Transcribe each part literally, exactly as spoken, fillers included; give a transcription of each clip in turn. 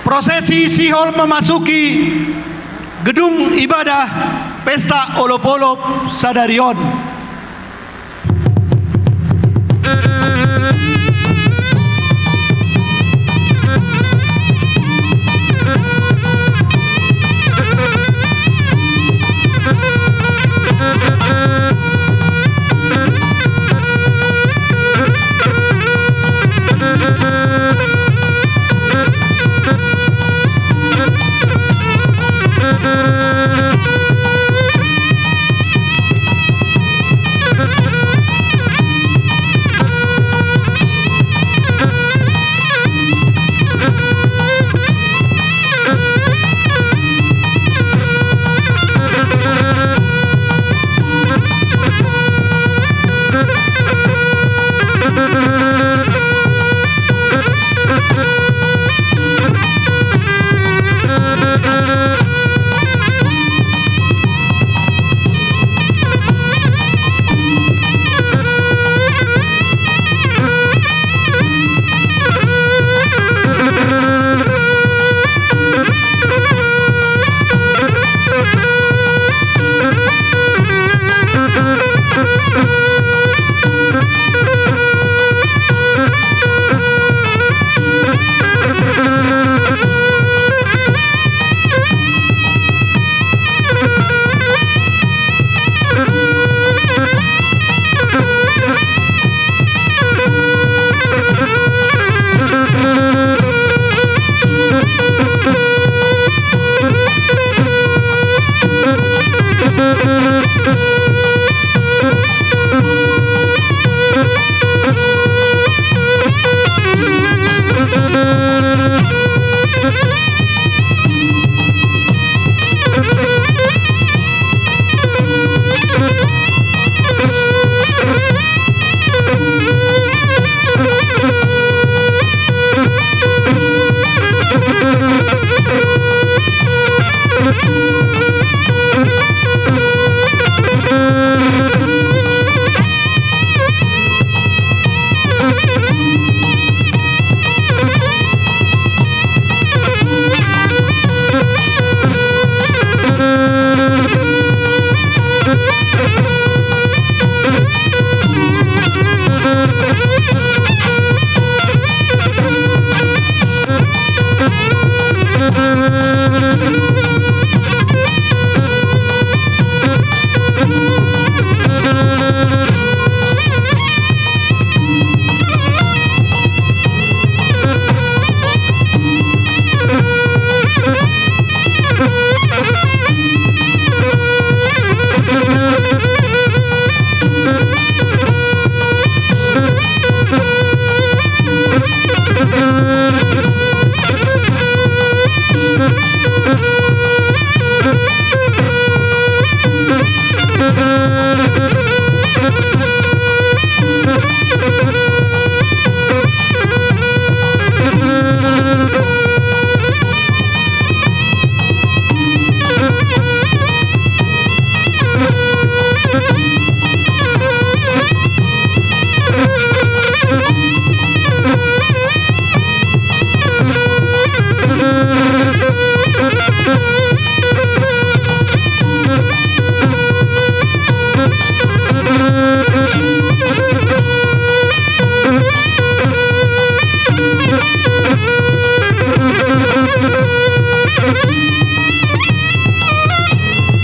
Prosesi sihol memasuki gedung ibadah Pesta Olop-Olop Sadarion.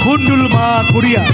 Hundul ma kuria.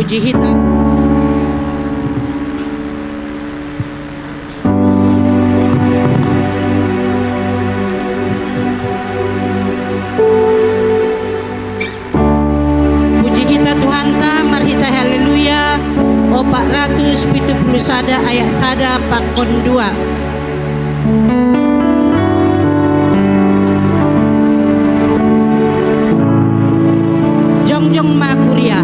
Puji hita. Puji hita Tuhanta, marhite haleluya, opat ratus pitu puluh sada ayat sada pakon dua. Jongjong ma kuria.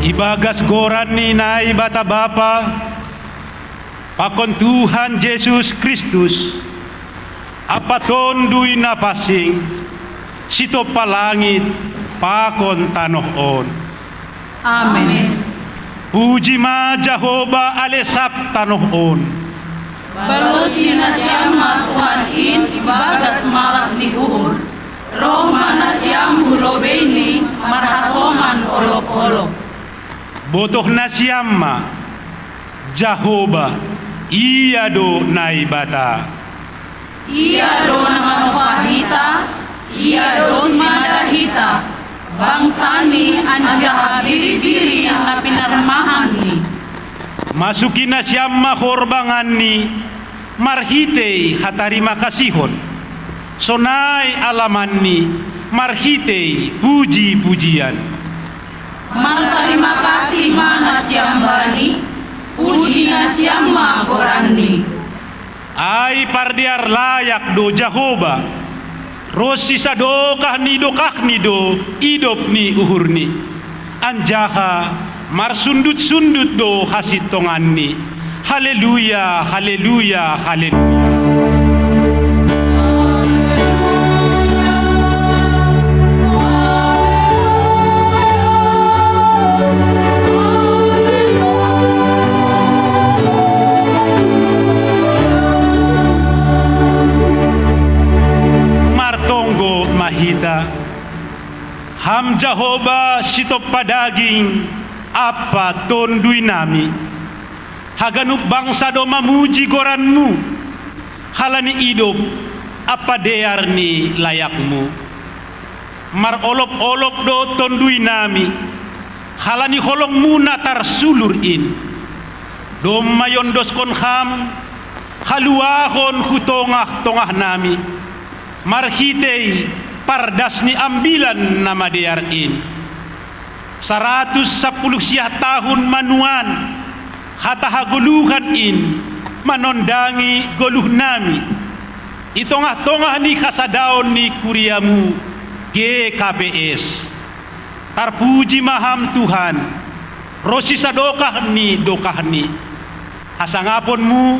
Ibagas goran ni Naibata Bapa, pakon Tuhan Jesus Kristus, ampa Tonduy Napansing, sitompa langit pakon tanoh on. Amen. Puji ma Jahowa ale sab tanoh on. Balosi nasiam ma Tuhan in ibagas malas ni uhur, roh ma nasiam hu lobeiNi marhasongan olop-olop. Botoh nasiam ma, Jahowa, Ia do Naibata. Ia do na manompa hita, Ia do simada hita, bangsaNi anjaha biri-biri na pinarmahanNi. Masuki nasiam ma horbanganNi marhitei hatarimakasihon, sonai alamanNi marhitei puji-pujian. Martarima kasih ma nasiam Bani, puji nasiam ma goranNi. Ai pardear layak do Jahowa, ronsi sadokah ni dokahni do idop ni uhurNi, anjaha marsundut-sundut do hasintonganNi. Haleluya, haleluya, haleluya. Martonggo ma hita. Ham Jahowa sitompa daging, Ampa Tonduy nami, haganup bangsa do mamuji goranMu, halani idop ampa dear ni layakMu. Marolop-olop do Tonduy nami, halani holongMu na tarsulur in. Domma iondoskon Ham haluahon hu tongah-tongah nami, marhitei pardas ni Ambilan Namadear in. Saratus sampulu siah tahun ma nuan hata hagoluhan in manondangi goluh nami, i tongah-tongah ni hasadaon ni kuriaMu G K P S. Tarpuji ma Ham Tuhan, ronsi sadokah ni dokahni. HasangaponMu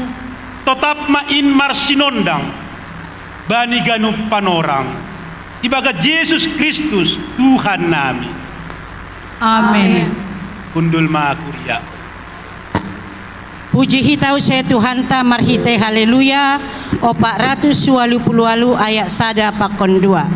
totap ma in marsinondang bani ganup panorang, ibagas Jesus Kristus Tuhan nami. Amen. Hundul ma kuria. Puji hita use Tuhanta marhitei Haleluya, opat ratus ualu pulu ualu ayat sada pakon dua.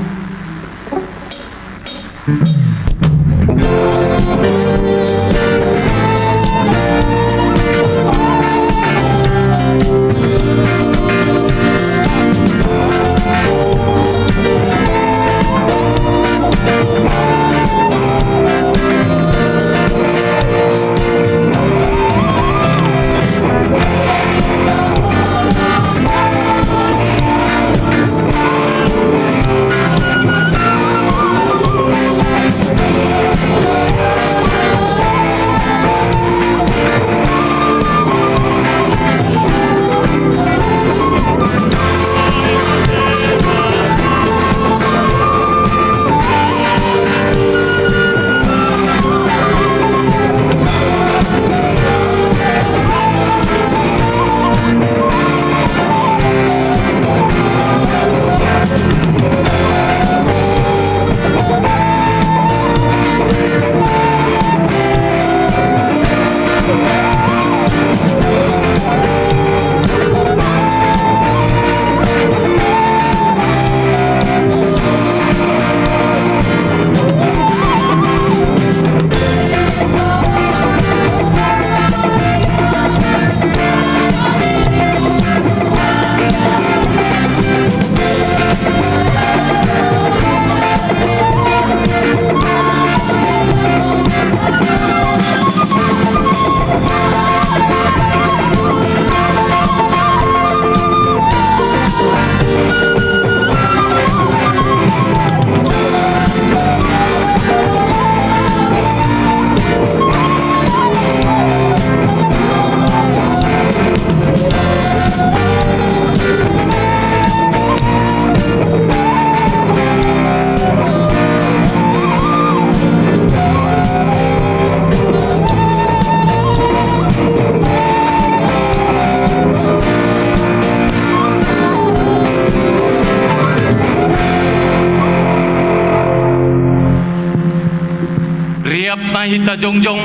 Riap ma hita jongjong.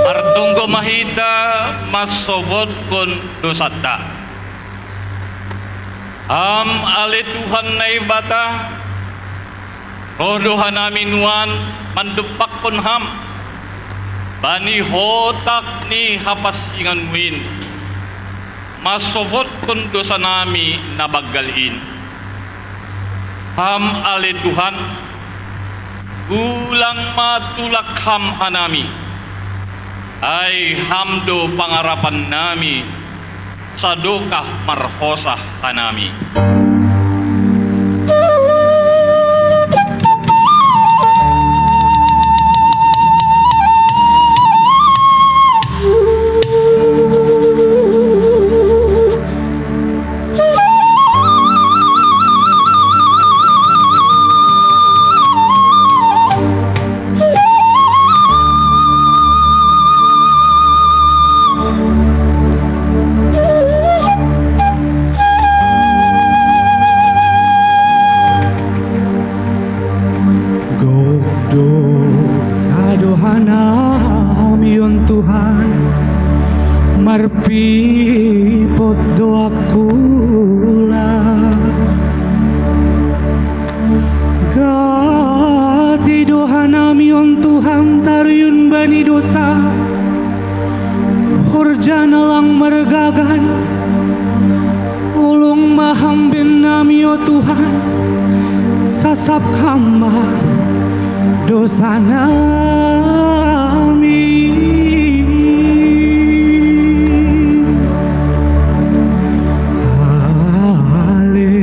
Martonggo ma hita mansobotkon dosanta. Ham ale Tuhan Naibata, roh do hanami nuan mandompakkon Ham bani hotak ni hapansinganMu in, mansobotkon dosanami na banggal in. Ham ale Tuhan, ulang ma tulak Ham hanami, ai Ham do pangarapannami, sadokah marhosa hanami. Gok dosa do hanami on Tuhan, marpipot do angkula. Yon Tuhan, taruyun bani dosa, horjana lang margagan. Ulung ma hamben nami, o Tuhan, sasap Ham ma dosa nami. Ale.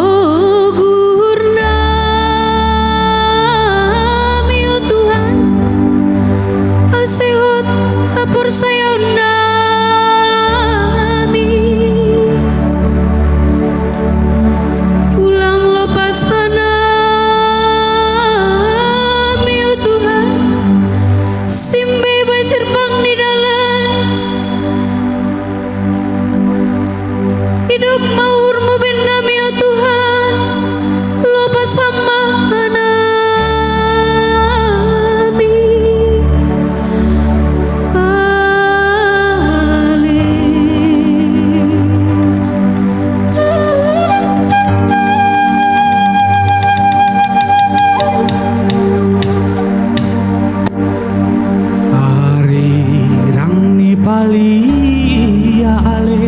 Patogur nami, o Tuhan, ase hot haporsayaon nami. Ulang lopas hanami, o Tuhan, simbebas gerbang ni dalan. Idop ma uhur-Mu bennami, o Tuhan, lopas Ham ma hanami. Ale. Arirang ni palia, ale,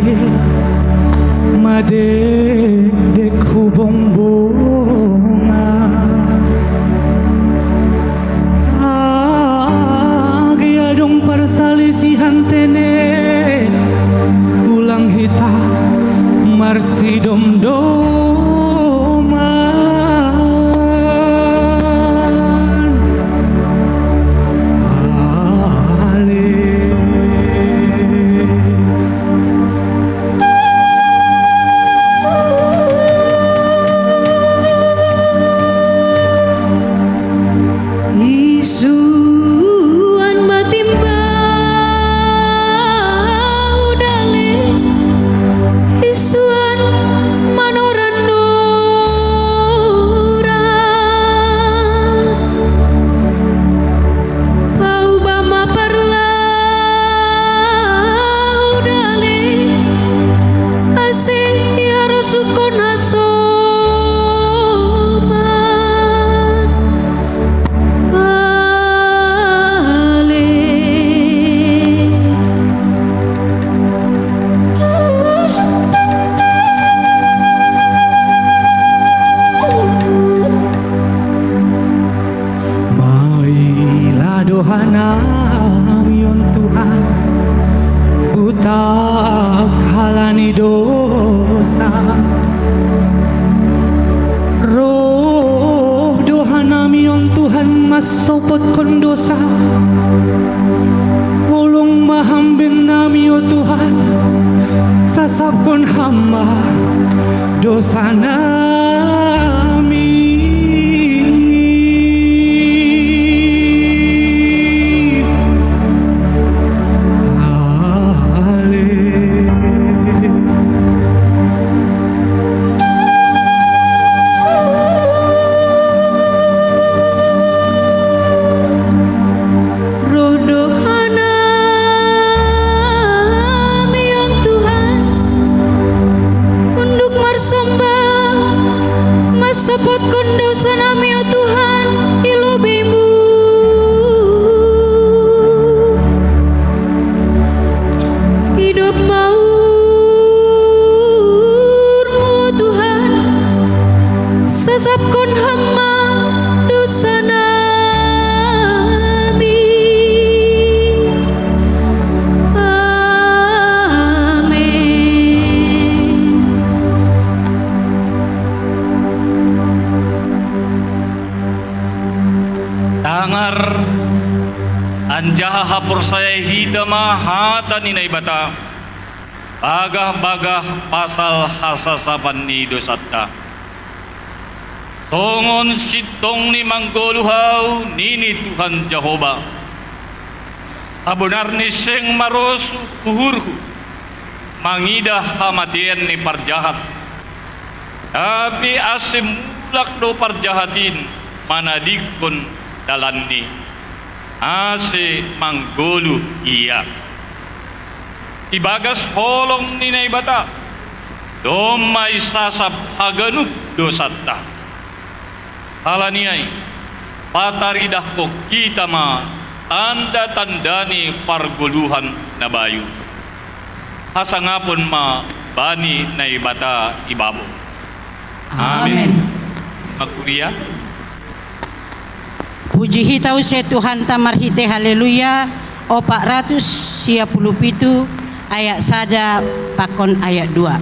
madedek hu bongbongan. Age adong parsalisihan tene, ulang hita marsidomdoman. Ale. Isuan ma timbahu dale, isuan ma noran-noran. Paubah ma parlahu dale, ase iharosuhkon hasoman. Ale. Maila do hanami on Tuhan, butak halani dosa. Roh do hanami on Tuhan mansopotkon dosa. Holong ma Ham bennami, o Tuhan, sasapkon Ham ma dosa nami. Ale. Roh do hanami on Tuhan, unduk marsomba Anjaha haporsaya hita ma hata ni Naibata, bagah-bagah pasal hasasapan ni dosanta. Tongon sintongni manggoluh ahu, nini Tuhan Jahowa. Habonarni seng marosuh uhurhu mangidah hamatean ni parjahat. Tapi ase mulak do parjahat in manadingkon dalanni, ase manggoluh ia. Ibagas holong ni Naibata domma isasap haganup dosanta. Halani ai, pataridahkon hita ma tanda-tanda ni pargoluhan na bayu. Hasangapon ma bani Naibata ibabo. Amen. Amen. Makuria. Puji hita use Tuhanta marhite Haleluya, opat ratus sia puluh pitu, ayat sada pakon ayat dua.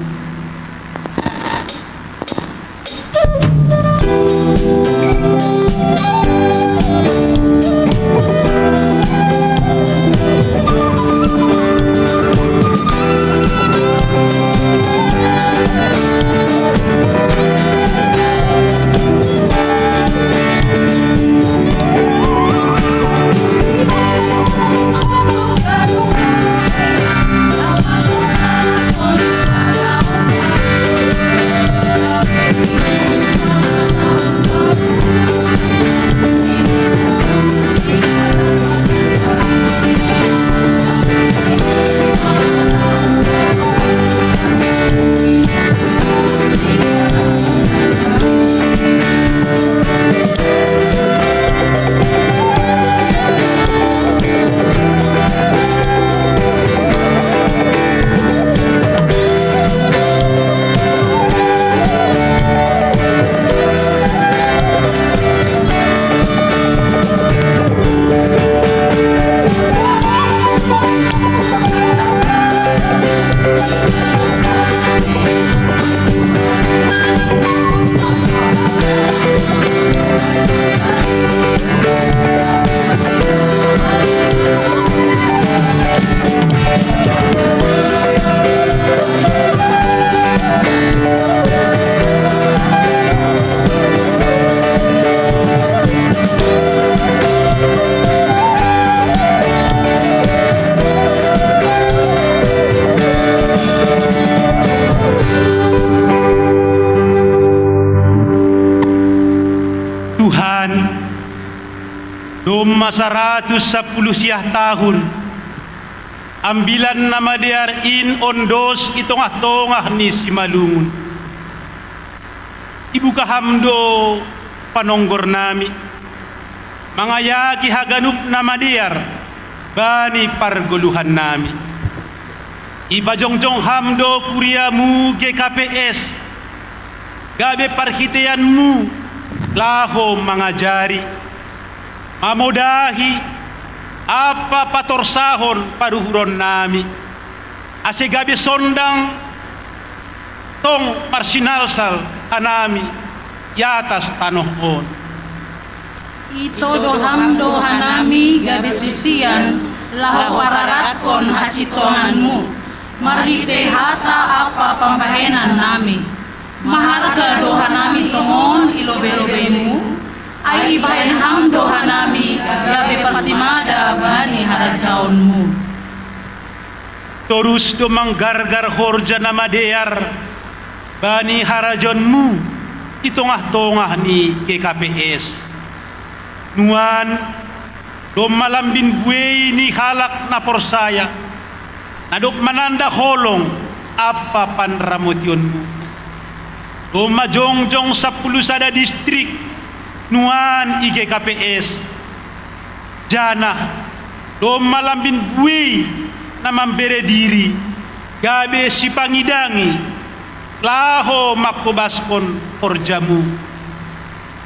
Tuhan, domma saratus sampulu siah tahun Ambilan Namadear in ondos i tongah-tongah ni simalungun. Ibuka Ham do panonggornami, mangayaki haganup na madear bani pargoluhannami. Ipajongjong Ham do kuria-Mu G K P S, gabe parhiteian-Mu laho mangajari, mamodahi ampa patorsahon paruhuronnami, ase gabe sondang tong marsinalsal hanami i atas tanoh on. Ito do Ham dohanami gabe susian laho pararatkon hasintongan-Mu marhitei hata ampa pambahenannami. Maharga do hanami tongon i lobei-lobei-Mu, ai ibahen Ham do hanami gabe parsimada bani harajaon-Mu. Torus do manggargar horja na madear bani harajaon-Mu i tongah-tongah ni G K P S. Nuan, domma lambin buei ni halak na porsaya, na dob mananda holong ampa panramotion-Mu. Domma jongjong sampulu sada distrik nuan i G K P S. Janah domma lambin buei na mambere diri gabe sipangidangi laho mangkobaskon horja-Mu.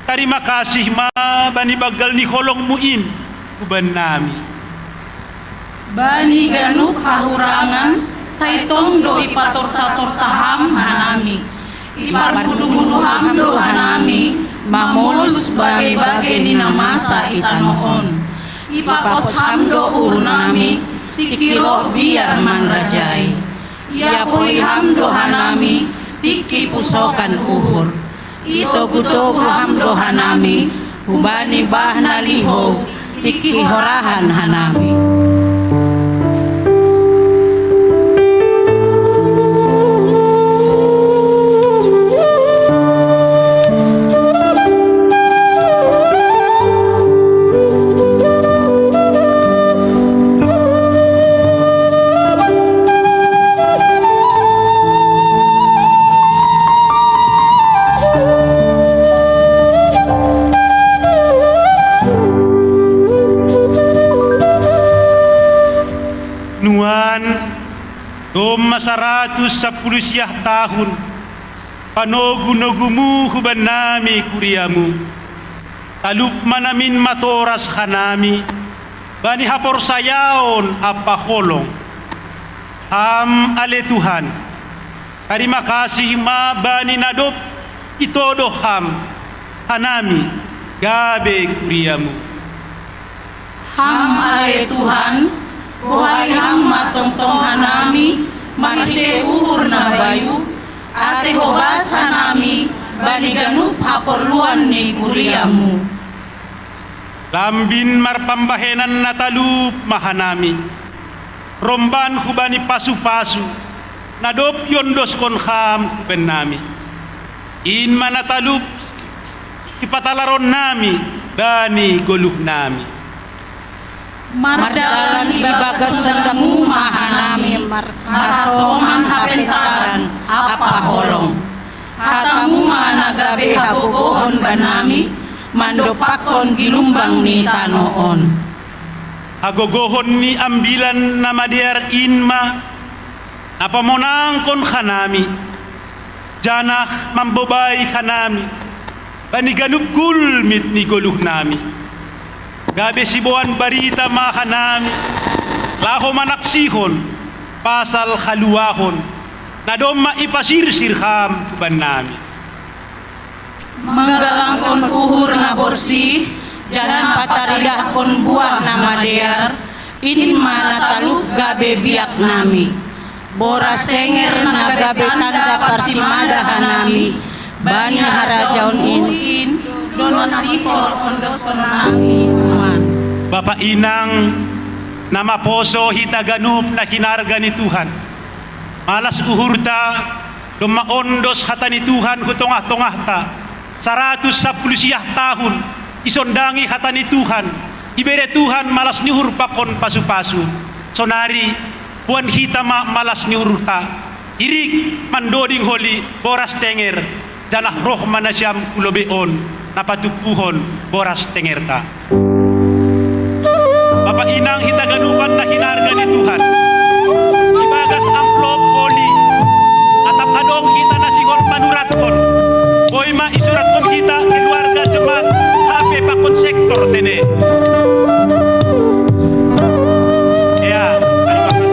Tarima kasih ma bani banggal ni holong-Mu in hubannami. Bani ganup hahurangan sai tong do ipatorsa-torsa Ham hanami. Iparbudu-budu Ham do hanami mamolus bage-bage ni na masa i tano on. Ipapos Ham do uhur nami, tingki roh biar manrajai. Iapoi Ham do hanami, tingki pusokan uhur. Itogu-togu Ham do hanami, hubani bah na lihou, tingki horahan hanami. Nuan, domma saratus sampulu siah tahun panogu-nogumu hubannami kuriamu. Talup ma namin matoras hanami bani haporsayaon ampa holong. Ham ale Tuhan, tarima kasih ma bani na dob itodo Ham hanami gabe kuriamu. Ham ale Tuhan, bohai Ham ma tongtong hanami marhite uhur na bayu, ase hobas hanami bani ganup haporluan ni kuriamu. Lambin marpambahenan na talup ma hanami, romban hubani pasu-pasu na dob iondoskon Ham hubannami. In ma na talup sipatalaronnami bani goluhnami. Mardalan ibagas sondanmu ma hanami marhasoman hapentaran ampa holong. Hatamu ma na gabe hagogohon bannami mandompakkon gilumbang ni tano on. Hagogohon ni Ambilan Namadear in ma na pamonangkon hanami, janah mambobai hanami bani ganup gulmit ni goluhnami. Gabe siboan barita ma hanami laho manaksihon pasal haluahon na domma ipasirsir Ham hubannami. Manggalangkon uhur na borsih, janah pataridahkon buah na madear, in ma na talup gabe biaknami. Boras tenger na gabe tanda parsimada hanami bani harajaon in, do na sihol ondoskon nami nuan. Bapa inang, na maposo hita ganup na hinarga ni Tuhan, malas uhurta, domma ondos hata ni Tuhan hu tongah-tongahta, saratus sampulu siah tahun isondangi hata ni Tuhan, ibere Tuhan malas ni uhur pakon pasu-pasu. Sonari, boan hita ma malas ni uhurta, irik mandoding holi boras tenger, janah roh ma nasiam hu lobei on na patumpuhon boras tengerta. Bapa inang hita ganupan na hinarga ni Tuhan, ibagas amplop holi atap adong hita na sihol manuratkon, boi ma isuratkon hita keluarga jemaat H P pakon sektor nene. Ya, terima kasih.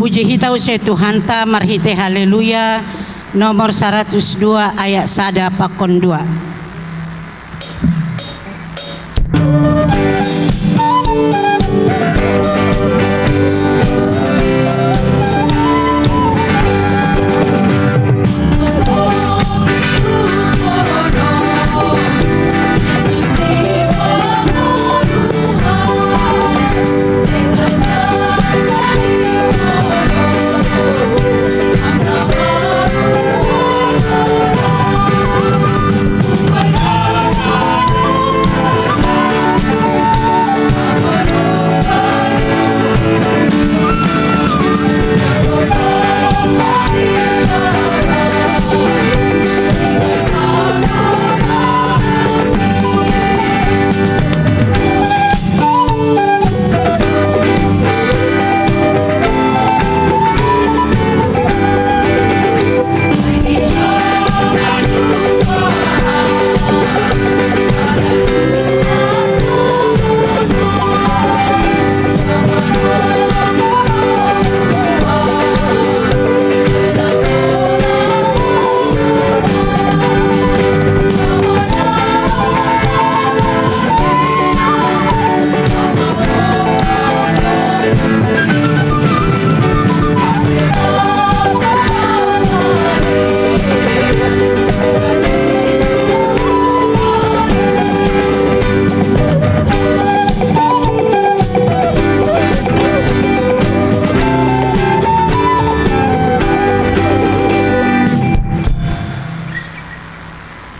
Puji hita use Tuhanta marhite Haleluya, nomor saratus dua ayat sada pakon dua.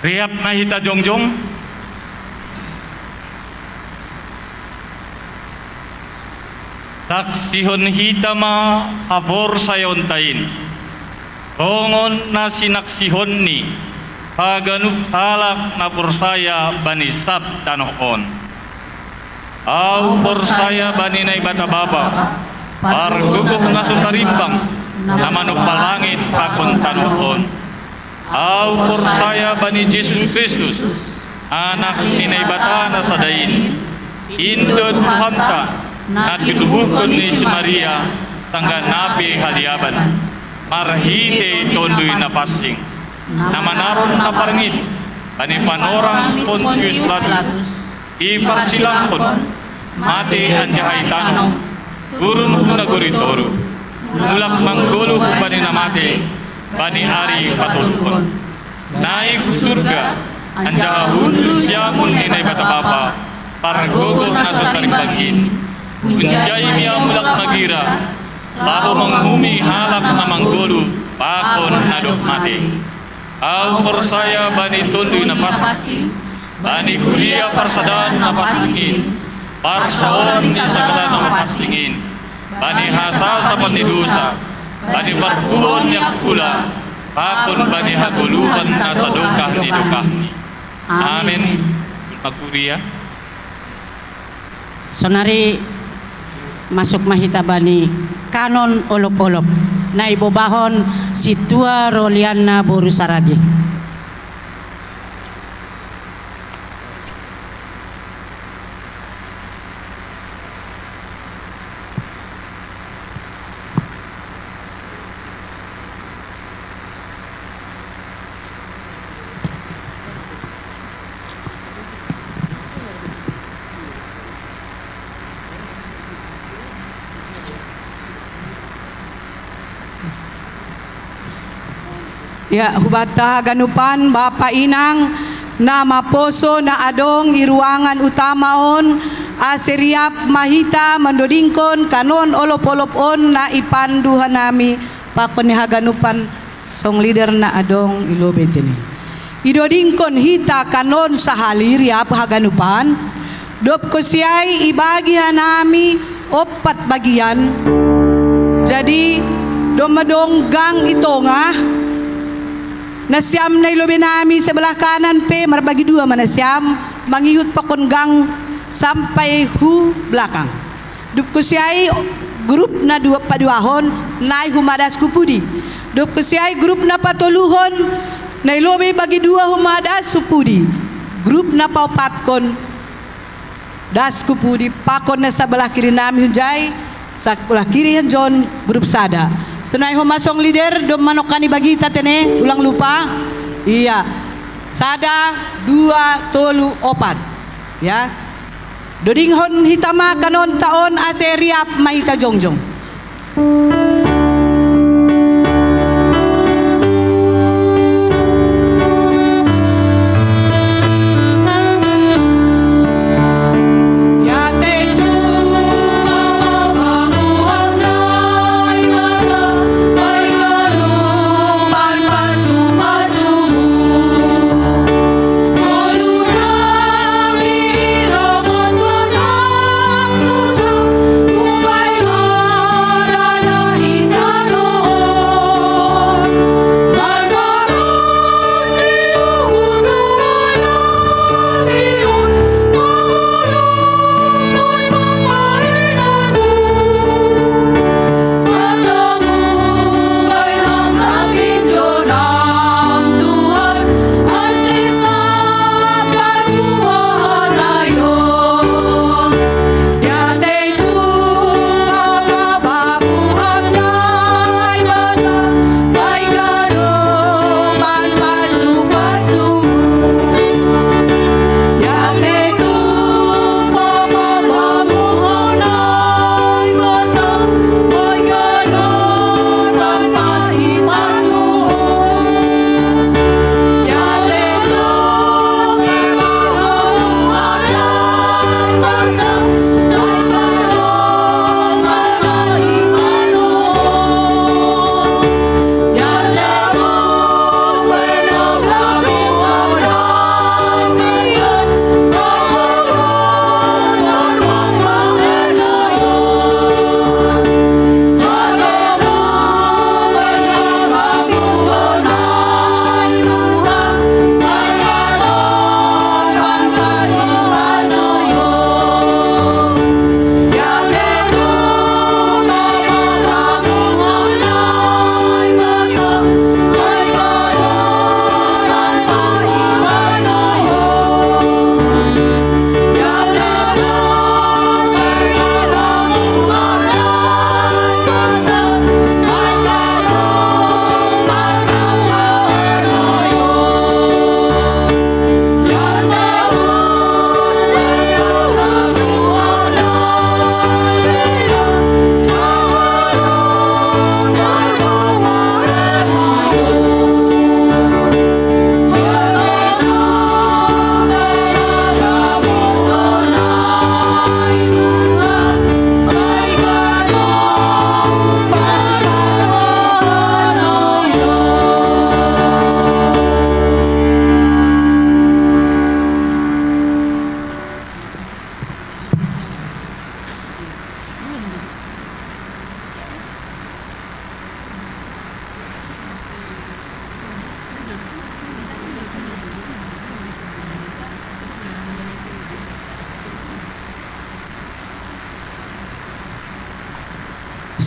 Riap ma hita jongjong. Saksihon hita ma haporsayaonta in, songon na sinaksihonni haganup halak na porsaya bani sab tanoh on. Ahu porsaya bani Naibata Bapa, Pargogoh na so tarimbang, na manompa langit pakon tanoh on. Ahu porsaya bani Jesus Kristus, Anak ni Naibata na sada in, in do Tuhanta, na titubuhon ni si Maria, sanggah na pe haliaban, marhite Tonduy Napansing, na manaron na parngit bani panorang si Pontius Pilatus, diparsilangkon, mate anjaha ditano, turun hu nagori toruh, mulak manggoluh bani na mate, bani ari patoluhon. Naik hu surga, anjaha hundul siamun ni Naibata Bapa, Pargogoh na so tarimbang in, hunjai ma Ia mulak magira, laho manguhumi halak na manggoluh pakon na dob mate. Ahu porsaya bani Tonduy Napansing, bani kuria parsadaan Napansing in, parsaoran ni sagala na mapansing in, bani hasasapan ni dosa, bani parpuhoon ni angkula, pakon bani hagoluhan na sadokah ni dokahni. Amen. Amen. Kuria. Sonari masuk ma hita bani kanon olop-olop, na ibobahon sintua Rolianna boru Saragi. Ya, hubanta haganupan, Bapa, Inang, na maposo na adong i ruangan utama on, ase riap ma hita mandodingkon kanon olop-olop on na ipandu hanami pakon ni haganupan song leader na adong i lobei tene. Idodingkon hita kanon sahali riap haganupan, dob konsi ai ibagi hanami ompat bagian. Jadi, domma dong gang i tongah, nasiam na i lobei nami sebelah kanan pe marbagi dua ma nasiam, mangihut pakon gang sampai hu belakang. Dob konsi ai grup na dua paduahon, nai hu ma das hu pudi. Dob konsi ai grup na patoluhon, nai lobei bagi dua hu ma das hu pudi. Grup na paopatkon, das hu pudi, pakon na sabalah kiri nami hunjai, Sakulah kiri han John, grup sada. Sonai homa song leader, dom manongkani bagita tene, ulang lupa. Iya. Sada, dua, tolu, opat. Ya. Dodinghon hita ma kanonta on ase riap ma hita jongjong.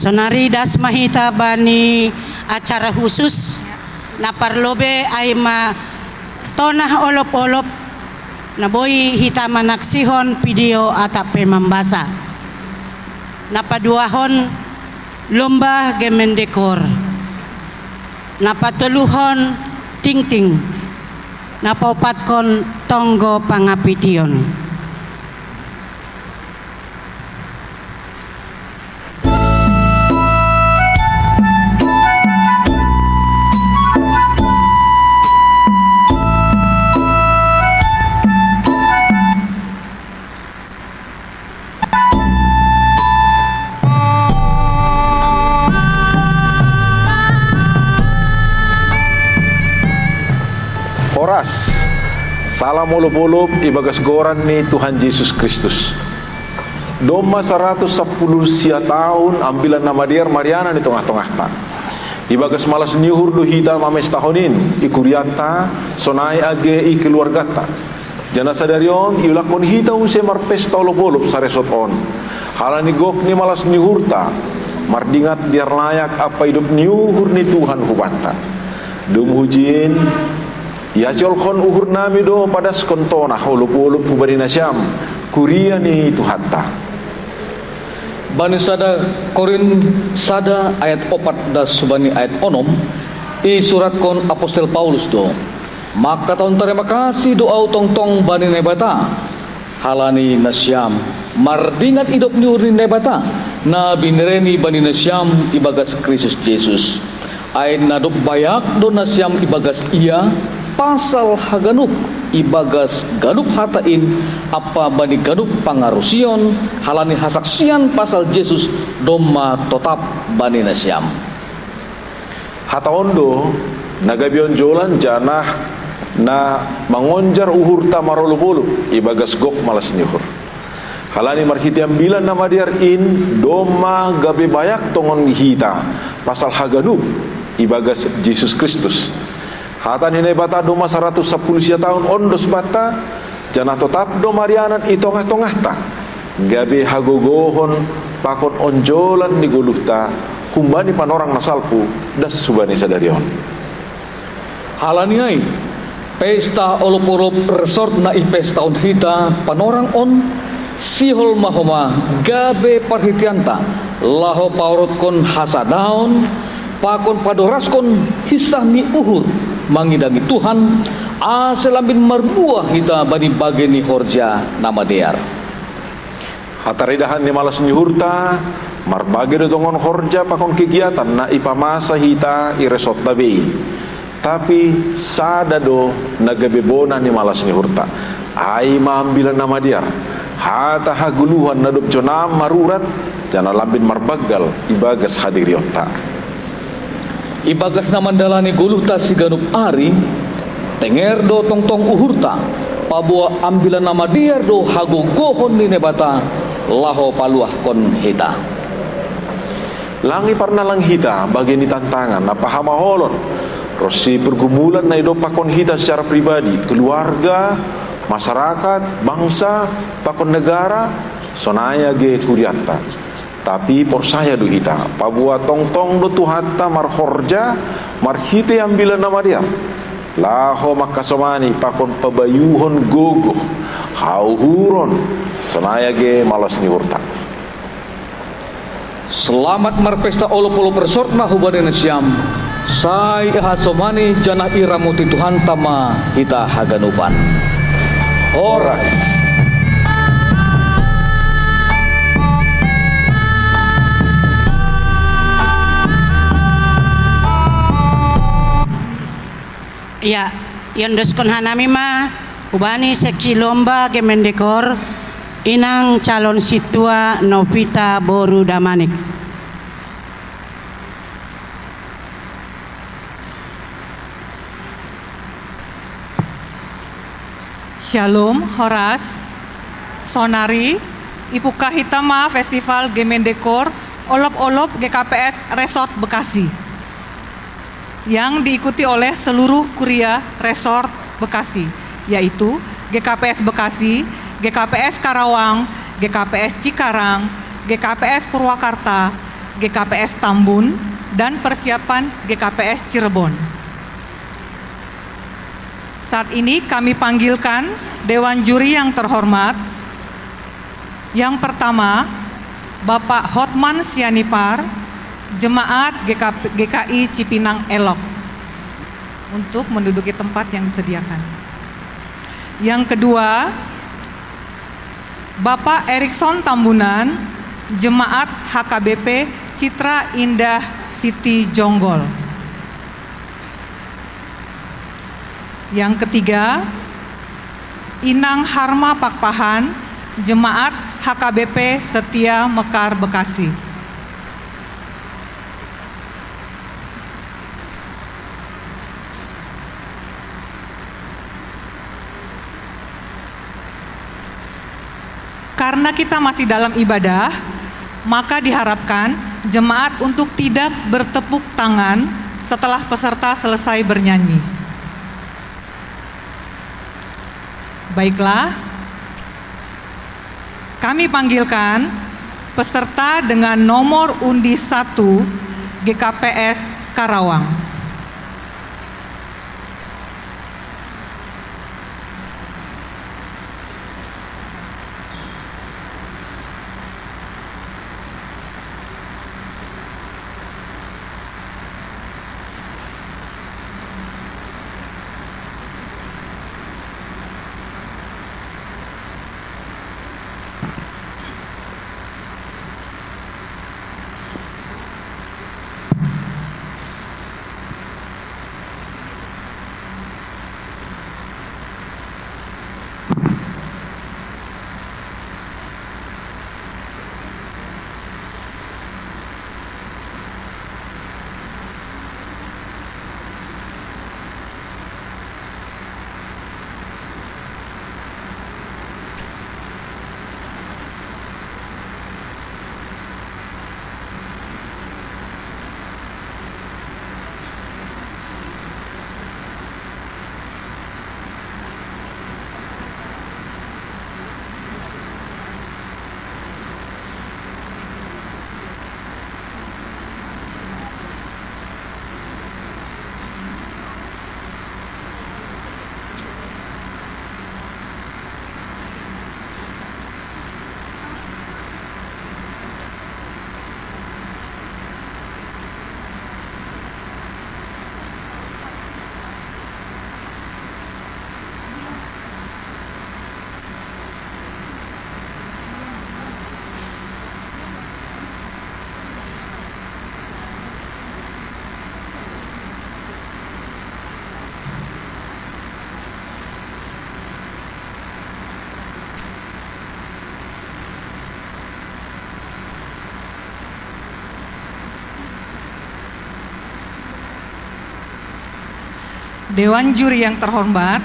Sonari das ma hita bani acara khusus, na parlobei ai ma tonah olop-olop, na boi hita manaksihon video atap pe mambasa. Na paduahon lomba gemendekor. Na patoluhon tingting. Na paopatkon tonggo pangapition. Horas. Salam olop-olop ibagas goran ni Tuhan Jesus Kristus. Domma saratus sampulu sia taon Ambilan Namadear marianan i tongah-tongahta. Ibagas malas ni uhur do hita mamestahon in, i kurianta, sonai age i keluarganta. Janah sadari on iulakkon hita use marpesta olop-olop saresot on. Halani gok ni malas ni uhurta, mardingat dear layak ampa idop ni uhur ni Tuhan hubanta. Domu hujin, iasiolhon uhurnami do padaskon tonah olop-olop hubani nasiam, kuria ni Tuhanta. Bani sada Korin sada ayat opat das subani ayat onom, isuratkon apostel Paulus do: Maka taon tarima kasih do au tongtong bani Naibata, halani nasiam mardingat idop ni uhur ni Naibata, na binireni bani nasiam ibagas Kristus Jesus. Ai na dob bayak do nasiam ibagas Ia, pasal haganup, ibagas ganup hata in, ampa bani ganup pangarusion, halani hasaksian pasal Jesus domma totap bani nasiam. Hata on do na gabe onjolan janah na mangonjar uhurta marolopolop ibagas gok malas ni uhur. Halani marhite Ambilan Namadear in domma gabe bayak tongon hita pasal haganup ibagas Jesus Kristus. Hata ni Naibata domma saratus sapuluh sia taon ondos banta, janah totap do marianan i tongah-tongahta, gabe hagogohon pakon onjolan ni goluhta humbani panorang na salpu das hubani sadari on. Halani ai, pesta olop-olop resort na ipestahon hita panorang on, sihol ma homa gabe parhiteanta, laho paorotkon hasadaon, pakon padoraskon hinsah ni uhur mangidangi Tuhan, ase lambin marbuah hita bani bagei ni horja na madear. Hataridahan ni malas ni uhurta marbagei do tongon horja pakon kegiatan na ipamasa hita i resortta be i. Tapi sada do na gabe bona ni malas ni uhurta, ai ma Ambilan Namadear, hata hagoluhan na dob jonam marurat, janah lambin marbanggal ibagas hadirionta. Ibagas na mandalani goluhta siganup ari, tenger do tongtong uhurta, paboa Ambilan Namadear do hagogohon ni Naibata laho paluahkon hita. Lang iparnalang hita bagei ni tantangan na pahamaholon ronsi pergumulan na idop pakon hita secara pribadi, keluarga, masyarakat, bangsa, pakon negara, sonai age kurianta. Tapi porsaya do hita, paboa tongtong do Tuhanta marhorja marhite Ambilan Namadear, laho mangkasomani pakon pabayuhon gogoh, hauhuron, sonai age malas ni uhurta. Selamat marpesta olop-olop resort ma hubani nasiam, sai ihasomani janah iramoti Tuhanta ma hita haganupan. Horas. Ia, iondoskon hanami ma hubani seksi lomba Gemendekor, inang calon sintua Novita boru Damanik. Shalom, horas. Sonari, ipungkah hita ma festival Gemendekor olop-olop G K P S Resort Bekasi, yang diikuti oleh seluruh kuria Resort Bekasi, yaitu G K P S Bekasi, G K P S Karawang, G K P S Cikarang, G K P S Purwakarta, G K P S Tambun, dan persiapan G K P S Cirebon. Saat ini kami panggilkan dewan juri yang terhormat. Yang pertama, Bapak Hotman Sianipar, Jemaat G K P, G K I Cipinang Elok, untuk menduduki tempat yang disediakan. Yang kedua, Bapak Erikson Tambunan, Jemaat H K B P Citra Indah City Jonggol. Yang ketiga, Inang Harma Pakpahan, Jemaat H K B P Setia Mekar Bekasi. Karena kita masih dalam ibadah, maka diharapkan jemaat untuk tidak bertepuk tangan setelah peserta selesai bernyanyi. Baiklah, kami panggilkan peserta dengan nomor undi satu G K P S Karawang. Dewan juri yang terhormat,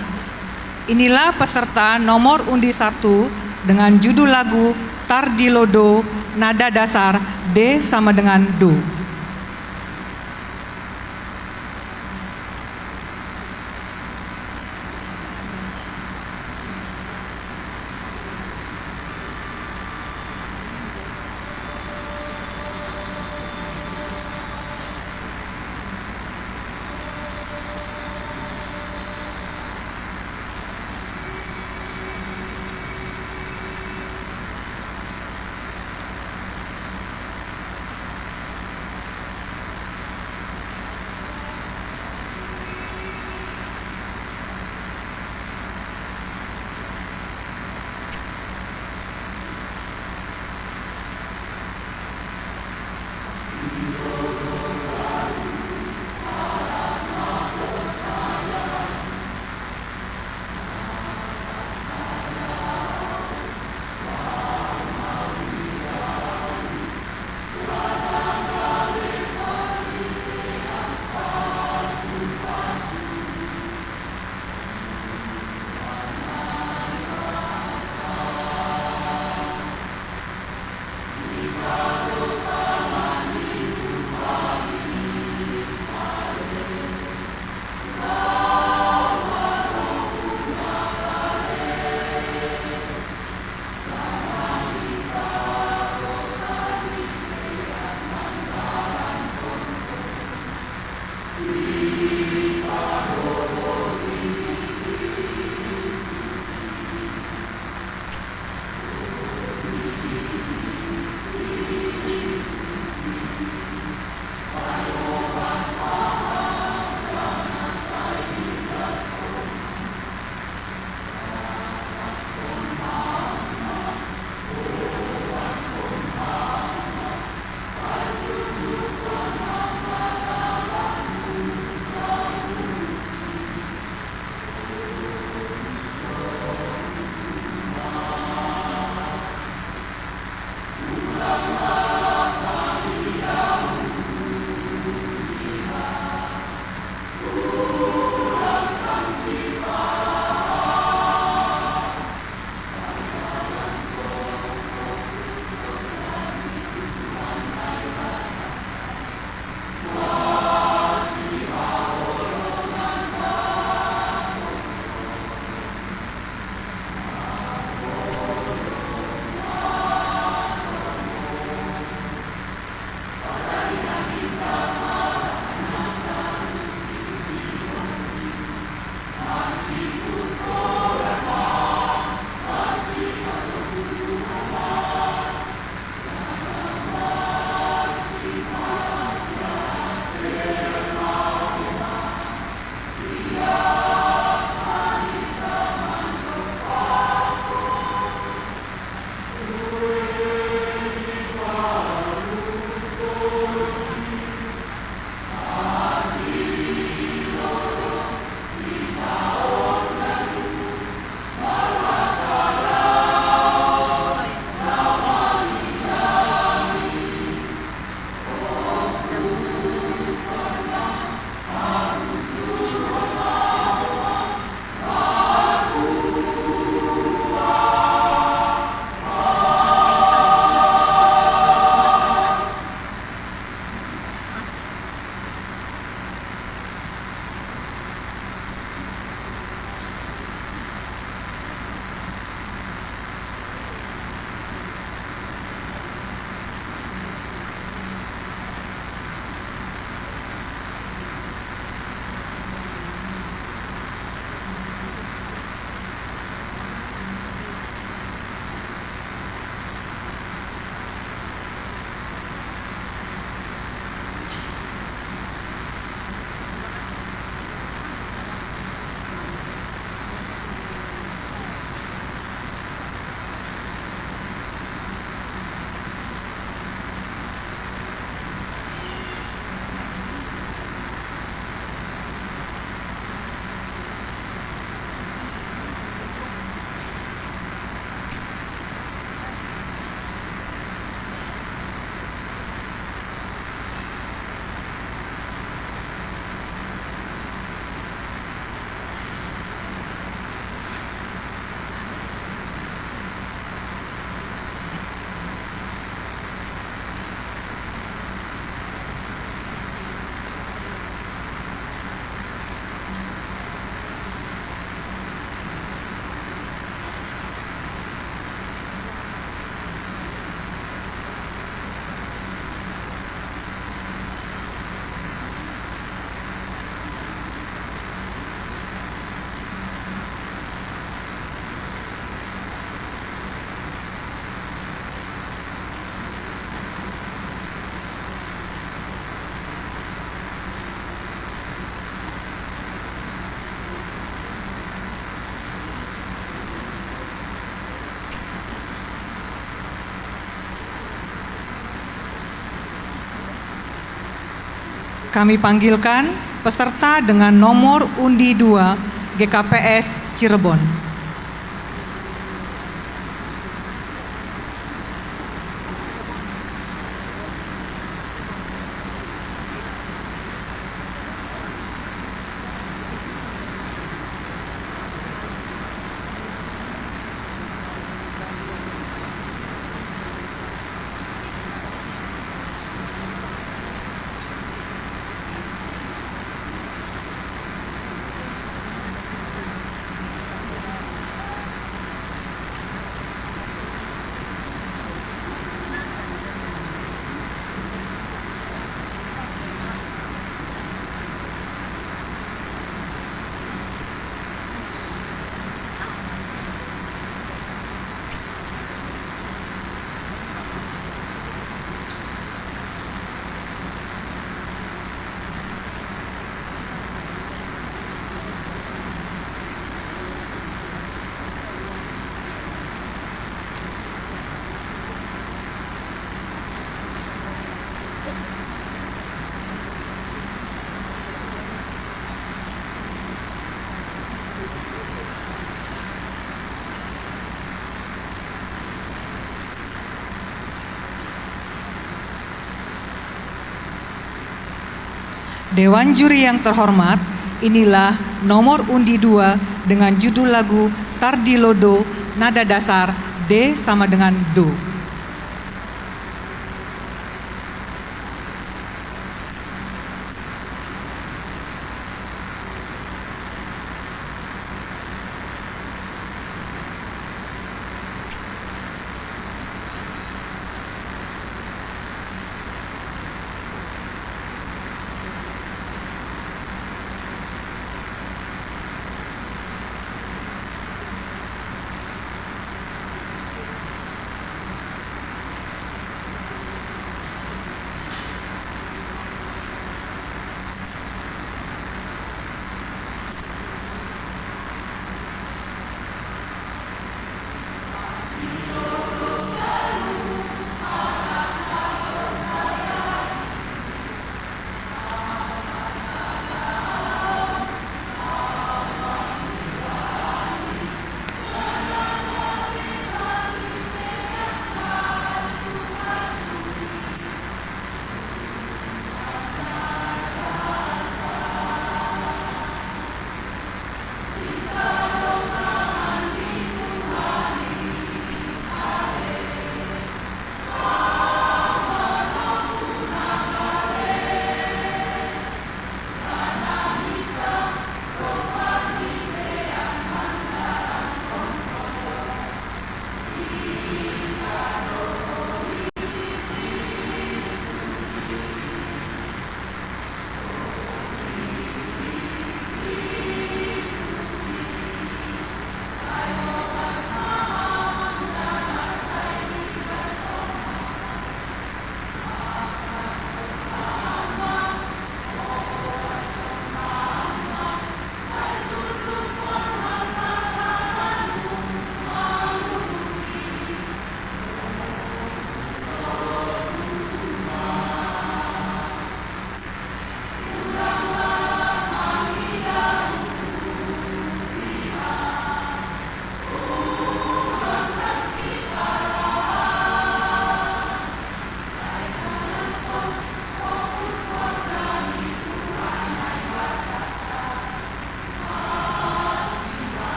inilah peserta nomor undi satu dengan judul lagu Tardilodo, nada dasar D sama dengan Do. Kami panggilkan peserta dengan nomor undi dua, G K P S Cirebon. Dewan juri yang terhormat, inilah nomor undi dua dengan judul lagu Tardi Lodo, nada dasar D sama dengan do.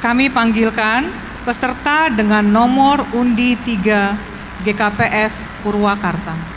Kami panggilkan peserta dengan nomor undi tiga, G K P S Purwakarta.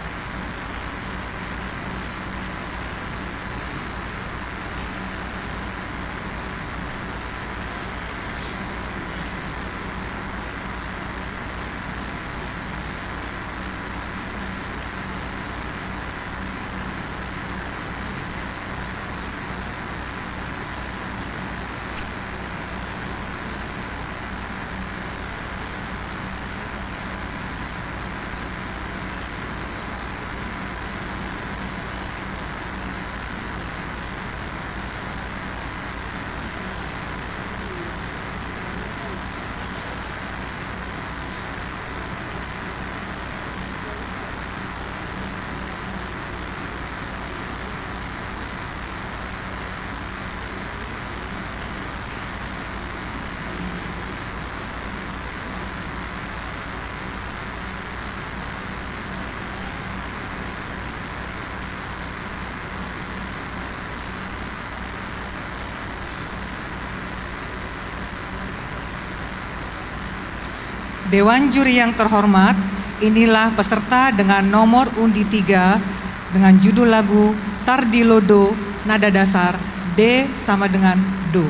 Dewan juri yang terhormat, inilah peserta dengan nomor undi tiga dengan judul lagu Tardilo Do, nada dasar D sama dengan Do.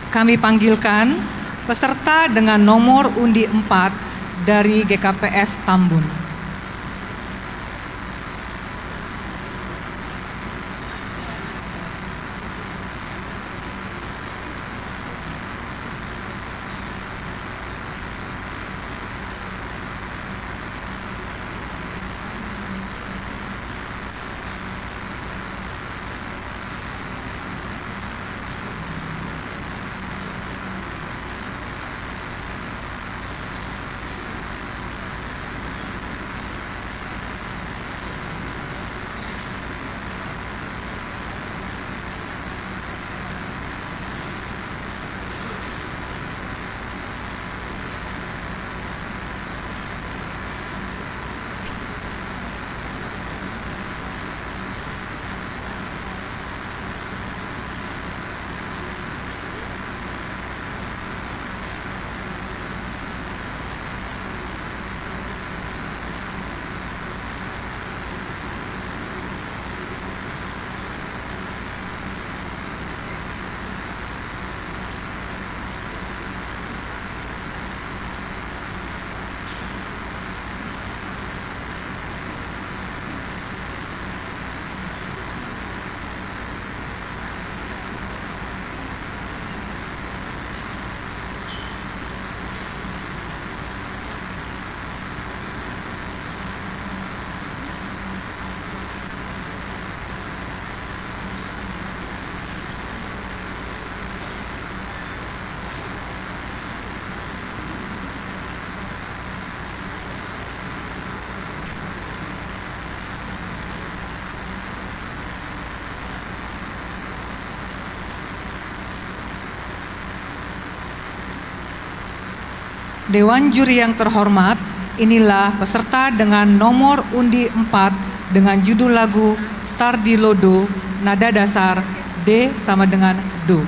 Kami panggilkan peserta dengan nomor undi empat dari G K P S Tambun. Dewan juri yang terhormat, inilah peserta dengan nomor undi empat dengan judul lagu Tardilodo, nada dasar D sama dengan do.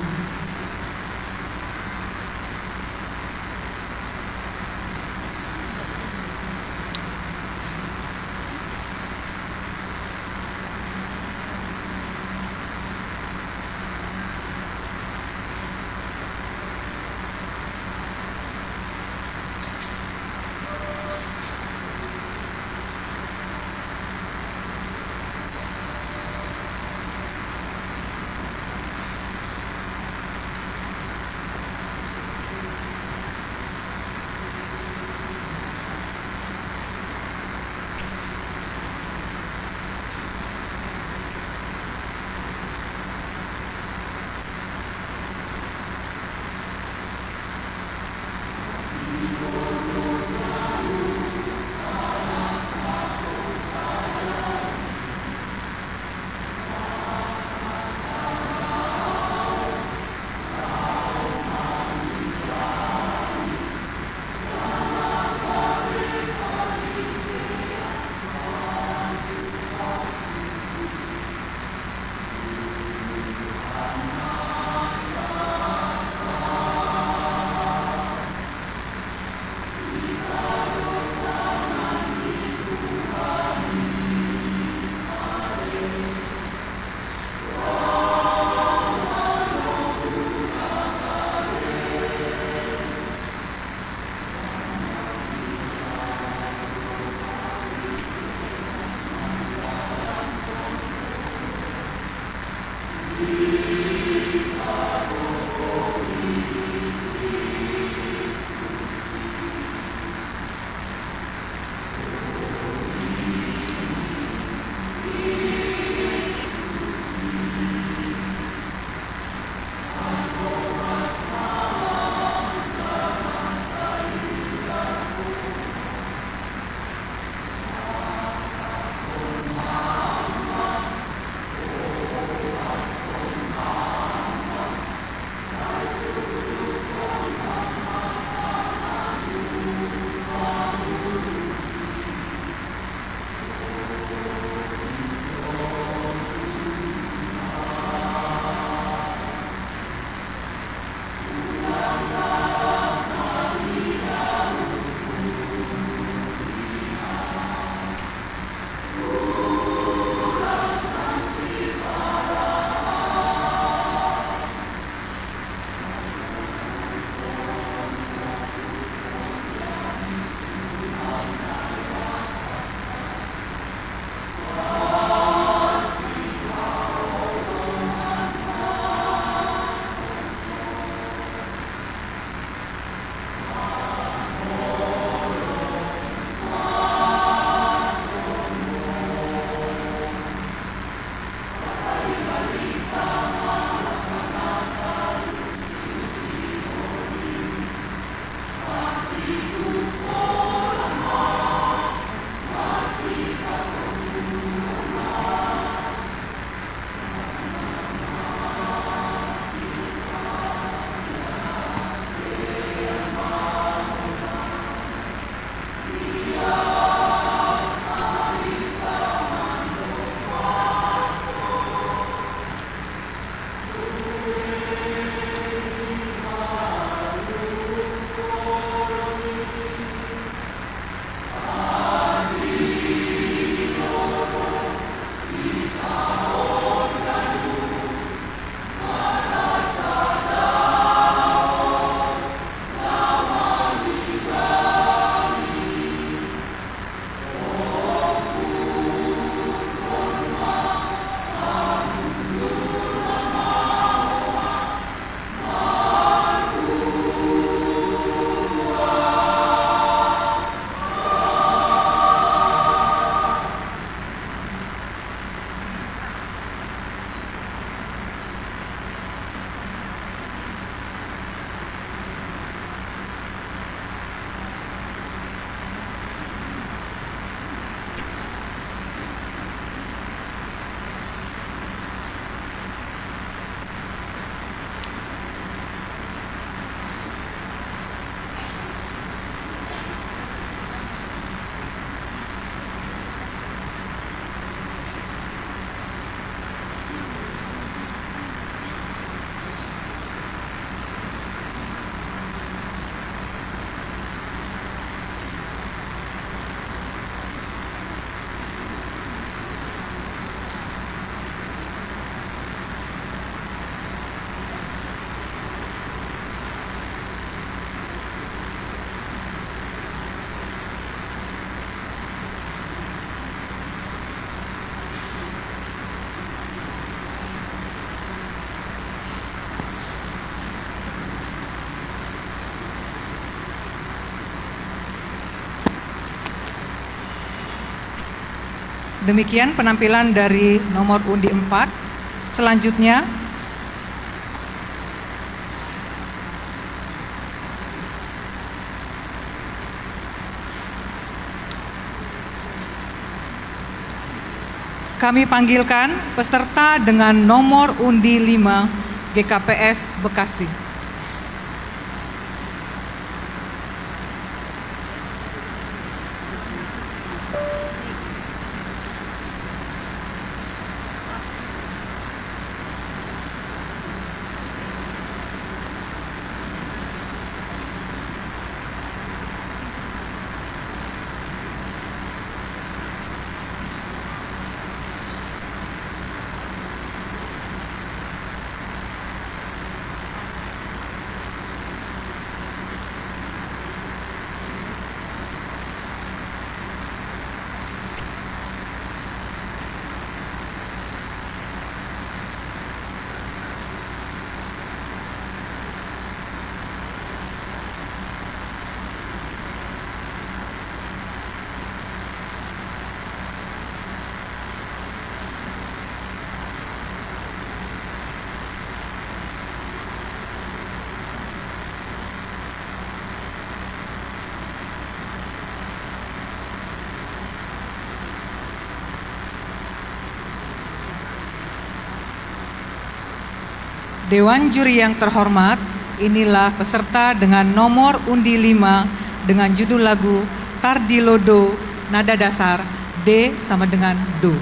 Demikian penampilan dari nomor undi empat. Selanjutnya, kami panggilkan peserta dengan nomor undi lima, G K P S Bekasi. Dewan juri yang terhormat, inilah peserta dengan nomor undi lima dengan judul lagu Tardilo Do, nada dasar D sama dengan Do.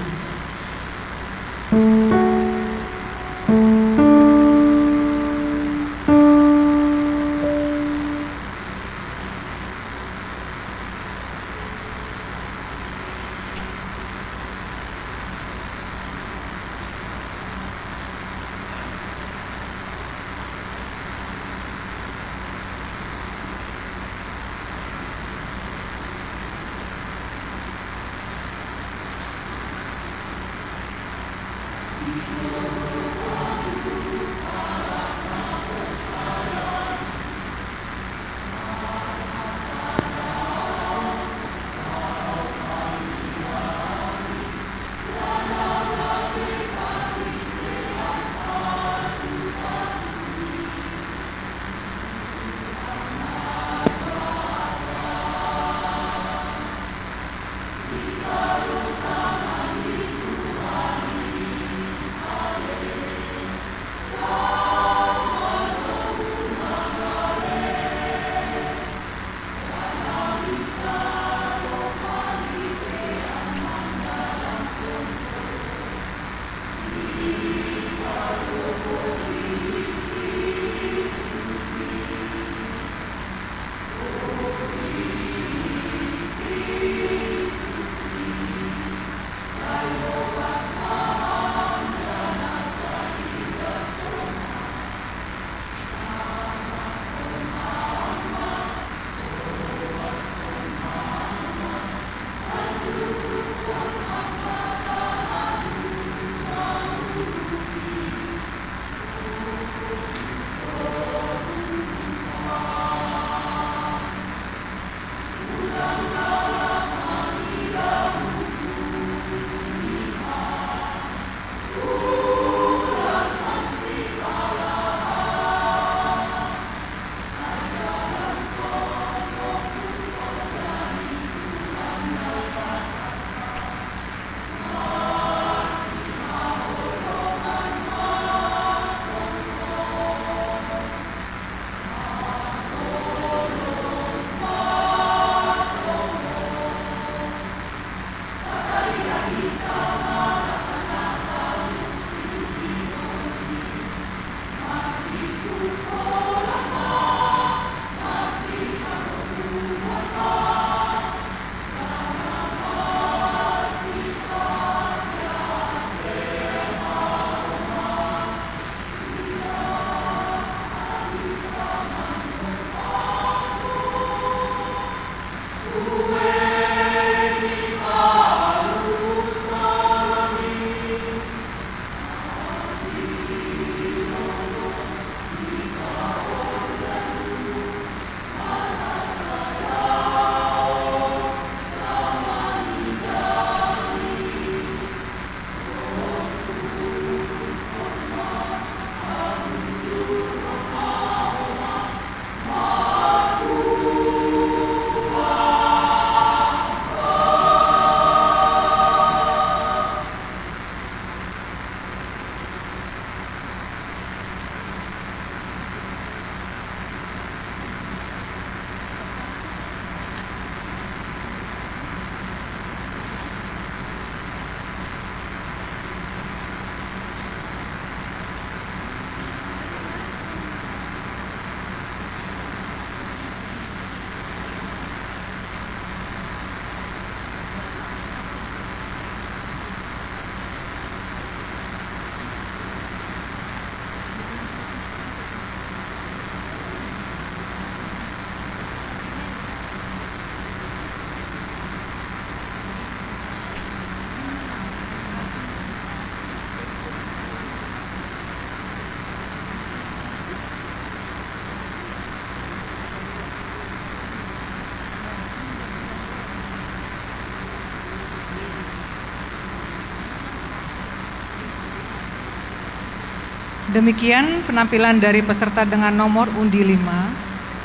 Demikian penampilan dari peserta dengan nomor undi lima.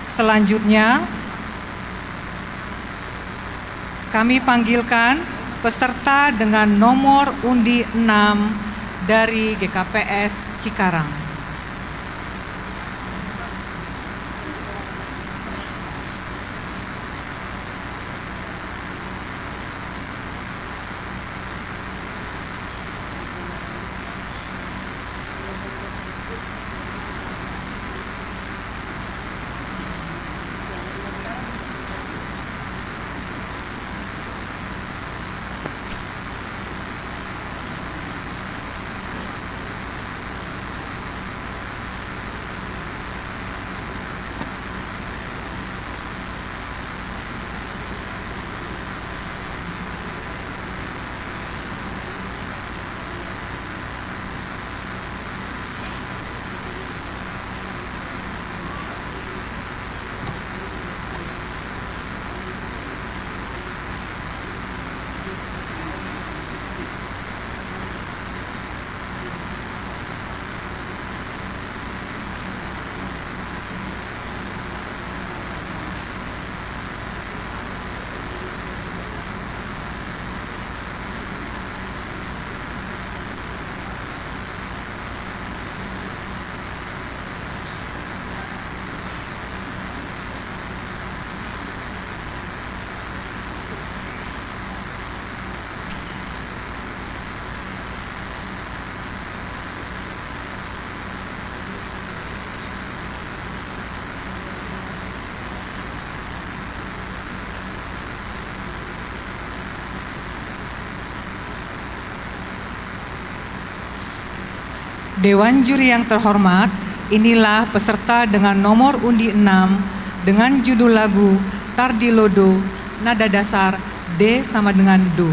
Selanjutnya, kami panggilkan peserta dengan nomor undi enam dari G K P S Cikarang. Dewan juri yang terhormat, inilah peserta dengan nomor undi enam dengan judul lagu Tardilodo, nada dasar D sama dengan do.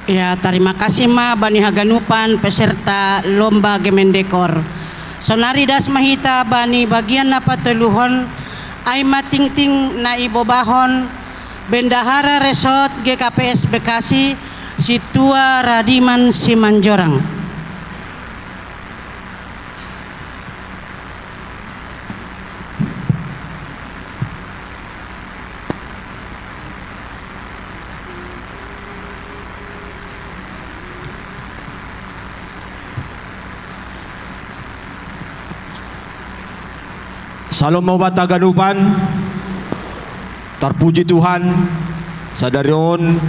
Ya, tarima kasih ma bani haganupan peserta lomba Gemendekor. Sonari das ma hita bani bagian na patoluhon, ai ma tingting na ibobahon Bendahara Resort G K P S Bekasi, Situa Radiman Simanjorang. Salom ma hubanta haganupan. Tarpuji Tuhan, sadari on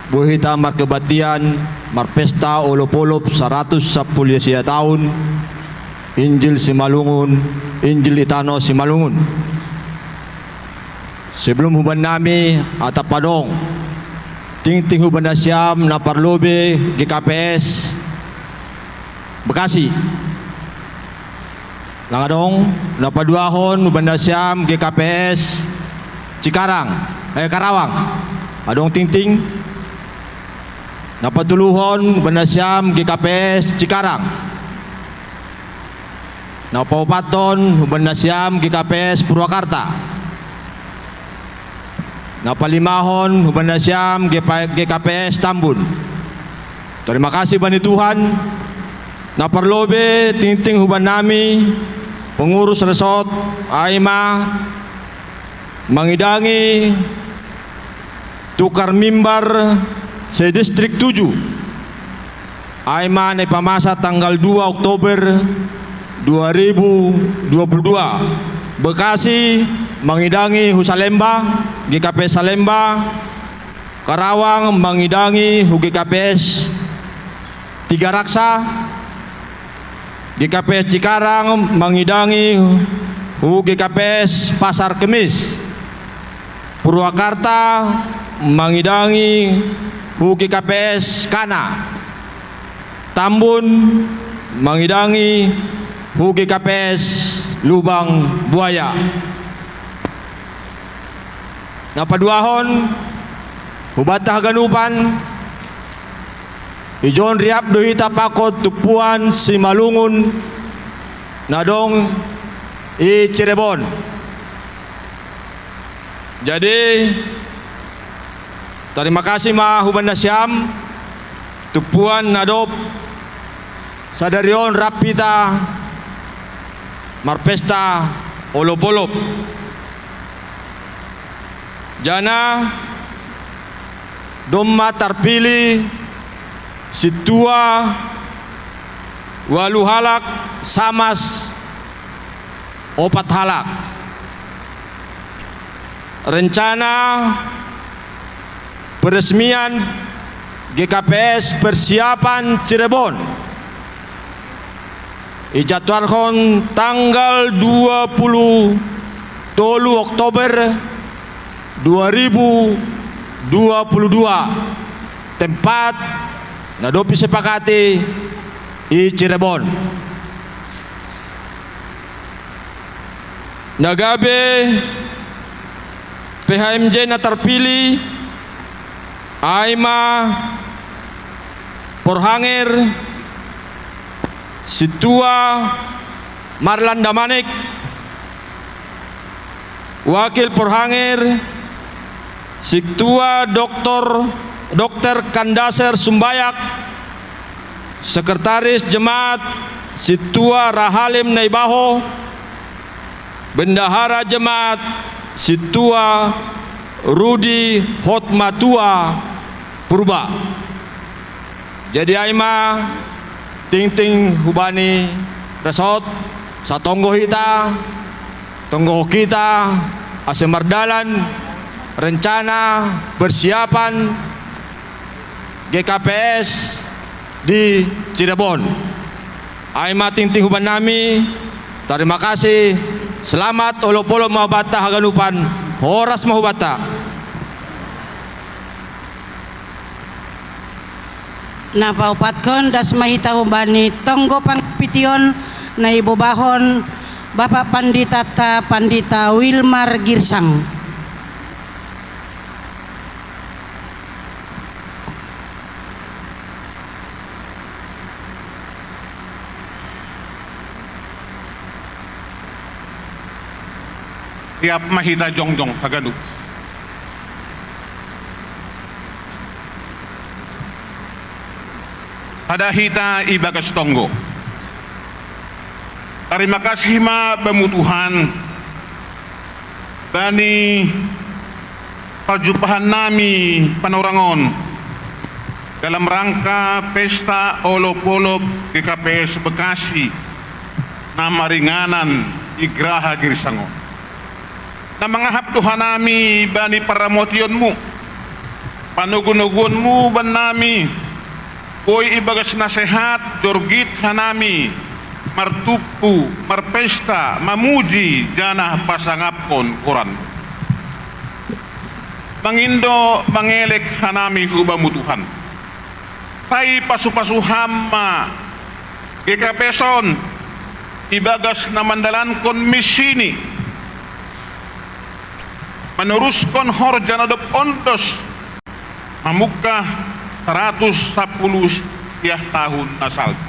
boi hita markebaktian marpesta olop-olop saratus sampulu sia taon Injil Simalungun, Injil Itano Simalungun. Sebelum hubannami atap adong tingting hubannami siam na parlobei G K P S Bekasi. Lang adong na paduahon hubannami siam G K P S Cikarang, eh, Karawang. Adong tingting. Na patoluhon hubannami siam G K P S Cikarang. Na paopathon hubannami siam G K P S Purwakarta. Na palimahon hubannami siam G P, G K P S Tambun. Tarima kasih bani Tuhan. Na parlobei tingting hubannami pengurus resort, ai ma mangidangi tukar mimbar se-distrik tujuh. Ai ma na ipamasa tanggal dua Oktober dua ribu dua puluh dua. Bekasi mangidangi hu Salemba, G K P S Salemba, Karawang mangidangi hu G K P S Tiga Raksa, G K P S Cikarang mangidangi hu G K P S Pasar Kemis. Purwakarta mangidangi hu G K P S Kana. Tambun mangidangi hu G K P S Lubang Buaya. Na paduahon hubanta haganupan, ijon riap do hita pakon tumpuan Simalungun na adong i Cirebon. Jadi tarima kasih ma hubannami siam tumpuan na dob sadari on rap hita marpesta olop-olop. Jana domma tarpilih sintua ualu halak, samas opat halak. Rencana peresmian G K P S Persiapan Cirebon ijadwalhon tanggal dua puluh tolu Oktober dua ribu dua puluh dua. Tempat na dob disepakati i Cirebon. Na gabe P H M J na tarpilih ai ma porhanger sintua Marlan Damanik, wakil porhanger sintua Doktor, Dokter Kandaser Sumbayak, sekretaris jemaat sintua Rahalim Naibaho, bendahara jemaat sintua Rudi Hotmatua Purba. Jadi ai ma tingting hubani resort, satonggo hita, tonggo hita ase mardalan rencana persiapan G K P S di Cirebon. Ai ma tingting hubannami, tarima kasih, selamat olop-olop ma hubanta haganupan, horas ma hubanta. Na paopathon das ma hita hubani tonggo pangpition na ibobahon Bapak Panditanta Pandita Wilmar Girsang. Riap ma hita jongjong haganup. Sada hita ibagas tonggo. Tarima kasih ma Bamu Tuhan, bani parjumpahan nami panorang on dalam rangka pesta olop-olop G K P S Bekasi na maringanan di Graha Girsang on. Na mangahap do hanami bani paramotionMu, panogu-noguonMu bannami, boi ibagas nasehat jorgit hanami martumpu, marpesta, mamuji janah pasangapkon goranMu. Mangindo mangelek hanami hu Bamu Tuhan. Sai pasu-pasu Ham ma G K P S on ibagas na mandalankon missini, manoruskon horja na dob ondos mamungkah saratus sampulu siah tahun na salpu.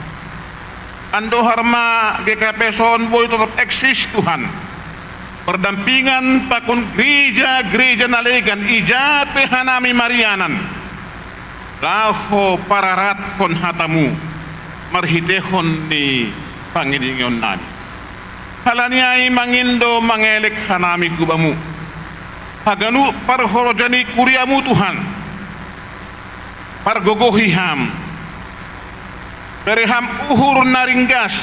Andohar ma G K P S on boi totap eksis Tuhan, mardampingan pakon gereja-gereja na legan ija pe hanami marianan, laho pararatkon hataMu marhiteihon ni pangidangionnami. Halani ai mangindo mangelek hanami hu Bamu, haganup parhorja ni kuriaMu Tuhan, pargogohi Ham, bere Ham uhur na ringgas,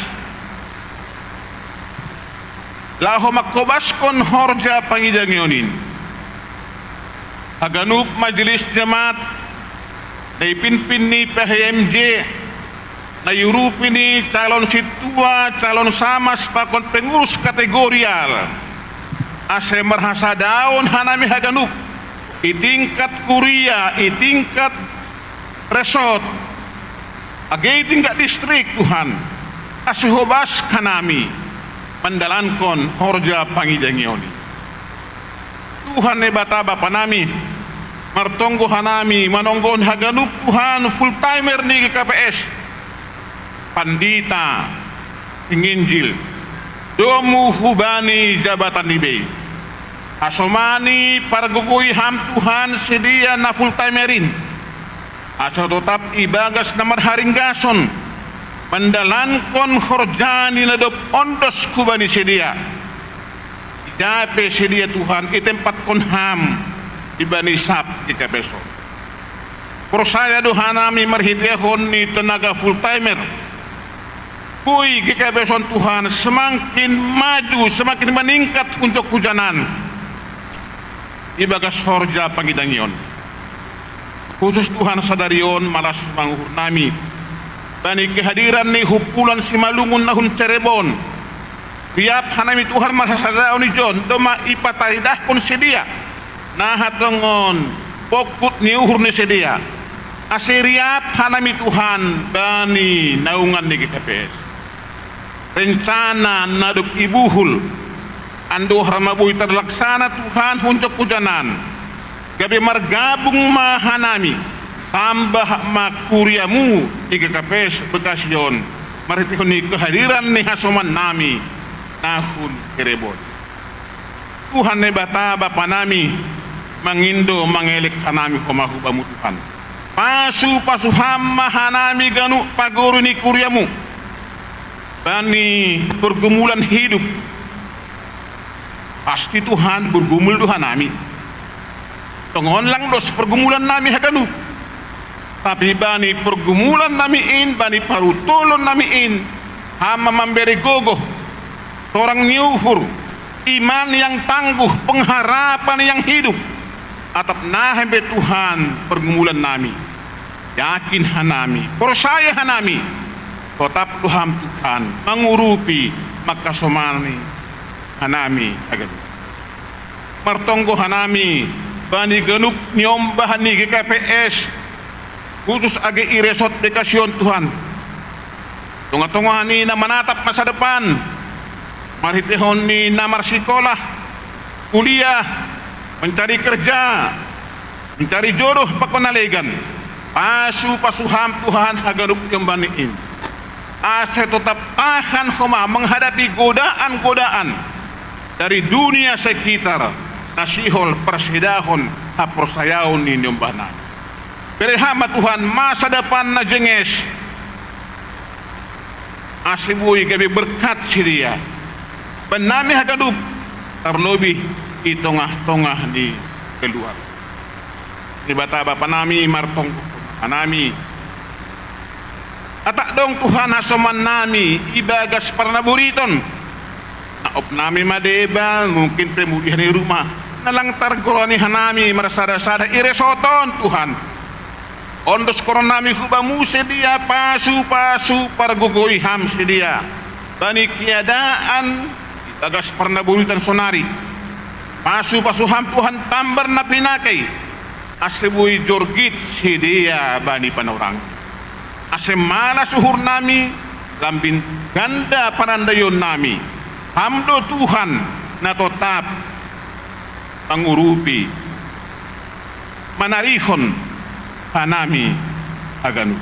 laho mangkobaskon horja pangidangion in. Haganup majelis jemaat na ipinpin ni P H I M J, na iurupi ni calon sintua, calon samas pakon pengurus kategorial, ase marhasadaon hanami haganup, i tingkat kuria, i tingkat resort, age i tingkat distrik Tuhan, ase hobas hanami mandalankon horja pangidangion i. Tuhan Naibata Bapa nami, martonggo hanami manonggohon haganup Tuhan full timer ni G K P S, pandita, penginjil, domu hubani jabatan ni bei. Hasomani pargogohi Ham Tuhan sidea na full timer in, asa totap ibagas na marharinggason mandalankon horjani na dob ondos hubani sidea. Ija pe sidea Tuhan itempatkon Ham ibani sab G K P S on. Porsaya do hanami marhiteihon ni tenaga full timer, boi G K P S on Tuhan semakin maju, semakin meningkat unjok hujanan ibagas horja pangidangion. Khusus Tuhan sadari on malas manguhur nami bani kehadiran ni humpulan Simalungun na hun Cirebon. Riap hanami Tuhan marhasadaon ijon domma ipataridahkon sidea na hatongon pongkut ni uhur ni sidea. Ase riap hanami Tuhan bani naungan ni G K P S. Rencana na dob ibuhul, andohar ma boi tarlaksana Tuhan unjok hujanan, gabe margabung ma hanami, tambah ma kuriaMu i G K P S Bekasi on, marhitehon ni kehadiran ni hasoman nami na hun Cirebon. Tuhan Naibata Bapa nami, mangindo mangelek hanami homa hu Bamu Tuhan. Pasu-pasu Ham ma hanami ganup pagori ni kuriaMu bani pergumulan hidup. Pasti Tuhan bergumul do hanami. Tongon lang dos pergumulan nami haganup. Tapi bani pergumulan nami in, bani parutolon nami in, Ham ma mambere gogoh, torang ni uhur, iman yang tangguh, pengharapan yang hidup. Atap nahe be Tuhan pergumulan nami. Yakin hanami, porsaya hanami, totap do Ham Tuhan mangurupi, manghasomani hanami haganup. Martonggo hanami bani ganup niombah ni G K P S, khusus age i resort Bekasi on Tuhan. Tonga-tonga ni na manatap masa depan, marhitehon ni na marsikolah, kuliah, mencari kerja, mencari jodoh pakon na legan. Pasu-pasu Ham Tuhan haganup niombah ni in, ase totap tahan homa menghadapi godaan-godaan dari dunia sekitar, na sihol parsidahon haporsayaon ni niombah nami. Bere Ham ma Tuhan masa depan na jenges, ase boi gabe berkat sidea bannami haganup, tarlobih i tongah-tongah ni keluarga. Debata Bapa nami martonggo hanami. Atak dong Tuhan hasoman nami ibagas parnaboriton. Na op nami ma deba, mungkin pe mudiha ni rumah, na lang targorani hanami marsada-sada i resort on Tuhan. Ondoskon nami hu Bamu sidea pasu-pasu pargogoi Ham sidea bani keadaan ibagas parnaboriton sonari. Pasu-pasu Ham Tuhan tambar na pinakei, ase boi jorgit sidea bani panorang. Ase malas uhur nami, lambin ganda panandaion nami. Ham do Tuhan na totap mangurupi, manarihon hanami haganup.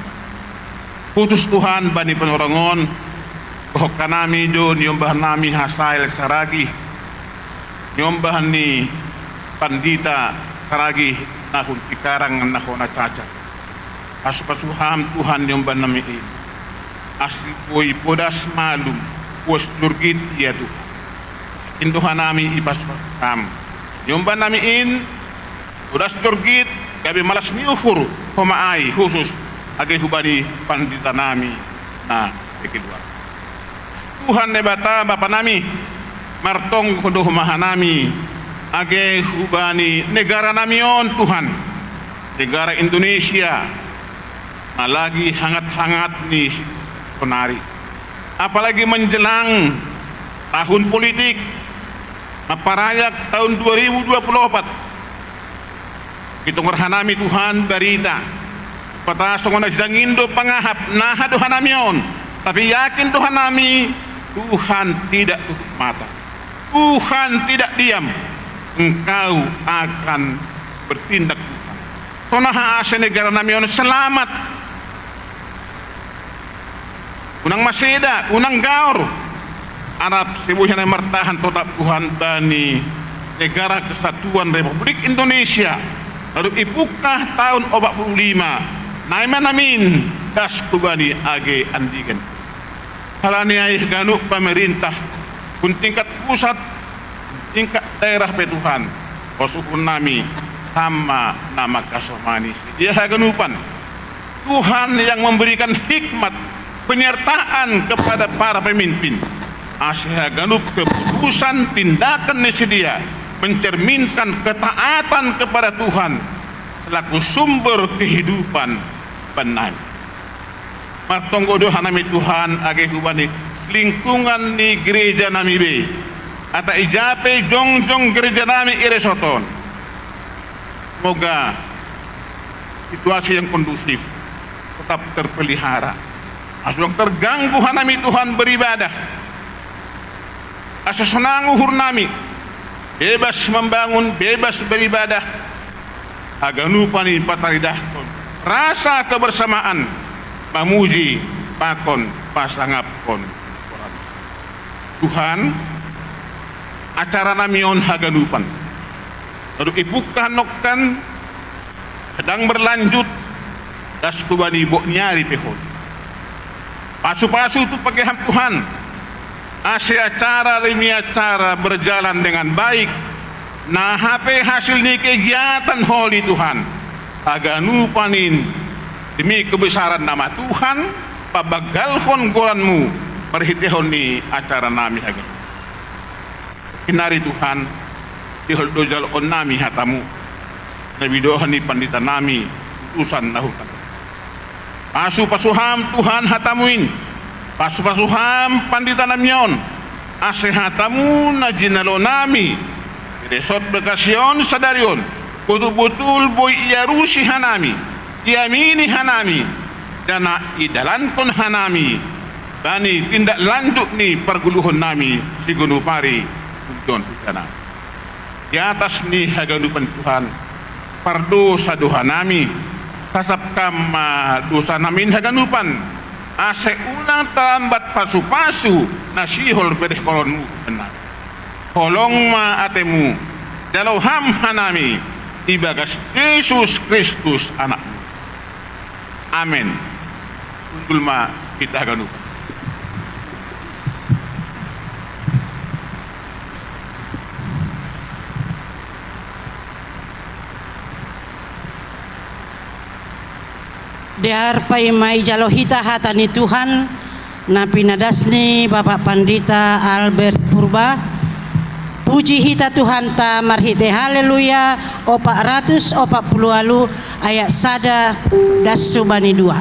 Khusus Tuhan bani panorang on, dohot hanami do niombah nami Hasael Saragih, niombah ni Pandita Saragih na hun Cikarang na hona cacat. Pasu-pasu Ham Tuhan niombah nami in, ase boi podas malum, puas jorgit ia Tuhan. Indo hanami ipasu-pasu Ham niombah nami in, podas jorgit, gabe malas ni uhur homa ai, khusus age hubani pandita nami na kekeluar. Tuhan Debata Bapa nami, martonggo do homa hanami age hubani negara nami on Tuhan, negara Indonesia, na lagi hangat-hangat ni sonari. Apalagi menjelang tahun politik, maparayak tahun dua ribu dua puluh empat. Itongar hanami Tuhan barita, pata songon na jangin do pangahap, naha do hanami on, tapi yakin do hanami, Tuhan tidak tutup mata. Tuhan tidak diam. Engkau akan bertindak Tuhan. Sonaha ase negara nami on selamat. Unang maseda, unang gaor. Arap sibuhi na martahan totap Tuhan bani negara kesatuan Republik Indonesia. Lalu ipungkah tahun opat puluh lima, naima namin das hubani age andigan. Halani ai ganup pemerintah, hun tingkat pusat, tingkat daerah pe Tuhan, pos uhur nami, Ham ma na mangkasomani sidea haganupan. Tuhan yang memberikan hikmat penyertaan kepada para pemimpin, ase haganup keputusan tindakan ni sidea mencerminkan ketaatan kepada Tuhan selaku sumber kehidupan bannami. Martonggo do hanami Tuhan age hubani lingkungan ni gereja nami be, ata ija pe jongjong gereja nami i resort on. Semoga situasi yang kondusif tetap terpelihara. Ase unang terganggu hanami Tuhan beribadah. Ase sonang uhur nami, bebas membangun, bebas beribadah. Haganupan i pataridahkon rasa kebersamaan, mamuji pakon pasangapkon. Tuhan, acara nami on haganupan, na dob ipungkah nongkan, sedang berlanjut, das hubani bot ni ari pe holi. Pasu-pasu tu pake Ham Tuhan, ase acara demi acara berjalan dengan baik, na hape hasil ni kegiatan holi Tuhan, haganupan in demi kebesaran nama Tuhan, pabanggalhon goran-Mu marhiteihon ni acara nami haganupan. Hinari Tuhan, sihol do jaloon nami hata-Mu, na binoan ni pandita nami, utusan na hutang. Pasu-pasu Ham Tuhan hata-Mu in, pasu-pasu Ham pandita nami on, ase hata-Mu na jinalo nami di resort Bekasi on sadari on, botul-botul boi iarusi hanami, iamini hanami, janah idalankon hanami bani tindak lanjut ni pargoluhon nami siganup ari, tujuan tujuan nami. Di atas ni haganupan Tuhan, pardosa do hanami, sasap Kam ma dosa nami in haganupan, ase unang talambat pasu-pasu na sihol berehkonon-Mu bennami. Holong ma atemu, jalo ham hanami, ibagas Jesus Kristus Anakmu. Amen. Hundul ma hita ganup. Dear paima ijalo hita hata ni Tuhan, na pinadas ni Bapak Pandita Albert Purba, puji hita Tuhanta marhite Haleluya opat ratus opat puluh walu ayat sada das subani dua.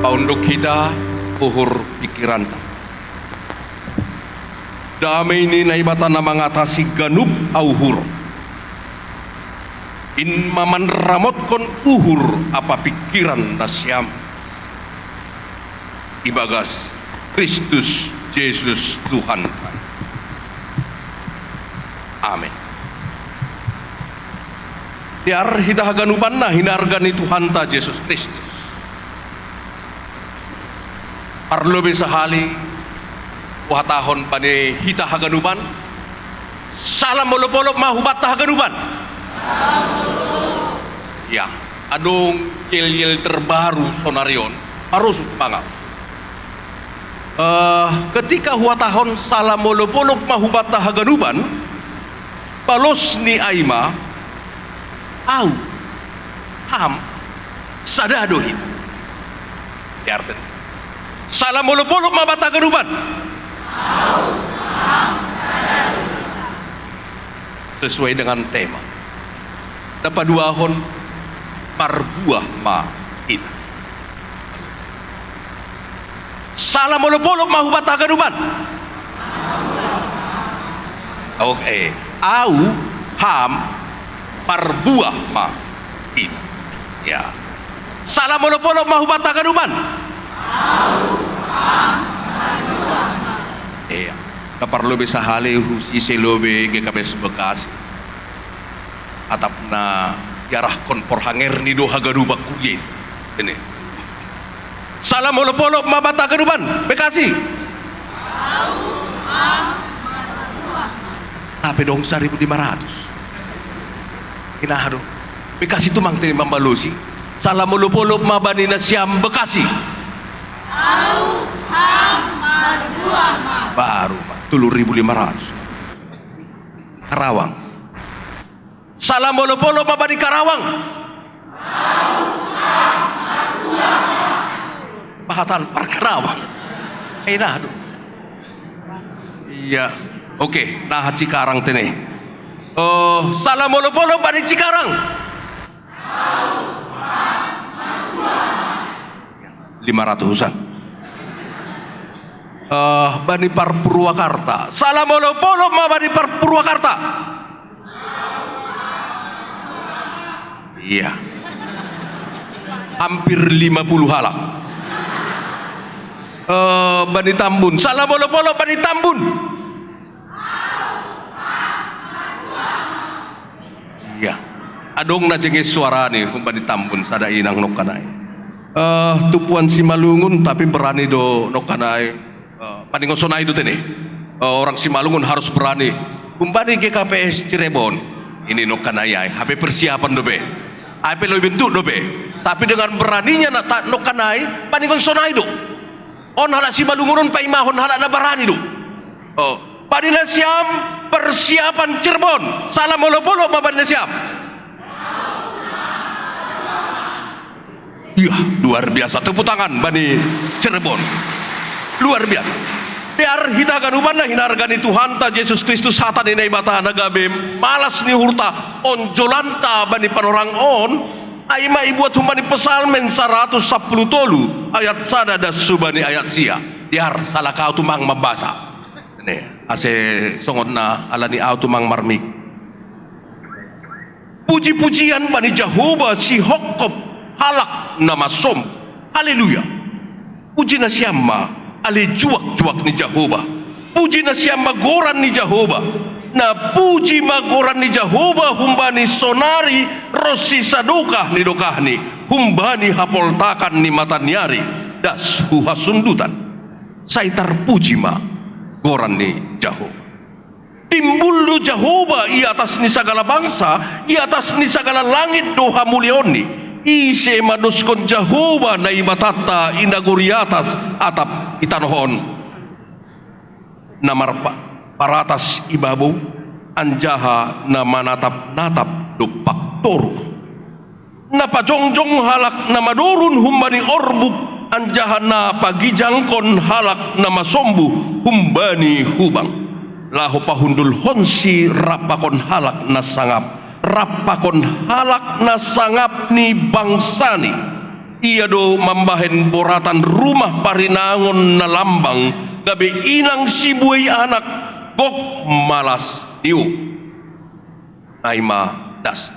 Paunduk hita uhur pikiranta. Damei ni Naibata na mangatasi ganup auhur, in ma manramotkon uhur ampa pingkiran nasiam, ibagas Kristus Jesus Tuhanta. Amen. Tiar hita haganupan na hinarga ni Tuhanta Jesus Kristus. Parlobei sahali, huhatahon bani hita haganupan, salam olopolop ma hubanta haganupan. Ya, adong yel-yel terbaru sonari on, parosut manga. Eh, ketika huhatahon salam olopolop ma hubanta haganupan, balos ni ai ma, au, ham, sada do hita. Diarten. Salam olopolop ma banta haganupan. Sesuai dengan tema. Na paduahon, marbuah ma hita. Salam olopolop ma hubanta haganupan. Oke, au, ham, marbuah ma hita. Ya. Salam olopolop ma hubanta haganupan. Iya. Na parlobei sahali husi selobei G K P S Bekasi. Atap na diarahkon porhanger ni do haganupan kuliah. Ini. Salam olopolop ma banta haganupan, Bekasi. Tapi dong saribu lima ratus. Inaha do. Bekasi tumang tene mambalosi. Salam olopolop ma bani nasiam Bekasi. Au, ham, marbuah ma. Baru ma, tolu ribu lima ratus. Karawang. Salam olopolop ma bani Karawang. Bahatan par Karawang. Inaha do. Iya. Oke, naha Cikarang tene. Oh, salam olopolop bani Cikarang. Lima ratusan. Eh, bani par Purwakarta. Salam olopolop ma bani par Purwakarta. Iya. Hampir lima puluh halak. Eh, bani Tambun. Salam olopolop bani Tambun. Iya. Adong na jengges suarani humbani Tambun sada inang nongkanai. Eh, tumpuan Simalungun tapi berani do nongkanai. Eh, paningon sonai do tene. Eh, orang Simalungun harus berani. Humbani G K P S Cirebon. Ini nongkanai ai. Hape persiapan dope. Ai pe loi bentuk dope. Tapi dengan beraninya na ta-, nongkanai, paningon sonai do. On halak Simalungun on paimahon halak na barani do. Oh, bani nasiam persiapan Cirebon. Salam olopolop ma bani nasiam. Iya, luar biasa. Tepuk tangan bani Cirebon. Luar biasa. Tiar hita haganupan na hinarga ni Tuhanta Jesus Kristus, hata ni Naibata na gabe malas ni uhurta, onjolanta bani panorang on, ai ma ibuat humbani Psalmen saratus sampulu tolu ayat sada das subani ayat sia. Tiar, salak au tumang mambasa. Nih, ase songon na ala ni au tumang marmik. Puji-pujian bani Jahowa sihophop halak na masombu. Haleluya. Puji nasiam ma ale juak-juak ni Jahowa. Puji nasiam ma goran ni Jahowa. Na puji ma goran ni Jahowa humbani sonari ronsi sadokah ni dokahni, humbani hapoltakan ni mataniari das hu hasundutan. Sai tarpuji ma goran ni Jahowa. Timbul do Jahowa i atas ni sagala bangsa, i atas ni sagala langit do hamuliaonni. Ise mandoskon Jahowa Naibatanta i nagori atas atap i tanoh on? Na marpa-, paratas i babou, anjaha na manatap-natap dompak toruh. Na pajongjong halak na madorun humbani orbuk, anjaha na pagijangkon halak na masombu humbani hubang. Laho pahundulhonsi rap pakon halak na sangap, rap pakon halak na sangap ni bangsani. Ia do mambahen boratan rumah parinangon na lambang, gabe inang sibuei anak, gok malas ni uhur. Ai ma das.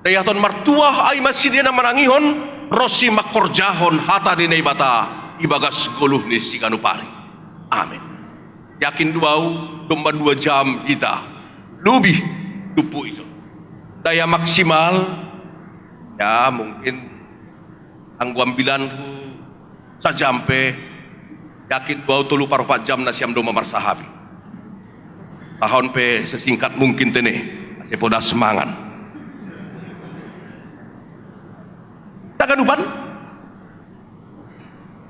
Daihaton martuah ai ma sidea na manangihon, ronsi mangkorjahon hata ni Naibata ibagas goluh ni siganup ari. Amen. Yakin do au, domma dua jam hita. Lobi tumpu ito. Daya maksimal, ya, mungkin anggo ambilanku sajam pe, yakin do au tolu parupat jam na siam do mamarsahabi. Tahon pe sesingkat mungkin tene, ase podas mangan. Taganupan,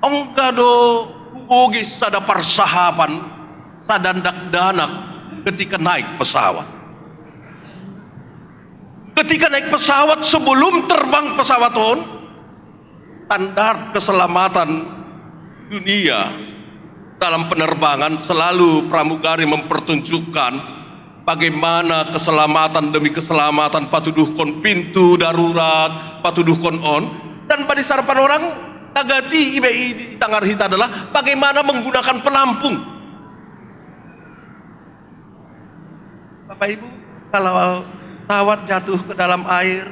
ongga do hubogei sada parsahapan, sada dakdanak ketika naik pesawat. Ketika naik pesawat, sebelum terbang pesawat on, standar keselamatan dunia dalam penerbangan selalu pramugari mempertunjukkan bagaimana keselamatan demi keselamatan, patuduhkon pintu darurat, patuduhkon on, dan bani sarapan orang tagati ibe i di tangar hita adalah bagaimana menggunakan pelampung. Bapak Ibu, kalau pesawat jatuh ke dalam air,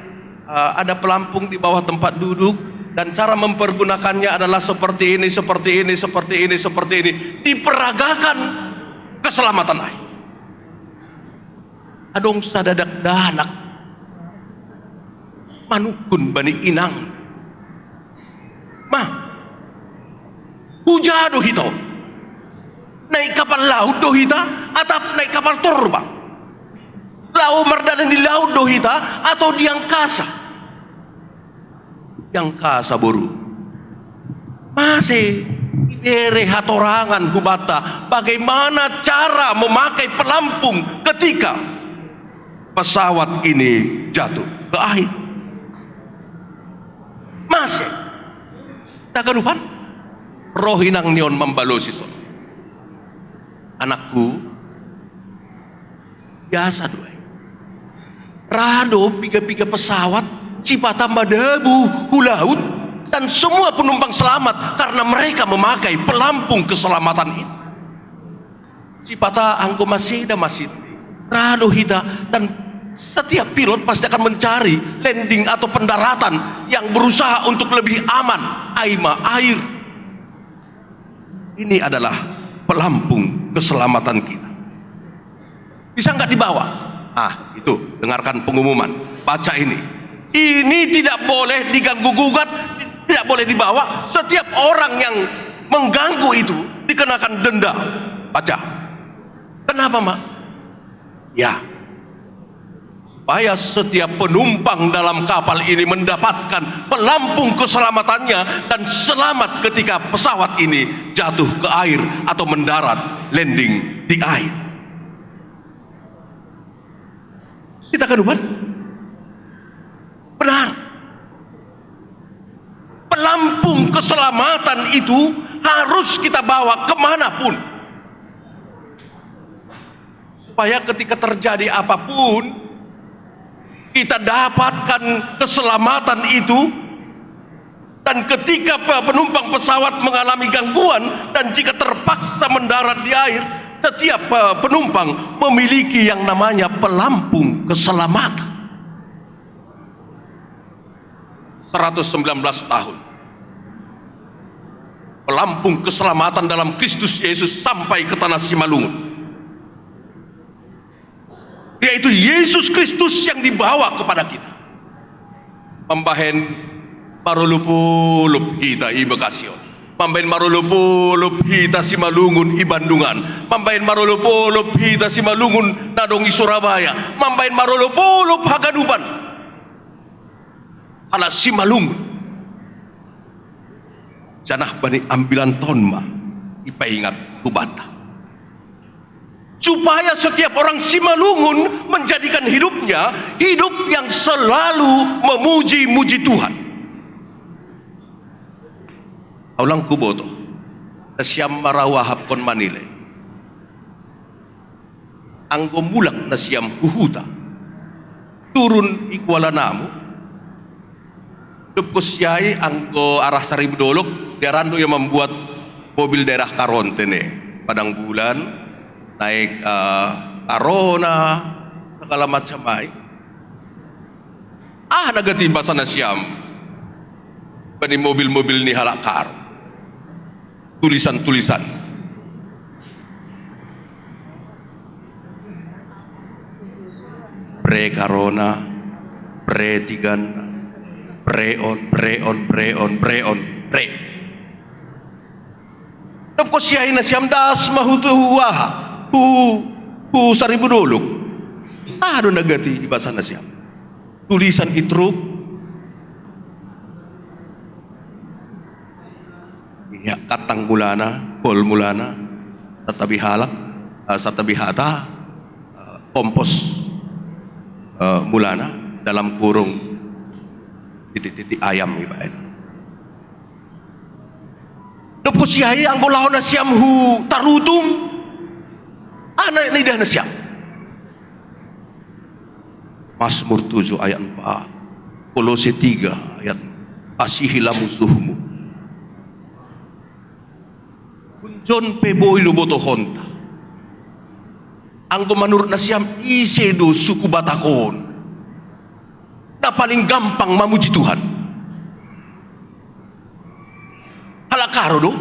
eh, ada pelampung di bawah tempat duduk, dan cara mempergunakannya adalah seperti ini, seperti ini, seperti ini, seperti ini. Diperagakan keselamatan air. Adong sada dakdanak manungkun bani inang. Ma, huja do hita on? Naik kapal laut do hita, atap naik kapal torbang? Laho mardalan di laut do hita, atau di angkasa? Di angkasa, boru. Mase ibere hatorangan hubanta bagaimana cara memakai pelampung ketika pesawat ini jatuh ke air? Mase? Taganupan, roh inang ni on mambalosi songon, anakku, biasa do ai. Ra do piga-piga pesawat, sipata madabu hu laut, dan semua penumpang selamat karena mereka memakai pelampung keselamatan itu. Sipata anggo maseda ma sintong, ra do hita, dan setiap pilot pasti akan mencari landing atau pendaratan yang berusaha untuk lebih aman. Ai ma air. Ini adalah pelampung keselamatan kita. Bisa nggak dibawa? Ah, itu, dengarkan pengumuman. Baca ini. Ini tidak boleh diganggu gugat, tidak boleh dibawa. Setiap orang yang mengganggu itu dikenakan denda. Baca. Kenapa, Mak? Ya, supaya setiap penumpang dalam kapal ini mendapatkan pelampung keselamatannya dan selamat ketika pesawat ini jatuh ke air atau mendarat, landing di air. Kita kan, benar. Pelampung keselamatan itu harus kita bawa kemanapun, supaya ketika terjadi apapun, kita dapatkan keselamatan itu. Dan ketika pe-, penumpang pesawat mengalami gangguan dan jika terpaksa mendarat di air, setiap pe-, penumpang memiliki yang namanya pelampung keselamatan. Seratus sembilan belas tahun. Pelampung keselamatan dalam Kristus Yesus sampai ke tanah Simalungun. Yaitu Yesus Kristus yang dibawa kepada kita. Mambahen marolopolop hita i Bekasi on. Mambahen marolopolop hita Simalungun i Bandung an. Mambahen marolopolop hita Simalungun na adong i Surabaya. Mambahen marolopolop haganupan. Halak Simalungun. Janah bani ambilan ton ma ipaingat hubanta. Supaya setiap orang Simalungun menjadikan hidupnya hidup yang selalu memuji-muji Tuhan. Ulang kuboto, nasiam ma ra huahapkon manilai. Anggo mulak nasiam hu huta, turun i Kuala Namu, dob sian i anggo arah Saribu Dolok, diaran do ia membuat mobil daerah Karonte ne, Padang Bulan, naik, eh, Karona, segala macam ai. Ah, na gati basa nasiam bani mobil-mobil ni halak Karo. Tulisan-tulisan. Pre-Karona, Pre tigan, pre on, pre on, pre on, pre on, pre. Dop ko siai nasiam das ma hu, hu aha, hu, hu Saribu Dolok. Aha do na gati ibasa nasiam? Tulisan i truk. Ya, katang mulana, kol mulana, satabi halak, eh, satabi hata, eh, kompos, eh, mulana, dalam kurung titik-titik ayam ibaen. Dop ko siai anggo laho nasiam hu Tarutung, aha na idah nasiam? Mazmur tujuh ayat empat, Kolose tiga ayat, kasihilah musuhmu. Hunjon pe boi do botohonta. Anggo manurut nasiam, ise do suku Batak on na paling gampang mamuji Tuhan? Halak Karo do?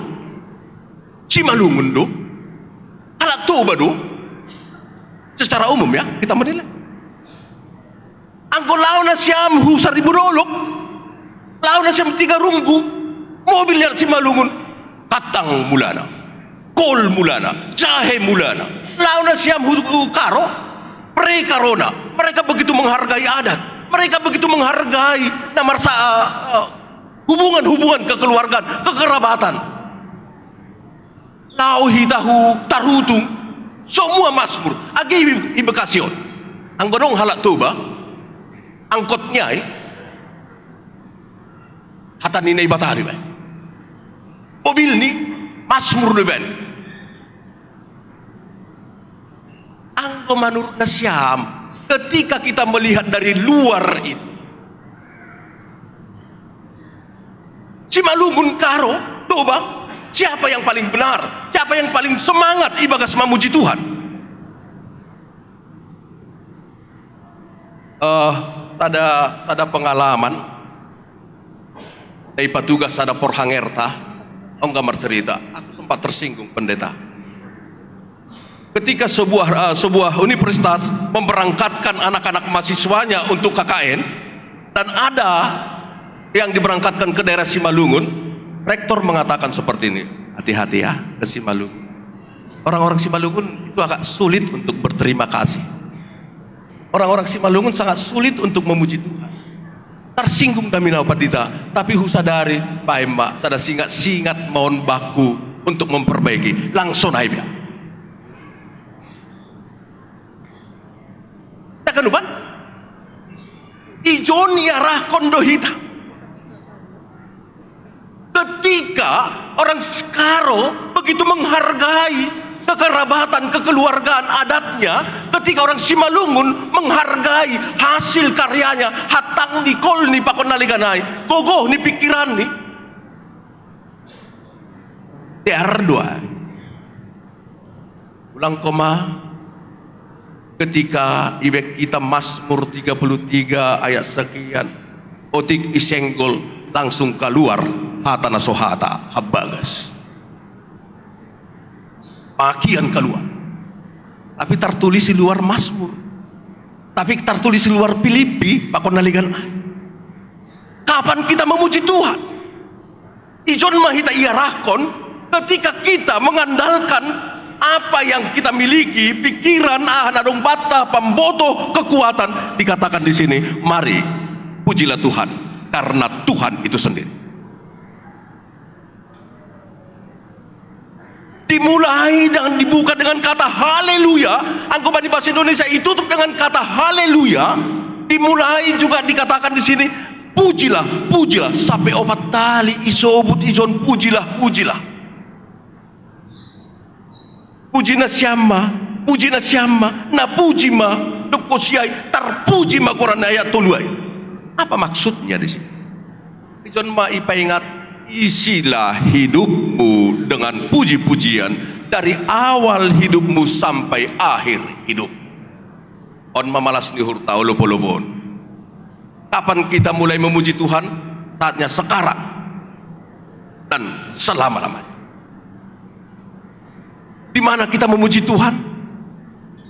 Simalungun do? Halak Toba do? Secara umum ya, kita menilai. Anggo laho nasiam hu Saribu Dolok, laho nasiam Tiga Runggu, mobil ni halak Simalungun, katang mulana, kol mulana, jahe mulana. Laho nasiam hu, hu Karo, pre karona. Mereka begitu menghargai adat, mereka begitu menghargai na marsa, eh, hubungan-hubungan kekeluargaan, kekerabatan. Laho hita hu Tarutung, semua Mazmur, age i, i Bekasi on. Anggo adong halak Toba, angkot ni ai, hata ni Naibata do ibaen. Mobil ni, Mazmur do ibaen. Anggo manurut nasiam, ketika kita melihat dari luar itu, Simalungun, Karo, Toba, siapa yang paling benar? Siapa yang paling semangat ibagas mamuji Tuhan? Eh, sada, sada pengalaman. Dai patugas sada porhangerta, ongga marcerita, aku sempat tersinggung, Pendeta. Ketika sebuah, eh, sebuah universitas memberangkatkan anak-anak mahasiswanya untuk K K N, dan ada yang diberangkatkan ke daerah Simalungun, rektor mengatakan seperti ini, "Hati-hati ya ke Simalungun. Orang-orang Simalungun itu agak sulit untuk berterima kasih. Orang-orang Simalungun sangat sulit untuk memuji Tuhan." Tarsinggung damina, Pandita, tapi husadari, baen ma, sada singat-singat ma on bangku untuk memperbaiki. Langsung ai bia. Takan uban? Ijon iarahkon do hita. Ketika orang Karo begitu menghargai kekerabatan, kekeluargaan adatnya, ketika orang Simalungun menghargai hasil karyanya, hatang ni, kol ni, pakon na legan ai, gogoh ni, pikiran ni. Tear do ai. Ulang koma, ketika ibaen hita Mazmur tiga puluh tiga ayat sekian, otik isenggol, langsung kaluar hata na so hata, habagas. Pakian kaluar. Tapi tartulis di luar Mazmur. Tapi tartulis di luar Filipi, pakon na legan ai. Kapan kita memuji Tuhan? Ijon ma hita iarahkon ketika kita mengandalkan apa yang kita miliki, pikiran, aha na adong banta, pambotoh, kekuatan, dikatakan di sini, "Mari, pujilah Tuhan, karena Tuhan itu sendiri." Dimulai dan dibuka dengan kata haleluya. Anggo bani bahasa Indonesia, ditutup dengan kata haleluya. Dimulai juga dikatakan di sini, "Pujilah, pujilah." Sampai opat kali isobut ijon, "Pujilah, pujilah." Puji nasiam ma, puji nasiam ma, na puji ma, dop ko siai, tarpuji ma goran ni, ayat tolu ai. Apa maksudnya di sini? Ijon ma ipaingat, "Isilah hidupmu dengan puji-pujian dari awal hidupmu sampai akhir hidup." On ma malas ni uhurta, olop-olop on. Kapan kita mulai memuji Tuhan? Saatnya sekarang dan selama-lamanya. Di mana kita memuji Tuhan?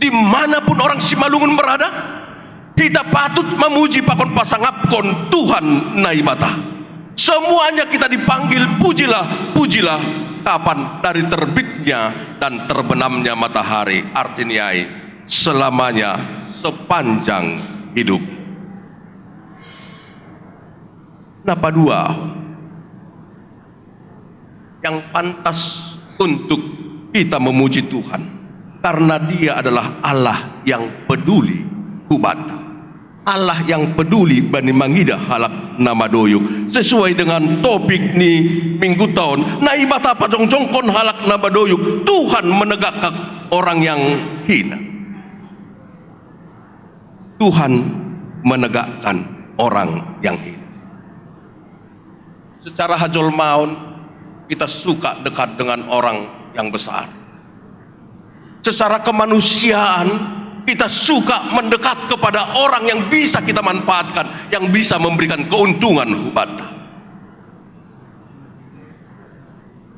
Dimanapun orang Simalungun berada, Kita patut memuji pakon pasangapkon Tuhan Naibata. Semuanya kita dipanggil, pujilah, pujilah. Kapan? Dari terbitnya dan terbenamnya matahari, artinya selamanya, sepanjang hidup. Napa dua yang pantas untuk kita memuji Tuhan, karena Dia adalah Allah yang peduli hubata. Allah yang peduli bani mangidah halak na madoyuk. Sesuai dengan topik ni minggu taon, Naibata pajongjongkon halak na madoyuk, Tuhan menegakkan orang yang hina. Tuhan menegakkan orang yang hina. Secara hajolmaon, kita suka dekat dengan orang yang besar. Secara kemanusiaan, kita suka mendekat kepada orang yang bisa kita manfaatkan, yang bisa memberikan keuntungan hubata.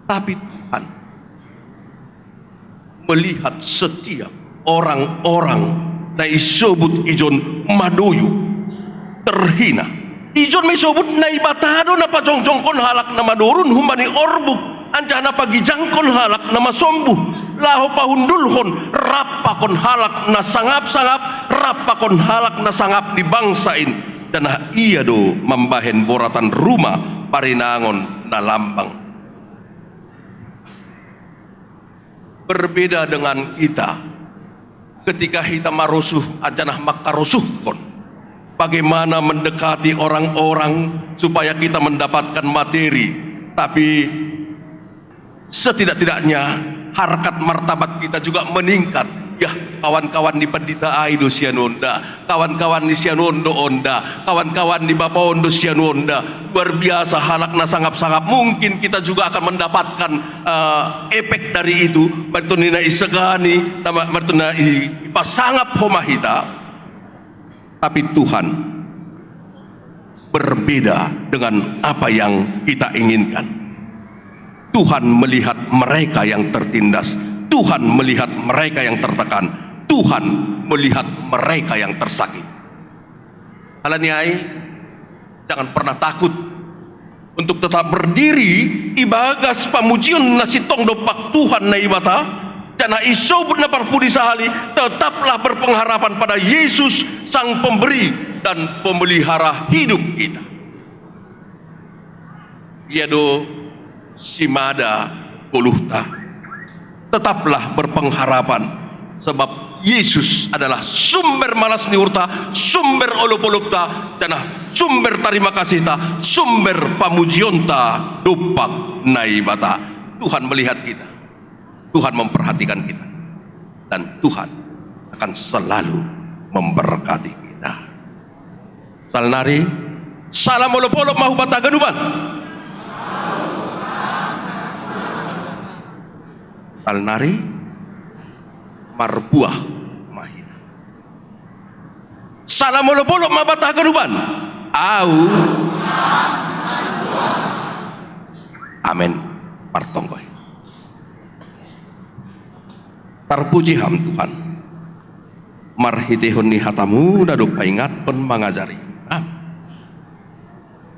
Tapi Tuhan melihat setiap orang-orang na isobut ijon madoyuk, terhina. Ijon ma isobut, Naibata do na pajongjongkon halak na madorun humbani orbuk, anjaha na pagijangkon halak na masombuh, laho pahundulhon rap pakon halak na sangap-sangap, rap pakon halak na sangap di bangsa in, janah Ia do mambahen boratan ruma parinangon na lambang. Berbeda dengan kita, ketika kita marusuh anjaha mangkarusuhkon, bagaimana mendekati orang-orang supaya kita mendapatkan materi, tapi setidak-tidaknya harkat martabat kita juga meningkat. Ya, kawan-kawan ni pandita ai do sian on da, kawan-kawan ni sian on do on da, kawan-kawan ni bapa on do sian on da. Luar biasa, halak na sangap-sangap. Mungkin kita juga akan mendapatkan, eh, efek dari itu. Marhitehon ni na isegani, na ma-, marhitehon na i-, ipasangap homa hita. Tapi Tuhan berbeda dengan apa yang kita inginkan. Tuhan melihat mereka yang tertindas. Tuhan melihat mereka yang tertekan. Tuhan melihat mereka yang tersakiti. Alani ai, jangan pernah takut untuk tetap berdiri ibagas pamujion na sintong dompak Tuhan Naibata, janah isobut na parpudi sahali, tetaplah berpengharapan pada Yesus, Sang Pemberi dan Pemelihara hidup kita. Ia do simada goluhta. Tetaplah berpengharapan, sebab Yesus adalah sumber malas ni uhurta, sumber olop-olopta, janah sumber tarima kasihta, sumber pamujionta dompak Naibata. Tuhan melihat kita, Tuhan memperhatikan kita, dan Tuhan akan selalu memberkati kita. Saonari, salam olop-olop ma hubanta ganupan. Saonari, marbuah ma hita. Salam olop-olop ma banta haganupan. Au. Amen. Martonggo hita. Tarpuji Ham, Tuhan, marhiteihon ni hata-Mu na dob paingatkon mangajari. Ah.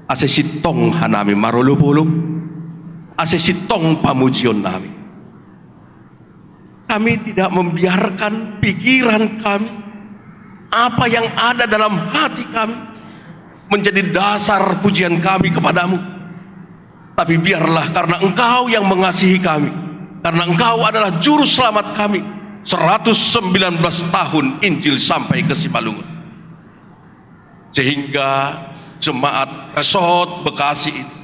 Ase sintong hanami marolop-olop, ase sintong pamujionnami. Kami tidak membiarkan pikiran kami, apa yang ada dalam hati kami, menjadi dasar pujian kami kepada-Mu. Tapi biarlah karena Engkau yang mengasihi kami, karena Engkau adalah juru selamat kami, seratus sembilan belas tahun Injil sampai ke Simalungun. Sehingga jemaat Resort Bekasi ini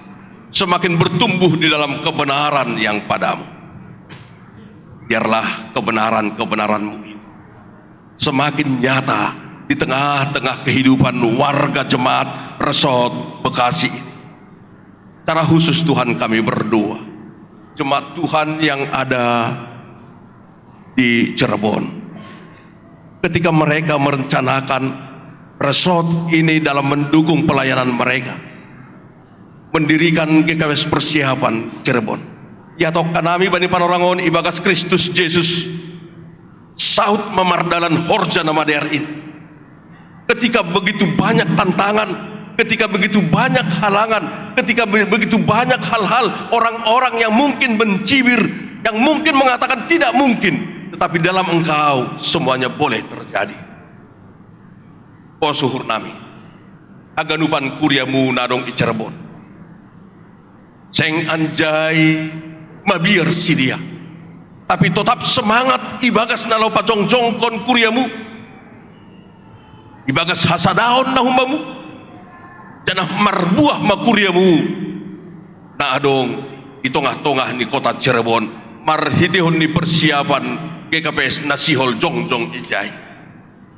semakin bertumbuh di dalam kebenaran yang padamu. Biarlah kebenaran-kebenaran-Mu ini semakin nyata di tengah-tengah kehidupan warga jemaat Resort Bekasi ini. Secara khusus, Tuhan, kami berdoa, jemaat Tuhan yang ada di Cirebon, ketika mereka merencanakan resort ini dalam mendukung pelayanan mereka, mendirikan G K W S Persiapan Cirebon, ihatongkan hami bani panorang on ibagas Kristus Jesus, saut ma mardalan horja na madear in. Ketika begitu banyak tantangan, ketika begitu banyak halangan, ketika be-, begitu banyak hal-hal, orang-orang yang mungkin mencibir, yang mungkin mengatakan tidak mungkin, tetapi dalam Engkau semuanya boleh terjadi. O suhur nami, haganupan kuriamu na adong i Cirebon. Seng anjai mabiar sidia, tapi totap semangat ibagas na laho pajongjongkon kuriamu, ibagas hasadaon na humbamu, janah marbuah ma kuriamu na adong i tongah-tongah ni kota Cirebon, marhiteihon ni persiapan G K P S na sihol jongjong ijai.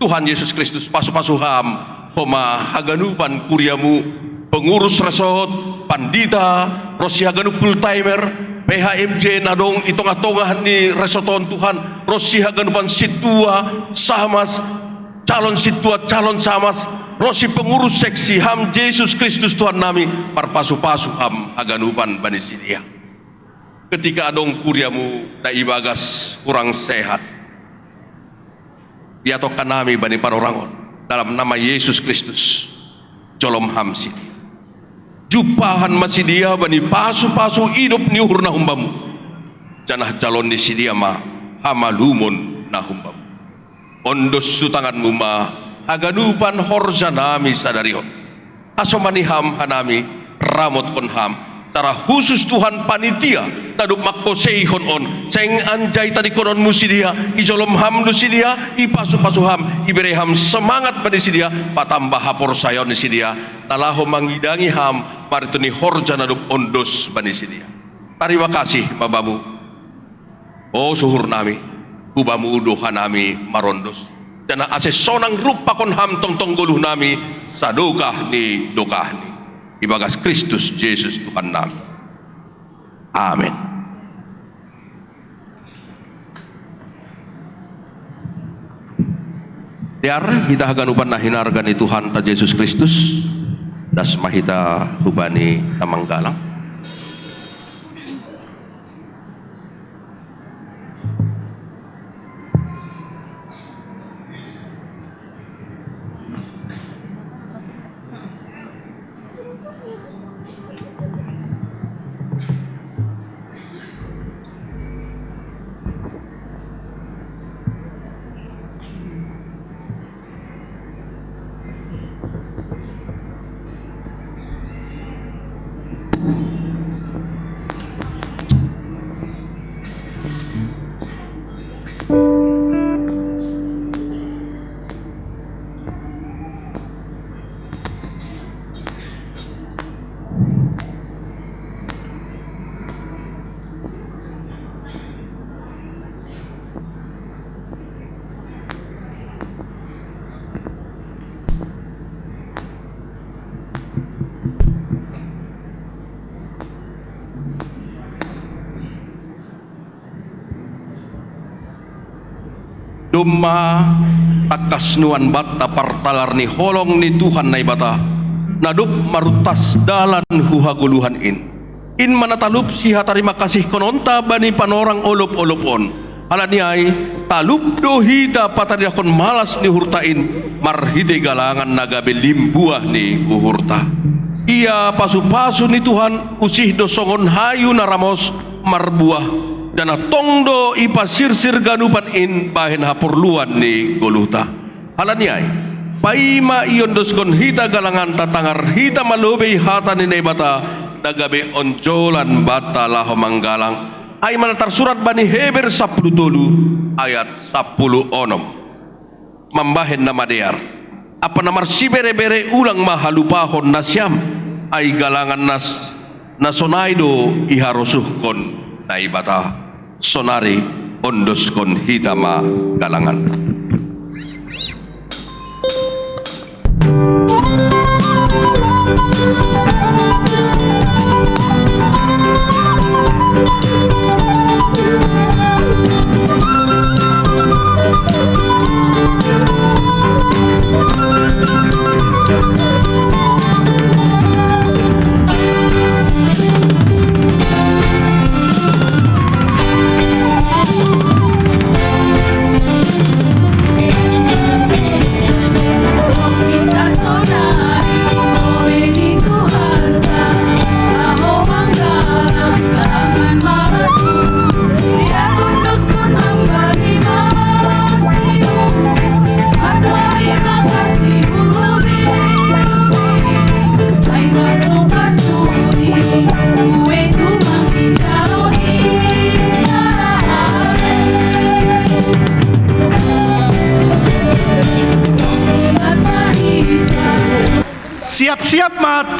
Tuhan Yesus Kristus pasu-pasu ham, homa haganupan kuriamu, pengurus resort, pandita, ronsi haganup full timer, P H M J na adong i tongah-tongah ni resort on Tuhan, ronsi haganupan sintua, samas, calon sintua, calon samas, ronsi pengurus seksi, ham Jesus Kristus Tuhan nami, marpasu-pasu ham haganupan bani sidia. Ketika adong kuriamu na ibagas kurang sehat, ihatongkan nami bani panorang on, dalam nama Yesus Kristus, jolom ham sidia. Jumpahan ma sidia bani pasu-pasu idop ni uhur na humbamu, janah jaloon ni sidia ma hamalumon na humbamu. Ondos tu tanganmu ma haganupan horja nami sadari on. Hasomani ham hanami, ramotkon ham. Secara khusus Tuhan panitia na dob mangkoseihon on, seng anjai tadingkononmu sidia, ijolom ham do sidia, ipasu-pasu ham, ibere ham semangat bani sidia, patambah haporsayaon ni sidia, na laho mangidangi ham, marhitei ni horja na dob ondos bani sidia. Tarima kasih ma bamu. O suhur nami, hubamu do hanami marondos. Janah ase sonang rap pakon ham tongtong goluh nami, sadokah ni dokahni. Ibagas Kristus Jesus Tuhan nami. Amen. Dear, hita haganupan na hinarga ni Tuhanta Jesus Kristus, das ma hita hubani na manggalang. Domma tangkas nuan banta partalar ni holong ni Tuhan Naibata, na dob maruntas dalan hu hagoluhan in. In ma na talup sihatarimakasihkononta bani panorang olop-olop on. Halani ai, talup do hita pataridahkon malas ni uhurta in marhitei galangan na gabe limbuah ni uhurta. Ia pasu-pasu ni Tuhan usih do songon hayu na ramos marbuah, janah tong do ipasirsir ganupan in bahen haporluan ni goluhta. Halani ai, paima iondoskon hita galanganta, tangar hita ma lobei hata ni Naibata na gabe onjolan banta laho manggalang. Ai ma na tarsurat bani Heber sampulu tolu ayat sampulu onom. Mambahen na madear, ampa na marsibere-bere ulang ma halupahon nasiam, ai galangan nas-, na sonai do iharosuhkon Naibata. Sonari ondoskon hita ma galangan.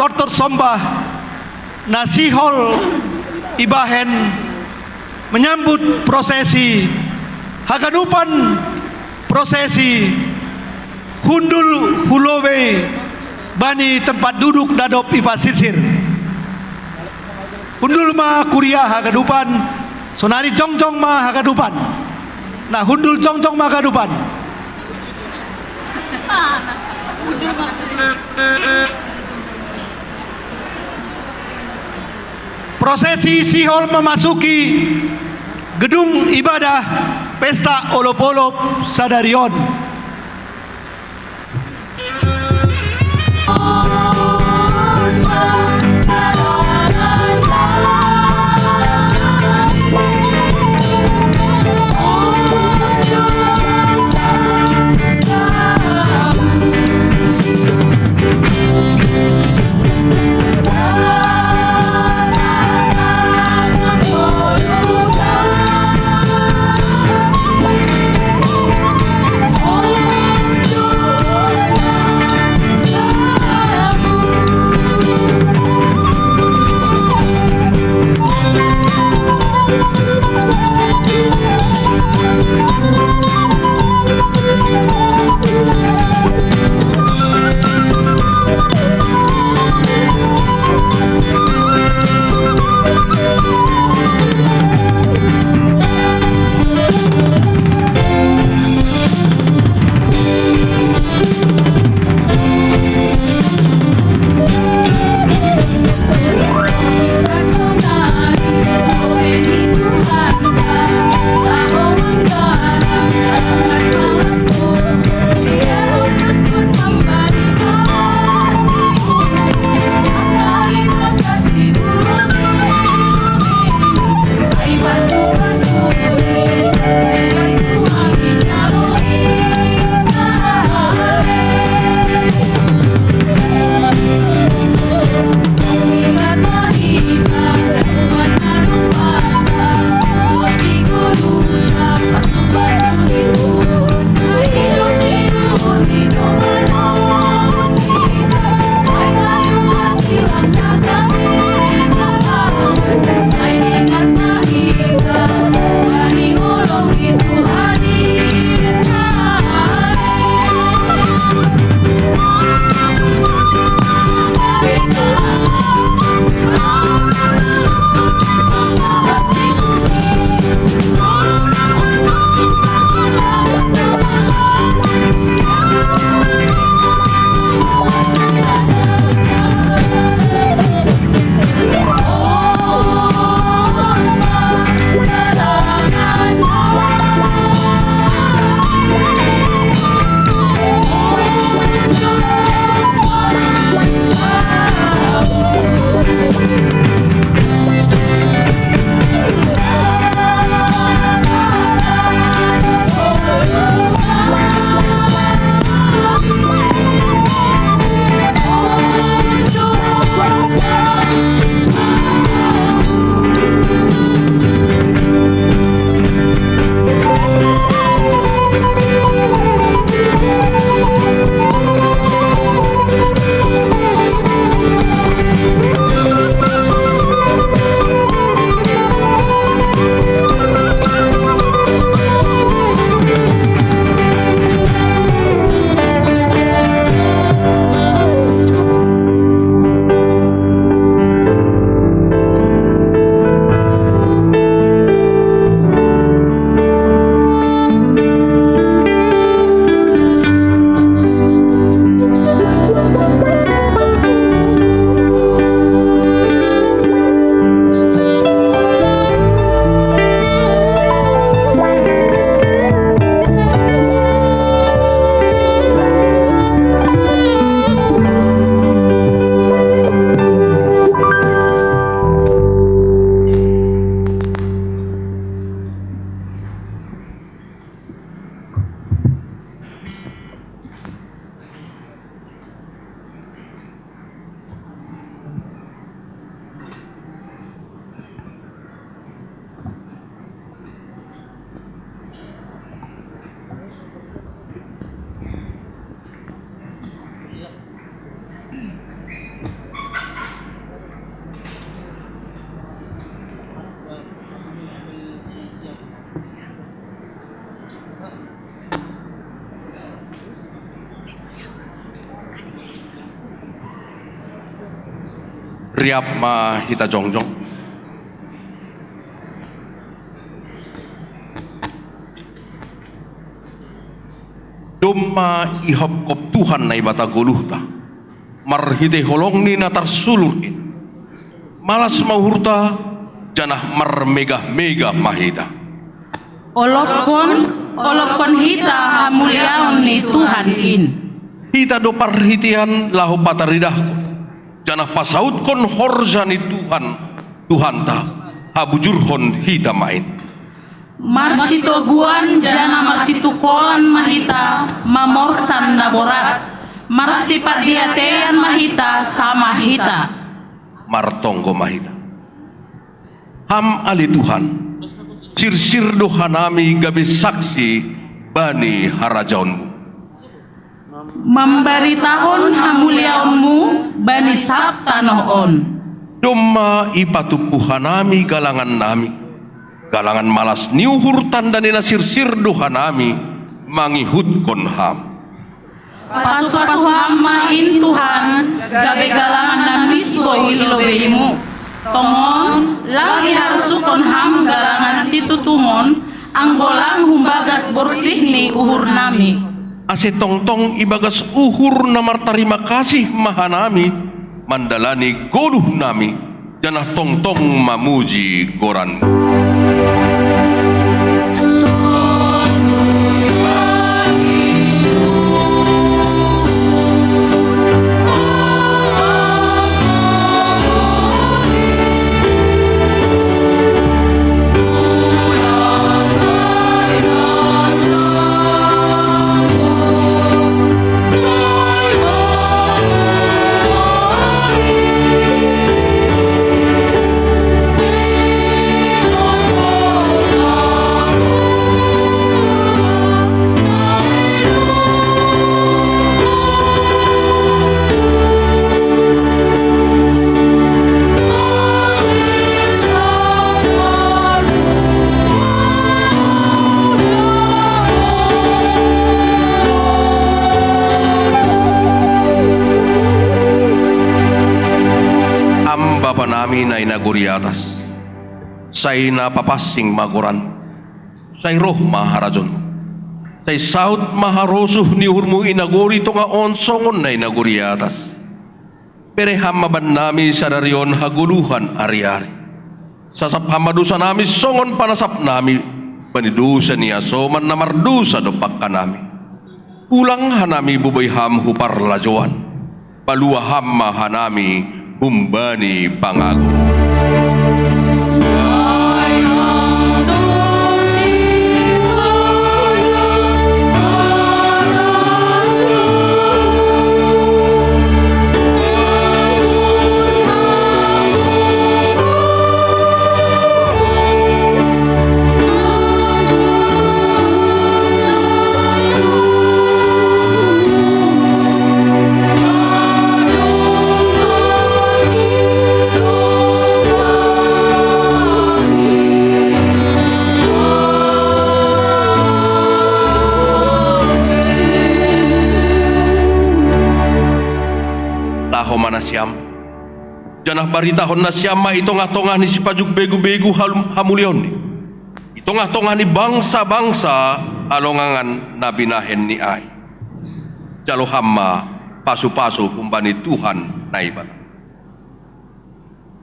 Ortor sombah na sihol ibahen menyambut prosesi haganupan prosesi hundul hu lobei bani tempat duduk dadop i pasisir. Hundul ma kuria haganupan, sonari jongjong ma haganupan. Nah, hundul jongjong ma haganupan. Prosesi sihol memasuki gedung ibadah pesta olop-olop sadari on. Riap ma hita jongjong. Domma ihopkop Tuhan Naibata goluhta, marhitei holong ni na tarsulur in. Malas ma uhurta, janah marmegah-megah ma hita. Olopkon, olopkon hita hamuliaon ni Tuhan in. Hita do parhitean laho pataridahkon, janah pasautkon horja ni Tuhan, Tuhanta, habujurhon hita ma in. Marsitoguan janah marsitungkolan ma hita mamorsan na borat, marsipardiateian ma hita sama hita. Martonggo ma hita. Ham ale Tuhan, sirsir do hanami gabe saksi bani harajaonmu. Mambaritahon hamuliaonmu bani sab tanoh on. Domma ipatumpu hanami galangannami, galangan malas ni uhur tanda ni na sirsir do hanami mangihutkon ham. Pasu-pasu ham ma in Tuhan, gabe galangan na misbou i lobeimu. Tongon, lang iharusukhon ham galangan situtungon, anggo lang humbagas borsih ni uhurnami. Ase tongtong ibagas uhur na martarima kasih ma hanami mandalani goluhnami, janah tongtong mamuji goranmu. Ham Bapa nami na i nagori atas, sai na papansing ma goranmu, sai roh ma harajaonmu, sai saut ma harosuh ni uhurmu i nagori tonga on songon na i nagori atas. Bere ham ma bannami sadari on hagoluhan ari-ari. Sasap ham ma dousanami songon panasapnami bani dousa ni hasoman na mardousa dompak hanami. Ulang hanami bobei ham hu parlajouan. Palua ham ma hanami humbani pangago. Laho ma nasiam, janah baritahon nasiam ma i tongah-tongah ni sipajuk begu-begu hal-, hamuliaonni, i tongah-tongah ni bangsa-bangsa halongangan na binahen ni ai. Jalo ham ma pasu-pasu humbani Tuhan Naibata.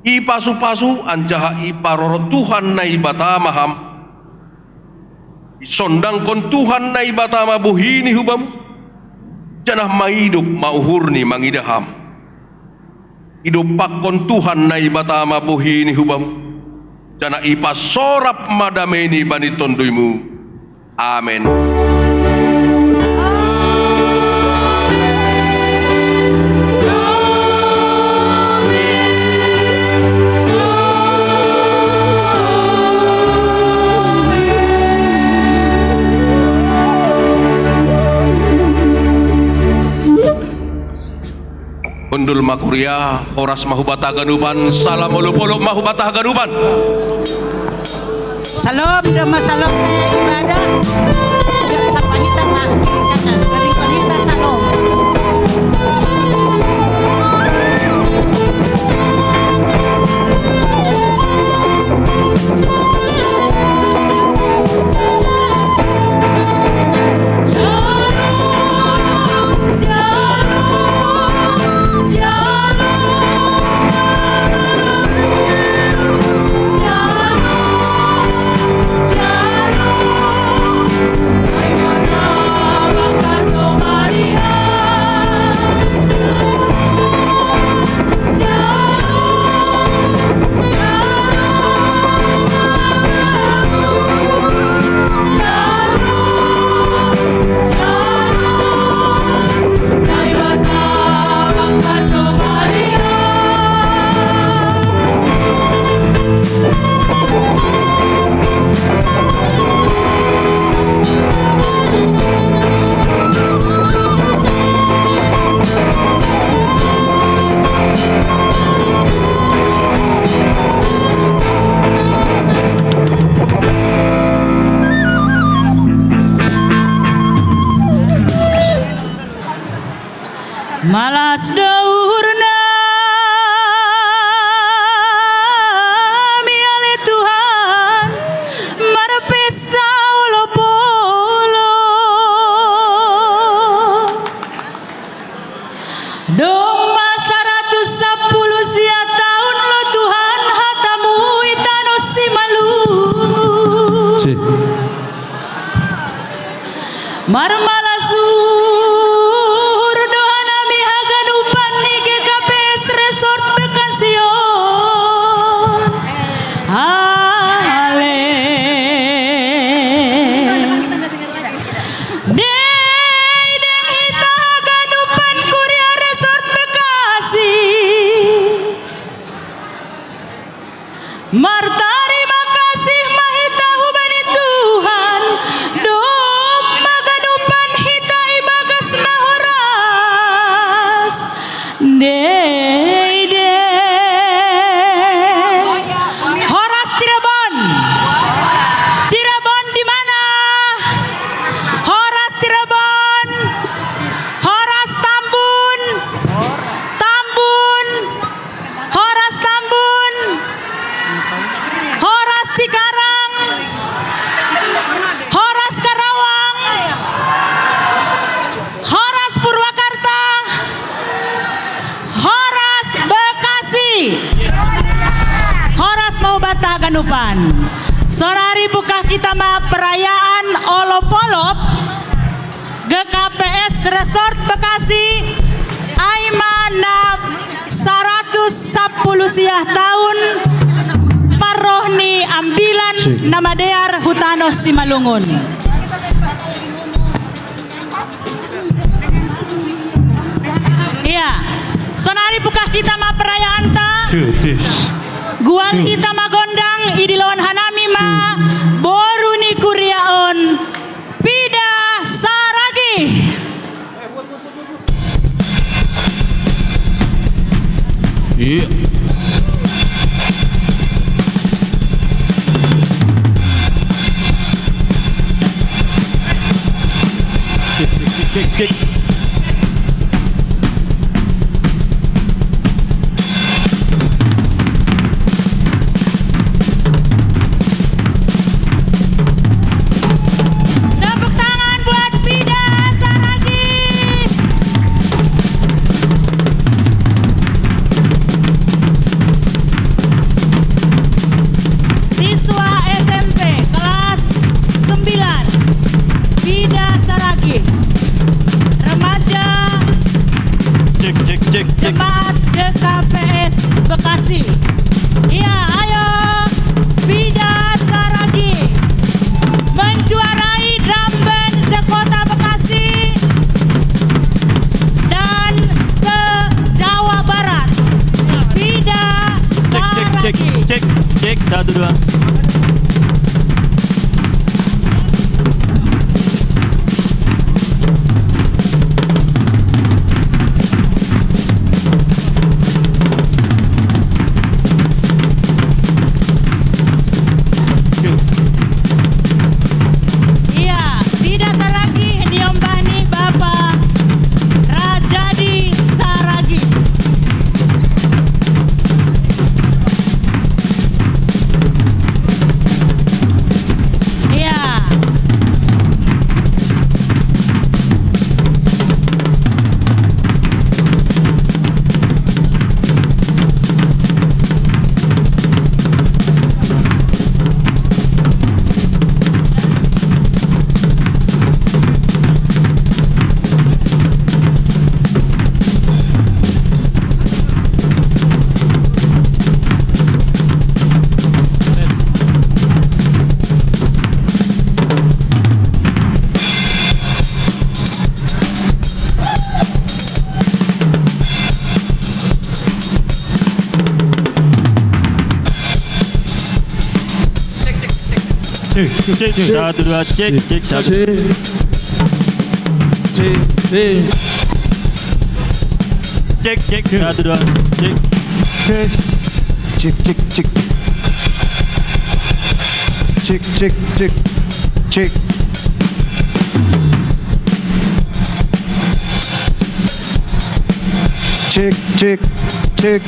Ipasu-pasu anjaha iparoro Tuhan Naibata ma ham. Isondangkon Tuhan Naibata ma bohi ni hubamu, janah maidop ma uhurni mangidah ham. Idompakkon Tuhan Naibata ma bohi ni hubamu, janah ipasorap ma dameini bani tonduimu. Amen. Hundul ma kuria, horas ma hubata haganupan, salam olop-olop ma hubata haganupan. Salom, domma salom se ibadah. Sapa hita ma, hita, hita, salom. Malas dohur nami ale Tuhan, marpesta olo-polo. Domma saratus sampulu sia taun lo Tuhan hatamu i tano Simalungun. Cih. Marmalas uhur do hanami haganupan ni G K P S Resort Bekasi on. Ale. Dei deng hita haganupan Kuria Resort Bekasi. Martarima kasih ma hita hubani Tuhan, domma ganupan hita i bagas na horas. Dei, dei. Horas Cirebon. Cirebon di mana? Horas Cirebon. Horas Tambun. Tambun. Horas Tambun. Horas Cikarang. Horas Karawang. Horas Purwakarta. Horas Bekasi. Horas ma hubanta haganupan. Sonari buka hita ma perayaan olop-olop G K P S Resort Bekasi, ai ma na saratus sampulu sia taun parroh ni ambilan na madear hu tano Simalungun. Ia, sonari buka hita ma perayaanta. Gual hita ma gondang, idilohon hanami ma boru ni kuria on, Pida Saragih. Iya. Cek, cek, cek, cek. Tepuk tangan buat Pida Saragih. Siswa S M P kelas sembilan, Pida Saragih. Remaja Cek, cek, cek, cek. Jemaat G K P S Bekasi. Iya, ayo. Pida Saragih menjuarai drum band se-Kota Bekasi dan se-Jawa Barat. Pida Cek, cek, cek, Saragih. Cek, cek, satu, dua. Iya, Pida Saragih niombah ni Bapa Rajadi Saragih. Iya. Cek, cek, cek. Satu, dua, cek, cek, satu. Cek, cek, cek. Cek, cek, satu, dua, cek. Cek. Cek, cek, cek. Cek, cek, cek. Cek. Check, check, check.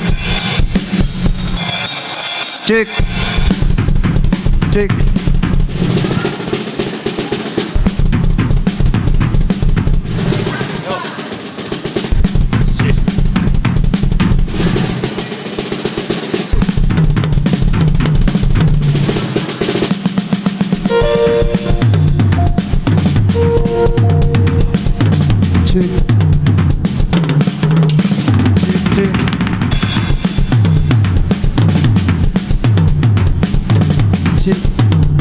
Check. Check. Check. Check, check. Check.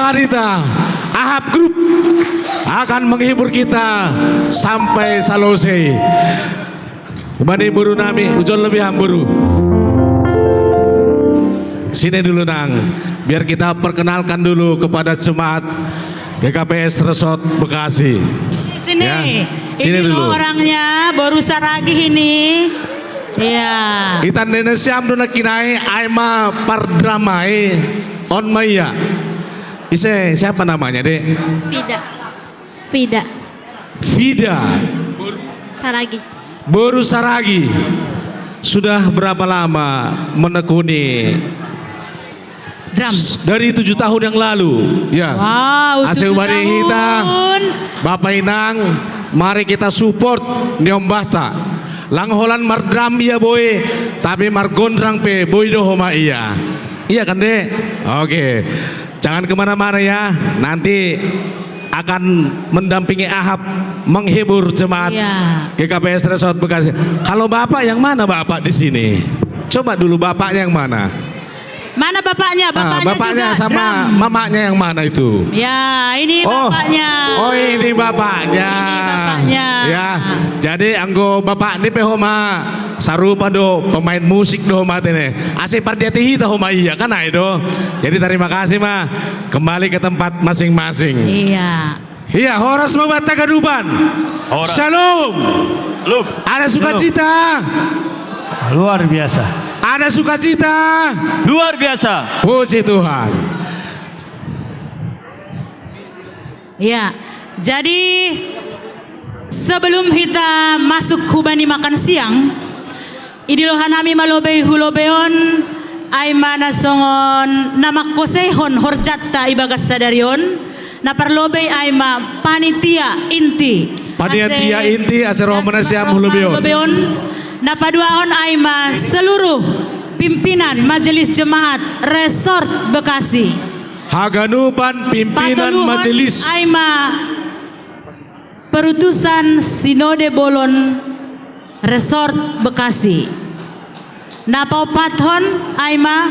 Kita Ahap Group akan menghibur kita sampai selesai. Mani buru nami, ujon lebih hamburu. Sini dulu, Nang. Biar kita perkenalkan dulu kepada jemaat G K P S Resort Bekasi. Sini. Ya, sini ini dulu. Loh orangnya, baru saragi ini. Iya. Itan nene siam duna kinai, aima pardramai on maya. Ise, siapa namanya, Dek? Fida. Fida. Fida. Saragi. Boru Saragi. Sudah berapa lama menekuni drum? Dari tujuh tahun yang lalu. Ya. Wow, Ase tujuh ubani tahun. Hita, Bapak Inang, mari kita support ni ombahta. Lang holan mardrum ia boi, tapi margondrang pe boi do homa ia. Iya kan, Dek? Oke. Jangan kemana-mana ya. Nanti akan mendampingi Ahap menghibur jemaat. Iya. G K P S Resort Bekasi. Kalau Bapak yang mana, Bapak, di sini? Coba dulu, Bapaknya yang mana? Mana bapaknya? Ah, bapaknya, bapaknya juga sama drum. Mamanya yang mana itu? Ya, ini, oh, bapaknya. Oh, ini bapaknya. Ini bapaknya. Ya, jadi anggo bapak ni pe homa sarupa do, pemain musik do homa tene. Ase pardiati hita homa ia kan, ai do. Jadi terima kasih, Ma. Kembali ke tempat masing-masing. Iya. Iya, horas ma banta ganupan. Horas. Shalom. Shalom. Ada sukacita. Luar biasa. Ada sukacita. Luar biasa. Puji Tuhan. Ya, jadi sebelum kita masuk hubani makan siang, idilo hanami ma lobei hu lobei on, ai ma na songon na mangkoseihon horjanta ibagas sadari on, na parlobei ai ma panitia inti. Panitia inti, ase roh ma nasiam hu lobei on. Na paduahon ai ma seluruh pimpinan Majelis Jemaat Resort Bekasi. Haganupan pimpinan majelis. Patoluhon ai ma perutusan Sinode Bolon Resort Bekasi. Na paompathon ai ma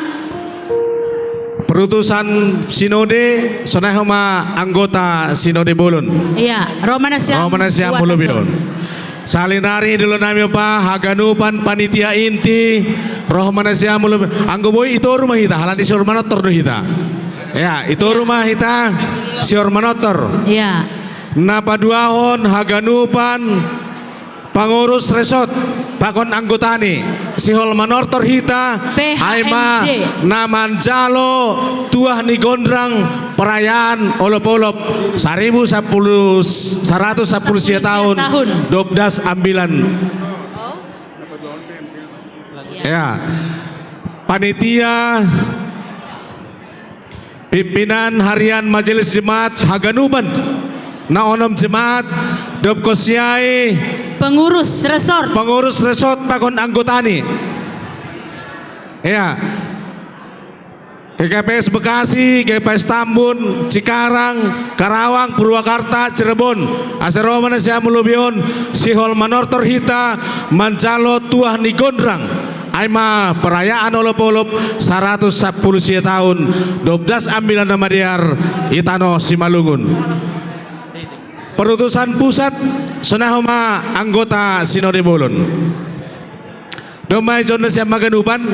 perutusan Sinode, sonai homa anggota Sinode Bolon. Iya, roh ma nasiam. Roh ma nasiam hu lobei on. Salinari idilo nami opa, haganupan panitia inti, roh ma nasiam hu lobei on. Anggo boi i toru ma hita, halani sihol manortor do hita. Ya, i toru ma hita sihol manortor. Iya. Na paduahon haganupan pangurus resort pakon anggotani, sihol manortor hita, ai ma na manjalo tuah ni gondrang perayaan olop-olop saribu sapuluh, saratus sapuluh sia taon, dua belas ambilan. Ya. Panitia, pimpinan harian Majelis Jemaat haganupan na onom jemaat, dob kosiai pengurus resort. Pengurus resort pakon anggotani. Ya. G K P S Bekasi, G K P S Tambun, Cikarang, Karawang, Purwakarta, Cirebon. Ase roh ma nasiam hu lobei on, sihol manortor hita manjalo tuah ni gondrang. Ai ma perayaan olop-olop saratus sapuluh sia taon, dua belas ambilan na madear i tano Simalungun. Perutusan pusat, sonai homa anggota Sinode Bolon. Domma i jon nasiam haganupan.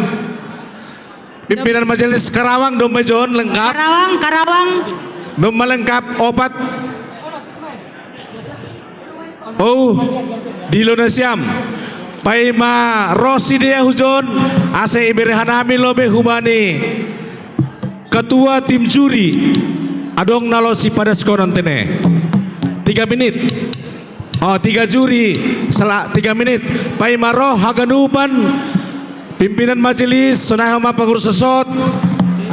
Pimpinan Majelis Karawang, domma i jon lengkap. Karawang, Karawang. Domma lengkap opat. Oh, dilo nasiam. Paima ro sidea hujon, ase ibere hanami lobei hubani ketua tim juri. Adong na laho sipadashonon tene. Tiga menit. Oh, tiga juri, sela tiga menit. Paima ro haganupan pimpinan majelis, sonai homa pengurus resort,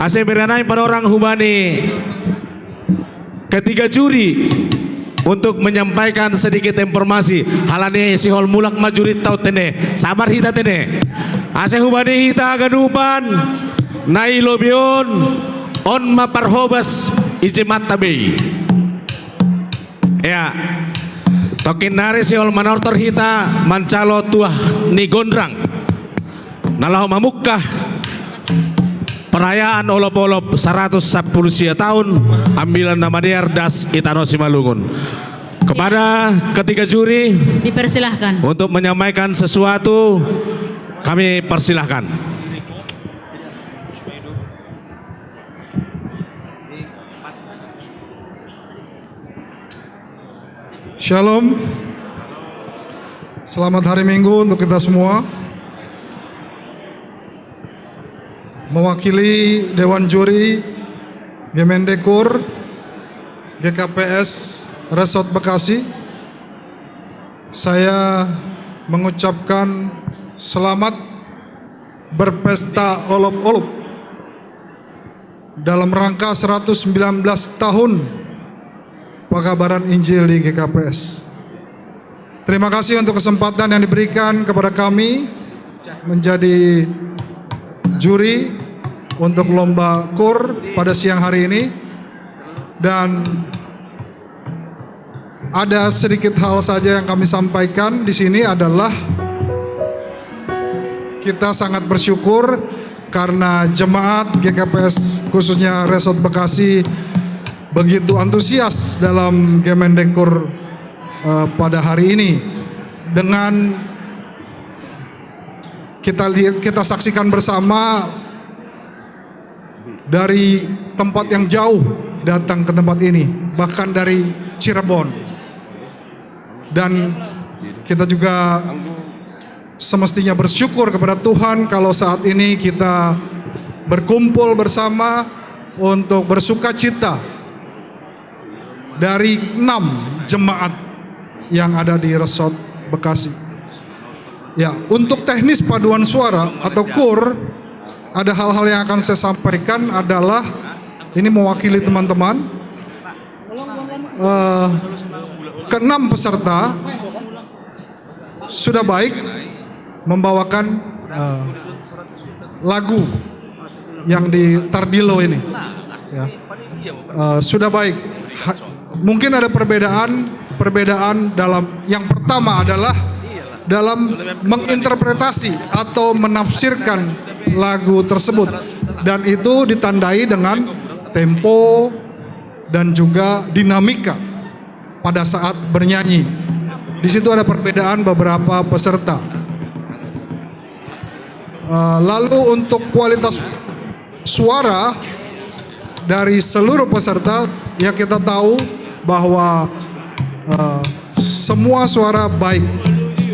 ase ibere hanami panorang hubani ketiga juri untuk menyampaikan sedikit informasi. Halani sihol mulak ma juri tau tene. Sabar hita tene. Ase hubani hita haganupan na i lobei on, on ma parhobas i jemaatta bei. Ya. Tongkin nari sihol manortor hita manjalo tuah ni gondrang na laho mamungka Perayaan olop-olop seratus sapuluh sia tahun ambilan Namaniar das Itano Simalungun. Kepada ketiga juri, Dipersilahkan. Untuk menyampaikan sesuatu, kami persilahkan. Shalom. Selamat hari Minggu untuk kita semua. Mewakili Dewan Juri Gemendekur G K P S Resort Bekasi, saya mengucapkan selamat berpesta olop-olop dalam rangka seratus sembilan belas tahun pekabaran Injil di G K P S. Terima kasih untuk kesempatan yang diberikan kepada kami menjadi juri untuk lomba kur pada siang hari ini. Dan ada sedikit hal saja yang kami sampaikan di sini adalah kita sangat bersyukur karena jemaat G K P S khususnya Resort Bekasi begitu antusias dalam Gemendekur eh, pada hari ini dengan kita lihat, kita saksikan bersama dari tempat yang jauh datang ke tempat ini, bahkan dari Cirebon. Dan kita juga semestinya bersyukur kepada Tuhan kalau saat ini kita berkumpul bersama untuk bersuka cita dari enam jemaat yang ada di Resort Bekasi. Ya, untuk teknis paduan suara atau kur, ada hal-hal yang akan saya sampaikan adalah ini mewakili teman-teman. Eh, keenam peserta sudah baik membawakan eh, lagu yang di Tardilo ini. Ya. Eh, sudah baik. Ha- mungkin ada perbedaan, perbedaan dalam yang pertama adalah dalam menginterpretasi atau menafsirkan lagu tersebut, dan itu ditandai dengan tempo dan juga dinamika pada saat bernyanyi. Di situ ada perbedaan beberapa peserta. Eh, lalu untuk kualitas suara dari seluruh peserta, ya, kita tahu bahwa eh, semua suara baik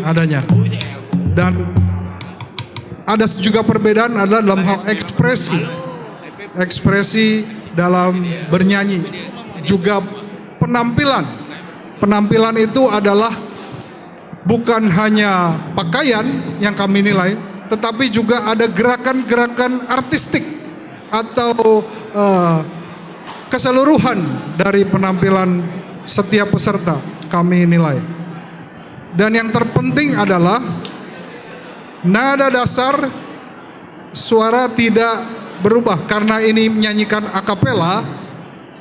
adanya. Dan ada juga perbedaan adalah dalam hal ekspresi. Ekspresi dalam bernyanyi, juga penampilan. Penampilan itu adalah bukan hanya pakaian yang kami nilai, tetapi juga ada gerakan-gerakan artistik atau eh, keseluruhan dari penampilan setiap peserta kami nilai. Dan yang terpenting adalah nada dasar suara tidak berubah karena ini menyanyikan a cappella.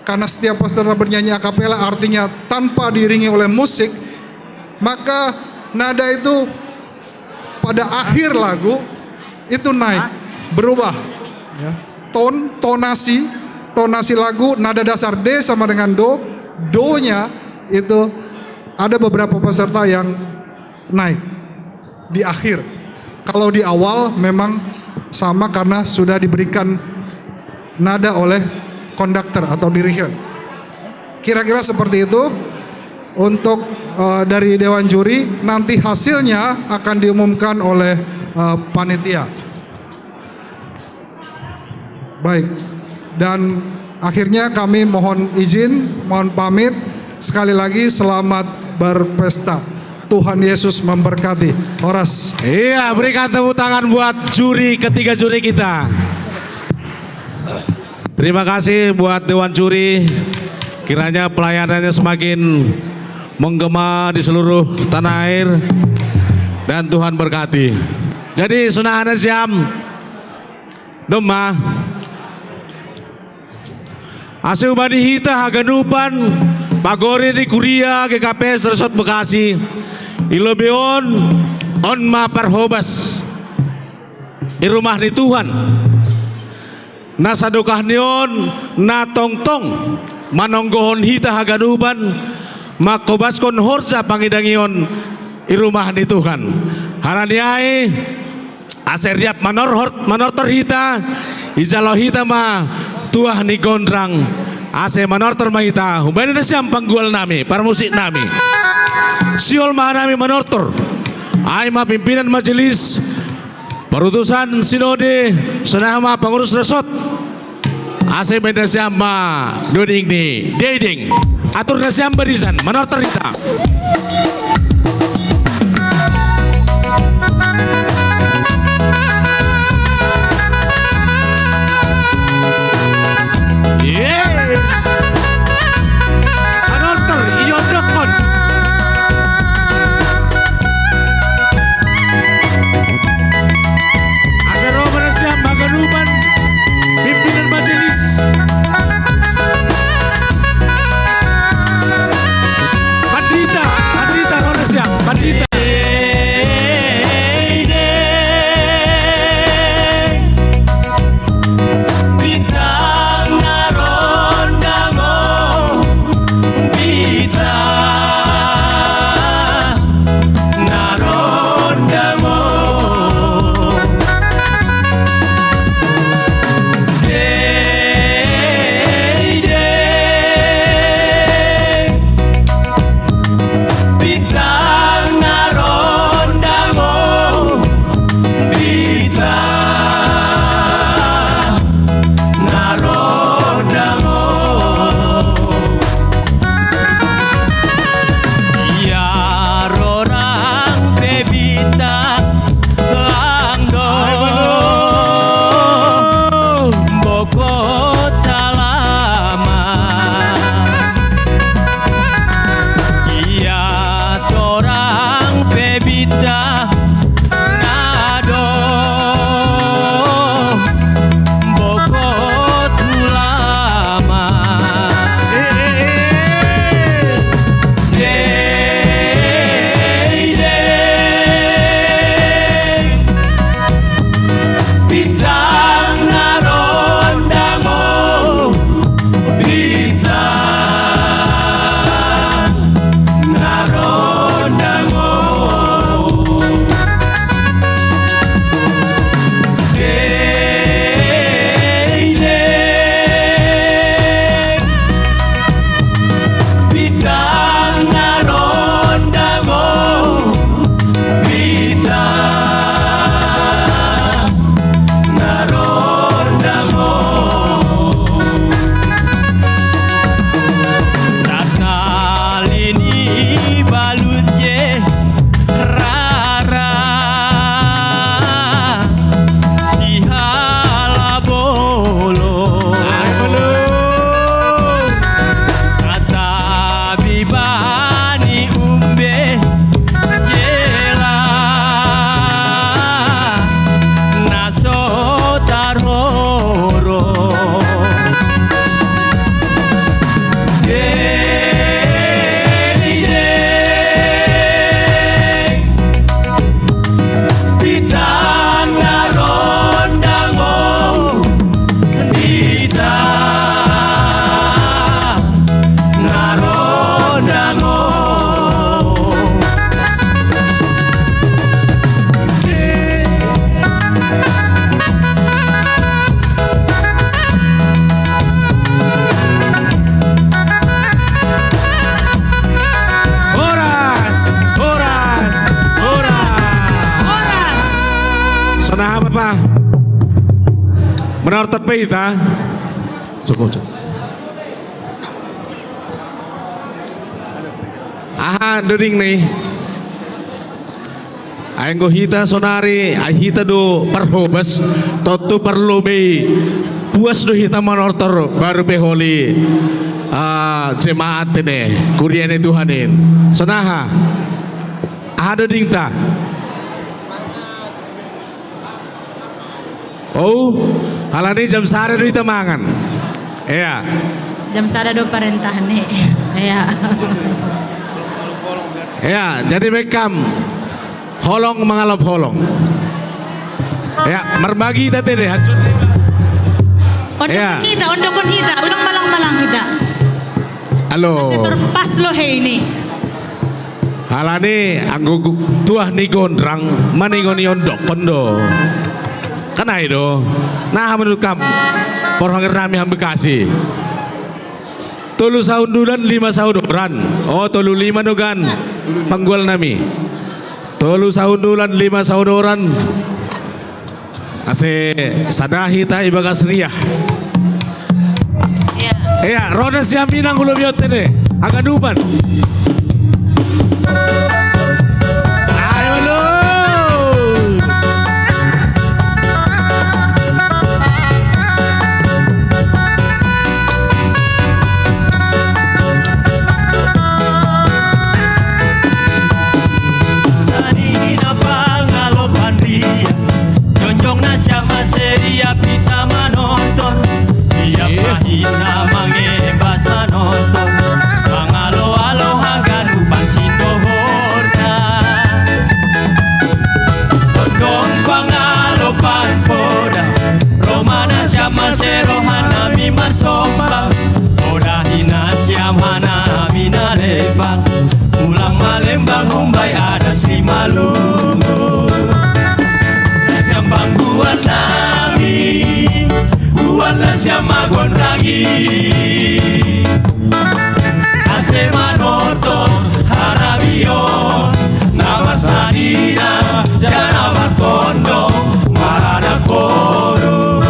Karena setiap peserta bernyanyi a cappella, artinya tanpa diiringi oleh musik, maka nada itu pada akhir lagu itu naik, berubah, ya. Ton, tonasi, tonasi lagu, nada dasar D sama dengan do, do-nya itu ada beberapa peserta yang naik di akhir. Kalau di awal memang sama karena sudah diberikan nada oleh konduktor atau dirigen. Kira-kira seperti itu untuk eh, dari dewan juri, nanti hasilnya akan diumumkan oleh eh, panitia. Baik. Dan akhirnya kami mohon izin, mohon pamit. Sekali lagi selamat berpesta. Tuhan Yesus memberkati. Horas. Iya, berikan tepuk tangan buat juri, ketiga juri kita. Terima kasih buat dewan juri. Kiranya pelayanannya semakin menggema di seluruh tanah air. Dan Tuhan berkati. Jadi, Sunan Anas Siam, Doma, ase umani hita haganupan pagori ni kuria G K P S Resort Bekasi, i lobei on, on ma parhobas i rumah ni Tuhan. Na sadokah ni on, na tongtong manonggohon hita haganupan, mangkobaskon horja pangidangion i rumah ni Tuhan. Halani ai, ase riap manorhor-, manortor hita, ijalo hita ma tuah ni gondrang, ase manortor ma hita, humbani nasiam panggual nami, parmusik nami. Sihol ma hanami manortor, ai ma pimpinan majelis, parutusan sinode, sonaha ma pangurus resort. Ase baen nasiam ma doding ni Dedeng. Atur nasiam barisan, manortor hita. Yeay. Manortor, iondokon. Ase ro ma nasiam haganupan, pimpinan majelis. Pandita, pandita ro nasiam, pandita. Bintang na rondang, oh, bintang na rondang, oh. Dedeng. Bintang na rondang, oh, bintang na rondang, oh. Ia rorang pe bintang, langdong bokot salamat. Ia torang pe bintang, nadong bokot ulamat. Dedeng. Bintang na rondang, oh, bintang na rondang, oh. Dedeng. Bintang na rondang, oh, bintang na rondang, oh. Sakali ni balut je rara, sihala bolon. Ai, bolon. Satabi bani umbe jela na so tarhoro. Dedeng. Bintang na rondang, oh, bintang na rondang, oh. Horas, horas, horas. Horas. Sonaha pe, Pak? Manortor pe hita. Cukup, cukup. Aha, doding ni. Ai anggo hita sonari, ai hita do parhobas, tontu parlobei puas do hita manortor baru pe holi, ah, jemaat tene, kuria ni Tuhan in. Sonaha? Aha dodingta? Oh, halani jam sada do hita mangan. Ea. Jam sada do parentah ni. Ea. Ea, jadi baen kam holong mangalap holong. Ea, marbagi hita tene, hancur. Ondokon hita, ondokon hita, ulang malang-malang hita. Halo. Setor pas lo he ini. Halani anggo gu-, tuah ni Gondrang, maningon i ondokon do. Kan ai do. Nah, menurut kam, porhangir nami ham Bekasi. Tolu sahundulan, lima sahudoran. Oh, tolu lima do gan. Panggual nami. Tolu sahundulan, lima sahudoran. Ase sada hita ibagas riah. Iya. Iya, ro nasiam inang ulo biot tene. Haganupan. Ayo lo. Sani na pangalo panria. Jongjong na siama seria pita manonton. Iya. Iya. Pahina mangebas manonton. Mangalo-alo haganupan sitohorta. Tondong pangalo panpoda. Romana siama serohanami masompa. Poda hina siama nami na lepang. Ulang malembang umbai adat si malumu. Siam panggual nami, gual na siama Gondrang i. Ase manortor harabion, na masadina jana martondo maranak boru.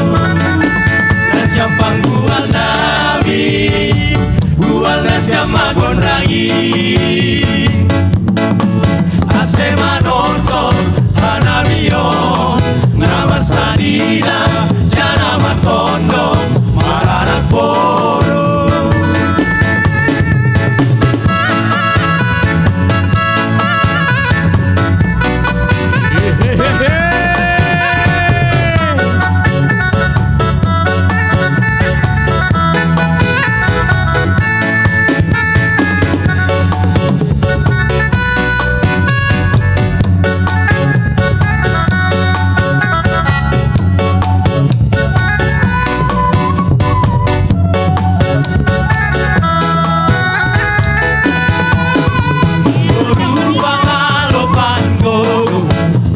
Na siam panggual nami, gual na siama Gondrang i. Ase manortor harabion, na masadina jana martondo maranak boru.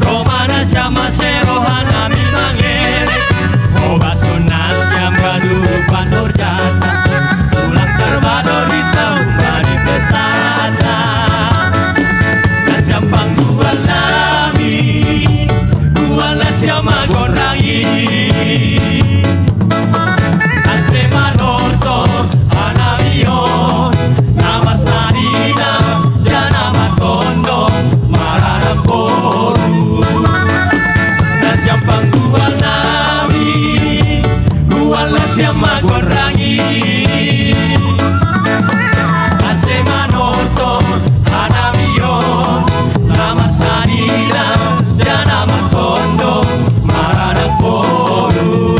Romana siama serohanami mangele. Obas tu na siam ganupan horjata. Ulang tarbado di taun bani pestata. Na siam panggual nami, gual na siama Gondrang i. Ase manortor harabion, na masadina jana martondo maranak boru. Na siam panggual nami, gual na siama Gondrang i. Ase manortor harabion, na masadina jana martondo maranak boru.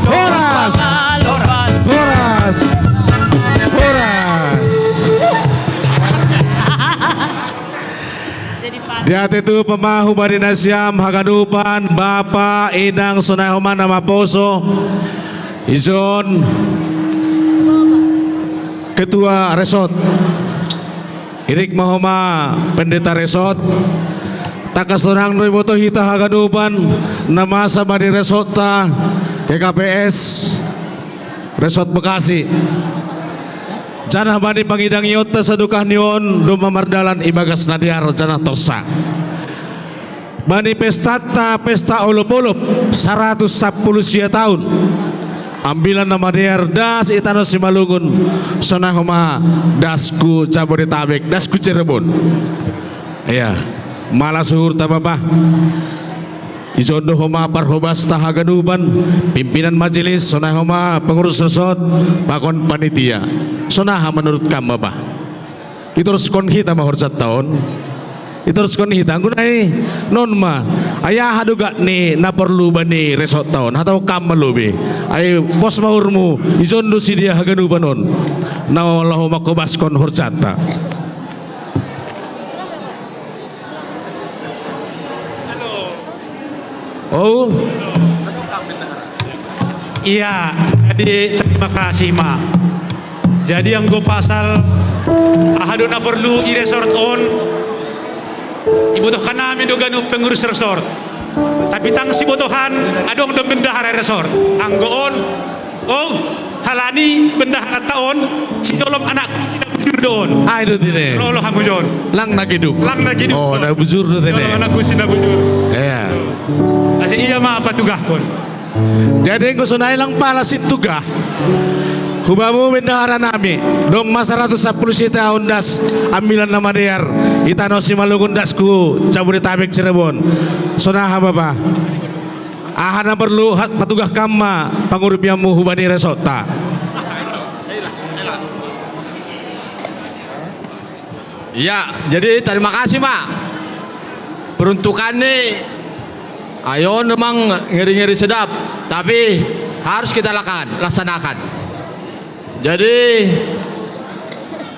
Horas! Horas! Horas! Jadi, Pak. Diate tu pamahu bani nasiam haganupan, Bapa, Inang, sonai homa na maposo, ison Ketua Resort. Irik ma homa Pendeta Resort. Tangkas tonang do iboto hita haganupan na masa bani resortta K K P S Resort Bekasi. Janah bani pangidangionta sadokah ni on domma mardalan ibagas na dear janah torsa. Bani pestanta, pesta olop-olop, saratus sampulu sia taon. Ambilan na madear das i tano Simalungun, sonai homa das ku Jabodetabek, das ku Cirebon. Iya, malas uhurta, Bapa. Ijon do homa parhobasta haganupan, pimpinan majelis, sonai homa pengurus resort, pakon panitia. Sonaha menurut kam, Bapa? Itoruskon hita ma horjanta on. Itoruskon hita, anggo nai non ma. Ai aha do gak ni na porlu bani resort on, hatau kam ma lobi. Ai pos ma uhurmu, ijon do sidea haganupan on. Na laho manghobaskon horjanta. Oh. Iya, jadi terima kasih ma. Jadi anggo pasal aha do na porlu i resort on, ibotohkan nami do ganup pengurus resort. Tapi tang sibotohan adong do bendahara resort. Anggo on, oh, halani bendaharanta on, sinolom anakku si na bujur do on. Ai do tene. Rolo hamu jo on. Lang na geduk. Lang na geduk. Oh, na bujur do tene. Sinolom anakku si na bujur. Iya. Asa ia ma patugahkon. Jadi anggo sonai lang pala situgah. Hubamu bendahara nami, domma saratus sampulu sita on das ambilan na madear, i tano Simalungun das hu Jabodetabek Cirebon. Sonaha, Bapa? Aha na porlu hat patugah kam ma pangurupianmu hubani resortta. Ya, jadi terima kasih ma. Peruntukan ni ayo memang ngeri-ngeri sedap, tapi harus kita lakukan, laksanakan. Jadi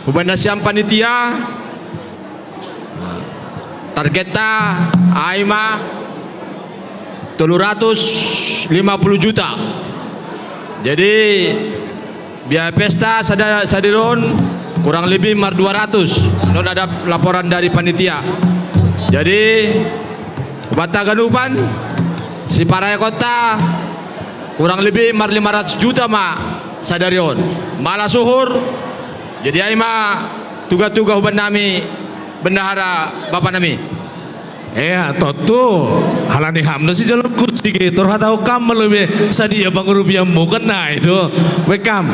hubani nasiam panitia, targetta ai ma tolu ratus lima puluh juta. Jadi biaya pesta sada sadari on kurang lebih mar dua ratus. Non ada laporan dari panitia. Jadi hubanta ganupan, siparayakonta kurang lebih mar lima ratus juta ma sadari on. Malas uhur. Jadi ai ma tugah-tugah huban nami bendahara bapa nami. Ea, tontu. Halani ham do sijolom kursi, getor hatau kam ma lobi sadia pangurupianmu, kan nai do. Baen kam.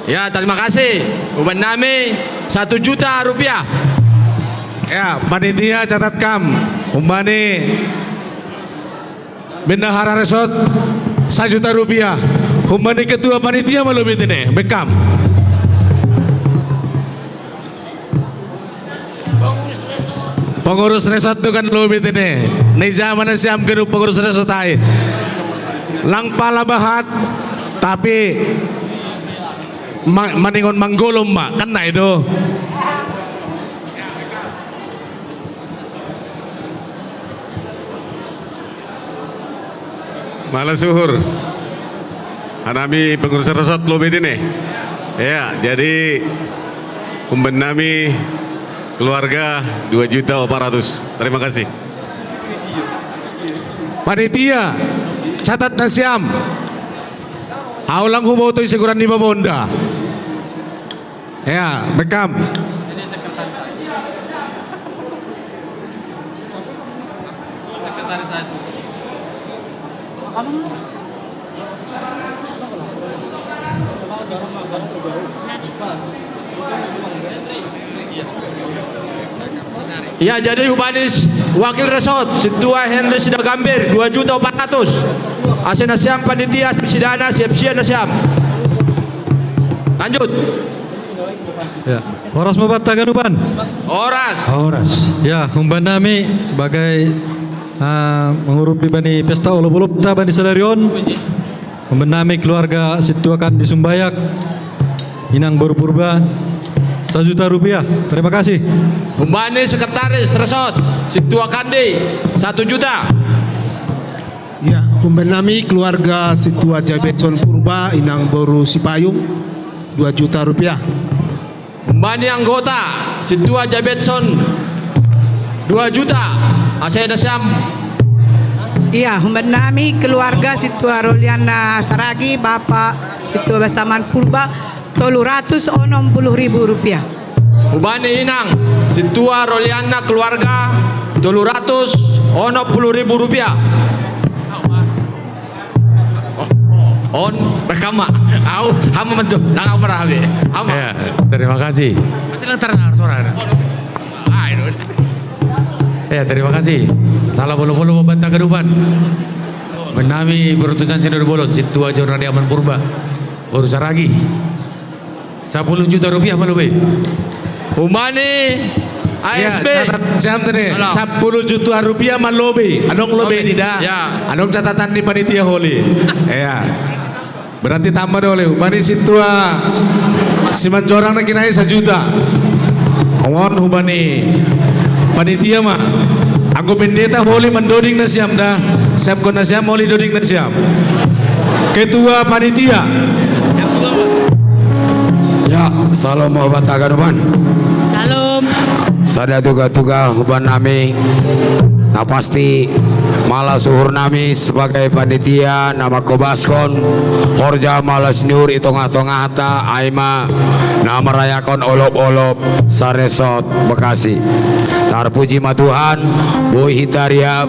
Ya, terima kasih. Huban nami satu juta rupiah. Ya, panitia catat kam. Humbani bendahara resort sajuta rupiah. Humbani ketua panitia ma lobi tene, baen kam. Pengurus resort tu kan lobi tene. Nai jaman nasiam ganup pengurus resort ai. Lang pala bahat, tapi ma-, maningon manggolom ma, kan nai do. Malas uhur. Hanami pengurus resort lobi tene. Ya, jadi humbani nami keluarga dua juta opat ratus. Terima kasih. Panitia, catat nasiam. Au lang huboto ise goran ni Bapa on da. Ya, baen kam. Ya, jadi humbani wakil resort, Sintua Henry Sidagambir, dua juta opat ratus. Asa nasiam panitia, sidana siap-siap nasiam. Lanjut. Ya. Horas ma banta ganupan. Horas. Horas. Ya, humbani nami sebagai, ah, mangurupi bani pesta olop-olopta bani sadari on. Humbani nami keluarga Sintua Kandi Sumbayak, inang boru Purba, sajuta rupiah. Terima kasih. Humbani sekretaris resort, Sintua Kandi, satu juta. Ya, humbani nami keluarga Sintua Jabetson Purba, inang boru Sipayung, dua juta rupiah. Humbani anggota Sintua Jabetson, dua juta. Asa nasiam. Iya, humbani nami keluarga Sintua Rolianna Saragi, Bapa Sintua Bastaman Purba, tolu ratus onom puluh ribu rupiah. Humbani inang Sintua Rolianna keluarga, tolu ratus onom puluh ribu rupiah. On, baen kam ma. Au, ham ma manjou, lang au ma rahabe. Ham ma. Ya, terima kasih. Masih lang terang suara. Ah, itu. Ya, terima kasih. Salam bolo-bolo, banta gadupan. Menami berutusan sendok bolon, situa jo rade aman purba. Baru saragi. Sapuluh juta rupiah ma lobi. Umani. Ya, A S B. Catat siam tadi. Halo. Sapuluh juta rupiah ma lobi. Adong lobi. Lobi. Ni da. Ya. Adong catatan ni panitia holi. Ya. Berarti tambah dole. Umani situa Simanjorang na kinai sajuta. Ongon hubani panitia ma. Anggo pendeta holi mandoding nasiam da. Siapkon nasiam holi doding nasiam. Ketua panitia. Ya, salam hormat haganupan. Salam. Sada tuga-tuga huban nami. Na pasti mala suhur nami sebagai panitia na mangkobaskon horja malas ni uhur i tongah-tongahta, ai ma na marayakon olop-olop saresot Bekasi. Tarpuji ma Tuhan, boi hita riap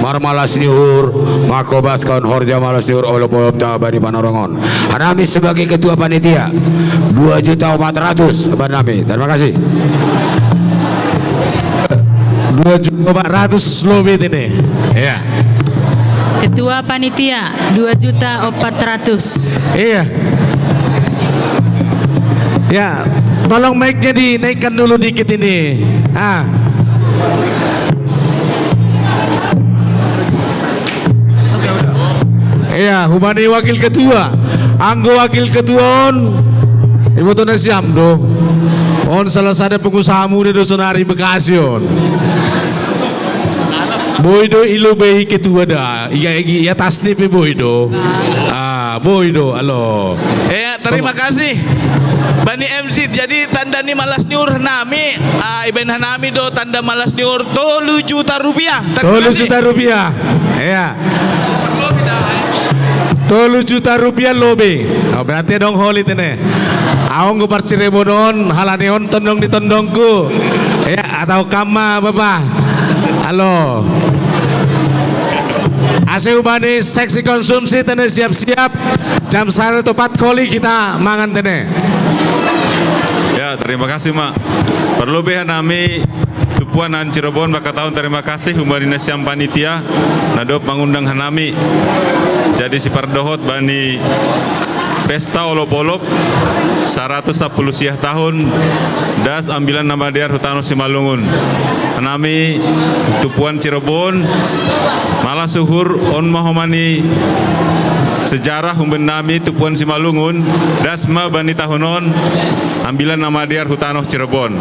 marmalas ni uhur, mangkobaskon horja malas ni uhur olop-olopta bani panorongon. Hanami sebagai ketua panitia, dua juta opat ratus banami. Terima kasih. Dua juta opat ratus lobi tene. Ya. Ketua panitia, dua juta opat ratus. Iya. Ya, tolong mic-nya dinaikkan dulu dikit ini. Ah. Iya, hubani wakil ketua. Anggo wakil ketua on, iboto nasiam do. On salah sada pengusaha muda do sonari Bekasi on. Boi do ilobehi ketua da. Iya, iya, iya, tasni pe boi do. Ah, boi do, alo. Eh, terima kasih. Bani M C, jadi tanda ni malas ni uhur nami, ah, ibaen hanami do tanda malas ni uhur tolu juta rupiah. Terima kasih. Tolu juta rupiah. Iya. Tolu juta rupiah lobi. Oh, berarti adong holi tene. Aung go parcirebonon, halani on tondong ni tondongku. Ya, atau kama, Bapak. Halo. Ase hubani seksi konsumsi tene siap-siap. Jam sada topat holi hita mangan tene. Ya, terima kasih, Mak. Parlobi hanami Tupuan Cirebon, maka tahun terima kasih hubani nasiam panitia, na dob mangundang hanami. Jadi sipardohot bani pesta olop-olop, saratus sapuluh siah tahun, das ambilan na madear hu tano Simalungun. Hanami Tupuan Cirebon, malas uhur on ma homa ni sejarah hubani nami Tupuan Simalungun, das ma bani tahun on, ambilan na madear hu tano Cirebon.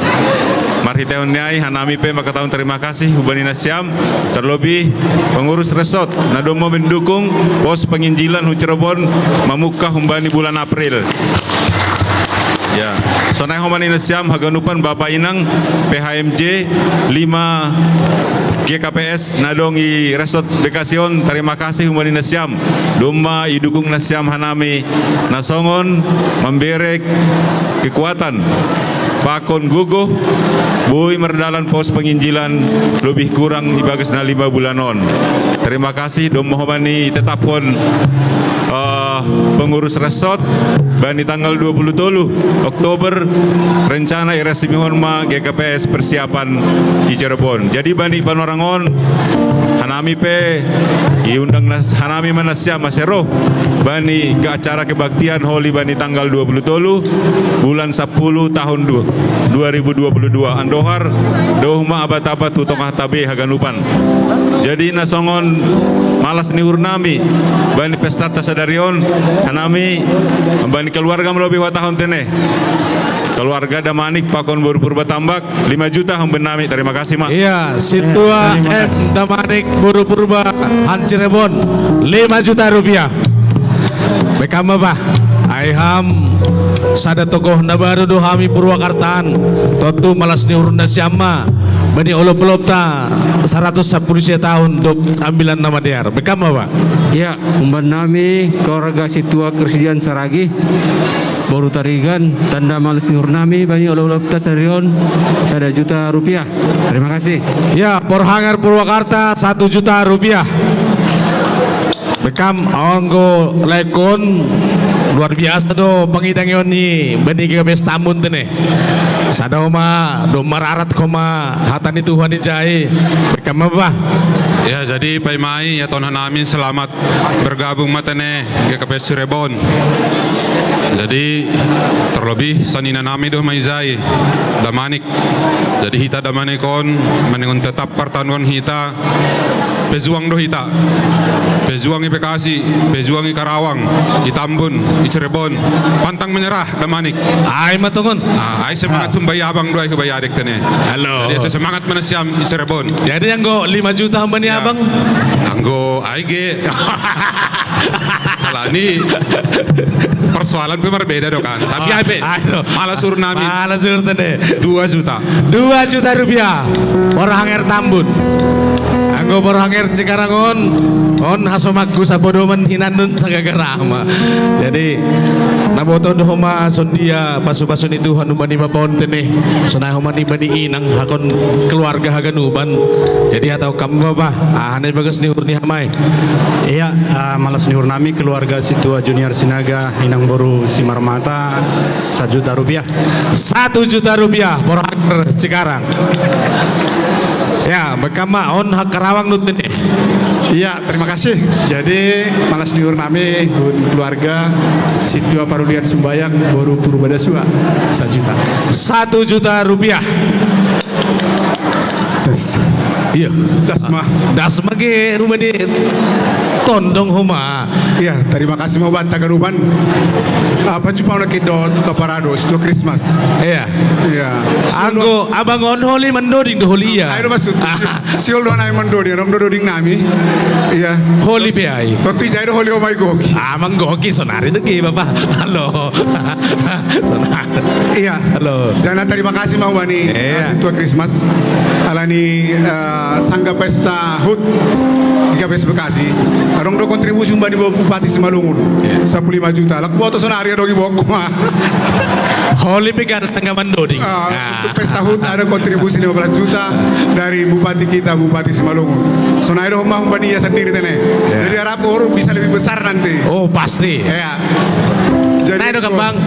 Marhitehon ni ai, hanami pe maka tahun terima kasih hubani nasiam, terlebih pengurus resort, na domma mendukung pos penginjilan hu Cirebon, mamungka hubani bulan April. Ya, sonai homa ni nasiam haganupan Bapak Inang P H M J lima G K P S na dong i resort Bekasi on, terima kasih hubani nasiam. Domma idukung nasiam hanami na songon mamberek kekuatan pakon gogo, boi mardalan pos penginjilan lebih kurang ibagas na lima bulan on. Terima kasih, domma homa ni tetaphon, eh, pengurus resort, bani tanggal dua puluh tolu Oktober, rencana iresmihon ma G K P S persiapan i Cirebon. Jadi bani panorangon, hanami pe iundang nas-, hanami ma nasiam ase ro bani ke acara kebaktian holi bani tanggal dua puluh tolu bulan sapuluh tahun du-, dua ribu dua puluh dua. Andohar, dohot ma abat-abat hu tongahta be haganupan. Jadi na songon malas ni uhur nami bani pestanta sadari on, hanami bani keluarga ma lobi huhatahon tene. Keluarga Damanik pakon boru Purba Tambak, lima juta homa bani nami. Terima kasih, Mak. Iya, situa M Damanik boru Purba han Cirebon, lima juta rupiah. Bekam ma, Bah. Ai ham sada tokoh na baru do hami Purwakartaan. Tontu malas ni uhur nasiam ma bani olop-olopta saratus sapuluh sia tahun dob ambilan na madear. Bekam ma, Bah. Ya, umbahen nami keluarga situa Kersidian Saragi, boru Tarigan, tanda malas ni uhur nami bani olop-olopta sadari on, sada juta rupiah. Terima kasih. Ya, Porhanger Purwakarta, satu juta rupiah. Bekam anggo laekon luar biasa do pangidangion ni bani G K P S Tambun tene. Sada homa do mararat homa hata ni Tuhan ijai. Bekam ma bah. Ya, jadi paima i ia tong hanami selamat bergabung ma tene G K P S Cirebon. Jadi terlebih sanina nami do homa ijai, Damanik. Jadi hita Damanik on maningon tetap partanduan hita, pejuang do hita. Pejuang i Bekasi, pejuang i Karawang, i Tambun, i Cirebon. Pantang menyerah, Damanik. Ai ma tongon. Ah, ai semangat. Ah. Hubai abang do ai hubai adek tene. Halo. Jadi asa semangat ma nasiam i Cirebon. Jadi anggo lima juta homa ni abang? Anggo ai ge. Alani persoalan pe marbeda do kan. Tapi ai pe, ai do. Mala suhur nami. Mala suhur tene. Dua juta. Dua juta rupiah. Porhanger Tambun. Anggo porhanger Cikarang on, on hasomangku sapodoman hinangun sagagara ma. Jadi na boto do homa sondia pasupasu ni Tuhan homa ni bapa on tene. Sonai homa ni bani inang hakon keluarga haganupan. Jadi hatahon hamu bah, aha na ibagas ni uhur ni hami? Ia, ah, mala suhur nami keluarga sintua Junior Sinaga, inang boru Simarmata, sajuta rupiah. Satu juta rupiah, porhanger Cikarang. Ya, bekam ma on hak Karawang do tene. Ia, terima kasih. Jadi mala suhur nami hun keluarga sintua Parulian Sumbayak, boru Purba Dasua, sajuta. Satu juta rupiah. Das. Ia. Das ma. Das ma ge ruma ni tondong homa. Ia, terima kasih ma bah haganupan. Apa jumpa lagi do paradu, sintua Krismas. Ia. Ia. Anggo abang on holi mandoding do holi ia. Ai do maksud. Sihol do hanami mandoding, adong do doding nami. Ia. Holi pe ai. Tontu ijai do holi homa i goki. Ah, manggoki sonari do ge bapa. Halo. Sonari. Ia. Halo. Jana terima kasih ma hubani, ia, sintua Krismas. Alani, eh, sanggar pesta hut di G K P S Bekasi. Adong do kontribusi hubani Bupati Simalungun. Ia. Sampulu lima juta. Laho boto sonari adong i boku ma. Holi pe kan sanggar mandoding. Ah, untuk pesta hut ada kontribusi lima belas juta dari bupati kita, Bupati Simalungun. Sonai do homa hubani ia sandiri tene. Ia. Jadi harap uhur bisa lebih besar nanti. Oh, pasti. Ia. Jadi nai do gampang.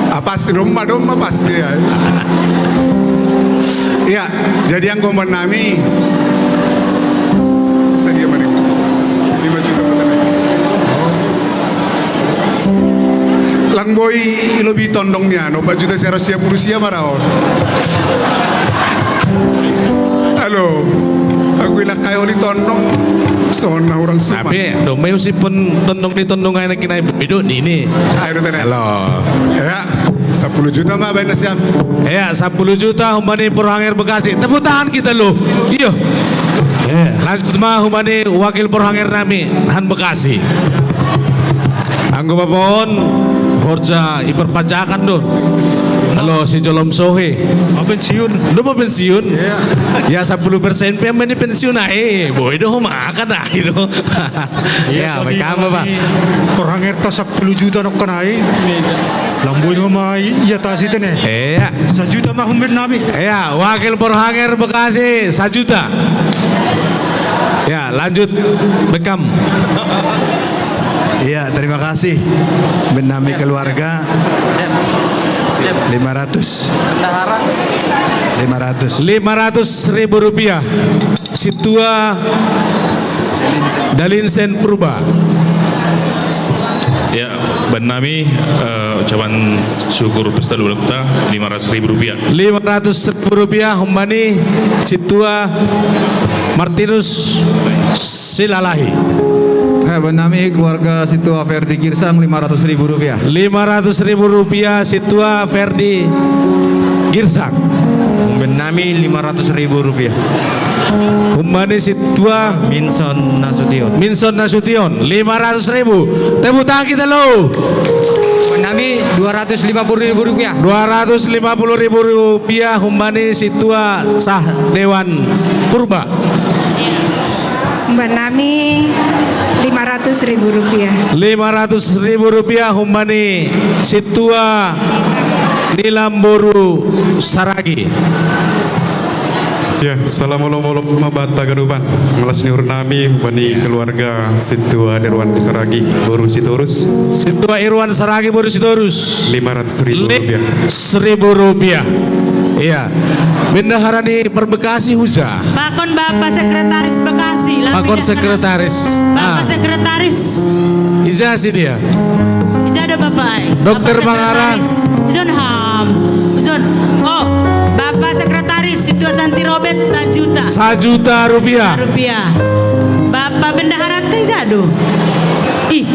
Ah, pasti domma, domma pasti ia. Ia, jadi anggo homa nami. Sadia ma ni? Lima juta ma tadi. Lang boi ilobi tondong ni an, opat juta seratus sia puluh sia ma ra on. Halo. Anggo ilangkai holi tondong, songon na hurang suman. Tapi domma iusiphon tondong ni tondong ai na kinai boi do nini. Ai do tene. Halo. Ia, sampulu juta ma baen nasiam. Ia, sampulu juta homa ni porhanger Bekasi. Tepuk tangan kita lo. Ia. Ia. Lanjut ma homa ni wakil porhanger nami, han Bekasi. Anggo bapa on horja i perpajakan do. Halo, sijolom sohe. Mau pensiun. Lu mau pensiun? Ia. Ia, sampulu persen pe ma ni pensiun ai. Boi do homa kan ai do. Ia, jadi bekam ma bah. Porhangerta sampulu juta nangkin ai. Lang boi homa i, ia tasi tene. Ia. Sajuta ma hubani nami. Ia, wakil porhanger Bekasi sajuta. Ia, lanjut bekam. Ia, terima kasih. Bendahara keluarga. Lima ratus. Bendahara. Lima ratus. Lima ratus ribu rupiah. Sintua Dalinsen Purba. Ya, baen nami, eh, ucapan syukur pesta ulang tahun, lima ratus ribu rupiah. Lima ratus ribu rupiah hubani sintua Martinus Silalahi. Eh, baen nami keluarga sintua Ferdi Girsang, lima ratus ribu rupiah. Lima ratus ribu rupiah sintua Ferdi Girsang. Baen nami lima ratus ribu rupiah. Hubani sintua Minson Nasution. Minson Nasution, lima ratus ribu. Tepuk tangan kita lo. Baen nami dua ratus lima puluh ribu rupiah. Dua ratus lima puluh ribu rupiah hubani sintua Sahdewan Purba. Baen nami lima ratus ribu rupiah. Lima ratus ribu rupiah hubani sintua Nilamboru Saragi. Ya, salam olom-olom mabata ganupan. Malas ni urnami bani keluarga Situa Irwan Saragi boru Sitorus. Situa Irwan Saragi boru Sitorus. Lima ratus ribu rupiah. Seribu rupiah. Iya. Bendahara ni Perbekasi huja. Pakon Bapak Sekretaris Bekasi lah. Pakon sekretaris. Bapak Sekretaris. Ija si dia. Ija ada Bapak ai. Dokter Bapak Bangara. Sekretaris. John Ham. John. Oh, Bapak Sekretaris Situa Santi Robert sajuta. Sajuta rupiah. Rupiah. Bapak Bendahara teh jadu. Ih,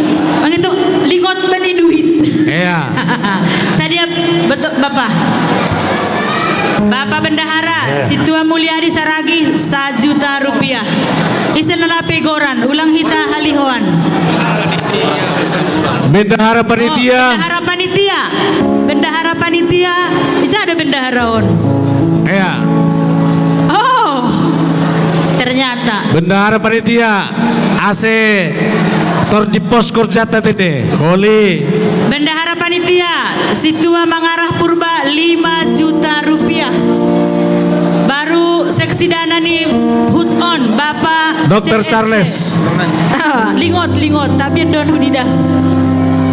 mangitu lingot bani duit. Iya. Sadia betul Bapak. Bapak Bendahara, Situa Mulyadi Saragi sajuta rupiah. Isen nalape goran, ulang hita halihoan. Bendahara panitia. Oh, bendahara panitia. Bendahara panitia. Ija ada bendahara on. Iya. Oh. Ternyata. Bendahara panitia. Ase tor di pos korjata tete. Holi. Bendahara panitia. Situa Mangarah Purba lima juta rupiah. Baru seksi dana ni hut on Bapak Dokter Charles. Lingot, lingot, tapi don hudidah.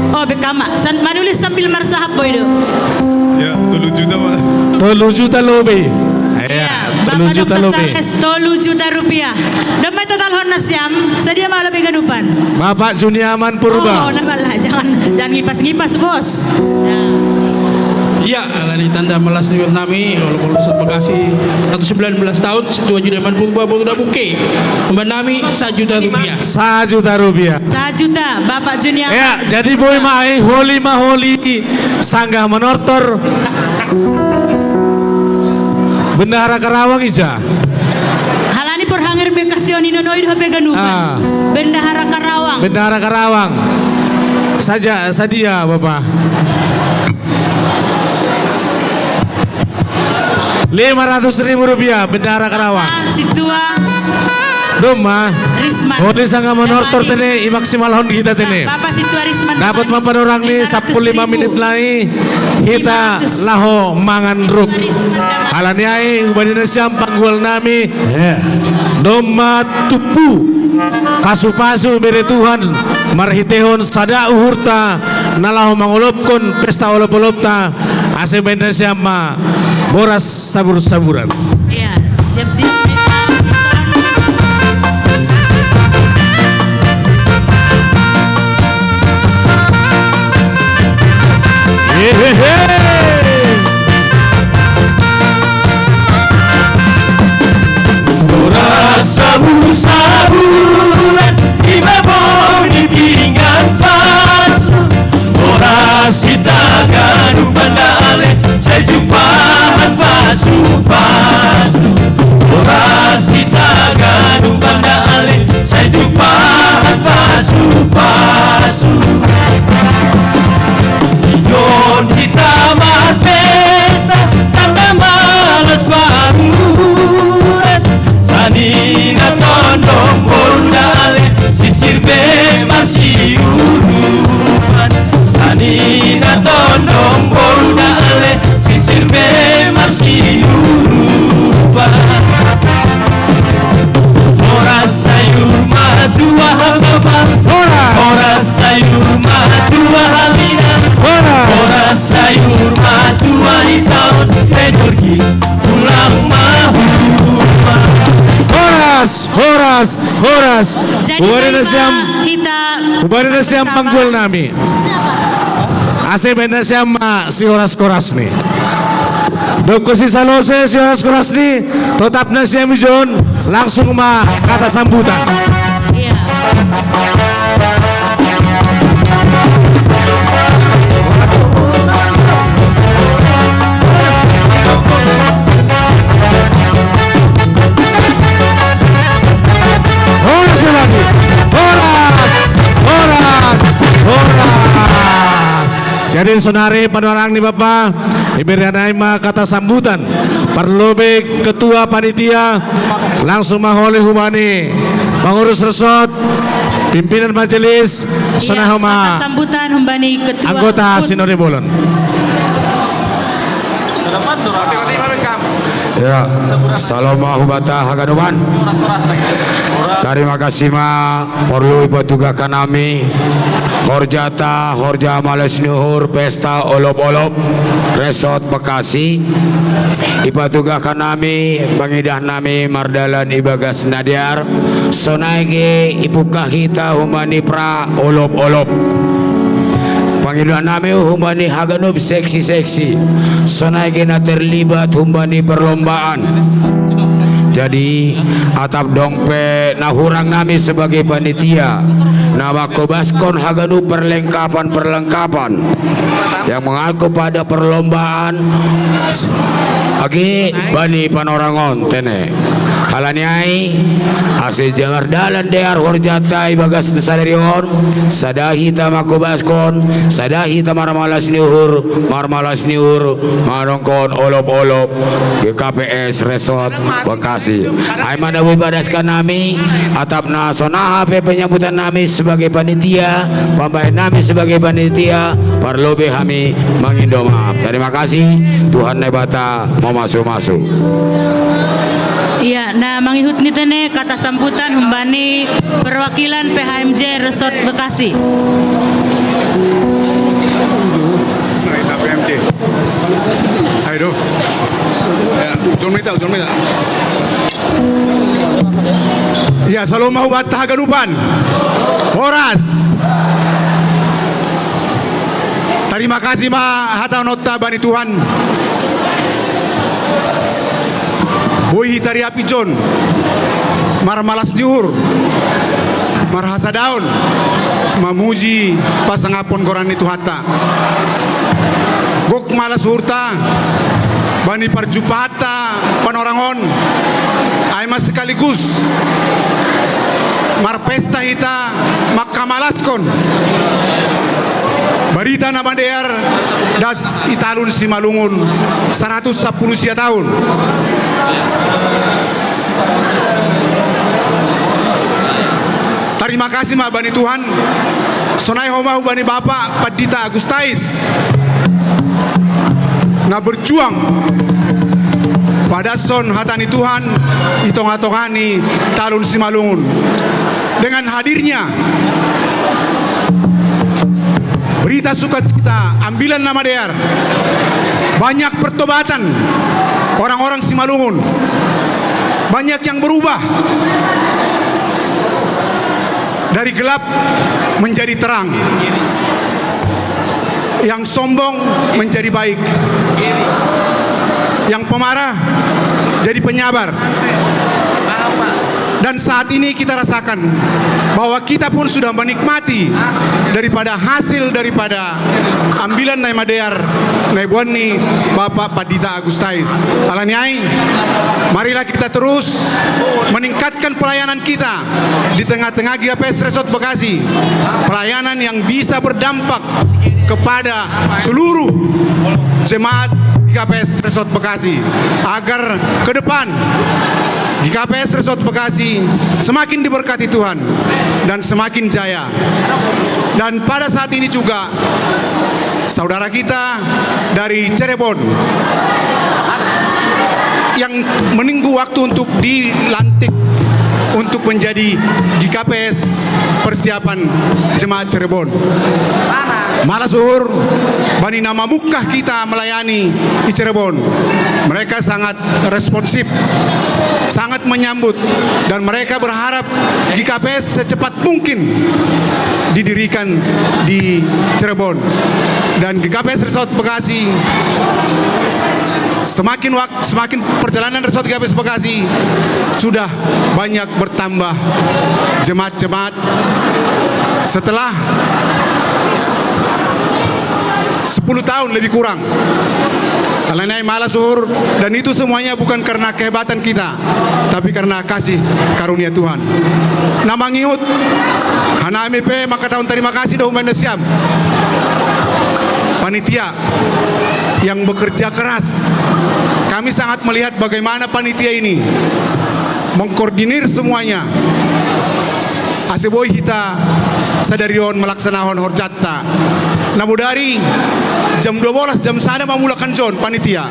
Oh, bekama. San, manulis sambil marsahap boy do. Ya, tolu juta, Pak. Tolu juta lebih. Iya, tolu juta lebih. Bapak Dokter Charles, tolu juta rupiah. Domai total hon nasiam, sadia ma lebih ganupan. Bapak Juniaman Purba. Oh, nama lah, jangan jangan ngipas-ngipas, Bos. Ya. Iya, alani tanda malas ni urnami, walaupun besar Bekasi, seratus sembilan belas tahun, Situa Juniaman Purba, Boru Dabuke. Umban nami, sajuta rupiah. Sajuta rupiah. Sajuta, Bapak Juniaman. Ya, jadi boy ma ai, holi ma holi, sanggah manortor. Bendahara Karawang ija. Halani porhanger Bekasi on inonoi dohot pe ganupan. Ah. Bendahara Karawang. Bendahara Karawang. Saja, sadia, Bapak. Lima ratus ribu rupiah, Bendahara Karawang. Situa. Domma. Risman. Holi sanggah manortor tene, i maksimal hon hita tene. Bapak Situa Risman. Dapat ma panorang ni, lima ratus ribu. Sampulu lima menit lai hita laho mangan rup. Alani ai, hubani nasiam panggual nami. Iya. Domma tumpu. Pasu-pasu bere Tuhan. Marhitehon sada uhurta. Na laho mangolopkon pesta olop-olopta. Ase baen nasiam ma boras sabur-saburan. Iya, siap-siap. Hehehe. Boras sabur-saburan, di babong di pinggan pasu. Boras hita ganup banda ale, sai jumpahan pasu-pasu. Boras hita ganup banda ale, sai jumpahan pasu-pasu. Ijon hita marpesta, tanda malas paruran. Sanina tondong boru da ale, sirsir be marsiurupan. Sanina tondong boru da ale, sirsir be marsiurupan. Boras sayur matua hal bapa. Boras. Boras sayur matua hal ina. Boras. Boras sayur matua di taon sejurki pulang mahuma. Horas, horas, horas. Jadi, hubani nasiam, hita hubani nasiam panggual nami. Ase baen nasiam ma sihoras-horas ni. Dob husi salose sihoras-horas ni, totap nasiam ijon, langsung ma kata sambutan. Iya. Horas lagi. Horas. Horas. Horas. Jadi sonari panorang ni Bapa, iberian ai ma kata sambutan. Parlobei ketua panitia, langsung ma holi hubani pengurus resort, pimpinan majelis, iya, sonai homa kata sambutan hubani ketua anggota pun. Sinode Bolon. Ya, salom ma hubata haganupan. Tarima kasih ma, porlu ipatugahkan nami horjata, horja malas ni uhur pesta olop-olop Resort Bekasi. Ipatugahkan nami, pangidah nami mardalan ibagas na dear, sonai ge ipungkah hita humbani pra olop-olop. Pangidah nami humbani haganup seksi-seksi, sonai ge na terlibat humbani perlombaan. Jadi, atap dong pe na hurang nami sebagai panitia, na mangkobaskon haganup perlengkapan-perlengkapan yang mengacu pada perlombaan, age bani panorang on tene. Halani ai, ase jambar dalan dear horjata ibagas sadari on, sada hita mangkobaskon, sada hita marmalas ni uhur, marmalas ni uhur manongkon olop-olop G K P S Resort Bekasi. Ai ma na boi padaskan nami, atap na songon aha pe penyambutan nami sebagai panitia, pambahen nami sebagai panitia, parlobei hami mangindo maaf. Tarima kasih, Tuhan Naibata mamasu-masu. Iya, na mangihut ni tene kata sambutan humbani perwakilan P H M J Resort Bekasi. Nah, ita P M C. Ayo, do. Ya, ujon mita, ujon mita. Ya, salom ma hubanta haganupan. Horas. Tarima kasih ma hata nonta bani Tuhan. Boi hita riap ijon, marmalas ni uhur, marhasadaon, mamuji pasangapon goran ni Tuhanta. Gok malas uhurta bani parjumpahanta panorang on, ai ma sekaligus marpesta hita mangkamalaskon barita na madear das i Talun Simalungun saratus sampulu sia taon. Tarima kasih ma bani Tuhan, sonai homa hubani Bapak Pandita Agustais na berjuang padashon hata ni Tuhan i tonga-tonga ni Talun Simalungun. Dengan hadirnya berita sukacita, ambilan na madear, banyak pertobatan orang-orang Simalungun, banyak yang berubah dari gelap menjadi terang, yang sombong menjadi baik, yang pemarah jadi penyabar. Dan saat ini kita rasakan bahwa kita pun sudah menikmati daripada hasil daripada ambilan na madear na iboan ni Bapak Pandita Agustais. Halani ai, marilah kita terus meningkatkan pelayanan kita di tengah-tengah G K P S Resort Bekasi. Pelayanan yang bisa berdampak kepada seluruh jemaat G K P S Resort Bekasi, agar ke depan G K P S Resort Bekasi semakin diberkati Tuhan dan semakin jaya. Dan pada saat ini juga, saudara kita dari Cirebon yang menunggu waktu untuk dilantik untuk menjadi G K P S persiapan jemaat Cirebon. Malas uhur bani na mamungkah hita melayani di Cirebon. Mereka sangat responsif, sangat menyambut, dan mereka berharap G K P S secepat mungkin didirikan di Cirebon. Dan G K P S Resort Bekasi, semakin waktu, semakin perjalanan Resort G K P S Bekasi sudah banyak bertambah jemaat-jemaat setelah sepuluh tahun lebih kurang. Halani ai, malas uhur, dan itu semuanya bukan karena kehebatan kita, tapi karena kasih karunia Tuhan. Na mangihut, hanami pe mangkatahon tarima kasih do humbani nasiam panitia yang bekerja keras. Kami sangat melihat bagaimana panitia ini mengkoordinir semuanya ase boi hita sadari on malaksanahon horjanta. Na bodari jam dua bolas, jam sada mamulakan jo on panitia.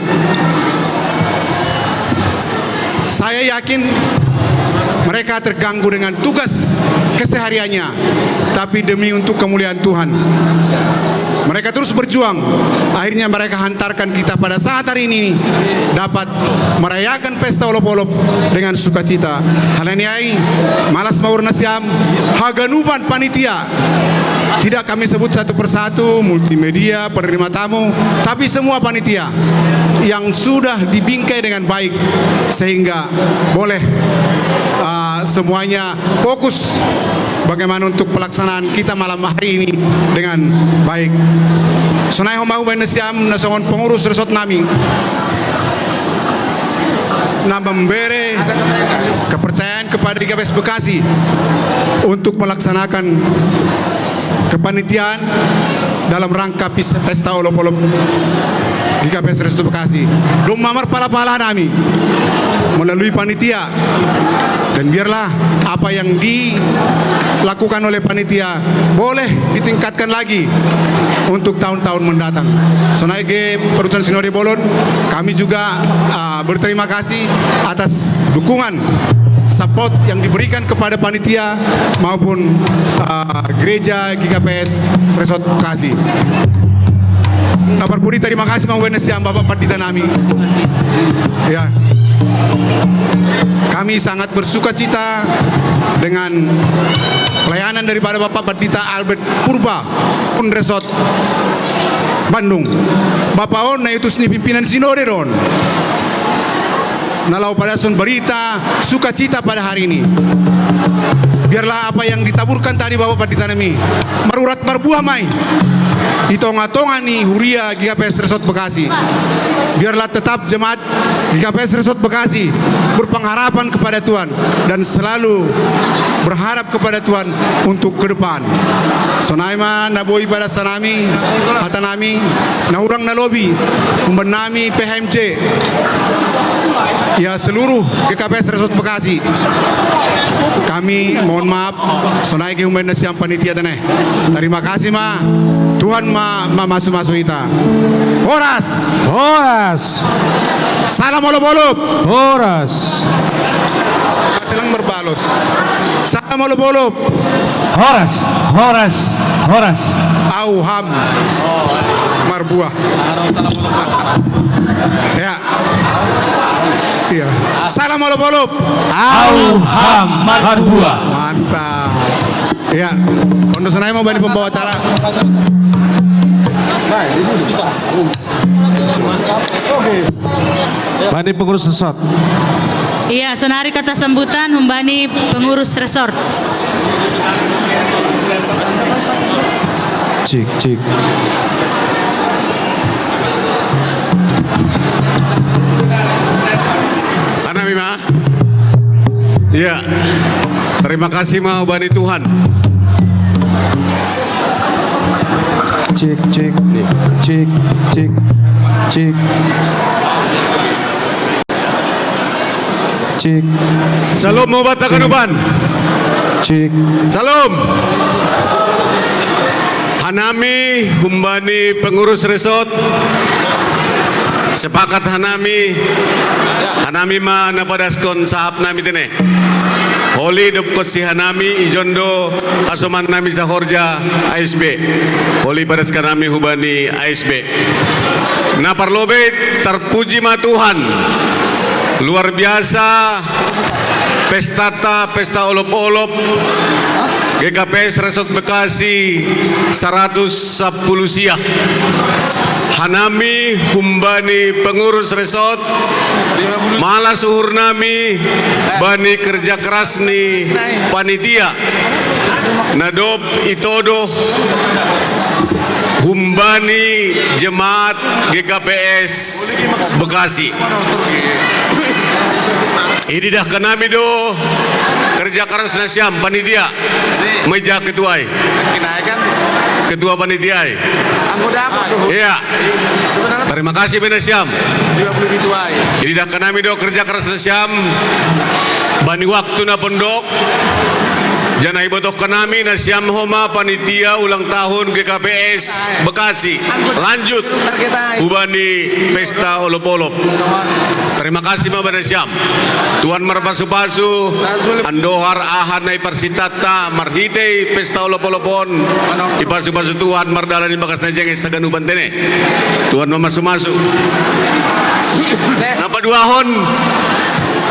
Saya yakin mereka terganggu dengan tugas kesehariannya, tapi demi untuk kemuliaan Tuhan, mereka terus berjuang. Akhirnya mereka hantarkan kita pada saat hari ini dapat merayakan pesta Olop-Olop dengan sukacita. Halaniai, malas maur na siam, haganupan panitia. Tidak kami sebut satu persatu, multimedia, penerima tamu, tapi semua panitia yang sudah dibingkai dengan baik sehingga boleh, uh, semuanya fokus bagaimana untuk pelaksanaan kita malam hari ini dengan baik. Sonai homa ubai na siam na songon pengurus resort nami na membere kepercayaan kepada G K P S Bekasi untuk melaksanakan kepanitiaan dalam rangka pis-, pesta Olop-Olop G K P S Resort Bekasi. Domma marpala-pala nami melalui panitia, dan biarlah apa yang dilakukan oleh panitia boleh ditingkatkan lagi untuk tahun-tahun mendatang. Sonai ge, Perutusan Sinode Bolon, kami juga, uh, berterima kasih atas dukungan, support yang diberikan kepada panitia maupun, uh, gereja G K P S Resort Bekasi. Kabar puri, terima kasih, Mang Wenes, yang Bapak Pandita nami. Ya. Kami sangat bersuka cita dengan pelayanan daripada Bapak Pandita Albert Purba, pun Resort Bandung. Bapa on na utus ni pimpinan sinode do on na laho padason berita sukacita pada hari ini. Biarlah apa yang ditaburkan tadi Bapak Pandita nami marurat marbuah ma i di tonga-tonga ni huria G K P S Resort Bekasi. Biarlah tetap jemaat G K P S Resort Bekasi berpengharapan kepada Tuhan dan selalu berharap kepada Tuhan untuk ke depan. Sonai ma na boi padasan nami, hata nami, na hurang na lobi, umbahen nami P H M C, ya, seluruh G K P S Resort Bekasi. Kami mohon maaf, sonai ge umbahen na siam panitia tene. Terima kasih ma, Tuhan ma, ma masu-masu hita. Horas. Horas. Salam Olop-Olop. Horas. Senang berbalos. Salam Olop-Olop. Horas, horas, horas. Au ham marbuah. Ya. Iya. Salam Olop-Olop. Au ham marbuah. Mantap. Ya. Untuk sonai ma bani pembawa acara. Bani pengurus resort. Iya, sonari kata sambutan humbani pengurus resort. Cik, cik. Tanami ma. Iya. Terima kasih ma bani Tuhan. Cik, cik, cik, cik, cik. Cik. Salom, mau bata kanuban. Cik. Salom. Hanami humbani pengurus resort. Sepakat hanami. Hanami ma na padaskon sahap nami tene. Holi dopkot si hanami, ijon do hasoman nami sahorja A S B. Holi padaskon nami hubani A S B. Na parlobei, terpuji ma Tuhan. Luar biasa pestata, pesta olop-olop G K P S Resort Bekasi saratus sampulu sia. Hanami humbani pengurus resort, malas uhur nami bani kerja keras ni panitia na dob itodo humbani jemaat G K P S Bekasi. Ididahkan nami do kerja keras nasiam panitia. Meja ketua i. Ketua panitia i. Iya. Terima kasih be nasiam. Ididahkan nami do kerja keras nasiam bani waktu na pondok. Janah ibotohkan nami nasiam homa panitia ulang tahun G K P S Bekasi. Lanjut hubani pesta olop-olop. Terima kasih ma bani nasiam. Tuhan marpasu-pasu, andohar aha na iparsitatta marhitei pesta olop-olop on, ipasu-pasu Tuhan mardalan ibagas na jenges haganupan tene. Tuhan mamasu-masu. Na paduahon,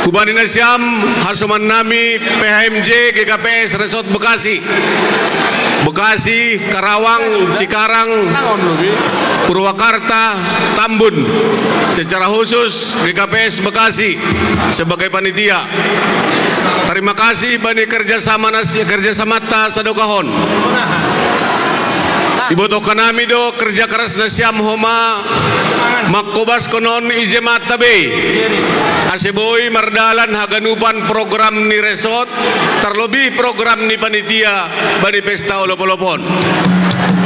hubani nasiam hasoman nami P H M J G K P S Resort Bekasi. Bekasi, Karawang, Cikarang, Purwakarta, Tambun. Secara khusus G K P S Bekasi sebagai panitia. Terima kasih bani kerjasama nasi, kerjasamanta sadokah on. Ibotohkan nami do kerja keras nasiam homa mangkobaskon on i jemaatta be, ase boi mardalan haganupan program ni resort, terlebih program ni panitia bani pesta olop-olop on.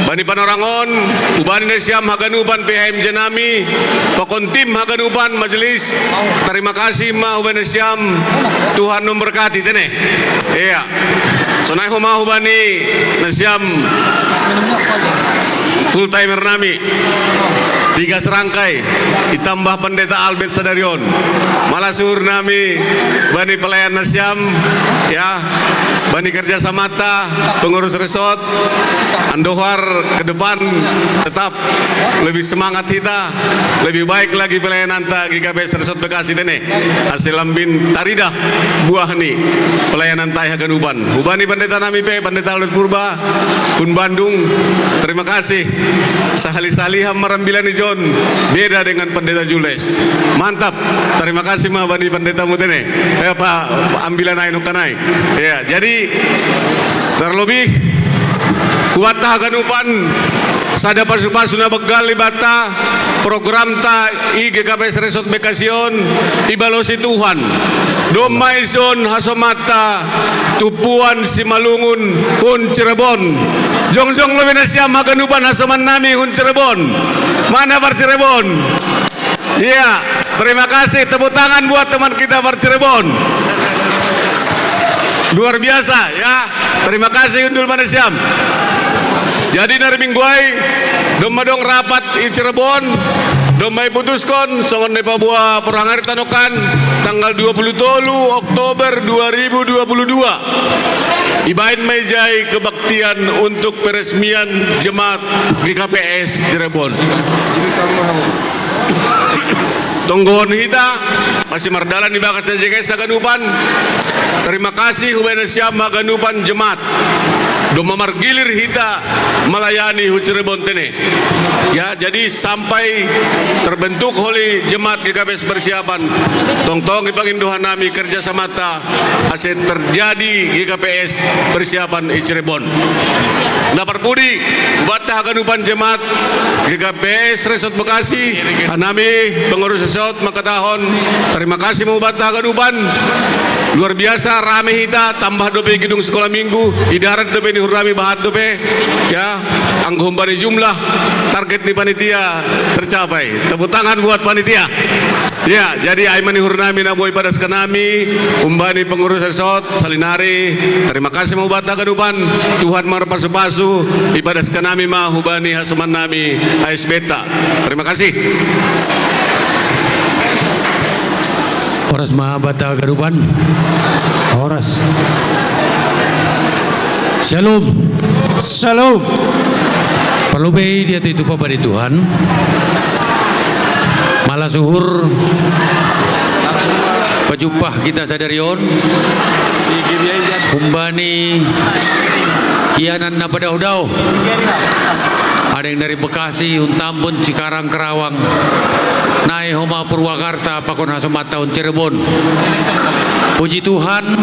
Bani panorang on, hubani nasiam haganupan P H M J nami, pakon tim haganupan majelis, terima kasih ma hubani nasiam, Tuhan memberkati tene. Iya. Sonai homa hubani nasiam full timer nami, tiga serangkai, itambah Pendeta Albert sadari on. Malas uhur nami bani pelayan nasiam, ya, bani kerjasamanta, pengurus resort, andohar ke depan tetap lebih semangat hita, lebih baik lagi pelayananta G K P S Resort Bekasi tene. Ase lambin taridah buah ni pelayananta i haganupan. Hubani pendeta nami pe, Pendeta Albert Purba, hun Bandung, terima kasih. Sahali-sahali ham marambilan ijon, beda dengan Pendeta Jules. Mantap. Terima kasih ma bani pendeta mutene. Eh, pa, ambilan ai nongkanai. Ya, jadi terlebih hubatta haganupan sada pasu-pasu na banggal ibanta, programta i G K P S Resort Bekasi on ibalosi Tuhan. Domma ison hasomanta tumpuan Simalungun hun Cirebon. Jongjong lobei nasiam haganupan hasoman nami hun Cirebon. Mana bar Cirebon? Iya, terima kasih, tepuk tangan buat teman kita bar Cirebon. Luar biasa ya. Terima kasih, hundul ma nasiam. Jadi nari Minggu ai domma dong rapat i Cirebon, domma iputuskon songon na ipaboa parhangari tanokan tanggal dua puluh tolu Oktober dua ribu dua puluh dua. Ibaen ma ijai kebaktian untuk peresmian jemaat G K P S Cirebon. Tonggohon hita, ase mardalan ibagas na jenges haganupan. Terima kasih hubani nasiam haganupan jemaat. Domma margilir hita melayani hu Cirebon tene. Ya, jadi sampai terbentuk holi jemaat G K P S persiapan. Tongtong ipangindo hanami kerjasamanta ase terjadi G K P S persiapan i Cirebon. Na parpudi, hubatta haganupan jemaat G K P S Resort Bekasi, hanami pengurus resort mangkatahon terima kasih ma hubatta haganupan. Luar biasa rame hita, tambah dope gedung sekolah minggu, idarat dope ni hurnami bahat dope, ya, anggo humbani jumlah target ni panitia tercapai. Tepuk tangan buat panitia. Ya, jadi ai ma ni uhurnami na boi padaskan nami, humbani pengurus resort, salinari, terima kasih ma hubatta haganupan, Tuhan marpasu-pasu, ipadaskan nami ma hubani hasoman nami A S B-ta. Terima kasih. Horas ma banta haganupan. Horas. Shalom. Shalom. Parlobei diatui tupa bani Tuhan. Malas uhur pajumpah hita sadari on. Humbani ianan na padaoh-daoh. Adong dari Bekasi, hun Tambun, Cikarang, Karawang. Nai homa Purwakarta pakon hasomanta hun Cirebon. Puji Tuhan,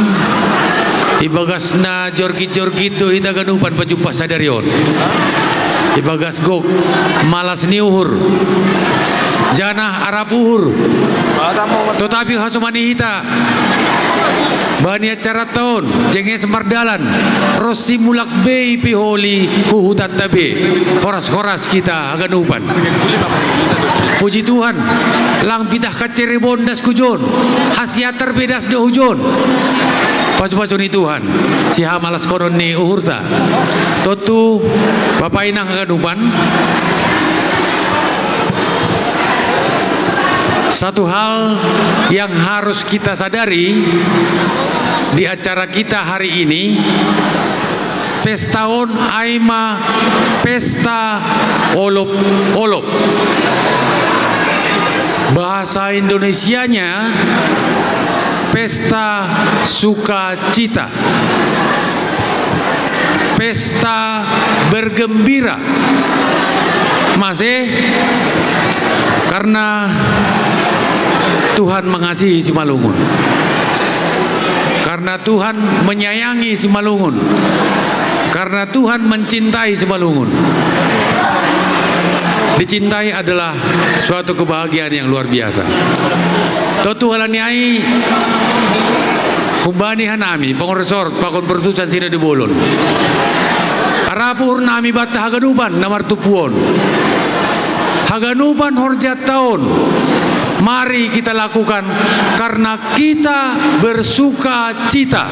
ibagas na jorgit-jorgit do hita ganupan pajumpah sadari on. Ibagas gok, malas ni uhur, janah arap uhur. Tetapi hasomani hita bani acaranta on, jenges mardalan, ronsi mulak be i pe holi hu hutanta be. Horas-horas hita haganupan. Puji Tuhan, lang pitah ka Cirebon das hujon, Hasiantar pe das do hujon. Pasu-pasu ni Tuhan, siha malas konon ni uhurta. Tontu, Bapak Inang haganupan, satu hal yang harus kita sadari di acara kita hari ini, pesta on ai ma pesta olop-olop. Bahasa Indonesianya pesta sukacita, pesta bergembira. Masih karena Tuhan mengasihi Simalungun. Karena Tuhan menyayangi Simalungun. Karena Tuhan mencintai Simalungun. Dicintai adalah suatu kebahagiaan yang luar biasa. Tontu halani ai, humbani hanami, pangorsor, pakon perutusan Sinode bolon. Arapan nami banta haganupan na martumpu on. Haganupan horjanta on, mari kita lakukan karena kita bersuka cita.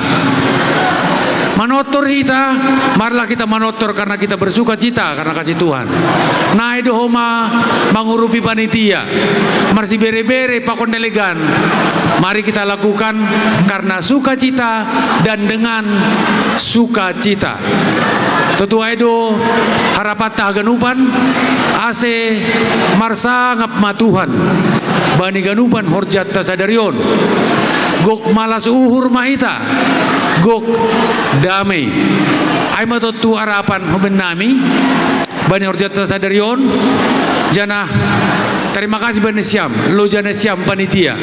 Manortor hita, marilah kita manortor karena kita bersuka cita karena kasih Tuhan. Nai do homa mangurupi panitia, marsibere-bere pakon delegan. Mari kita lakukan karena sukacita dan dengan sukacita. Tontu ai do harapanta haganupan, ase marsangap ma Tuhan bani ganupan horjanta sadari on. Gok malas uhur ma hita, gok dame. Ai ma tontu arapan hubannami bani horjanta sadari on, janah tarima kasih bani nasiam, loja nasiam panitia.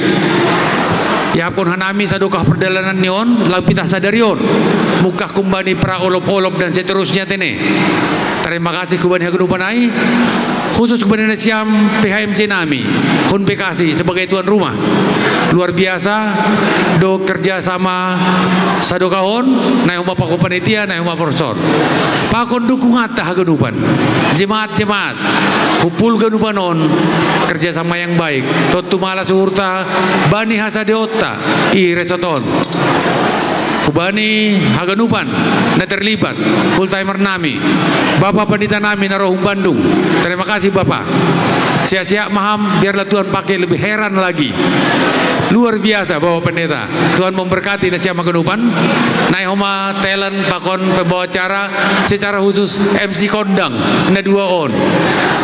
Iahapkon hanami sadokah pardalanan ni on, lang pitah sadari on, mungkah humbani pra olop-olop dan seterusnya tene. Tarima kasih hubani haganupan ai, khusus hubani nasiam P H M C nami, hun Bekasi sebagai tuan rumah. Luar biasa do kerja sama sadokah on, nai homa pakon panitia, nai homa porsor. Pakon dukunganta haganupan. Jemaat-jemaat, humpul ganupan on, kerja sama yang baik. Tontu malas uhurta bani hasadionta i resort on. Hubani haganupan na terlibat, full timer nami, Bapak Pendeta nami na ro hun Bandung. Terima kasih Bapak. Sia-sia ma ham, biarlah Tuhan pakai lebih heran lagi. Luar biasa Bapak Pendeta. Tuhan memberkati nasiam haganupan. Nai homa talent pakon pembawa acara, secara khusus M C kondang na dua on.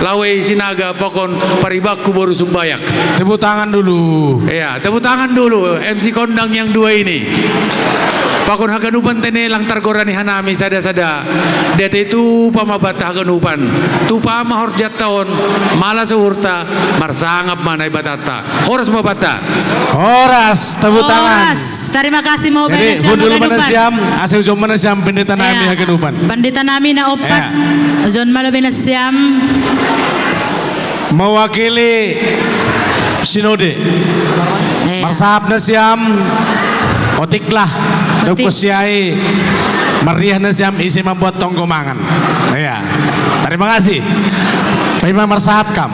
Lawe Sinaga pakon paribakku boru Sumbayak. Tepuk tangan dulu. Ya, tepuk tangan dulu M C kondang yang dua ini. Pakon haganupan tene lang targora ni hanami sada-sada. Diatei tupa ma banta haganupan. Tupa ma horjanta on, malas uhurta, marsangap ma Naibatanta. Horas ma banta. Horas, tepuk tangan. Horas. Tarima kasih ma hubani nasiam haganupan. Jadi, hun dulu ma nasiam, ase ujon ma nasiam pendeta nami haganupan. Pendeta nami na ompat. Ya. Ujon ma hubani nasiam. Mewakili Sinode. Ya. Marsahap nasiam, otik lah. Otik. Dapot siai, marriah nasiam ise mambuat tonggo mangan. Ya. Tarima kasih. Paima marsahap kam.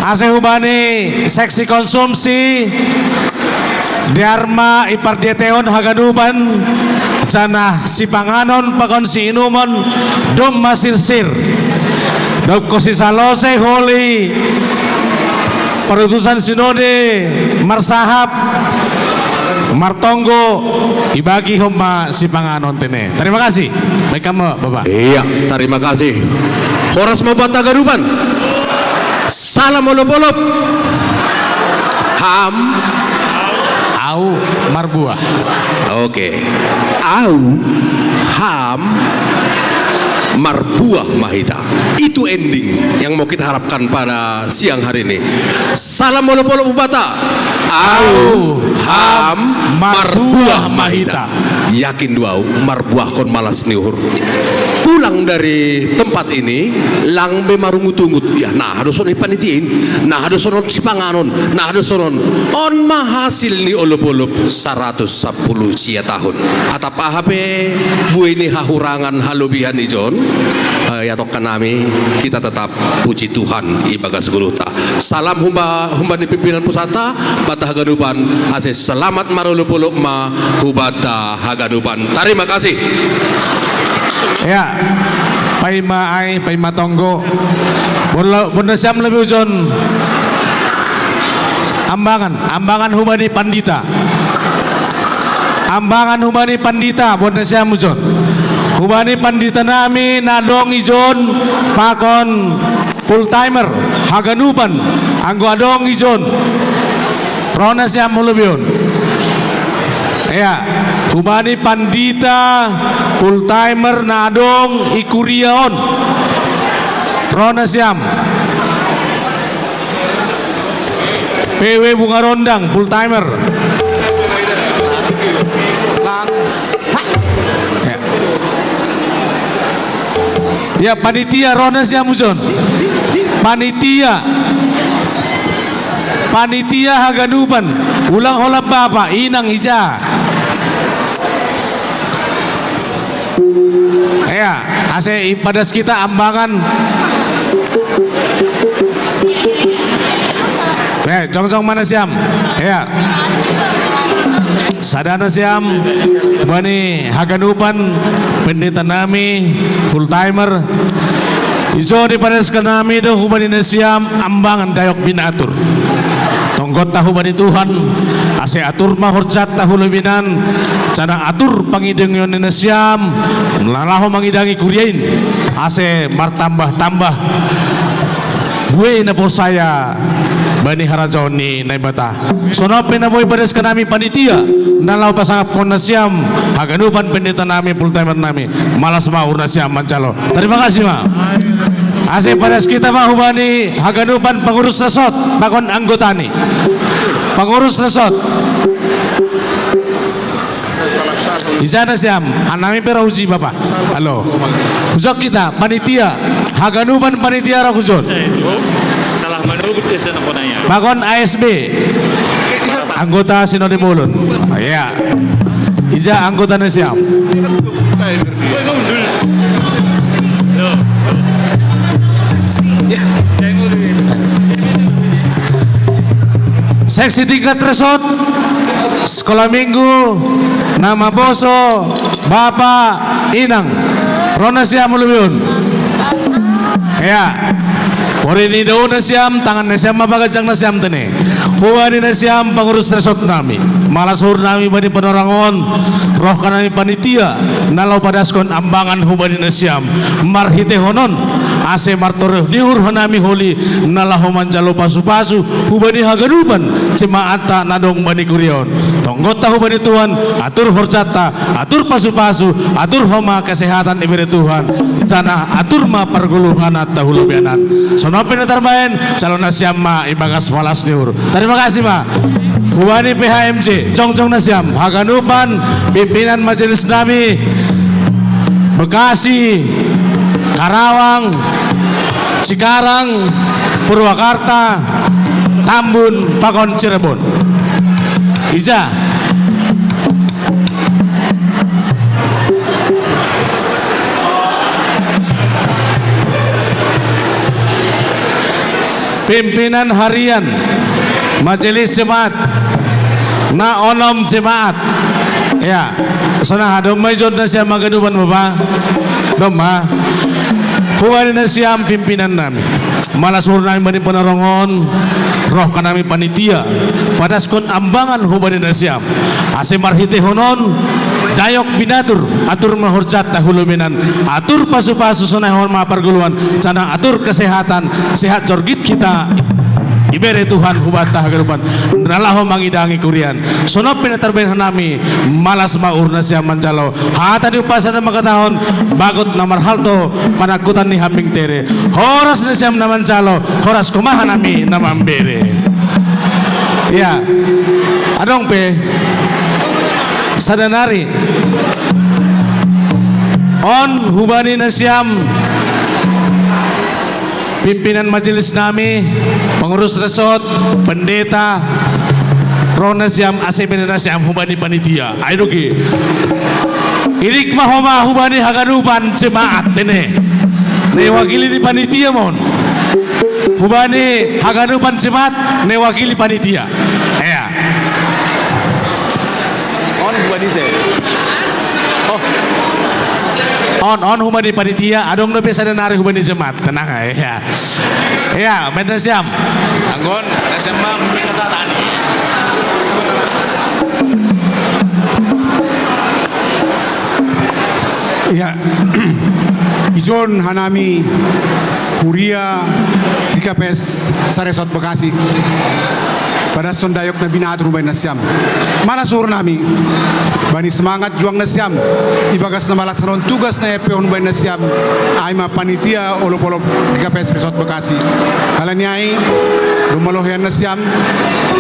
Ase hubani seksi konsumsi, dear ma i pardiateon haganupan, janah sipanganon pakon siinumon domma sirsir. Dob kosi salose holi parutusan Sinode marsahap, martonggo, ibagihon ma sipanganon tene. Tarima kasih. Baik kamu, Bapak. Iya, tarima kasih. Horas ma banta haganupan. Salam olop-olop. Ham. Au marbuah. Oke. Au, ham, marbuah ma hita. Itu ending yang mau kita harapkan pada siang hari ini. Salam olop-olop banta. Au, ham, marbuah ma hita. Yakin do au, marbuahkon malas ni uhur. Pulang dari tempat ini, lang be marungut-ungut. Ya, naha do sonon i panitia in, naha do sonon sipanganon, naha do sonon. On ma hasil ni olop-olop saratus sampulu sia tahun. Atap aha pe buei ni hahurangan halobihan ijon, eh, iatongkan nami, kita tetap puji Tuhan ibagas guluta. Salam humba, humbani pimpinan pusata, banta haganupan, ase selamat marolop-olop ma hubanta haganupan. Tarima kasih. Ya, paima ai, paima tonggo. Bondo, bondo siam lobi ujon. Ambangan, ambangan humbani pandita. Ambangan humbani pandita, bondo siam ujon. Humbani pandita nami na adong ijon pakon full timer, haganupan, anggo adong ijon. Ro nasiam holobion. Ya, humbani pandita full timer na adong i kuria on. Ro nasiam. P W Bunga Rondang, full timer. Ya. Ya, panitia, ro nasiam ujon. Panitia. Panitia haganupan. Ulang holan bapa, inang, ija. Ya, ase ipadas hita ambangan. Eh, jongjong ma nasiam. Ya. Sada nasiam, humbani haganupan, pendeta nami, full timer. Ijon ipadaskan nami do humbani nasiam ambangan dayok binatur. Tonggonta humbani Tuhan, ase atur ma horjanta hu lobinan, janah atur pangidangion ni nasiam, na laho mangidangi kuria in, ase martambah-tambah buei na porsaya bani harajaon ni Naibata. Songon on pe na boi padaskan nami panitia, na laho pasangapkon nasiam, haganupan pendeta nami, full timer nami, malas ma uhur nasiam manjalo. Tarima kasih ma. Ase padas hita ma humbani haganupan pangurus resort, pakon anggotani. Pangurus resort. Ija nasiam, anami pe ro huji bapa. Halo. Hujok hita, panitia. Haganupan panitia ro hujon. Salah menurut ke sana punanya. Pakon A S B. Anggota Sinode Bolon. Ya. Ija anggota nasiam. Loh. Seksi tingkat resort, sekolah minggu, na maposo, bapa, inang. Ro nasiam ulubion. Ya. Porini dou nasiam, tangan nasiam ma paganjang nasiam tene. Humbani nasiam pangurus resort nami. Malas uhur nami bani panorang on, roh hanami panitia, na laho padaskon ambangan humbani nasiam. Marhiteihon on, ase martorop ni uhur hanami holi, na laho manjalo pasu-pasu, humbani haganupan, jemaatta na adong bani kuria on. Tonggonta humbani Tuhan, atur horjanta, atur pasu-pasu, atur homa kesehatan ibere Tuhan, janah atur ma pargoluhanta hu lobeian an. Songon on pe na tarbahen, jalo nasiam ma ibagas malas ni uhur. Tarima kasih ma. Humbani P H M J, jongjong nasiam, haganupan, pimpinan majelis nami, Bekasi, Karawang, Cikarang, Purwakarta, Tambun, pakon Cirebon. Ija. Pimpinan harian Majelis Jemaat, na onom jemaat. Ya, songon aha, domma ijon nasiam haganupan bapa? Domma. Humbani nasiam pimpinan nami. Malas uhur nami bani panorang on, roh hanami panitia, padaskon ambangan humbani nasiam. Ase marhiteihon on, dayok binatur, atur ma horjanta hu lobeian an, atur pasu-pasu sonai homa pargoluhan, janah atur kesehatan, sehat jorgit hita, ibere Tuhan hubanta haganupan, na laho mangidangi kuria an. Songon on pe na tarbahen hanami, malas ma uhur nasiam manjalo. Hata ni umpasa na mangkatahon, bagot na marhalto, panangkutan ni hambing tere. Horas nasiam na manjalo, horas homa hanami na mambere. Ya, adong pe, sada nari. On humbani nasiam, pimpinan majelis nami, pengurus resort, pendeta, ro nasiam, ase bere nasiam humbani panitia. Ai doge. Irik ma homa hubani haganupan jemaat tene. Ne wakili ni panitia mon. Hubani haganupan jemaat ne wakili panitia. Ya. On hubani se. Oh. On, on hubani panitia, adong dope sada nari hubani jemaat. Tenang ae, ya. Ya, baen nasiam. Anggo on, nasiam ma. Ya. Ijon hanami huria di G K P S Saresot Bekasi. Padashon dayok na binatur baen nasiam. Malas uhur nami. Bani semangat juang nasiam. Ibagas na malaksanahon tugas na iapehon baen nasiam. Ai ma panitia olop-olop di G K P S Resort Bekasi. Alani ai, domma lohean nasiam.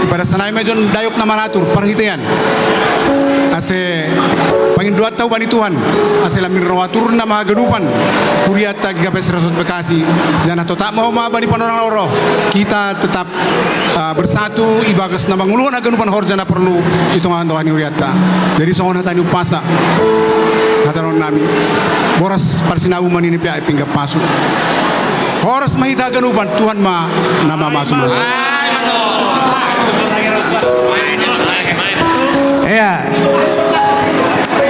Ipadas nami ma ijon dayok na manatur, parhitean. Ase pangindoanta hubani Tuhan. Ase lam ni roha turun nama haganupan. Hurianta G K P S Resort Bekasi. Janah totap ma homa bani panorang oro. Kita tetap ah, bersatu ibagas na manguluhon haganupan horja na porlu i tonga-tonga ni hurianta. Jadi songon hata ni umpasa, hata nami, boras parsinabung ma nini pe ai pinggan pasu. Horas ma hita haganupan, Tuhan ma na mamasu-masu. Ia.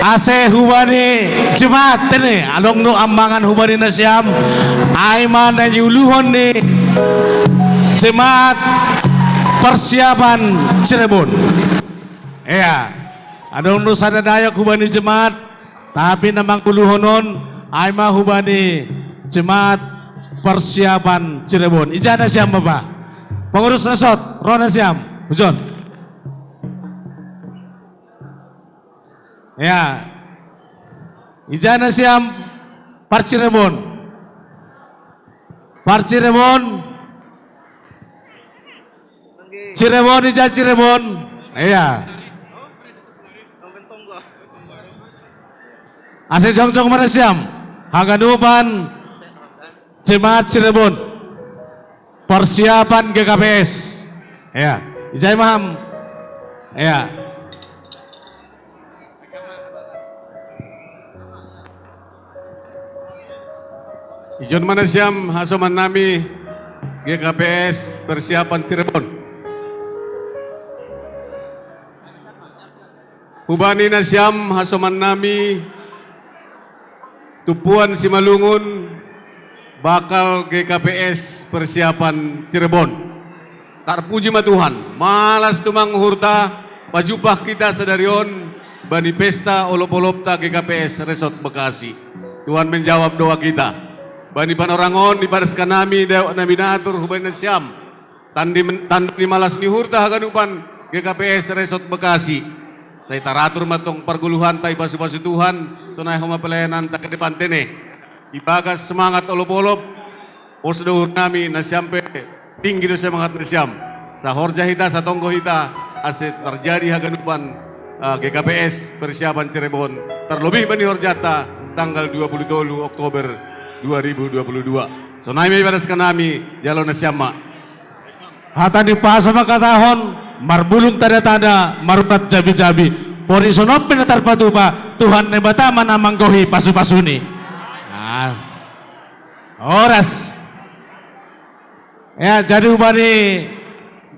Ase hubani jemaat tene, adong do ammangan hubani nasiam, ai ma na niuluhon ni jemaat persiapan Cirebon. Ia, adong do sada dayok hubani jemaat, tapi na manguluhon on, ai ma hubani jemaat persiapan Cirebon. Ija nasiam bapa? Pengurus resort, ro nasiam, hujon. Ia. Ija nasiam par Cirebon. Par Cirebon. Cirebon, ija Cirebon. Ia. Ase jongjong ma nasiam. Haganupan jemaat Cirebon. Persiapan G K P S. Ia. Ijai maham. Ia. Ijon ma nasiam hasoman nami G K P S persiapan Cirebon. Hubani nasiam hasoman nami Tumpuan Simalungun, bakal G K P S persiapan Cirebon. Tarpuji ma Tuhan, malas tumang uhurta, pajumpang hita sadari on, bani pesta olop-olopta G K P S Resort Bekasi. Tuhan menjawab doa kita. Bani panorang on, ipadaskan nami, dayok nami na binatur, hubani nasiam. Tandi, tanda ni malas ni uhurta haganupan G K P S Resort Bekasi. Sai taratur ma tong pargoluhanta ipasu-pasu Tuhan, sonai homa pelayananta ke depan tene. Ibagas semangat olop-olop, pos do uhur nami nasiam pe tinggi do semangat nasiam. Sahorja hita, satonggo hita, ase tarjadi haganupan, eh, G K P S persiapan Cirebon, terlebih bani horjanta tanggal dua puluh tolu Oktober dua ribu dua puluh dua. Sonai ma ipadaskan nami, jalo nasiam ma. Hata ni umpasa mangkatahon, marbulung tanda-tanda, marurat jabi-jabi. Pori sonop pe na tarpatupa, Tuhan Naibata ma na manggohi pasu-pasuni. Ah. Horas. Ia, jadi hubani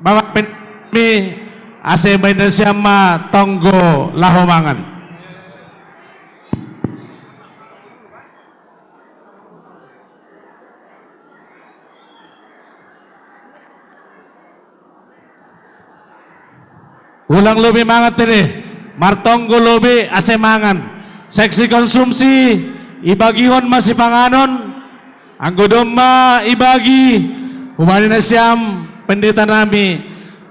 Bapak Pen-, mi ase baen nasiam ma tonggo laho mangan. Ulang lobi mangan tene, martonggo lobi ase mangan. Seksi konsumsi, ibagihon ma sipanganon, anggo domma ibagi, hubani nasiam pendeta nami,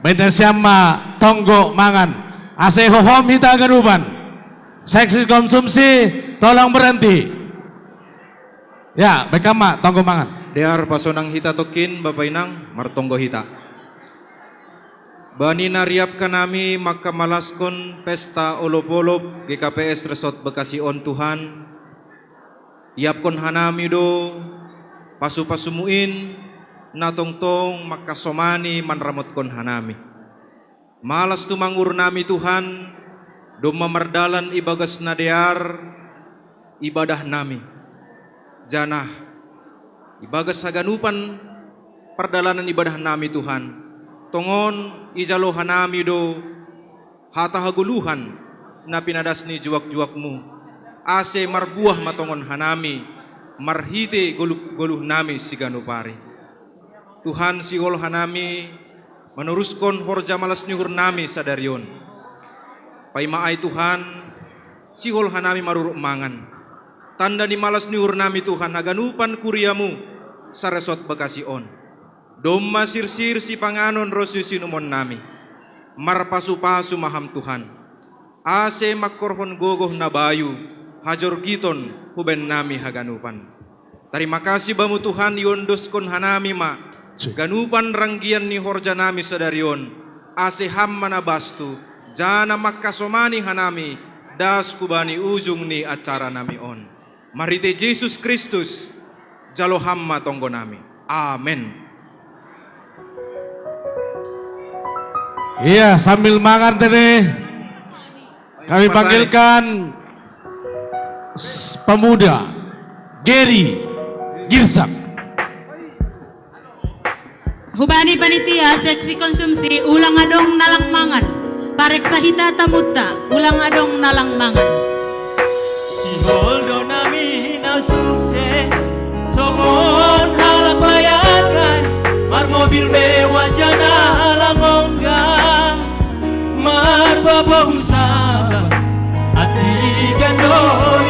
baen nasiam ma tonggo mangan. Ase hohom hita haganupan. Seksi konsumsi, tolong berhenti. Ya, baen ma tonggo mangan. Dear pasonang hita tongkin, Bapa Inang, martonggo hita. Bani na riapkan nami mangkamalaskon pesta olop-olop G K P S Resort Bekasi on Tuhan, iapkon hanami do pasu-pasumu in, na tongtong mangkasomani manramotkon hanami. Malas tumang uhur nami Tuhan, domma mardalan ibagas na dear, ibadah nami. Janah ibagas haganupan pardalanan ibadah nami, Tuhan, tongon ijalo hanami do hata hagoluhan na pinadas ni juak-juakmu, ase marbuah ma tongon hanami marhite goluh-goluh nami siganup ari. Tuhan, sihol hanami manoruskon horja malas ni uhur nami sadari on. Paima ai, Tuhan, sihol hanami maruruk mangan. Tanda ni malas ni uhur nami, Tuhan, haganupan kuriamu saresort Bekasi on. Domma sirsir sipanganon ro sisinumon nami. Marpasu-pasu ma Ham, Tuhan, ase mangkorhon gogoh na bayu hajorgiton hubaen nami haganupan. Tarima kasih Bamu, Tuhan, iondoskon hanami ma ganupan ranggian ni horja nami sadari on, ase Ham ma na bastu, janah mangkasomani hanami das hubani ujung ni acara nami on. Marhite Jesus Kristus, jalo Ham ma tonggo nami. Amen. Iya, sambil mangan tene, kami panggilkan s-, pemuda Gary Girsak. Hubani panitia seksi konsumsi, ulang adong na lang mangan. Pareksa hita tamunta, ulang adong na lang mangan. Sihol do nami na sukses, songon halak bayangkan, marmobil mewah jana lang ongga. Marpabohu saba, antigan do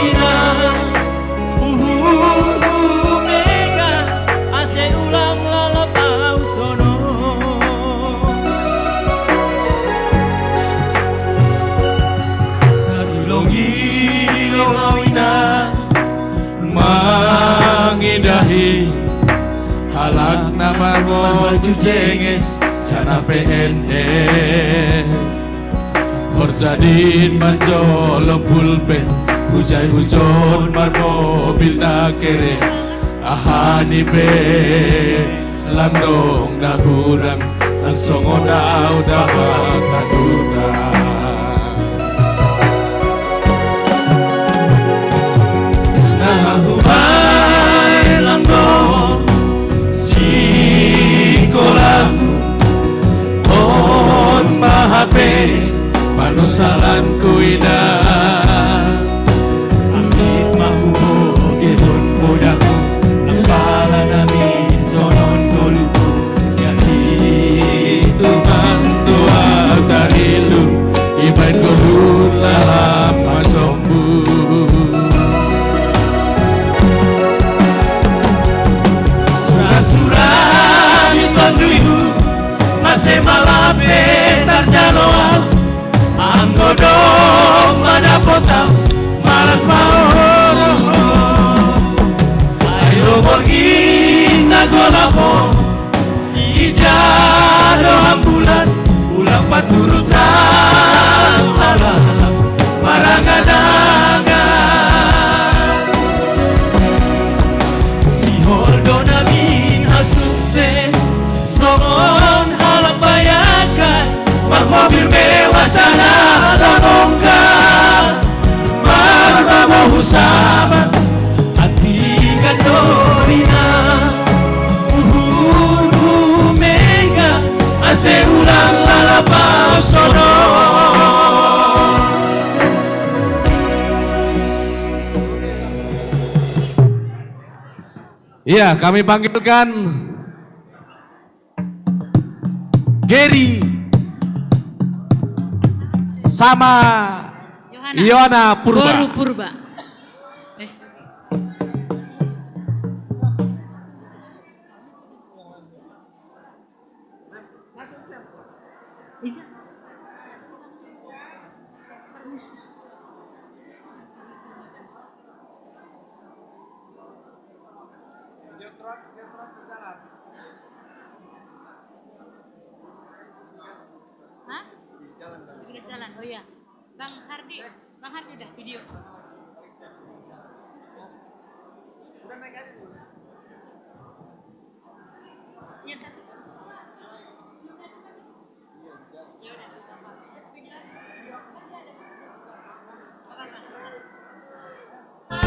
ina. Uhurhu mega, ase ulang lalap ahu sonon. Tarilong-ilong ahu ina, mangidahi halak na marbaju jenges jana P N S. Horjadin manjolom pulpen, hujai hujon marmobil na keren, aha ni pe lang dong na hurang, lang songon ahu dapot na hurang. Sana hubaen lang dong sikolahku, on ma hape panosalanku ina. Ambit ma hubogehon podaku, na pala nami sonon goluhku. Ia i tumang tua tarilung, ibaen goluh lalap masombu. Sura-sura ni tonduyhu, mase ma lape tarjalo ahu. Anggo domma dapot ahu, malas ma ahu. Ai do borngin na golap on, ija do hambulan, ulang paturut halak marangan-angan. Sihol do nami na sukses, songon halak bayangkan, marmobil mewah jana lang ongga. Marpabohu saba, antigan do ina. Uhurhu mega, ase ulang lalap ahu sonon. Iya, kami panggilkan Gary sama Yohana. Yohana Purba. Boru Purba. Eh. Iya. Permisi. Hah? Udah jalan. Oh iya. Bang Hardi, Bang Hardi udah video. Iya, ntar. Ya udah.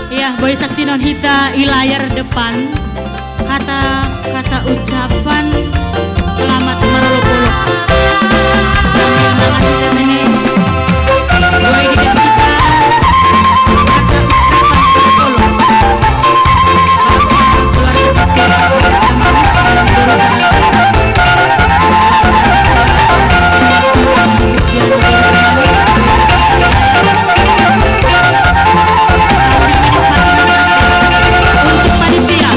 Iya, boy saksinon hita i layar depan. Kata-kata ucapan selamat marolop-olop. Sambil mangan hita ini, boy di hita, kata ucapan olop-olop. Keluarga setia,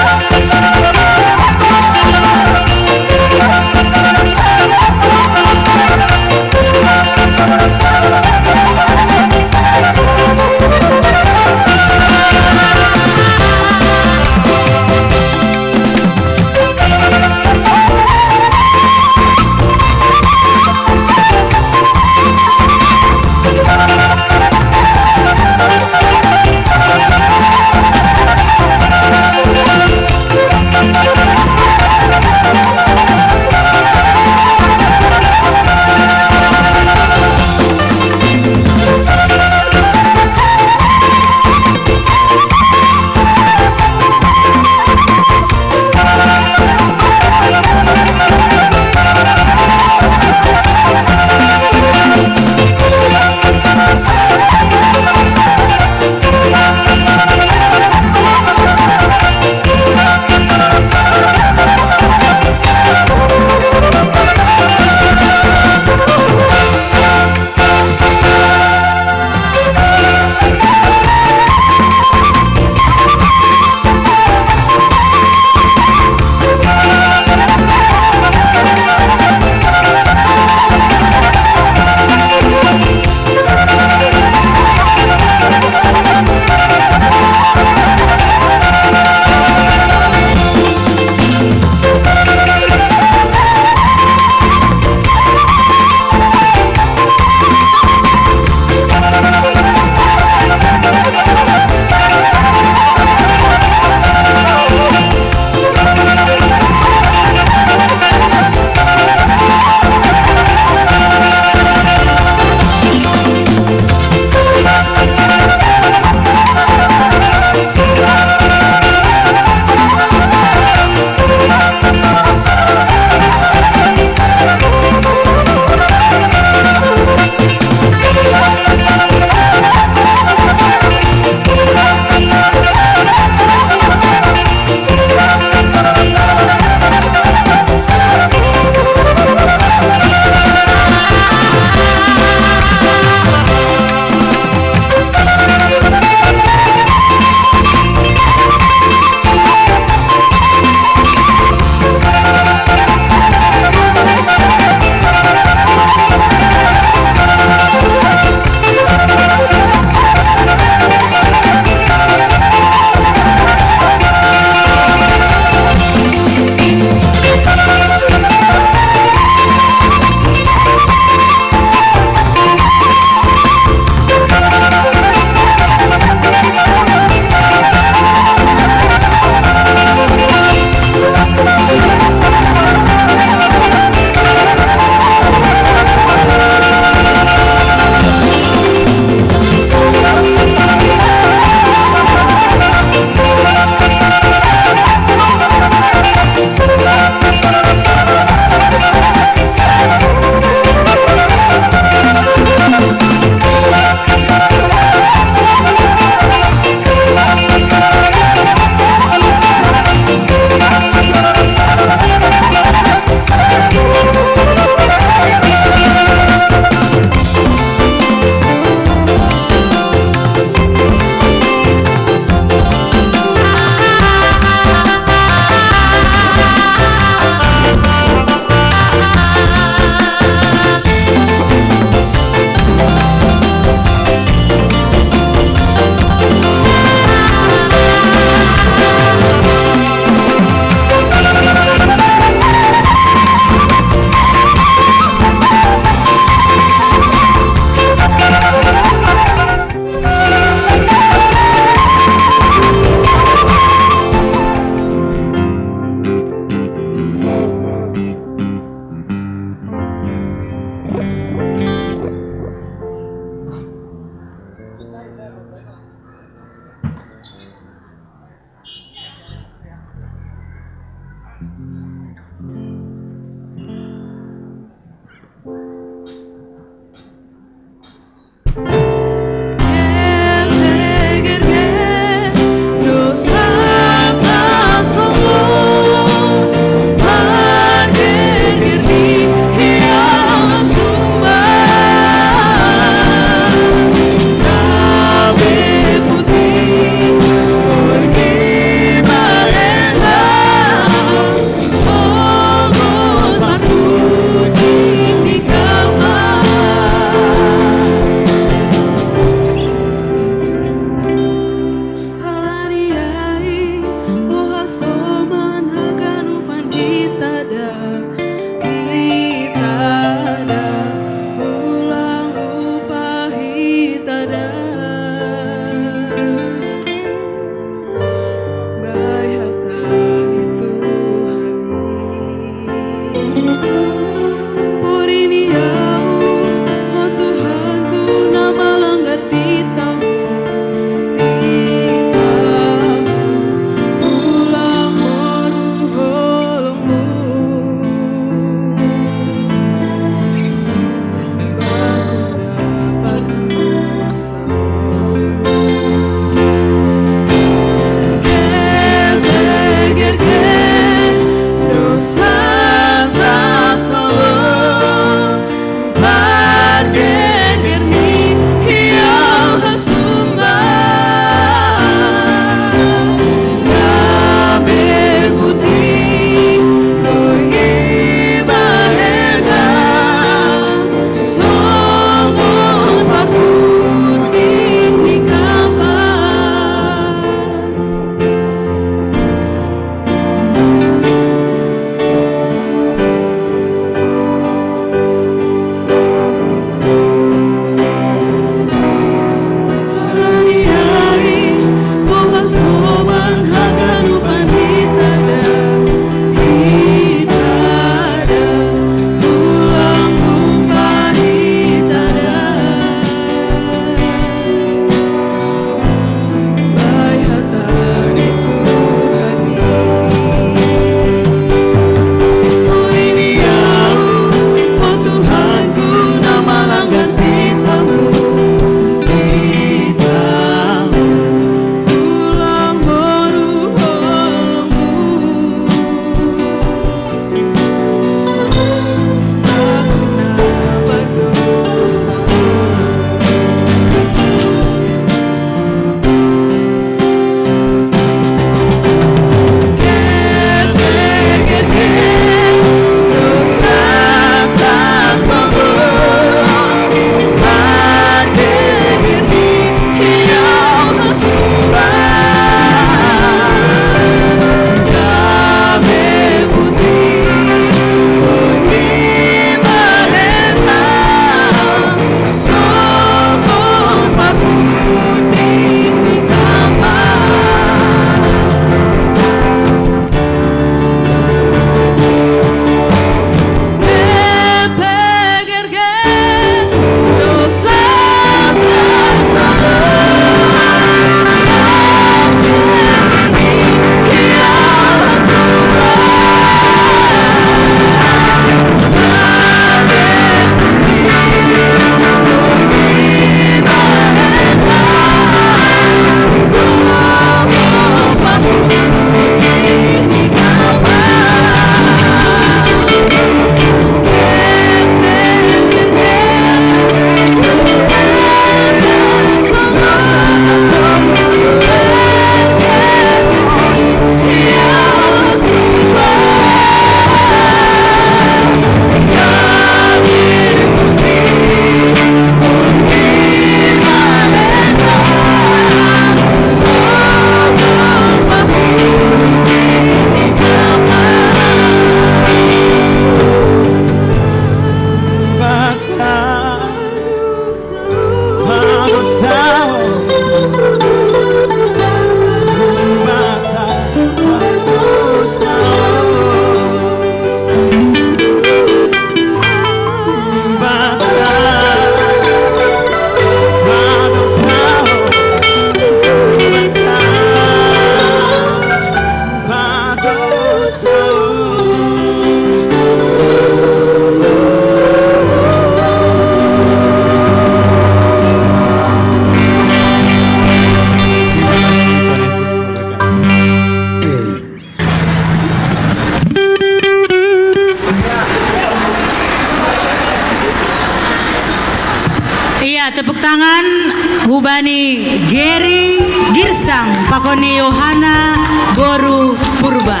Tepuk tangan hubani Geri Girsang pakon ni Yohana boru Purba.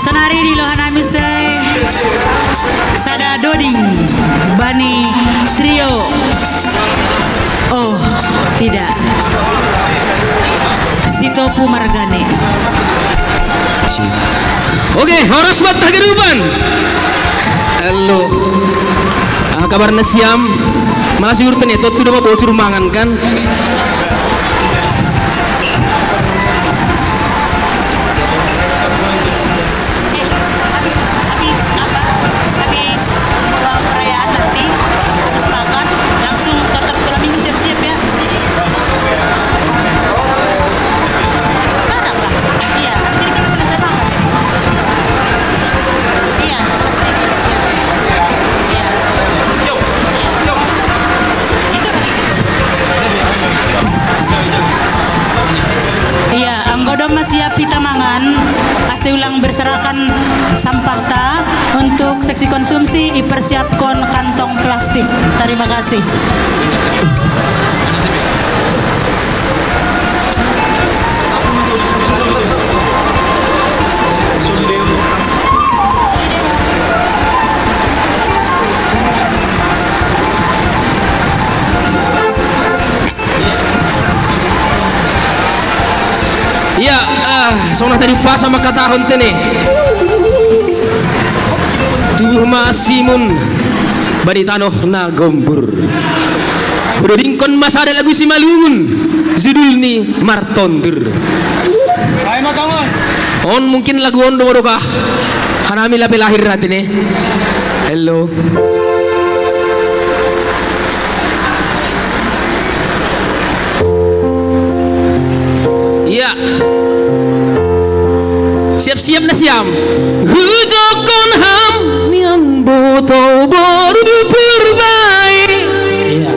Sonari dilohan nami sada doding bani trio. Oh, tidak. Sitopu margane. Oke, horas ma haganupan. Halo. Ah, kabar na siam? Malas urut ne, tontu nama bosur mangan kan? Habis makan, langsung ke sekolah minggu, siap-siap ya. Sekarang lah. Iya, habis ini kan selesai makan. Iya, selesai. Iya. Iya. Itu lagi. Iya, anggo domma siap hita mangan, asa ulang berserakan sampah ta untuk seksi konsumsi, ipersiapkon kantong plastik. Terima kasih. Iya, ah, songon na tadi pasa mangkatahon tene. Tubuh ma simun bani tanoh na gombur. Hudodingkon ma sada lagu Simalungun, judul ni Martondur. On mungkin lagu on do modokah hanami lape lahir hati ne. Hello. Iya. Siap-siap nasiam. Hujokkon ham nian boto boru Purbae. Iya.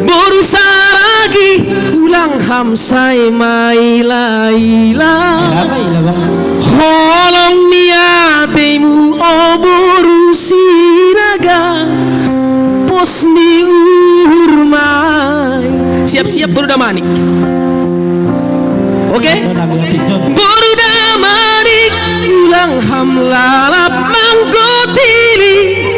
Boru Saragi ulang ham sai maila-ila. Kenapa ila, Bang? Holong ni atemu o boru Sinaga, pos ni uhur ma i. Siap-siap boru Damanik. Oke? Boru Damanik, ulang ham lalap manggotili.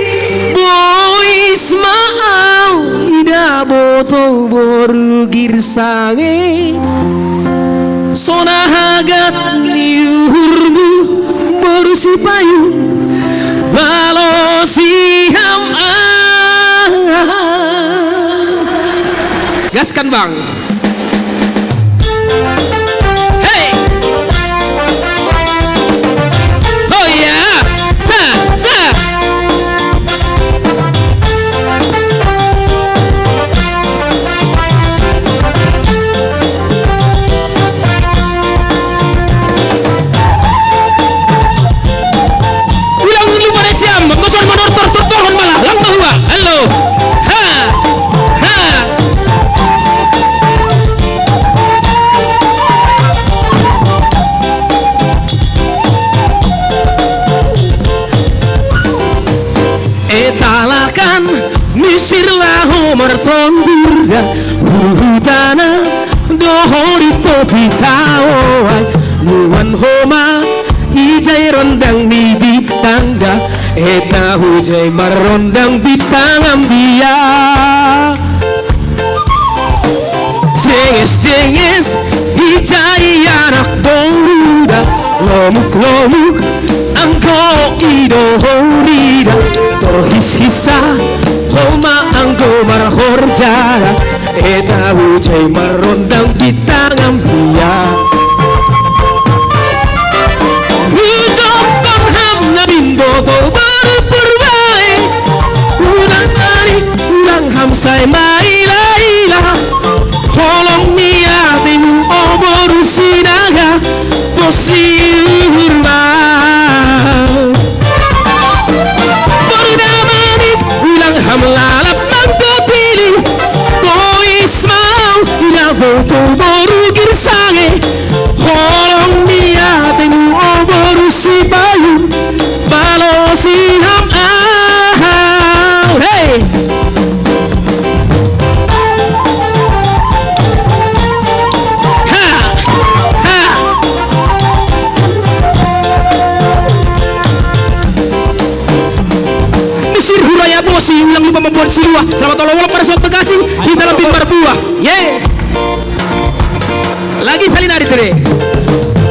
Bois ma au ida boto boru Girsange. Sona hagat ni uhurmu boru Sipayung, balosi ham ah. Gaskan, Bang. Hei. Oh iya. Sa, sa. Ulang lupa deh siam, gosor manortor, tortorhon malah, lang bahua, halo, ha, ha. Etalakan misir laho martondur da, huru hutana dohot di topi tao ai. Nuan homa ijai rondang ni bintang da, eta hujai marrondang bintang ambia. Jenges-jenges ijai anak boru da, lomuk-lomuk anggo idohori da, torhis-hisa homa anggo marhorja da, eta hujai marrondang bintang ambia. Hujokkon ham na bimbo to baru Purbae, ulang balik ulang ham sai maila-ila. Holong ni atemu o boru Sinaga, pos ni uhur ma. Boru Damanik, ulang ham lalap manggotili. Bois ma au ida boto boru Girsange. Holong ni atemu o boru Sipayung, balosi ham au. Hei. Sir Huraya Bosi, ulang lima membuat silua. Selamat olok-olok pada suat Bekasi, kita lebih berbuah. Ye. Lagi salinari tere.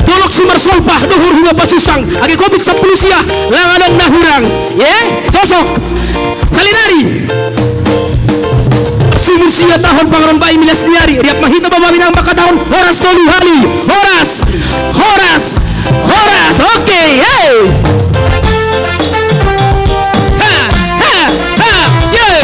Tolok sumar solpah, dohor hua pasusang. Age covid sepuluh sia, langadong nahurang. Ye, sosok. Salinari. Sumur sia tahun pangaron bai milas niari. Riap mahita baba minang maka tahun. Horas tolu hali. Horas. Horas. Horas, oke, hey. Ha, ha, ha, yeah.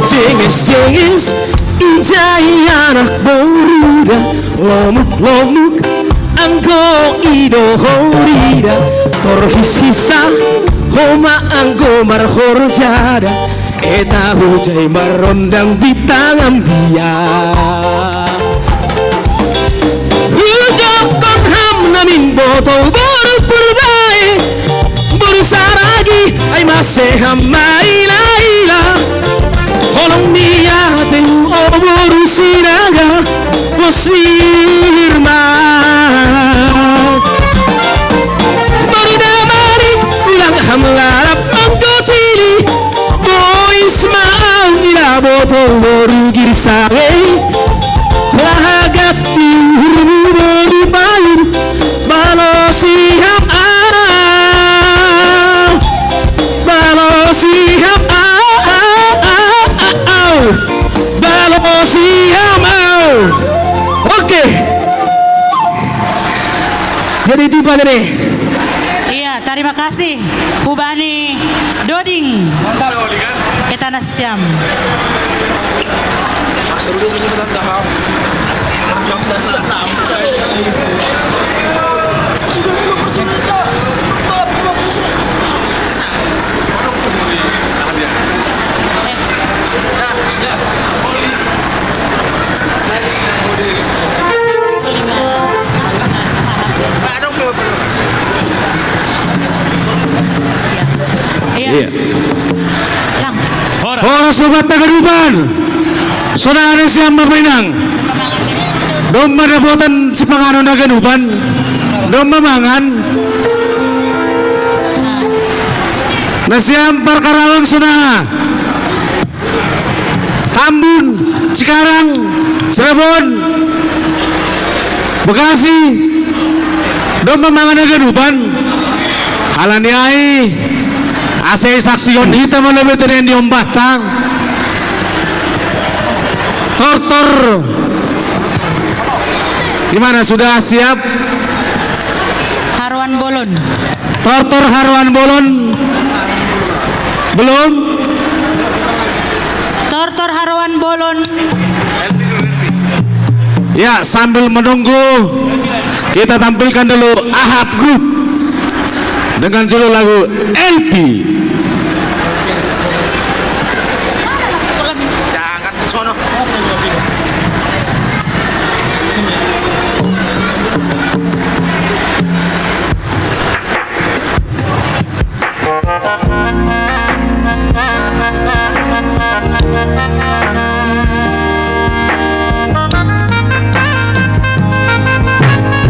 Jengis, jengis, ijai anak boruda, lomuk, lomuk, anggo idohorida, torhis-hisa, homa anggo marhorjada, eta hujai marondang bintang ambia. Hujokkon ham namin botou boru Purbae, boru Saragi, ai mase ham maila-ila. Holong ni ateu o boru Sinaga, bos ni Irma. Boru Damari, ulang ham lalap manggotili. Bois ma au ila botou boru Girsang ei. Lahagat di uhurmu boru Bayur. Balosi ham au. Balosi ham au, au, au, au. Balosi ham au. Oke. Jadi tiba nih. Iya, terima kasih. Hubani Doding. Mantap. Eta nasiam. Seru dia sini, Tante, ha. Sudah lima persen kita. Lima persen. Iya. Iya. Lang. Horas obat na ganupan. Sonari siam mapainang. Domma dapotan sipanganon na ganupan. Domma mangan. Nasiam parkarawang sonari. Tambun, Cikarang, Cirebon, Bekasi, domma mangan na ganupan. Alani ai, asa isaksihon hita ma lobi tenen di ombahta. Tortor. Gimana, sudah siap? Haroan bolon. Tortor haroan bolon. Belum? Tortor haroan bolon. Ya, sambil menunggu, kita tampilkan dulu Ahab Group dengan judul lagu L P. Jangan ke sono.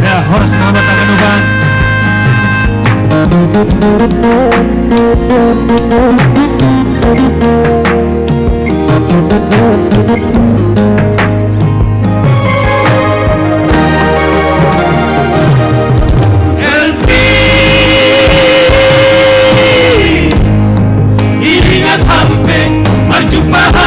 Ya, horas mangabataken uban. Elvi, iringat hamping marjumpahanta.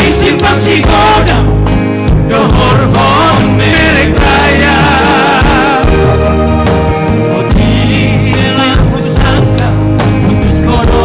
Isi pasigodang dohorhon merek raya. Oti telah husangka, putus kodo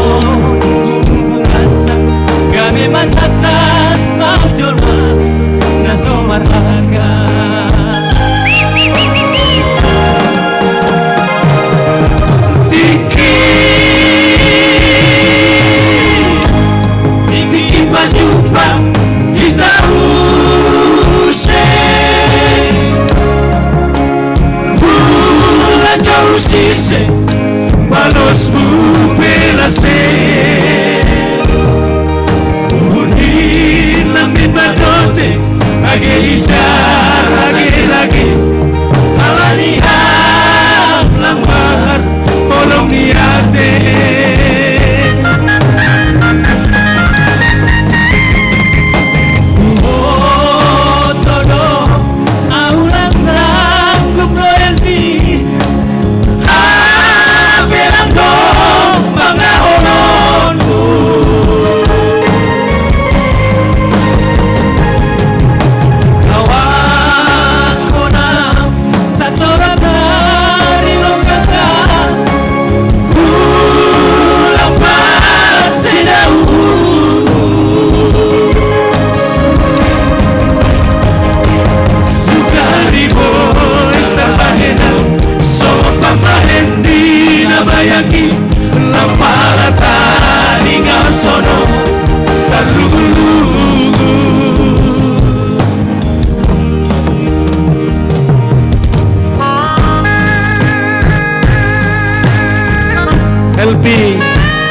Pi,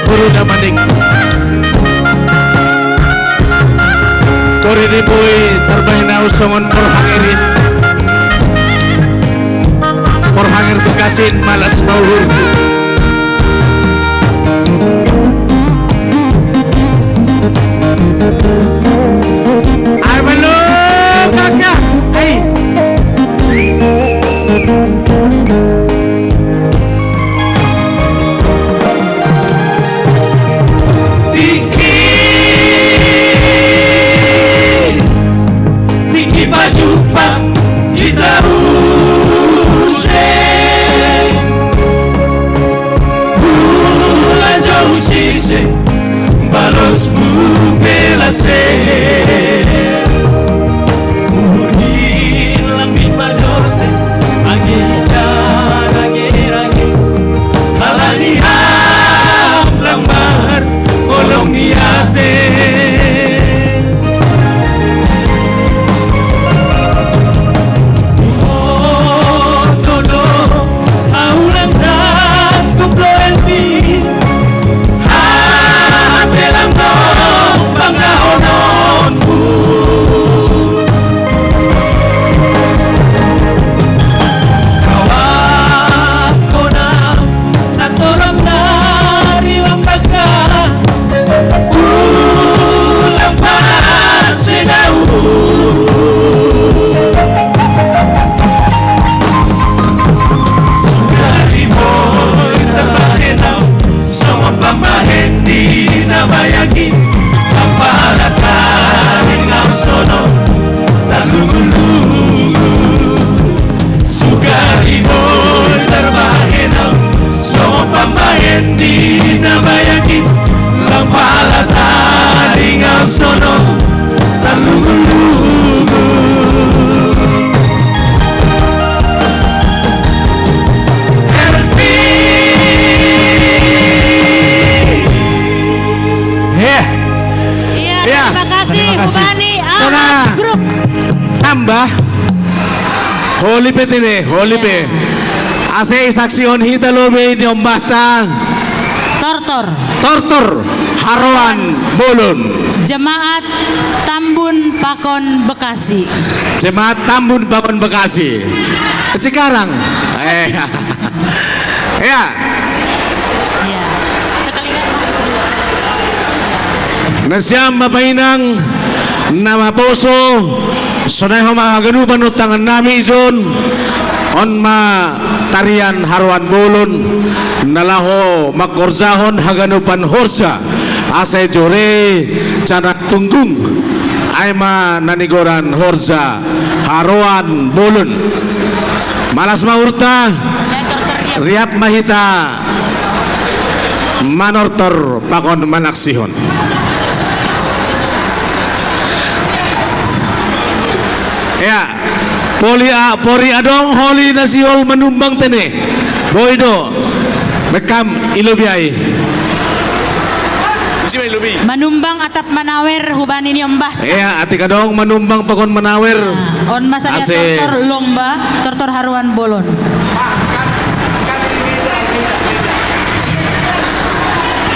Guru Damanik. Kori di boy, terbaik nau songon porhangerin. Porhanger bekasin malas mauhur. Ai, belum, kakak. Ai. Tingki, tingki pajumpang hita use. Hula jou sise, balos bung belase. Uhin lambin madote, age ija rage-rage. Halani ham lang mar, holong ni ate. Oh, todo, aulas dan kuploen pi. Hahate lang do panggahononku. Kawan kona satorang nari lambaka. Ulang panas sedau. Sugari boy terbahenau. Songon pambahen ni na bayangki, tampala taringot sonon tarlugu-lugu. Sugari boy terbahenau, songon pambahen ni na bayangki, tampala taringot sonon tarlugu-lugu. Elvi. Eh. Iya, iya, terima kasih, terima kasih. Hubani Sona Ahmad Group. Tambah. Holi pe tene, holi pe. Iya. Ase isaksihon hita lobi ni ombahta. Tortor. Tortor, Haroan Bolon. Jemaat Tambun Pakon Bekasi. Jemaat Tambun Pakon Bekasi. Cikarang. Eh. Ya. Iya. Sekali lagi masuk dulu. Nasiam Bapa Inang, na maposo, sonai homa haganupan on tangan nami ison, on ma tarian Haroan Bolon, na laho mangkorjahon haganupan horja, asa jore, jala tunggung, ai ma na nigoran horja Haroan Bolon. Malas ma uhurta, riap ma hita manortor pakon manaksihon. Ya, poli a, pori adong holi na sihol manumbang tene. Boi do. Bekam ilobi ai. Isi ma ilobi. Manumbang atap manawer hubani ni ombah. Iya, atik adong manumbang pakon manawer. Nah, on ma sadia. Ase. Tortor lomba, tortor Haroan Bolon.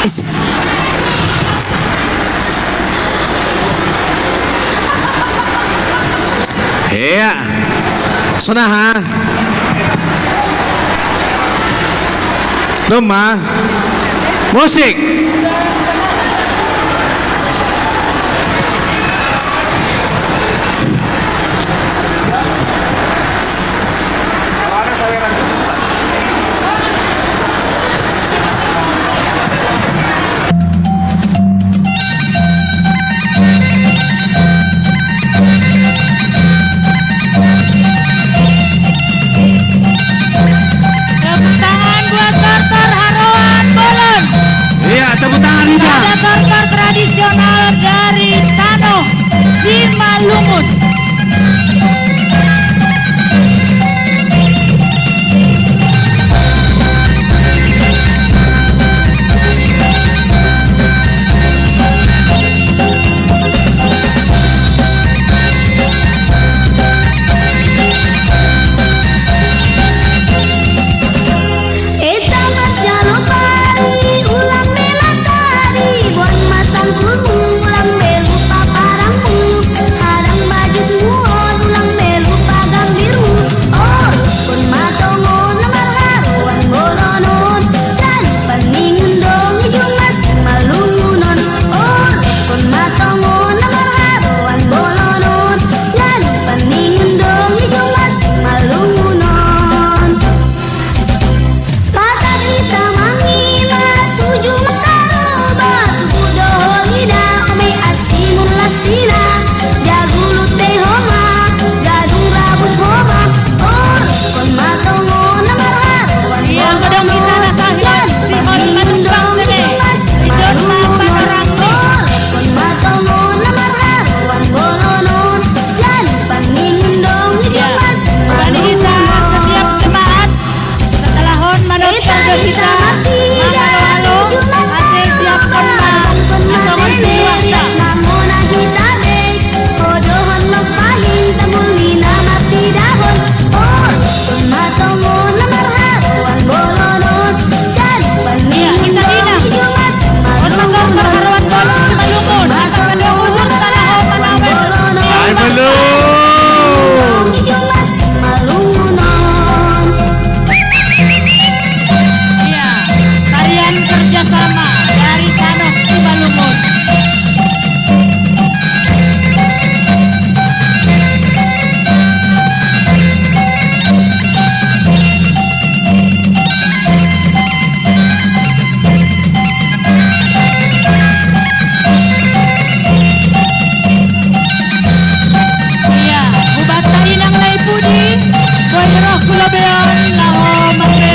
Is. Iya. Sonaha. Doma. Musik. Tepuk tangan buat Tortor Haroan Bolon. Iya, tepuk tangan juga. Ada tortor tradisional dari Tano Simalungun.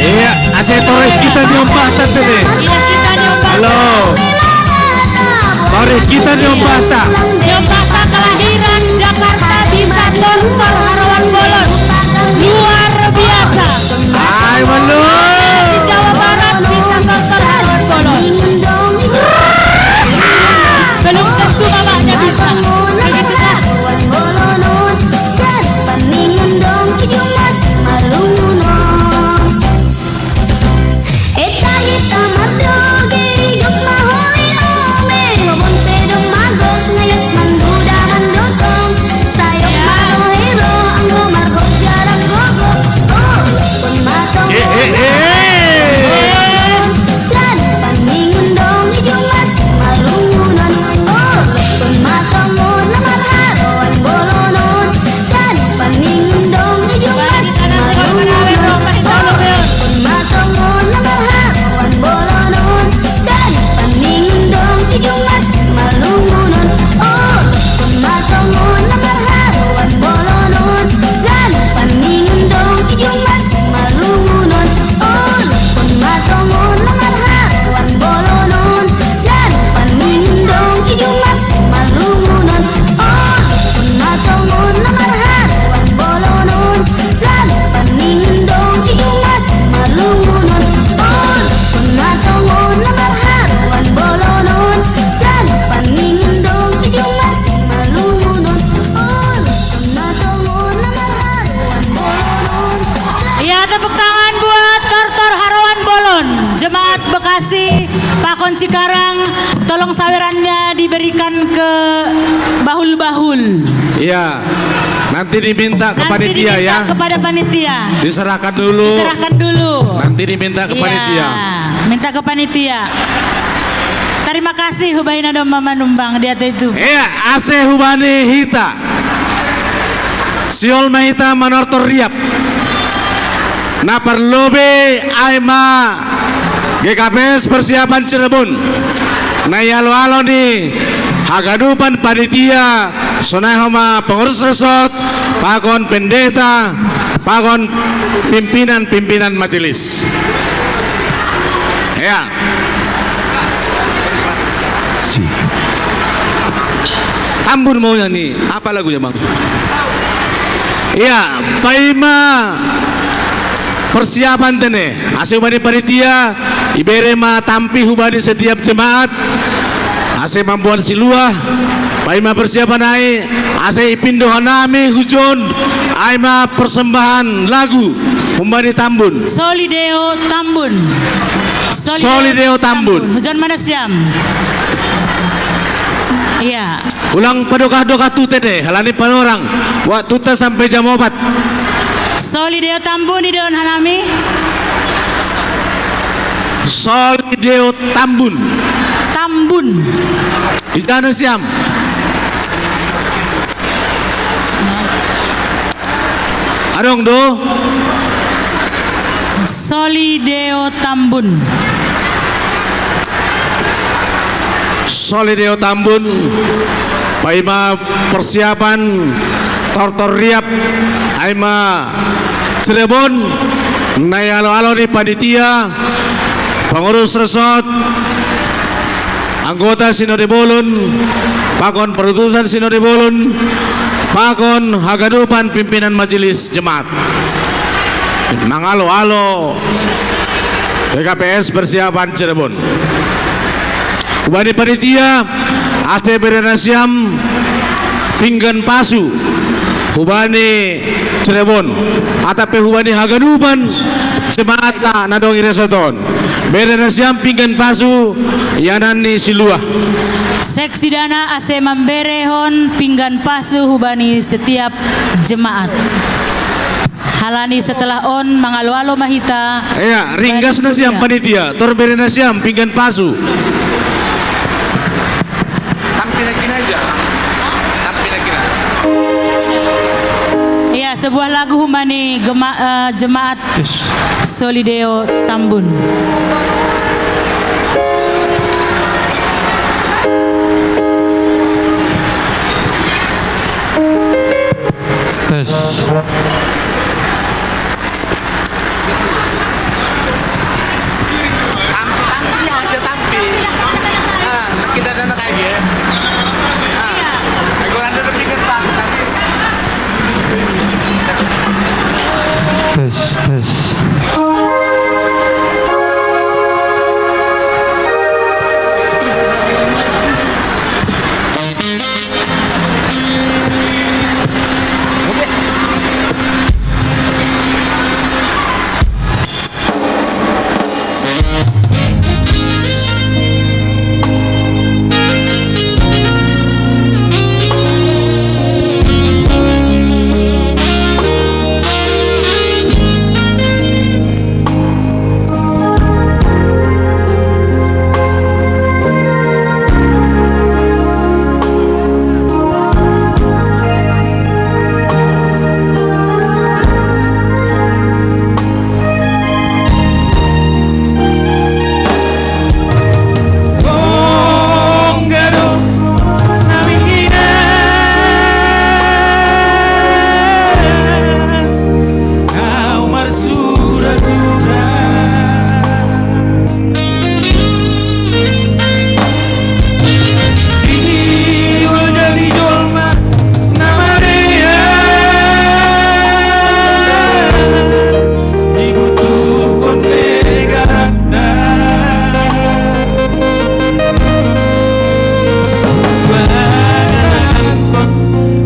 Iya, ase tore kita nyombah tante ne. Iya, kita nyombah. Halo. Tore kita nyombah ta. Nyombah ta kelahiran Jakarta bisa tortor Harawan Bolon. Luar biasa. Hai, malu. Di Jawa Barat bisa tortor Harawan Bolon. Belum tentu bapaknya bisa. Begitu kan? Eh, eh, eh. Ya, tepuk tangan buat Tortor Harawan Bolon, jemaat Bekasi, Pakon Cikarang, tolong sawerannya diberikan ke bahul-bahul. Iya, nanti diminta ke panitia, ya. Nanti diminta kepada panitia. Diserahkan dulu. Diserahkan dulu. Nanti diminta ke panitia. Iya, minta ke panitia. Terima kasih, hubaina do mamanumbang di atas itu. Iya, ase hubani hita. Siol ma hita manortor riap. Na parlobe ai ma G K P S persiapan Cirebon. Na ialo-alo ni hagadupan panitia, sonai homa pengurus resort, pakon pendeta, pakon pimpinan-pimpinan majelis. Ya. Tambun maunya nih. Apa lagunya, Bang? Iya, paima persiapan tene. Ase hubani panitia, ibere ma tampi hubani setiap jemaat. Ase mamboan siluah, paima persiapan ai, ase ipindo hanami hujon, ai ma persembahan lagu, hubani tambun. Solideo tambun. Solideo tambun. Hujon mana siam? Iya. Ulang padokah-dokah tute de, halani panorang. Waktu ta sampai jam opat. Solideo tambun di daun hanami. Solideo tambun. Tambun. Ijana siam. Adong do. Solideo tambun. Solideo tambun. Paima persiapan tortor riap, ai ma Cirebon, na ialo-alo ni panitia, pengurus resort, anggota Sinode Bolon, pakon perutusan Sinode Bolon, pakon hagadupan pimpinan majelis jemaat. Mangalo-alo P K P S persiapan Cirebon. Hubani panitia, ase bere nasiam pinggan pasu. Hubani Cirebon. Atape hubani hagadupan jemaat na dong i resort on. Bere nasiam pinggan pasu, ianan ni siluah. Seksidana ase mamberehon pinggan pasu hubani setiap jemaat. Halani setelah on mangalo-alo ma hita. Iya, ringgas nasiam panitia, tor bere nasiam pinggan pasu. Tampi na kina aja. Tampi na kina. Iya, sebuah lagu hubani gema-, eh, jemaat Solideo Tambun. Tes. Tes, tes.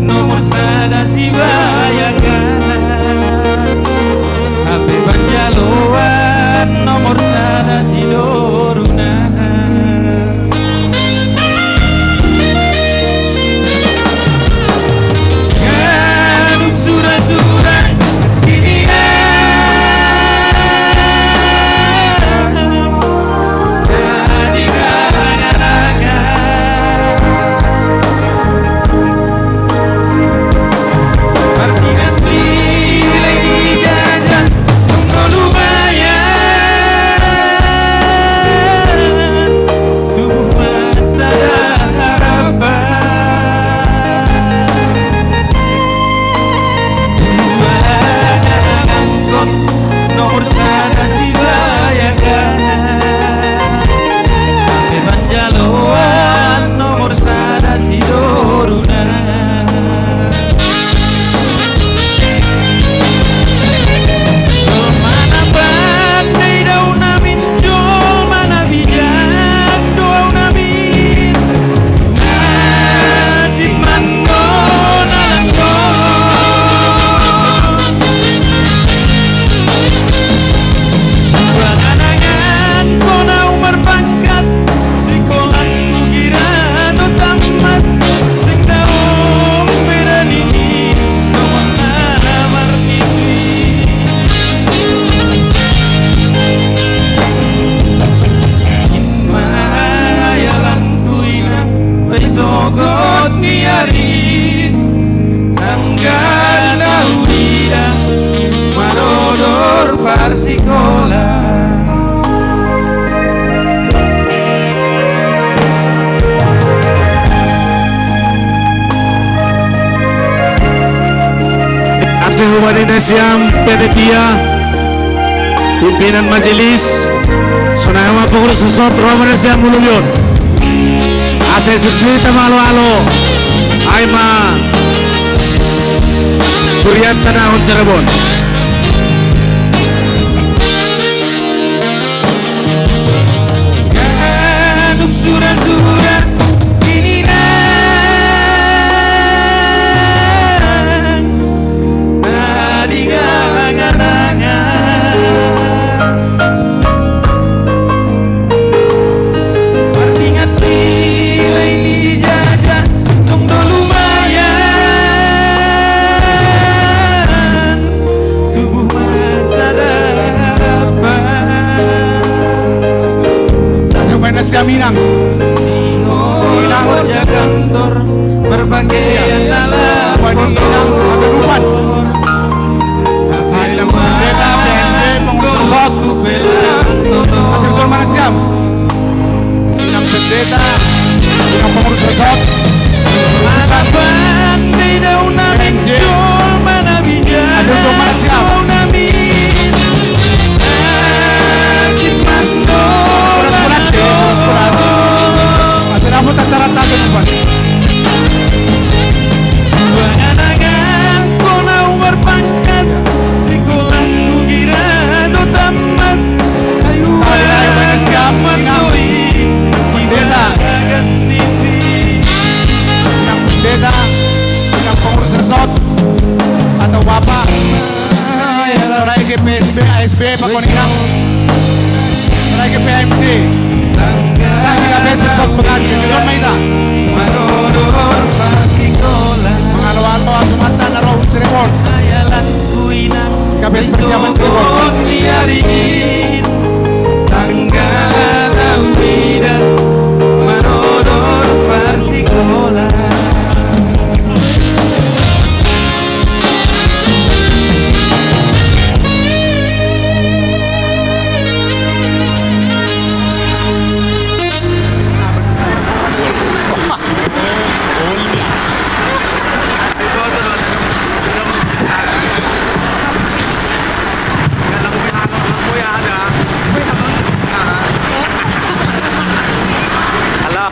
Nomor sada sibayangan, hape banjaloan nomor sada sidorungan. Ganup sura-sura ini Nomor sada sibayangan, hape banjaloan nomor sada sidorungan. Jolma na pandai do au namin, jolma na bijak do au namin. Nasib mandona langkon. Panganangan kona umar pangkat, sikola kugira do tamat, seng daong berani songon na marnini. Inma hayalanku inang, rai sogot ni ari, sangkan na hudida manodor parsikola. Asa hubani nasiam panitia, pimpinan majelis, sonai ma pengurus sosot ro ma nasiam ulubion. Asa suksuita ma alo-alo, ai ma hurianta na hon Cirebon. Ganup sura-sura ini nang na di angan-angan. Mardingat nilai ni ijazah, tong do lumayan. Tubuh masa depan. Asa hubani nasiam inang. Inang. Kantor berpakaian ala. Hubani inang haganupan. Inang pendeta, P N J, pengurus resort. Asa hubani nasiam. Inang pendeta, inang pengurus resort. P N J. Asa hubani nasiam. Sebelas, sebelas, sebelas, sebelas. Asa dapot acara tagen, Pak. Naik ke P S B, A S B, Pakoningan. Naik ke P M C. Sa' di ka beses sa' pagkasi, si John Maida. Mangalo-alo, asumata na raw, Cirebon. Ka beses siya, Cirebon. Alah.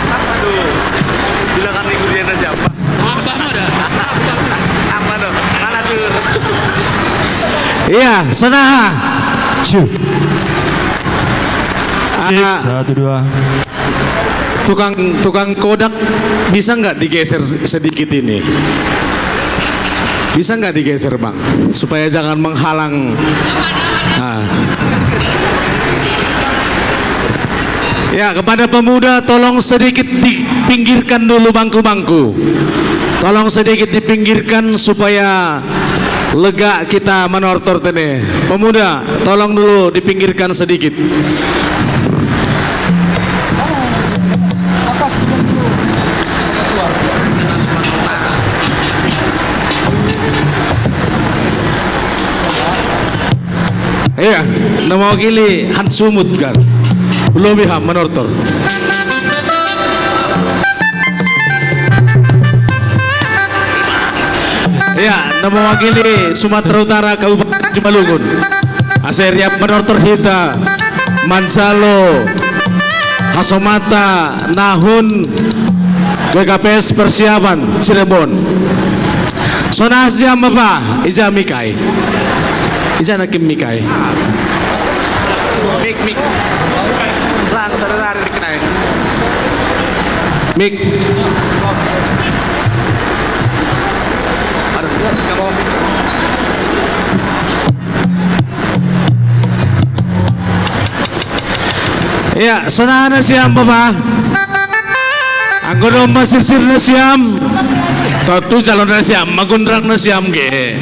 Aduh. Bilangan ni Guriana siapa? Apa tuh? Mana, Sur? Iya, sonaha. Cu. Sip, ah, satu, dua. Tukang, tukang kodak, bisa nggak digeser se-, sedikit ini? Bisa nggak digeser, Bang? Supaya jangan menghalang. Ah. Ya, kepada pemuda, tolong sedikit dipinggirkan dulu bangku-bangku. Tolong sedikit dipinggirkan supaya lega kita manortor tene. Pemuda, tolong dulu dipinggirkan sedikit. Iya, na mawakili han sumut kan. Lobi ha manortor. Iya, na mawakili Sumatera Utara, Kabupaten Simalungun. Asa riap manortor hita, mansalo, hasomata, nahun, G K P S Persiapan, Cirebon. Sonaha siam, Bapa, ija mik ay. Ija na kim mik ay. Mik, mik. Lan, sadari mik ay. Mik. Aduh, kamu. Iya, sonaha na siam, Bapa. Anggo dong masirsir na siam. Tontu jalo na siam, magundrang na siam ge.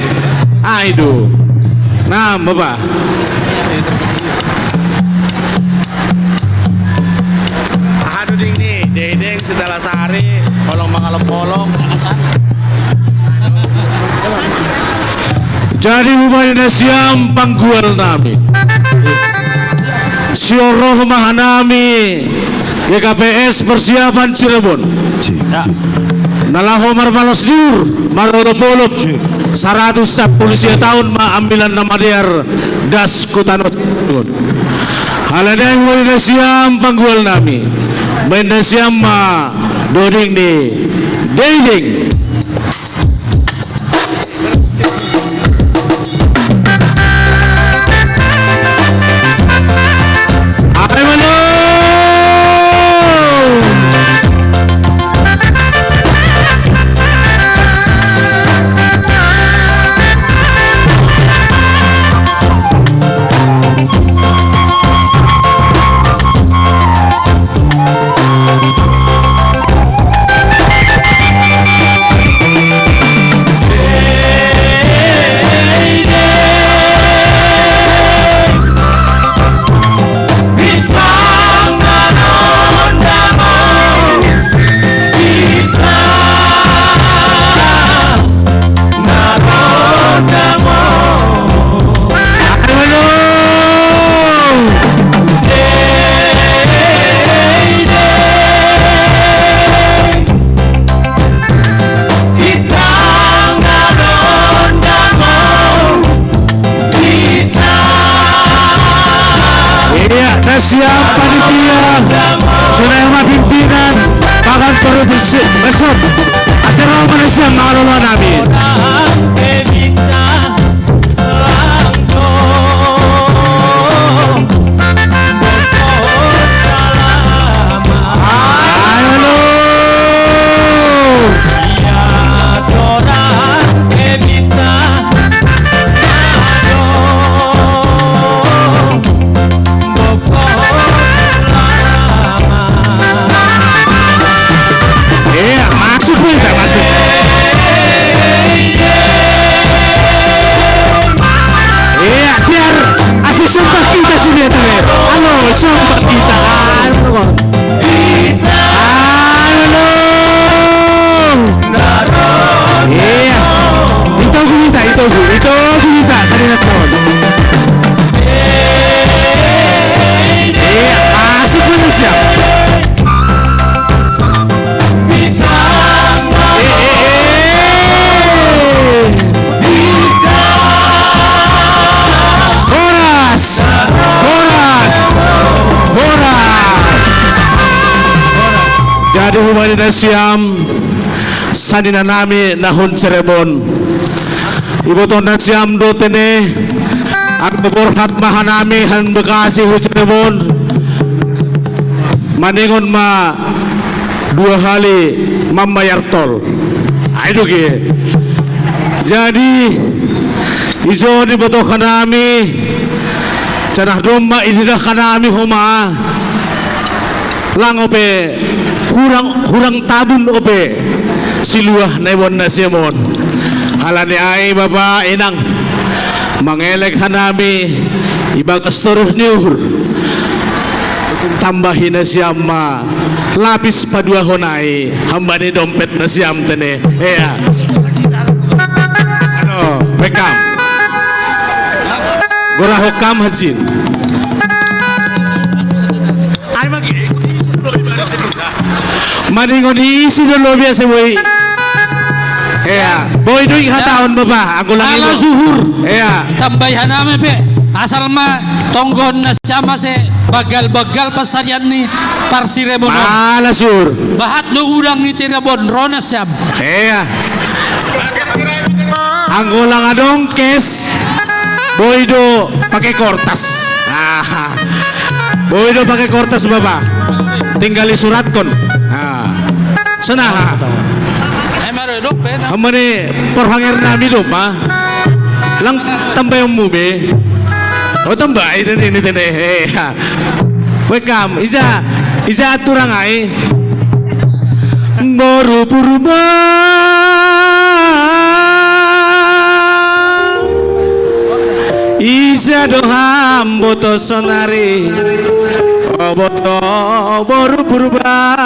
Ai du. Na, Bapa. Aha du ding ni, Dedeng, Sitalasari, Holong Mangalop Holong. Jadi, hubaen na siam panggual nami. Sioroh ma hanami G K P S Persiapan Cirebon. Ci, ci. Na laho marbalos liur, marolop-olop, saratus sampulu sia taon ma Ambilan Namadear das ku tano Cirebon. Alani i hubaen na siam panggual nami. Baen na siam ma doding ni Dedeng. Iya, na siam panitia, sonai ma pimpinan, pakan perut besi, besok. Acara apa na siam, mangalola nami. Halo. nasiam, sanina nami na hun Cirebon. Iboto nasiam do tene, anggo borhat ma hanami han Bekasi hu Cirebon, maningon ma dua hali mambayar tol. Ai do ge. Jadi, ijo diboto hanami, janah domma ididah hanami homa, lang ope hurang, hurang tabun ope siluah na iboan nasiam on. Halani ai bapa inang, mangelek hanami ibagas toruh ni uhur, tambahi nasiam ma lapis paduahon ai hamba ni dompet nasiam tene. Ea. Ano, bekam. Gorahon kam hansit. Ai magi. Maningon isi do lobi asa boi. Ea, boi do i hataon bapa, anggo lang ala i do. Suhur. Ea. Tambai hanami pe, asal ma tonggohon nasiam ase bagal-bagal pansarian ni parsirebon on. Ala suhur. Bahat do udang ni Cirebon, ro nasiam. Ea. Anggo lang adong cash, boi do pake kortas. Ah, boi do pake kortas bapa. Tinggal isuratkon. Ah. Sonang. Ai maro dok pe na. Hamba ni parhanger nami do ma. Lang tambaionmu be. O tambai tene, tene. Ea. Welcome. Ija, ija aturang ai. Boru Purba. Ija do ham boto sonari. O boto Boru Purba.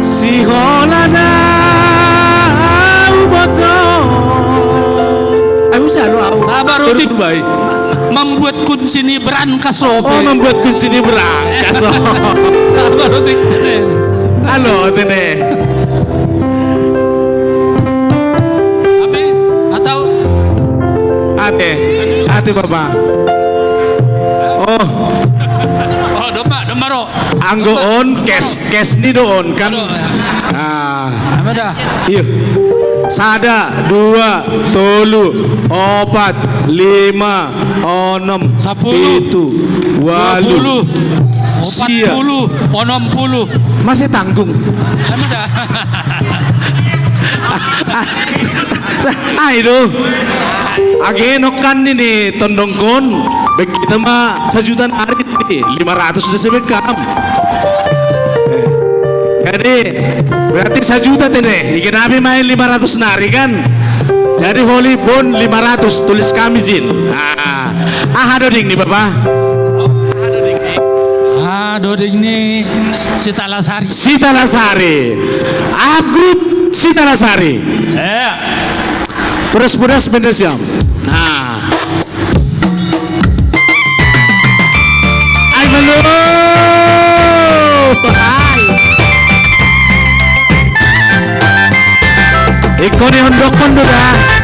Sihola na au boto. Au jalo au. Sabar, Boru Utik. Purba i. Membuat kunci ni berangkas ope. Oh, membuat kunci ni berangkas. Sabar, Utik. Halo, tene. Ape? Atau? Ate. Ate bapa. Oh. Oh, domma, domma ro. Anggo on cash, cash ni do on kan. Aduh, ya. Ah. Apa dah? Iya. Sada, dua, tolu, opat, lima, onom, sapuluh, pitu, walu, dua puluh, sia, opat puluh, onom puluh. Masih tanggung. Apa dah? Ai do. Age nongkan nini tondongkon, bek kita ma sajuta nari, lima ratus do sebekam. Eh, jadi berarti sajuta tene, ikan api main lima ratus nari kan? Jadi holi bon lima ratus, tulis kami jin. Ah, aha doding ni bapa? Ah, doding ni Sitalasari. Sitalasari. Up grup Sitalasari. Eh. Pudas-pudas benda siam. Nah. Ai malu. Ai. Ikon ni hondok kondo dah.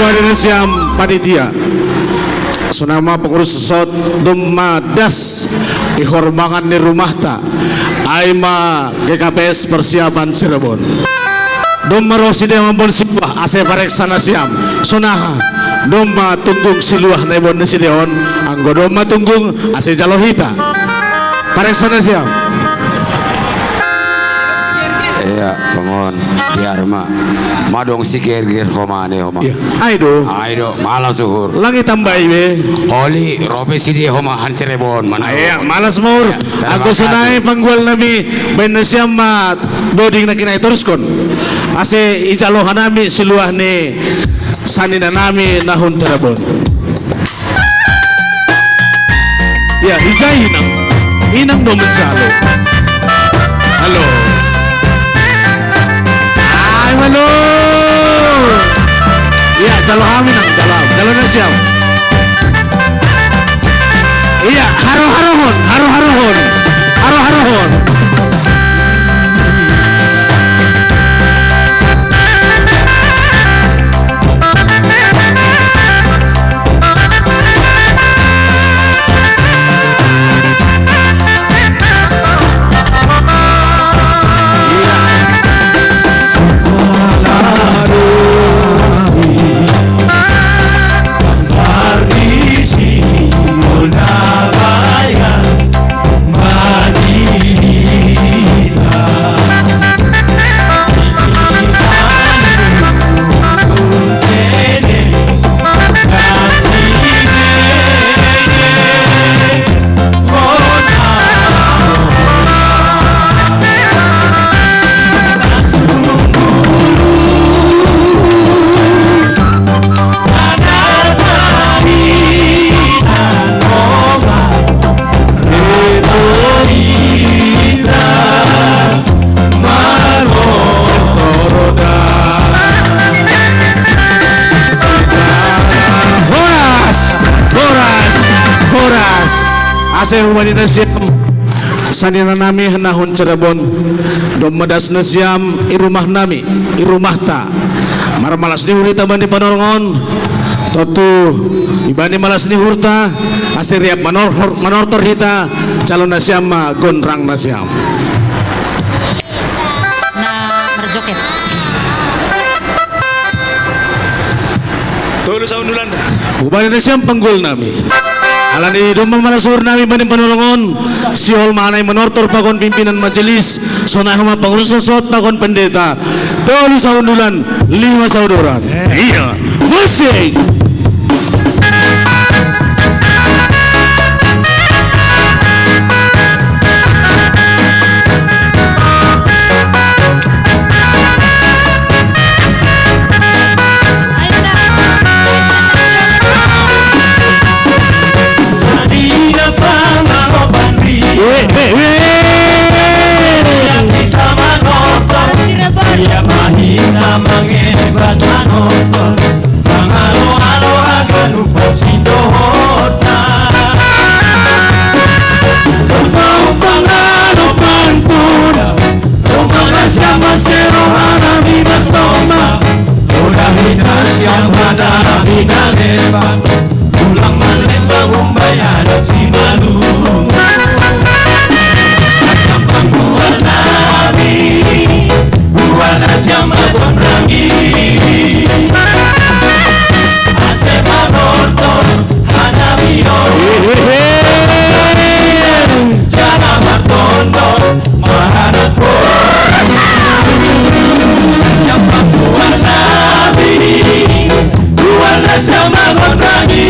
Panitia, panitia. Sonai ma pengurus sot, domma das i horbangan ni rumahta. Ai ma G K P S Persiapan Cirebon. Domma ro sidea mamboan siluah ase pareksa nasiam. Sonai, domma tunggung siluah na iboan nasida on, anggo domma tunggung ase jalo hita. Pareksa nasiam. Ia, tongon, biar ma. Madong si gerger homa ne homa. Ia, ai do. Ai do, malas uhur. Lang itambai be. Oli, ro pe sidea homa han Cirebon, mana. Ia, malas ma uhur. Ia, terima kasih. Anggo sonai panggual nami, baen nasiam ma doding na kinaitoruskon. Ase ijalo hanami siluah ni sanina nami na hun Cirebon. Ia, ija inang. Inang do manjalo. Halo. Ai, halo. Ia, jalo hami nang, jalo hami. Jalo nasiam. Ia, haro-harohon, haro-harohon. Haro-harohon. Horas, horas, horas. Ase hubani nasiam, sanina nami na hun Cirebon, domma das nasiam i rumah nami, i rumahta. Marmalas ni uhur hita bani panorngon, tontu ibani malas ni uhurta, ase riap manortor, manortor hita, jalo nasiam ma gonrang nasiam. Na marjoget. Tolu saundulan. Hubani nasiam panggual nami. Alani domma malas uhur nami bani panorngon, sihol ma hanami manortor pakon pimpinan majelis, sonai ma pangurus sot pakon pendeta. Tolu saundulan, lima saudoran. Ia, musik. Ia mahina mangebas manortor, mangalo-alo haganup sidohorta. Umpang-umpang alo pangkuda, umpang na siapa serohana bibas domba, udah hina siapa dah hina lemba. Ulang malemba umbai adat si malu. Macam pangkuan nabi, buana siapa gonrangi. Ase manortor, hanabi o. Jala martondo, mahanap o. Yang pangkuan nabi, buana siapa gonrangi.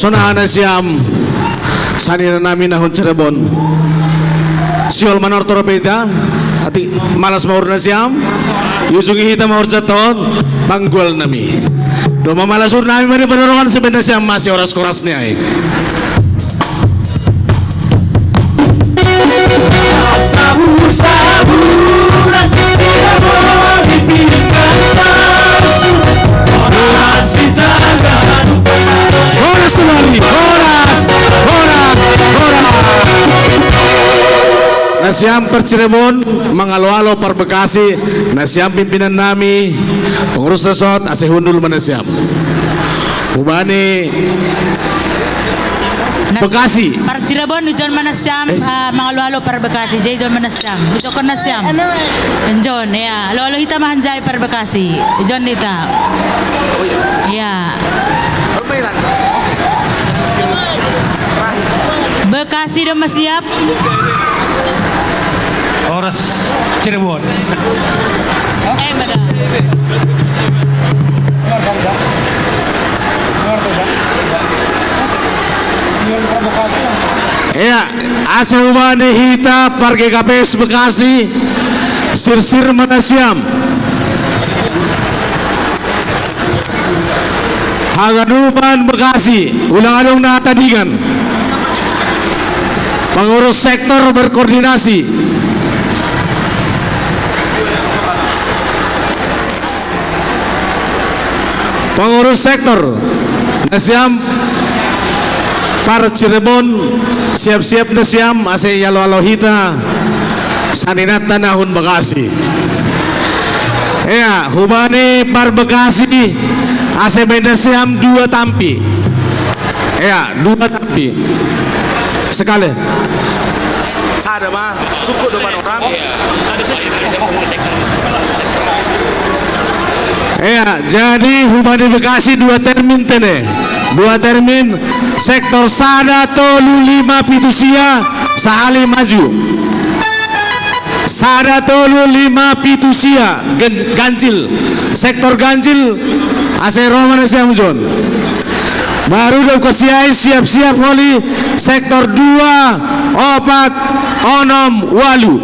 Sonaan nasiam, sanina nami nahun Cirebon. Sihol manortor pe hita, atik malas mahur nasiam, ujungi hita mahur jatahon panggual nami. Domma malas uhur nami ma di panorongan, sibahen nasiam ma sioras-oras ni ai. Horas kembali, horas, horas, horas. Nasiam par Cirebon, mangalo-alo par Bekasi, nasiam pimpinan nami, pengurus resort, ase hundul ma nasiam. Hubani Bekasi. Par Cirebon, ijon ma nasiam, eh, mangalo-alo par Bekasi, jadi ijon ma nasiam. Ijon ma nasiam. Ijon, ya. Alo-alo hita ma hanjai par Bekasi. Ijon hita. Ya. Bekasi domma siap. Horas Cirebon. Eh, beda. Ya, ase hubani hita par G K P S Bekasi, sirsir ma nasiam. Haganupan Bekasi, ulang adong na tadingan. Pengurus sektor berkoordinasi. Pengurus sektor, nasiam par Cirebon, siap-siap nasiam, ase ialo-alo hita saninanta nahun Bekasi. Ea, hubani par Bekasi, ase baen nasiam dua tampi. Ea, dua tampi. Sekali. Sada ma, suku dua orang. Ea, jadi hubani Bekasi dua termin tene. Dua termin, sektor sada, tolu, lima, pitu, sia, sahali maju. Sada, tolu, lima, pitu, sia, gen-, ganjil. Sektor ganjil, ase ro ma nasiam jon. Baru dok kasiai, siap-siap holi, sektor dua, opat, onom, walu.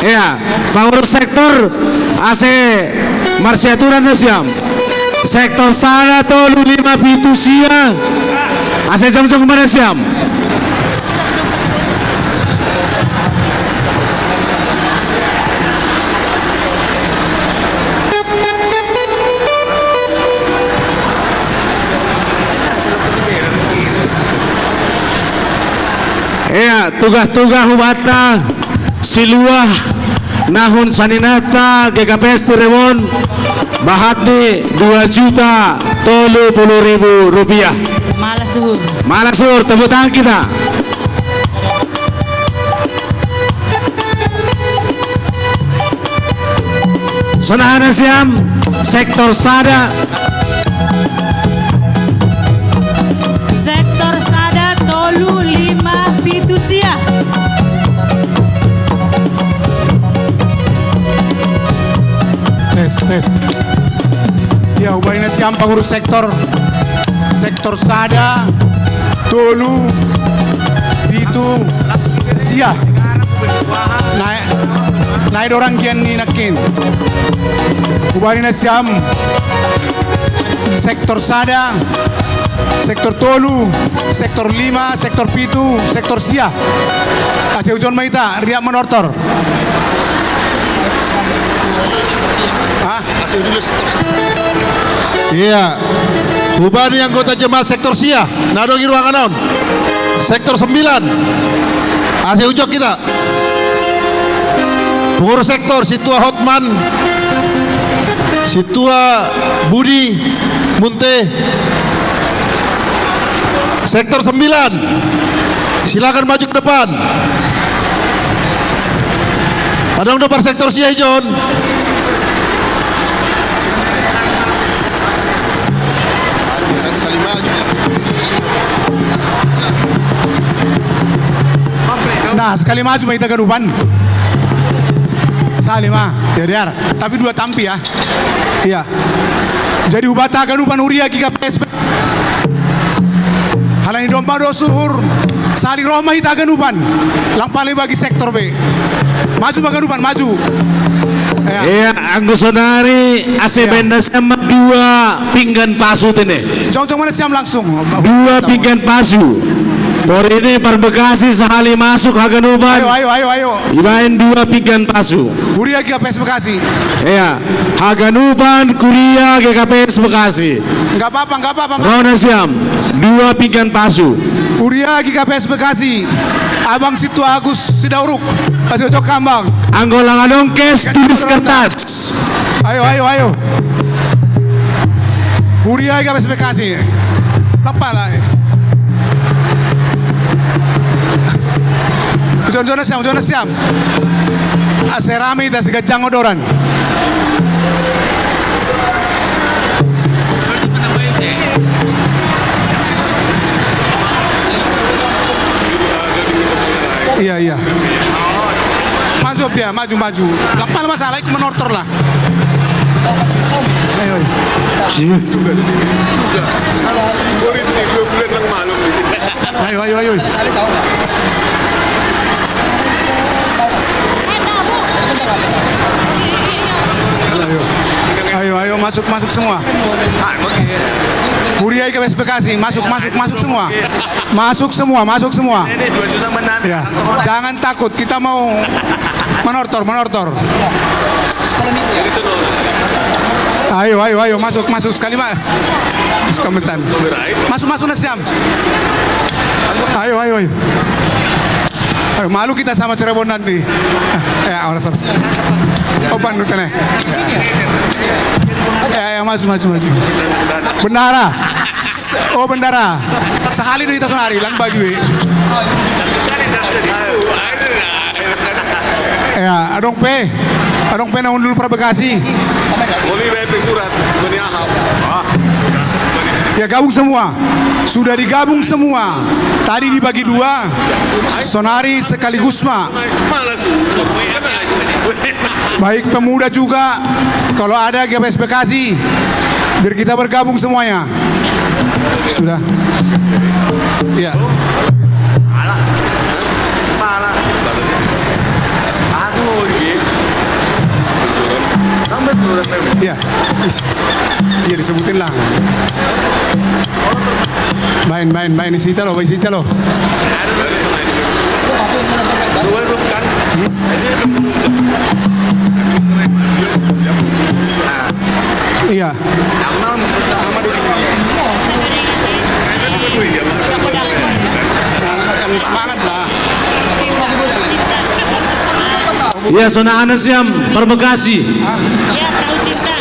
Ea, pengurus sektor, ase marsiaturan nasiam. Sektor sada, tolu, lima, pitu, sia, ase jongjong ma nasiam. Ea, tugah-tugah hubanta, siluah nahun saninanta G K P S Cirebon, bahat ni dua juta tolu puluh ribu rupiah. Malas uhur. Malas uhur, tepuk tangan kita. Sonaan nasiam, sektor sada. Sektor sada, tolu, lima, pitu, sia. Tes, tes. Ya, hubani nasiam pengurus sektor. Sektor sada, tolu, pitu, sia. Nai, nai dorang gian ni nakin. Hubani nasiam. Sektor sada, sektor tolu, sektor lima, sektor pitu, sektor sia. Ase ujon ma hita, riap manortor. Hah? Iya. Hubani anggota jemaat sektor sia, na adong i ruangan on. Sektor sembilan. Ase ujon hita. Pengurus sektor, Situa Hotman, Situa Budi Munte. Sektor sembilan. Silakan maju ke depan. Adong do par sektor sia ijon. Nah, sekali maju ma hita ganupan. Sahali ma, ya, dear. Tapi dua tampi, ya. Iya. Jadi hubata ganupan huria G K P S. Halani domma do suhur, sali roh ma hita haganupan. Lang pale bagi sektor be. Maju ma haganupan, maju. Ya. Iya, anggo sonari ase baen nasiam ma dua pinggan pasu tene. Jongjong ma nasiam langsung. Dua pinggan pasu. Tori ni parbekasi sahali masuk haganupan. Ayo, ayo, ayo, ayo. Ibaen dua pinggan pasu. Huria G K P S Bekasi. Iya. Haganupan Huria G K P S Bekasi. Nggak apa-apa, nggak apa-apa, Mas. Roh nasiam, dua pinggan pasu. Huria G K P S Bekasi. Abang Situ Agus Sidauruk. Masih cocok kambang. Anggo lang adong kes, tulis kertas. Ayo, ayo, ayo. Huria G K P S Bekasi. Lepala. Jongjong nasiam, jongjong nasiam. Ase rame hita siganjang odoran. Iya, iya. Maju, Pia, maju, maju. Lepala masalah, ikut menortor lah. Ayo, ayo. Sudah. Sudah. Sudah. Dua bulan lang malum. Ayo, ayo, ayo. Ayo, ayo, masuk, masuk semua. Huria G K P S Bekasi, masuk, masuk, masuk semua. Masuk semua, masuk semua. Ya, jangan takut, kita mau menortor, menortor. Ayo, ayo, ayo, masuk, masuk sekali, Pak. Masuk ke pesan. Masuk, masuk, nasiam. Ayo, ayo, ayo. Ayo, malu kita sama Cirebon nanti. Ya, orang sana. Oh, Bandung sana. Ya, ya, masuk, masuk, masuk. Bendahara. Oh, bendahara. Sahali do hita sonari, lang bagi we. Ya, adong pe. Adong pe na undul parbekasi. Boli be pe surat, bani ahap. Ya, gabung semua. Sudah digabung semua. Tadi dibagi dua. Sonari sekaligus ma. Baik pemuda juga, kalau ada G K P S Bekasi, biar kita bergabung semuanya. Sudah. Iya. Iya. Is-, iya, disebutin lah. Baen, baen, baen, isi ita lo, isi ita lo. Iya. Yang semangat lah. Iya, sonaha nasiam, parbekasi. Hah? Iya, perahu cinta.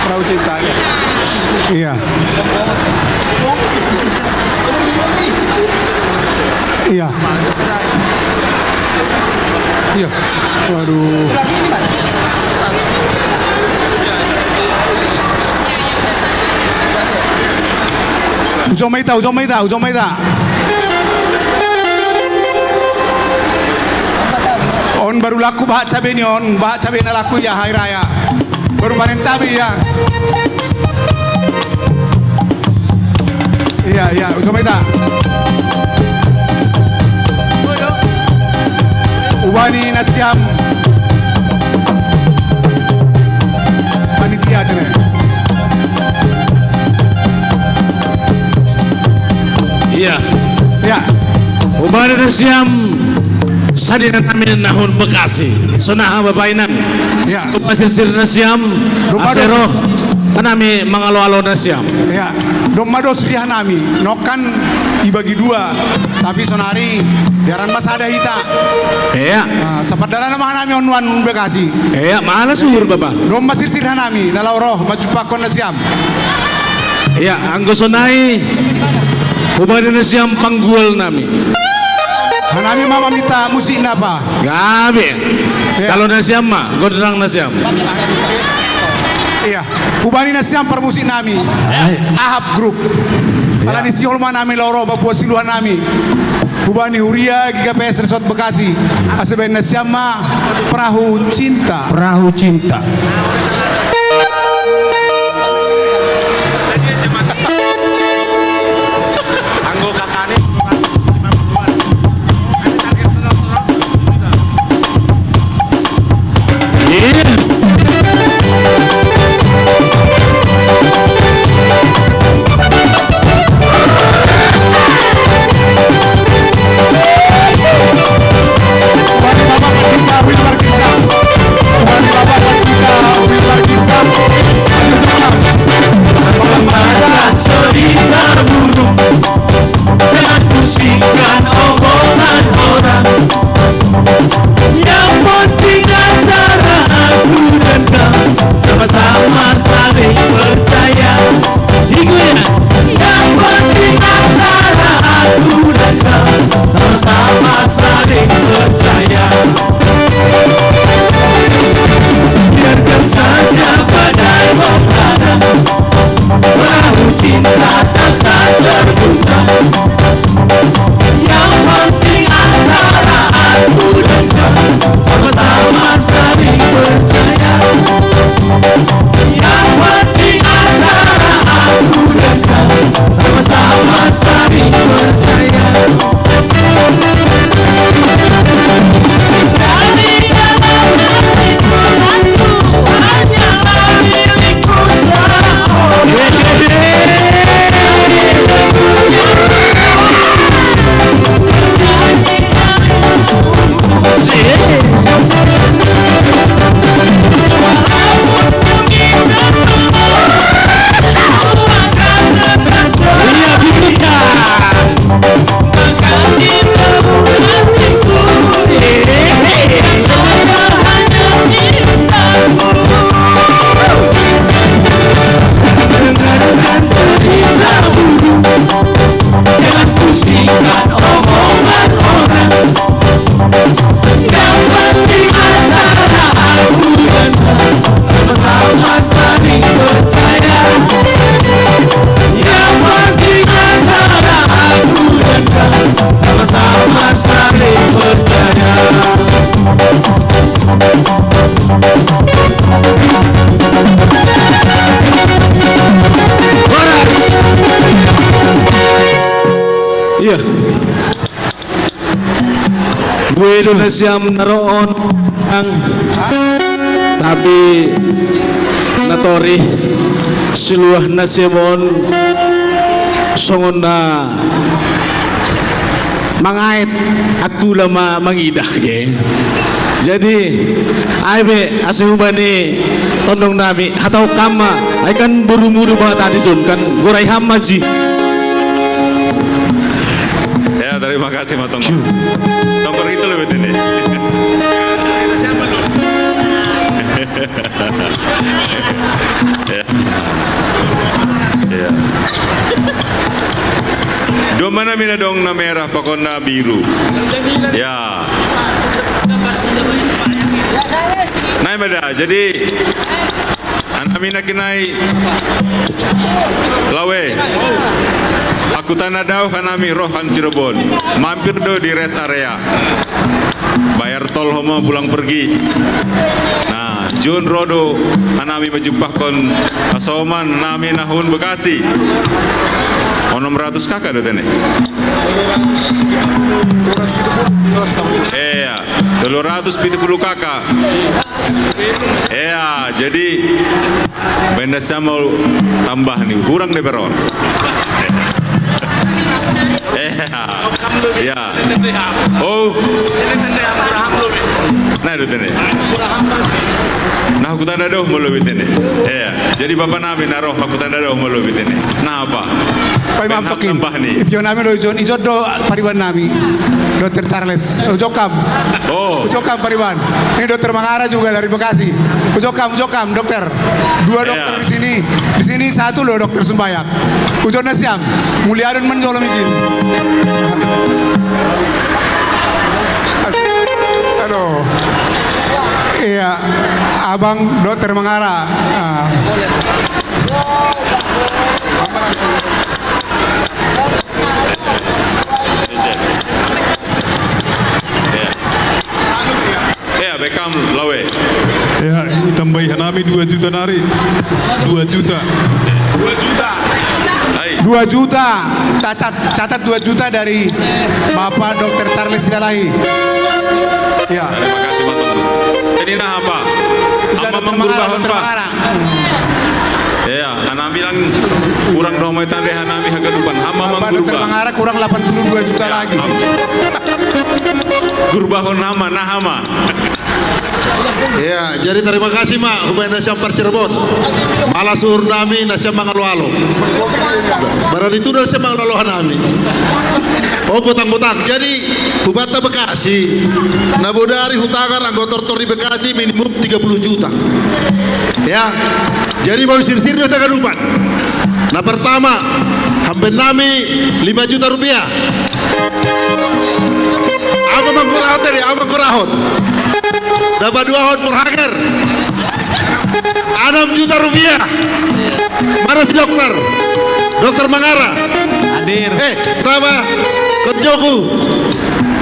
Perahu cinta, ya. Iya. Iya. Iya. Waduh. Ujong ma hita, ujong ma hita, ujong ma hita. On baru laku bahat cabe ni on, bahat cabe na laku ya hari raya. Baru panen cabe ya. Iya, iya, ujong ma hita. Hubani nasiam panitia tene. Iya. Iya. Hubani nasiam sadinami na hun Bekasi. Sonaha babainang. Iya. Hubani sirsir nasiam. Hubani ase roh tanami mangalo-alo nasiam. Iya. Domma dos riahnami. Nongkan ibagi dua. Tapi sonari diaran ma sada hita. Iya. Nah, sapat dalan ma hanami on wan Bekasi. Iya, malas uhur bapa. Domma sirsir hanami, na laho roh manjumpangkon nasiam. Iya, anggo sonai hubani nasiam panggual nami. Hanami ma maminta musik napa? Gabe. Iya. Kalau nasiam ma, gondang nasiam. Iya. Hubani nasiam parmusik nami. Ahap Group. Alani sihol ma nami laho ro mamboan siluan nami. Hubani huria G K P S Resort Bekasi. Ase baen nasiam ma Perahu Cinta. Perahu Cinta. Anggo kakak ni Wedo nasiam naroon ang, tapi natori siluah nasiam on songon na mangait, aku lama mangidah ge. Jadi ai be asa hubani tondong nami hatau kamma, ai kan borumu do ba tadi son kan gorai hamma ji. Ya, terima kasih ma tongkor. Tongkor itu lebih tinggi. Ya. Ya. Dua mana mina dong na merah pokoknya biru. Ya. Nah, beda. Jadi Hanami na kinai lawe. Aku tanda dau hanami roh han Cirebon. Mampir do di rest area. Bayar tol homo pulang pergi. Nah, Jun rodo hanami majumpahkon asoman nami nahun Bekasi. Onom ratus kaka do tene. Iya, tolu ratus pitu puluh kaka. Iya, jadi benda sama tambah nih, kurang deh peron. Iya. Iya. Oh. Nah, itu tene. Nah, aku tanda doh mau lebih tene. Iya. Jadi bapak nami naroh aku tanda doh mau lebih tene. Nah, apa? Pai maaf tokin. Tambah nih. Ipio nami do ijon, ijon do pariban nami. Dokter Charles. Ujokam. Oh. Ujokam pariban. Ini dokter Mangara juga dari Bekasi. Ujokam, ujokam, dokter. Dua dokter di sini. Di sini satu loh dokter Sumbayak. Ujona siam. Muliadon menjolom izin. Aduh. Iya, abang dokter Mangara. Ah. Ya, bekam lawe. Ya, tambahi hanami dua juta nari. Dua juta. Dua juta. Hai. Dua juta. Catat, catat dua juta dari Bapak dokter Charles Silalahi. Ya. Terima kasih, Pak Teguh. Jadi nah apa? Apa dokter Mangara, dokter Mangara. Iya, hanami lang kurang do mai tande hanami hagadupan. Hama manggurba. Dokter Mangara kurang delapan puluh dua juta lagi. Gurbahon hama, nah hama. Iya, jadi terima kasih ma, hubungan nasiam par Cirebon. Malah suhur nami nasiam mangalo-alo. Barani tu nasiam mangalo-alo hanami. Oh, botang-botang. Jadi, hubata Bekasi. Na bodari hutagar anggo tortor di Bekasi minimum tiga puluh juta. Ya. Jadi boi sirsir do hagadupan. Na pertama, hamben nami lima juta rupiah. Apa manggurahon tadi? Apa manggurahon? Dapat dua hon per hagar. Enam juta rupiah. Mana si dokter? Dokter Mangara. Hadir. Eh, berapa? Kerjoku.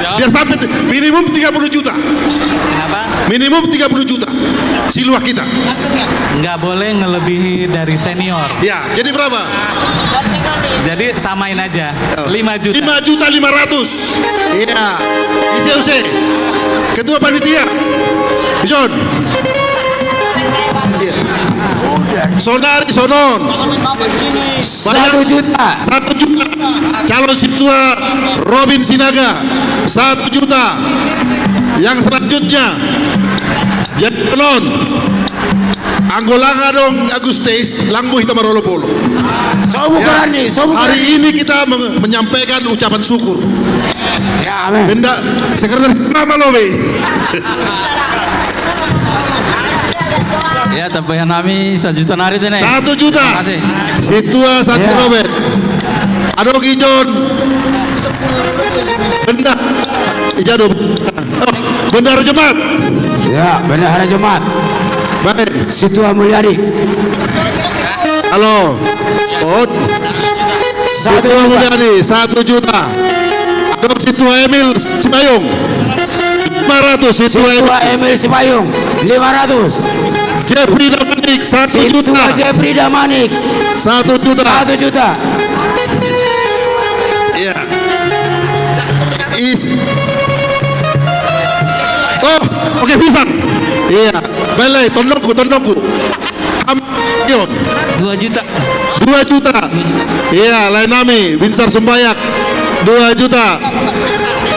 Ya. Biar sampai minimum tiga puluh juta. Kenapa? Minimum tiga puluh juta. Siluah kita. Nggak boleh ngelebihi dari senior. Ya, jadi berapa? Jadi samain aja. Lima juta. Lima juta lima ratus. Iya. Ise use. Ketua panitia. John. Iya. Sonari sonon. Satu juta. Satu juta. Calon situa Robin Sinaga. Satu juta. Yang selanjutnya. Jadi non. Anggo lang adong Agustes, lang boi hita marolopolop. Sobu korani, sobu korani. Hari ini kita meng-, menyampaikan ucapan syukur. Ya, amin. Benda sekretaris nama lobe. Ya, tambahan nami sajuta nari tene. Satu juta. Terima kasih. Situa Santi Robert. Adong ijon. Benda. Ijado. Oh, bendahara jemaat. Ya, bendahara jemaat. Baik. Situa Mulyadi. Halo. Oh. Satu juta. Situa Mulyadi, satu juta. Adong Situa Emil Sipayung. Lima ratus Situa Emil. Situa Emil Sipayung, lima ratus. Jeffrey Damanik, satu juta. Situa Jeffrey Damanik. Satu juta. Satu juta. Iya. Is-, Oke, pisang. Iya. Balik, tondongku, tondongku. Am, yo. Dua juta. Dua juta. Iya, lae nami, Binsar Sumbayak. Dua juta.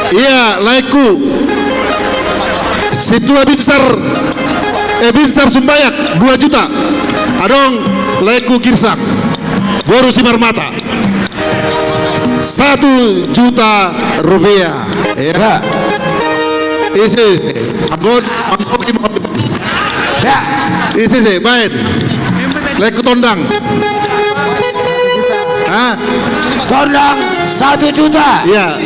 Iya, laeku. Situa Binsar, eh, Binsar Sumbayak, dua juta. Adong, laeku Girsang. Boru Simarmata. Satu juta rupiah. Ya. Ya. Isi. Anggot, anggot. Ya. Isi sih, main. Laeku tondang. Hah? Tondang satu juta. Iya.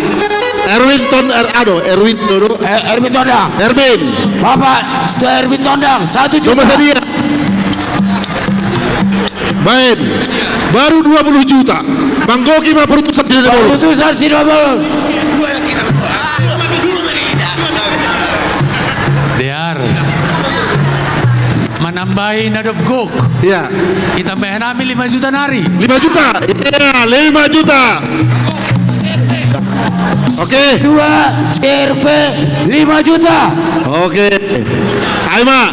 Erwin Ton, er, aduh, Erwin dulu. Eh, Erwin Tondang. Erwin. Bapak Sto Erwin Tondang, satu juta. Cuma sadia. Main. Baru dua puluh juta. Bang Goki mah perutusan tidak ada. Perutusan tidak ada. Dear. Manambahi nadop gok. Iya. Itambahi nami lima juta nari. Lima juta. Iya, lima juta. Oke. Dua C R P lima juta. Oke. Ayo, Mak.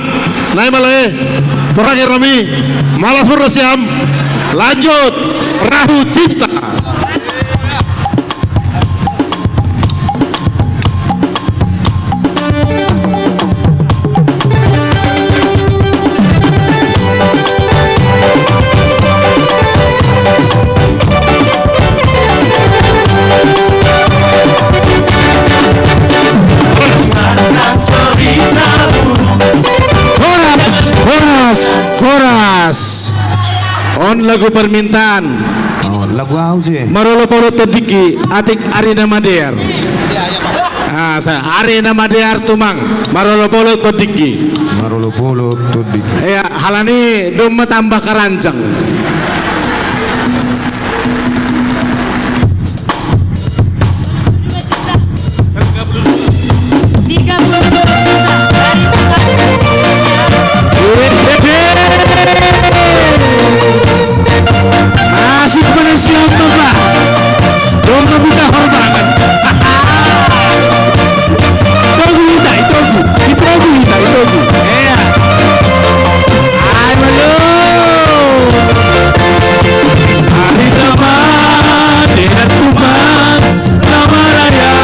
Naik malah, eh. Terakhir nami. Malas pura siam. Lanjut. Perahu cinta. Horas, horas, horas. On lagu permintaan. Oh, lagu au sih. Marolopolo todiki, atik ari na madear. Ah, sa, ari na madear tumang. Marolopolo todiki. Marolopolo todiki. Iya, halani domma tambah karancang. Tiga puluh dua juta dari tukang. Masih pada siapa, Pak? Domba buta horbangan. Itogu hita, itogu. Itogu hita, itogu. Iya. Ay, malo. Ari naman, di na tuman. Namaraya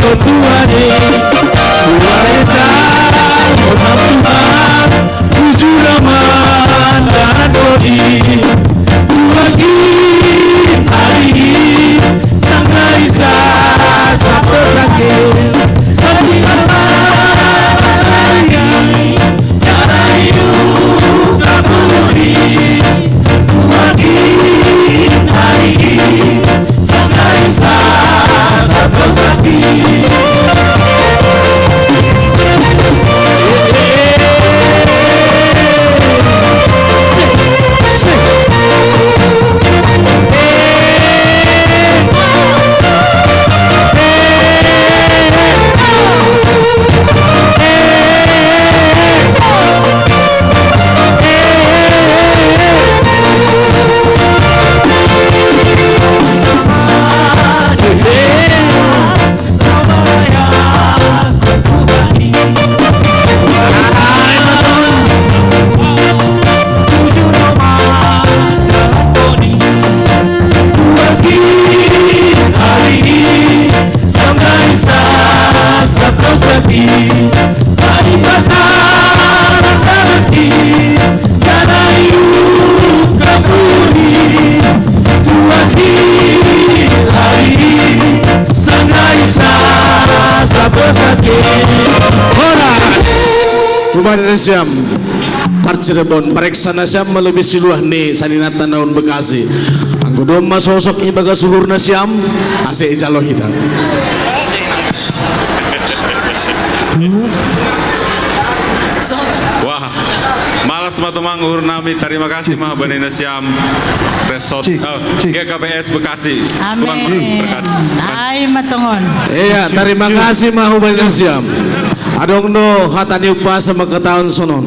ko tuani, tuareta ko namtuman, bujur aman dan kodi. Tuaki hari sangrai sa sapotake, tapi mama lagi. Horas. Hubani na siam. Part Cirebon, pareksa na siam malebi siluah ni saninata naun Bekasi. Anggo domma sosok ibagas uhur na siam, ase ijalo hita. Wah, malas ma tumang uhur nami, tarima kasih ma hubani na siam. Resort, cik, oh, cik. G K P S Bekasi. Amin. Tuhan berkati. Ai ma tongon. Iya, tarima kasih ma hubani na siam. Adong do hata ni umpasa mangkatahon sonon.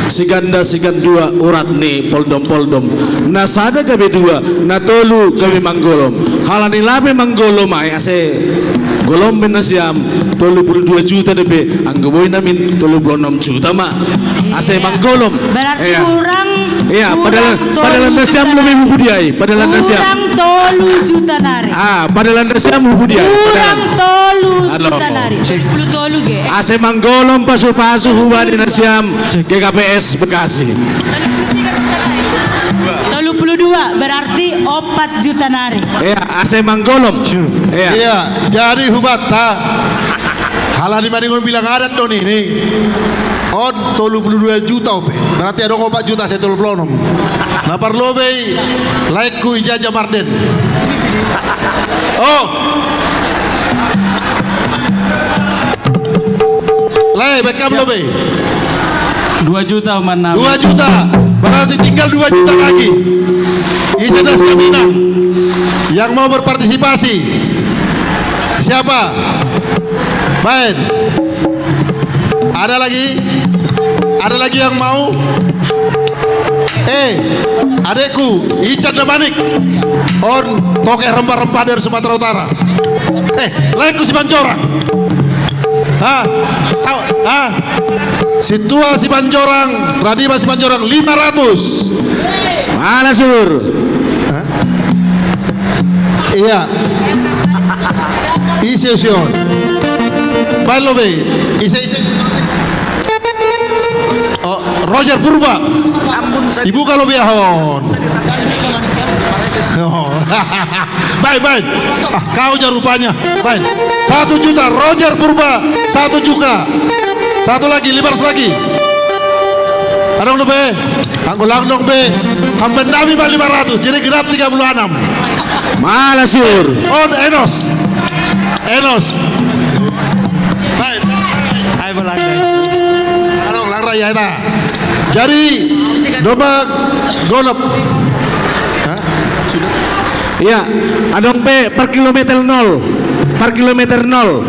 Siganda sigandua urat ni poldom-poldom. Na sada gabe dua, na tolu gabe manggolom. Halani lape manggolom ai ase Golom be nasiam tolu puluh dua juta dope, anggo boi namin tolu puluh enam juta ma. Asa manggolom. Berarti kurang, iya, padahal, padahal nasiam lebih hubudiai, padahal nasiam. Kurang tolu juta nari. Ah, padahal nasiam hubudiai. Kurang tolu juta nari. Tolu puluh tolu ge. Asa manggolom pasu-pasu hubani nasiam G K P S Bekasi. Tolu puluh dua, berarti opat juta nari. Iya, asa manggolom. Iya. Iya, jadi hubatta. Halani maningon bilang adat do nini. On tolu puluh dua juta ope. Berarti adong opat juta asa tolu puluh enam. Na parlobei laekku i Jaja Marden. Oh. Lae, baen kam lobei. Dua juta, Om, enam. Dua juta. Berarti tinggal dua juta lagi. Ise nasiam inang yang mau berpartisipasi? Siapa? Baen. Ada lagi? Ada lagi yang mau? Eh, adekku, Ican Damanik. On toke rempah-rempah dari Sumatera Utara. Eh, laekku Simanjorang. Ah, tau, ah. Situa Simanjorang, Radima Simanjorang, lima ratus. Mana, Sur? Hah? Iya. Ise, ise on. Baen lobei. Ise, ise. Oh, Roger Purba. Dibuka lobei ahon. Oh. Baen, baen. Ah, kau ja rupanya. Baen. Satu juta, Roger Purba, satu juta. Satu lagi, lima ratus lagi. Adong dope? Anggo lang dong be. Hambannami ma lima ratus, jadi genap tiga puluh enam. Mana, Sur? On, Enos. Enos. Baen. Hai, Bang Andre. Adong, lang rai, ya, nah. Jadi, dompak golom. Hah? Iya, adong pe per kilometer nol. Per kilometer nol.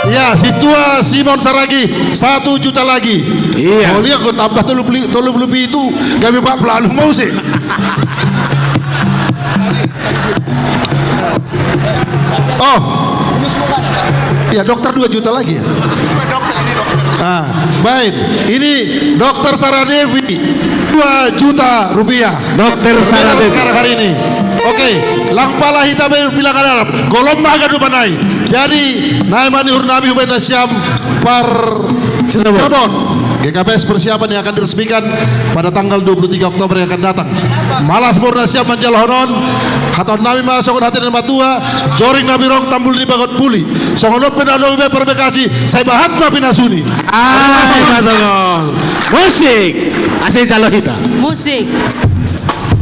Iya, situa Simon Saragi, satu juta lagi. Iya. Kau lihat, kau tambah tolu puluh, tolu puluh pitu, gabe empat puluh mau sih. Oh. Iya, dokter dua juta lagi ya? Ah, baik. Ini Dokter Sarah Devi, dua juta rupiah. Dokter Sarah Devi. Sekarang hari ini. Oke, lang pala hita be bilang alarm. Golom ma ganup nai. Jadi, nai ma ni uhurnami hubaen nasiam par Cirebon. Cirebon. G K P S persiapan yang akan diresmikan pada tanggal dua puluh tiga Oktober yang akan datang. Malas ma uhur nasiam manjalo on. Hatahon nami ma songon hata ni na matua, joring na birong tambul ni bagot puli. Songon on pe na lobi pe per Bekasi, sai bahat ma pinasuni. Ah, terima kasih. Musik. Asa jalo hita. Musik.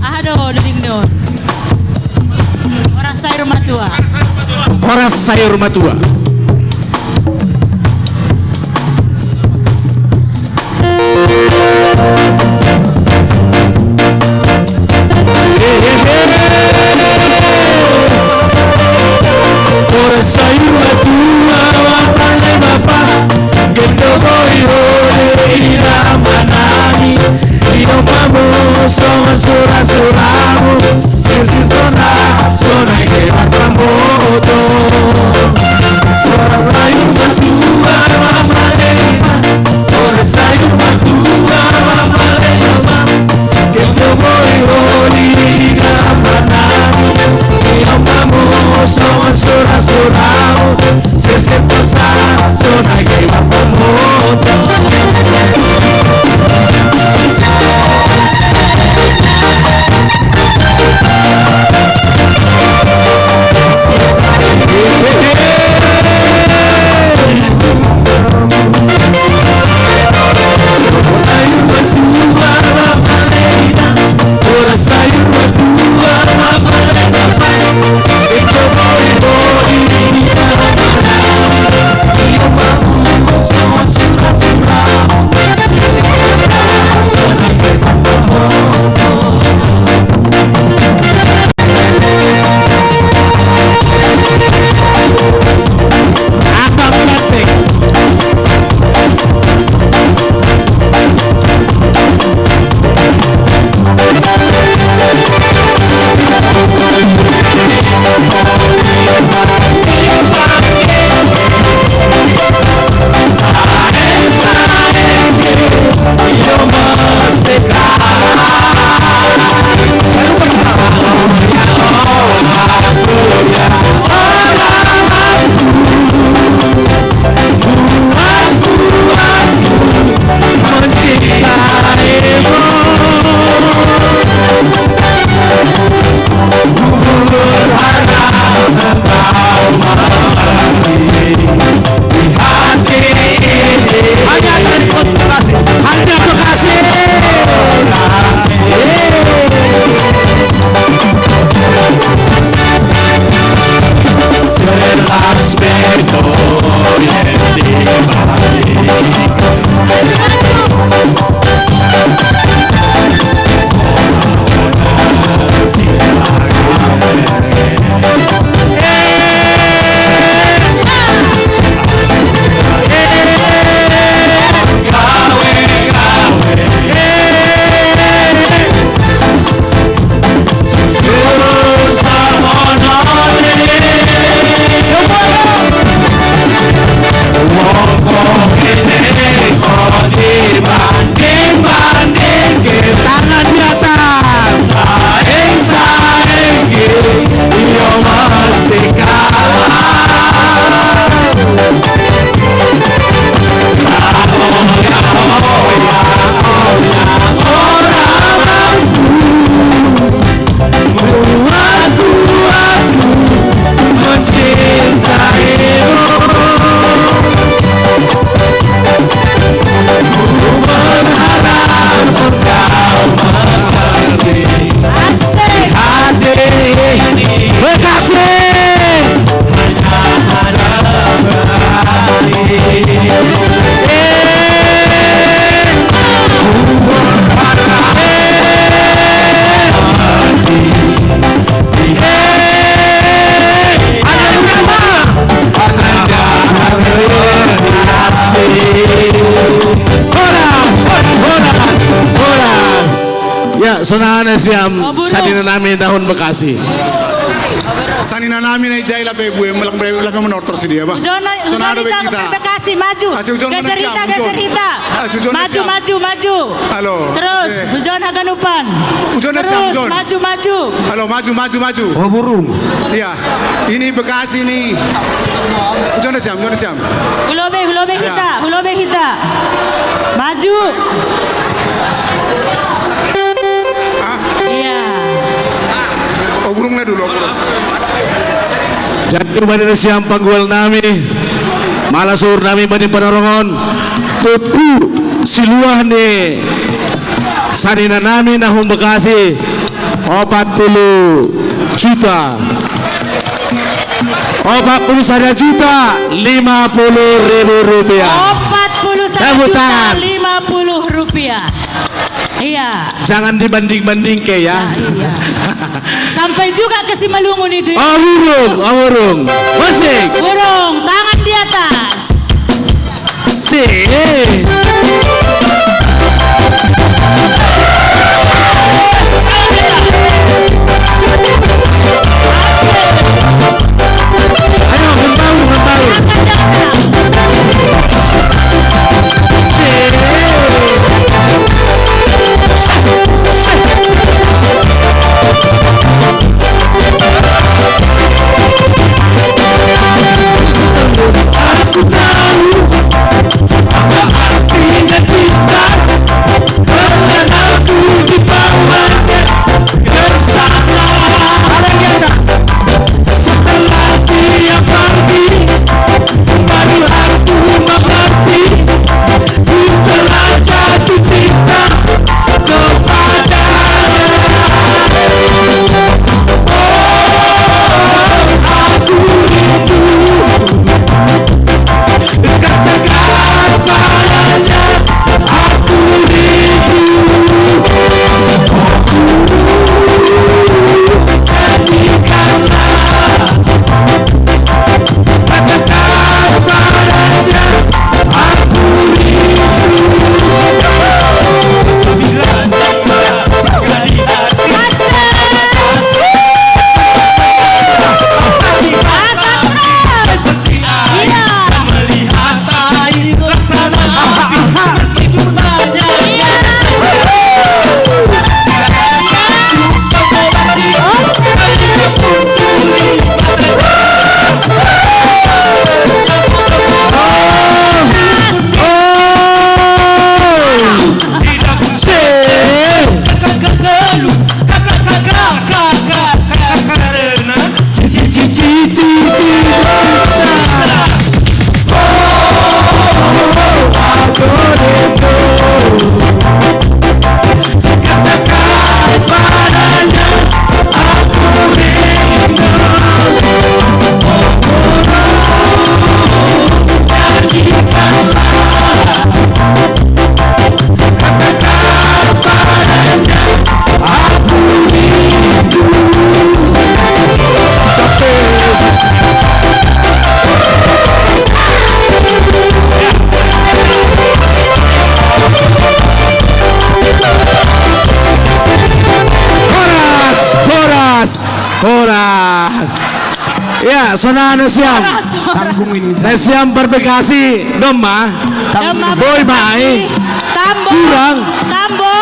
Aha do doding ni on? Horas sayur matua. Horas sayur matua. Horas sayur matua, bapa, gento boi hole ira manani. Io pamoso sura-suramu, sisi sona, sona ike matamoto. Sora sayur matua, mama lema, sora sayur matua, mama lema. Io boi holi ira manani, io pamoso sura-suramu, sisi sona, sona ike matamoto. Sonaan ne siam, oh, burung. Sanina nami nahun Bekasi. Sanina nami nai jai lape bue, lape, lape manortor si dia, bah. Ujon na, ujon sonaan na be kita. Bekasi, maju. Ah, si ujon na siam, geser hita, ujon. Geser hita. Ah, si ujon na siam. Maju, maju, maju. Halo. Terus, eh. Ujon na ganupan. Ujon na siam, terus, ujon. Maju, maju. Halo, maju, maju, maju. Oh, burung. Iya. Ini Bekasi nih. Ujon na siam, ujon na siam. Hulobe, hulobe hita, hulobe hita. Maju. Iya. Oh, burungnya dulu, burung. Jadi, bani na siam panggual nami, mala suhur nami bani Panarongon, tutu si luah ni sanina nami nahun Bekasi, opat puluh juta. Opat puluh sada juta lima puluh ribu rupiah. Opat puluh sada juta lima puluh rupiah. Tepuk tangan. Iya. Jangan dibanding-banding ke ya. Nah, iya. Sampai juga ke Simalungun itu ya. Oh, burung, oh, burung. Musik. Burung, tangan di atas. Sik. Ayo, membaur, membaur. Sik. Aku tahu apa artinya cinta, karena aku dibawanya ke sana. Setelah dia pergi, baru aku mengerti, ku telah jatuh cinta kepadanya. Oh, aku rindu. Katakan padanya, aku rindu. Aku rindu. Nyanyikanlah. Katakan padanya, aku rindu. Asik. Asik terus. Iya. Horas, horas, horas. Ya, sonaan ne siam. Horas, horas. Tanggung ini. Ne siam Bekasi, domma. Domma Boy Bekasi. Mai. Tambo. Kurang. Tambo.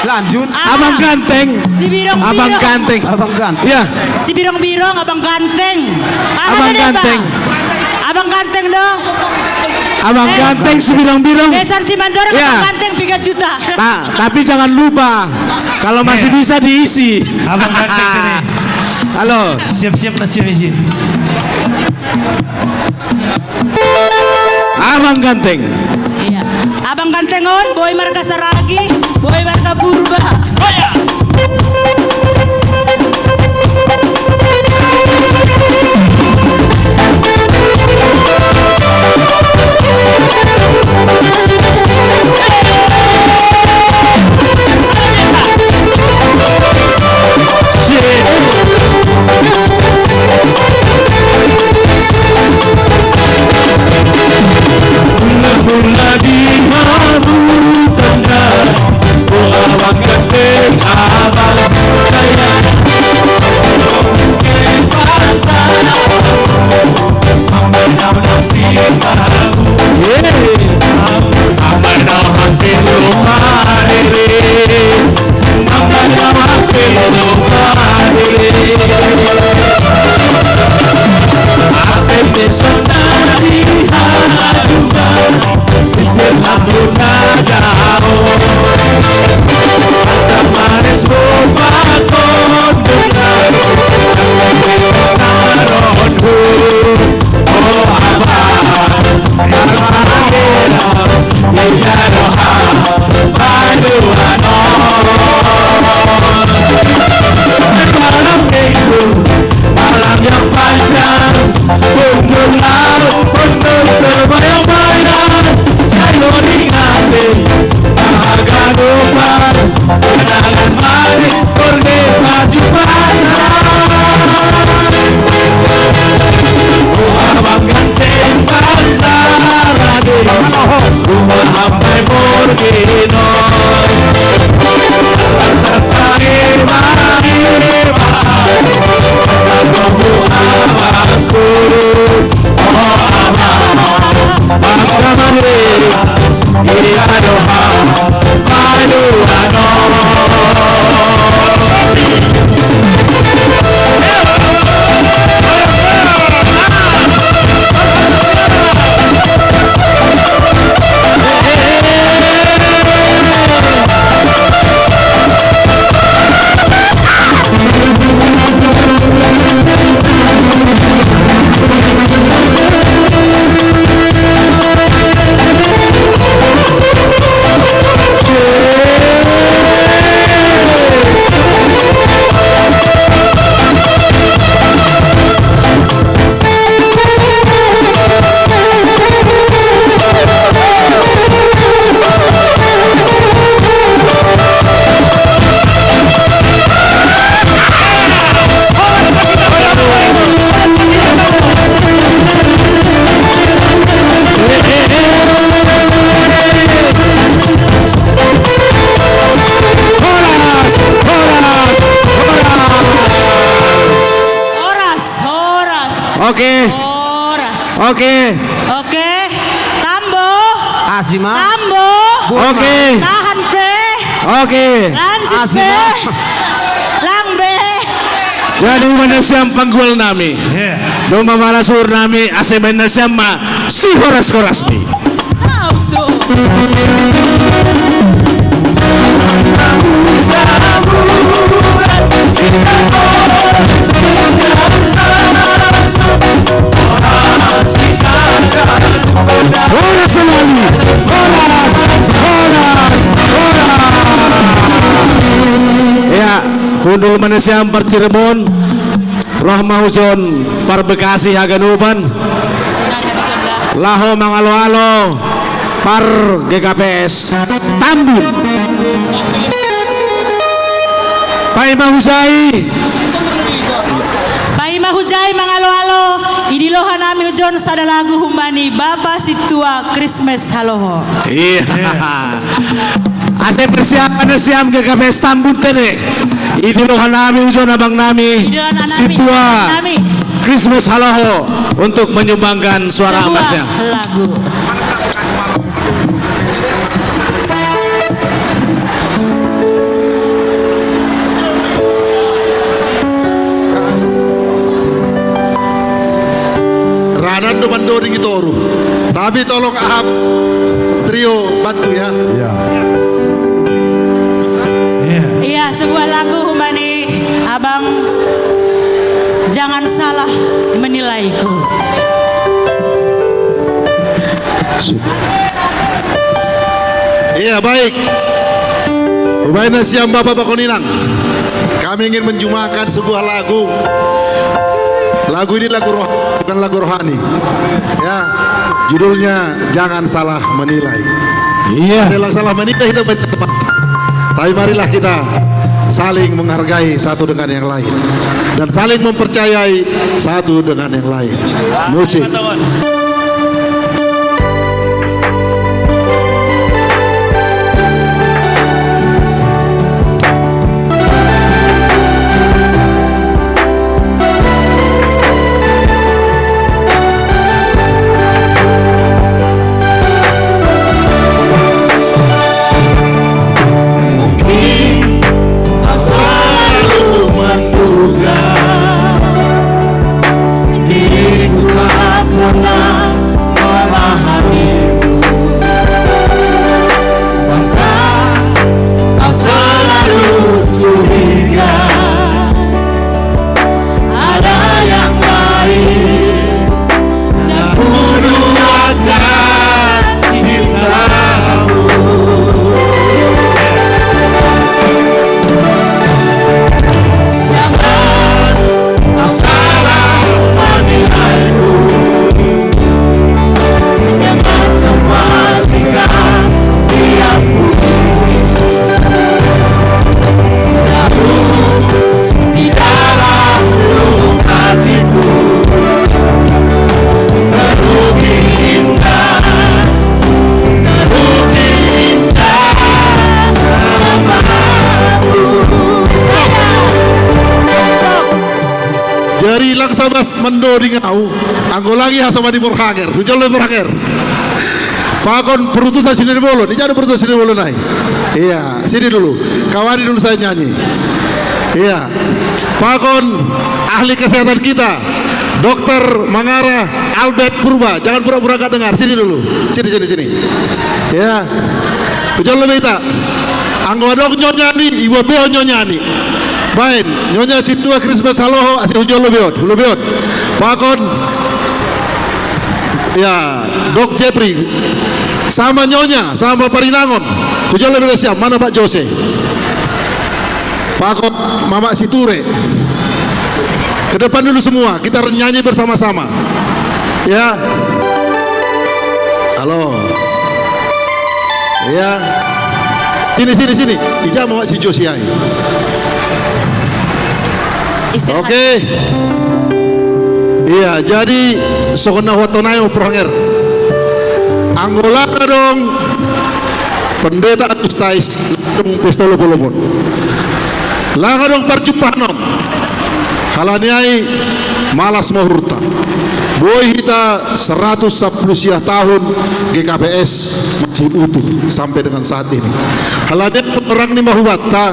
Lanjut. Aha. Abang Ganteng. Sibirong-birong. Abang Ganteng. Abang Ganteng. Ya. Sibirong-birong, Abang Ganteng. Aha. Abang Ganteng. Abang Ganteng do. Abang Ganteng, Sibirong-birong. Besan Simanjorang, ya. Abang Ganteng tiga juta. Ta-, tapi jangan lupa, kalau masih bisa diisi. Abang Ganteng ini. Halo. Siap-siap nasi izin. Abang Ganteng. Iya. Abang Ganteng on, Boy marga Saragi, Boy marga Purba. Mula-mula di Mabu Tanda, oh, abang ganteng, abang Oke. Horas. Oke. Oke. Tambo. Asima. Tambo. Oke. Tahan pe. Oke. Lanjut pe. Asima. Lang be. Jadi, umana siam panggual nami. Iya. Domma mana suhur nami, ase baenna siam ma si horas-horas ni. Horas kembali. Horas, horas, horas. Ya, hundul ma na siam par Cirebon. Roh ma hujon par Bekasi haganupan. Laho mangalo-alo par G K P S Tambun. Paima hujai. Paima hujai mangalo-alo, idiloha nami hujon sada lagu humbani Bapa Sintua Krismes Haloho. Iya. Ase persiapan na siam G K P S Tambun tene. Idiloha nami hujon abang nami. Idiloha nami, Sintua abang nami. Krismes Haloho untuk menyumbangkan suara emasnya. Sebuah lagu. Ranan do mandoding i toru. Tapi tolong Ahab Trio bantu ya. Iya. Iya. Iya, sebuah lagu humbani Abang, Jangan Salah Menilaiku. Iya, baik. Ubaina siam Bapa pakon Inang. Kami ingin menjumahkan sebuah lagu. Lagu ini lagu roh, bukan lagu rohani. Ya, judulnya Jangan Salah Menilai. Iya. Salah-salah menilai itu teman. Tapi marilah kita saling menghargai satu dengan yang lain dan saling mempercayai satu dengan yang lain. Musik. Selalu menduga diriku tak pernah memahami, bahkan tak selalu curiga ada yang lain. Kuduakan cintamu. Jangan kau salah menilaiku dengan semua sikap yang ku ini. Jauh di dalam lubuk hatiku, terukir indah, terukir indah namamu. Jari lang sabas mandoding ahu, anggo lagi hasomani borhanger, hujalo borhanger. Pakon perutusan sini bolon, ija do perutusan sini bolon ai. Iya, sini dulu. Kawani dulu saya nyanyi. Iya. Pakon ahli kesehatan kita, Dokter Mangara Albert Purba. Jangan pura-pura nggak dengar. Sini dulu. Sini, sini, sini. Ya. Hujalo be hita. Anggo adong nyonyani, iboan be on nyonyani. Baen, Nyonya Sintua Krismes Haloho, ase hujalo be on, hujalo be on. Pakon, ya, Dok Jepri. Sama Nyonya, sama Parinangon. Hujalo be siam, mana Pak Jose? Pakon Mamak Siture. Ke depan dulu semua, kita nyanyi bersama-sama. Ya. Halo. Ya. Sini, sini, sini. Ija Mamak si Jose ai. Istirahat. Oke. Iya, jadi songon na huhatahon ai, borhanger. Anggo lang adong Pendeta Agustais, adong pesta lobolob on. Lang adong parjumpahan on. Halani ai Malas mahurta. Bohi hita saratus sampulu siah tahun G K P S masih utuh sampai dengan saat ini. Halani pengerang ni mahubatta,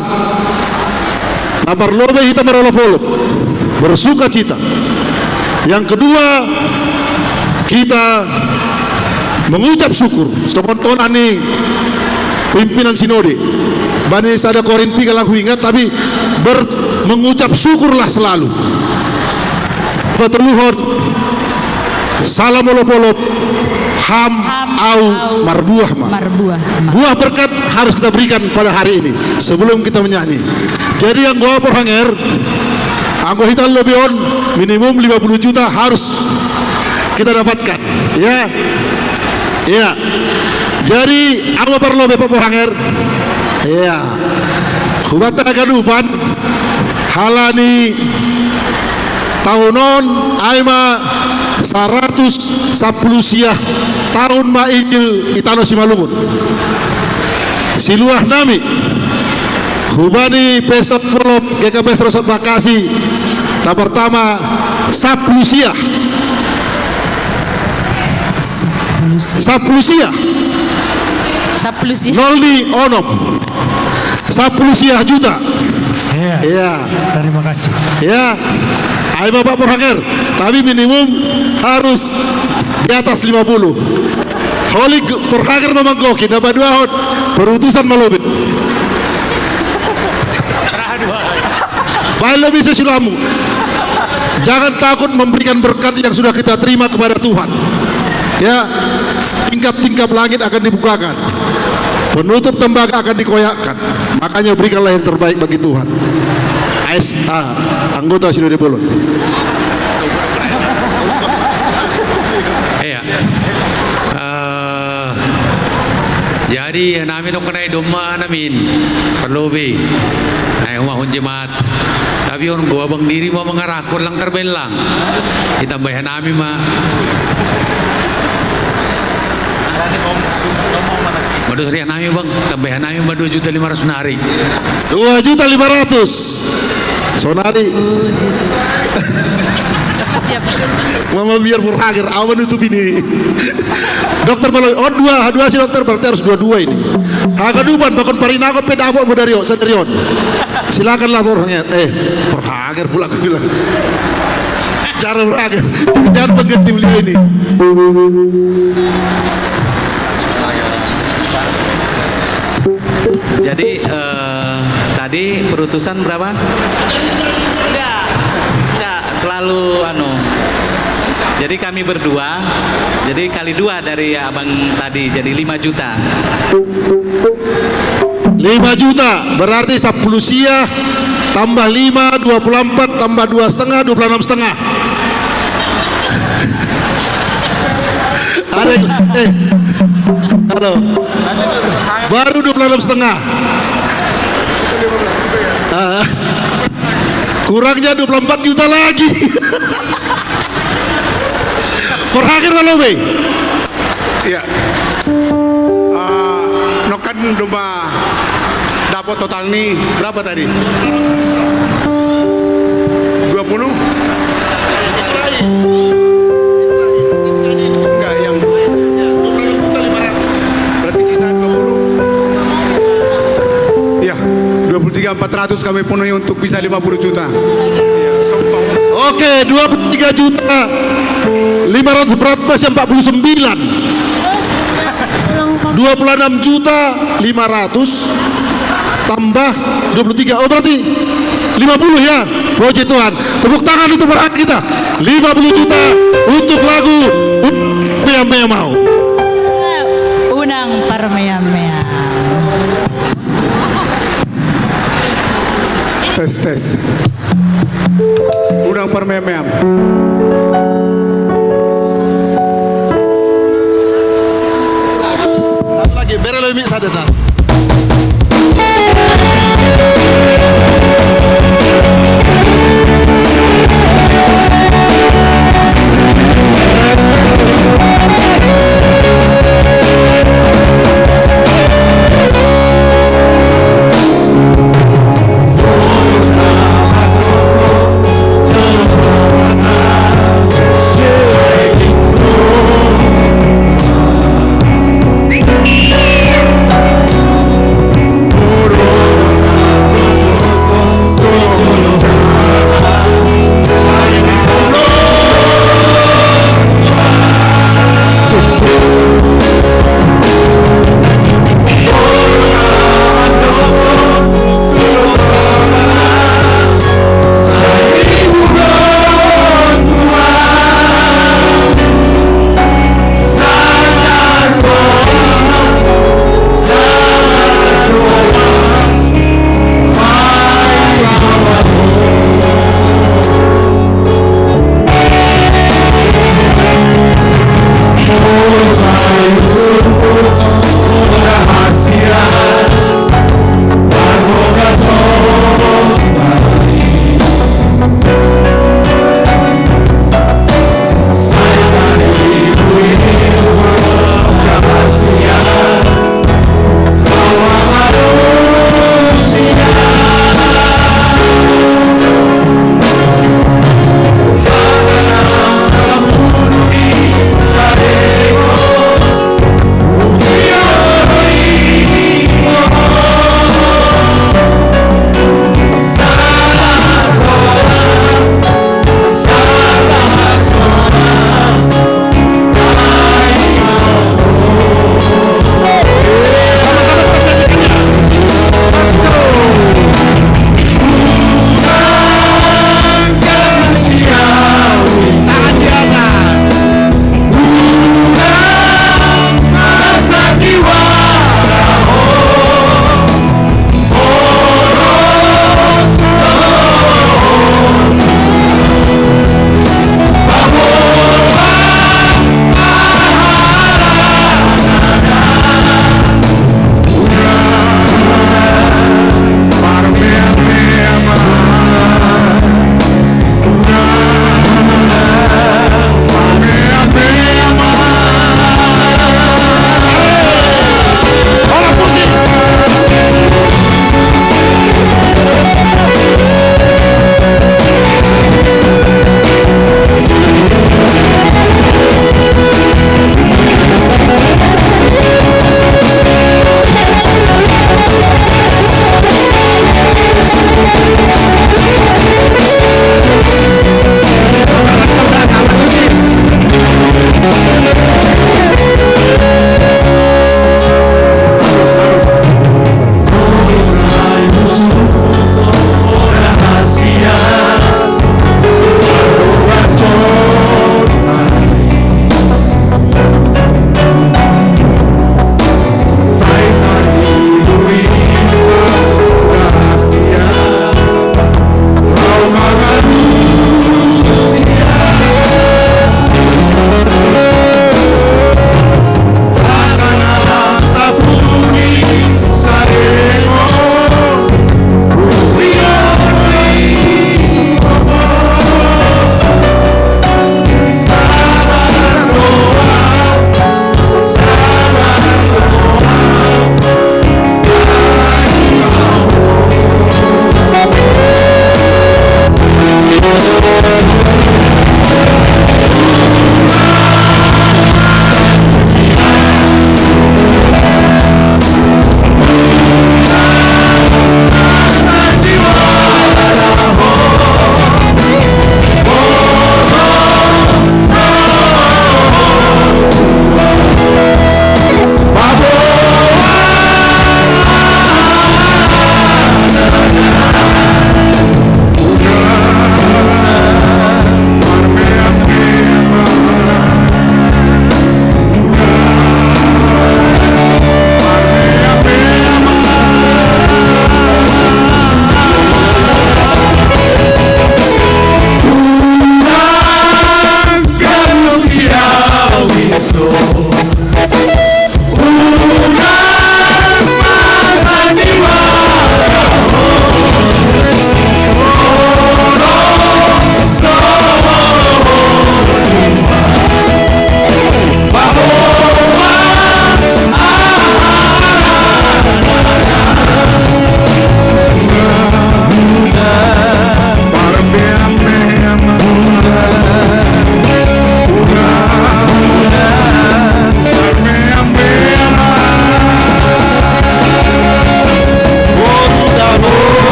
na parlobei hita marolop-olop, bersuka cita. Yang kedua, kita mengucap syukur songon tona ni pimpinan sinode. Bani sada Korin piga lang huingat, tapi ber, mengucap syukurlah selalu. Patoluhon, salam olop-olop, ham, ham, au, au, marbuah ma. Marbuah ma. Buah berkat harus kita berikan pada hari ini. Sebelum kita menyanyi, jadi anggo au, Pak Porhanger, anggo hita lobi on, minimum lima puluh juta harus kita dapatkan, ya. Iya. Jadi, au ma parlobei, Pak Porhanger? Iya. Hubatta haganupan, halani taon on, ai ma saratus sampulu siah taon ma Injil i tano Simalungun. Siluah nami, hubani pesta olop G K P S Rosot Bakasi, na pertama, sampulu siah. Sampulu siah. Sampulu siah. Sampulu siah. Nol ni onom. Sampulu siah juta. Iya. Iya. Terima kasih. Ya. Ai ma, Pak Porhanger. Tapi minimum harus di atas lima puluh. Holik Porhanger ma manggohi, na paduahon, Perutusan ma lobi. Baen lobi sosial mu. Jangan takut memberikan berkat yang sudah kita terima kepada Tuhan. Ya, tingkap-tingkap langit akan dibukakan. Penutup tembaga akan dikoyakkan. Makanya berikanlah yang terbaik bagi Tuhan. A S, ah, anggota Sinode Bolon. Iya. Eh, jadi, nami nongkanai domma namin parlobei. Naeng ma hon jemaat. Tapi on, goabang diri ma mangarahon, lang terbelang. Ditambai hanami ma. Mados riah nami, Bang, tambai hanami ma dua juta lima ratus nari. Dua juta lima ratus. Sonari. Siap. Mama biar Porhanger, au ma nutupi ni. Dokter Maloi, oh, dua, dua si dokter, berarti harus dua-dua ini. Haganupan, pakon parinangon pe dapot ma dari on, sadari on. Silakanlah, Porhanger. Eh, Porhanger pula aku bilang. Cara Porhanger. Jangan mengganti beliau ini. Jadi, eh, tadi Perutusan berapa? Enggak. Enggak, selalu anu. Jadi kami berdua, jadi kali dua dari abang tadi, jadi lima juta. Lima juta, berarti sampulu siah, tambah lima, dua puluh empat, tambah dua setengah, dua puluh enam setengah. Ada, eh, halo. Baru dua puluh enam setengah. Ah, kurangnya dua puluh empat juta lagi. Porhanger na lobi. Iya. Ah, nongkan domma dapot total ni berapa tadi? Dua puluh? Enggak, yang berarti sisa dua puluh. Iya, dua puluh tiga empat ratus kami penuhi untuk bisa lima puluh juta. Iya, sombong. Oke, dua puluh tiga juta lima ratus, berarti masih empat puluh sembilan. Dua puluh enam juta lima ratus tambah dua puluh tiga. Oh, berarti lima puluh, ya. Puji Tuhan. Tepuk tangan untuk berkat kita. Lima puluh juta untuk lagu Unang Parmeam Au. Unang Parmeam Au. Tes, tes. Unang Parmeam Au. Satu lagi, bere lo imi satu, satu.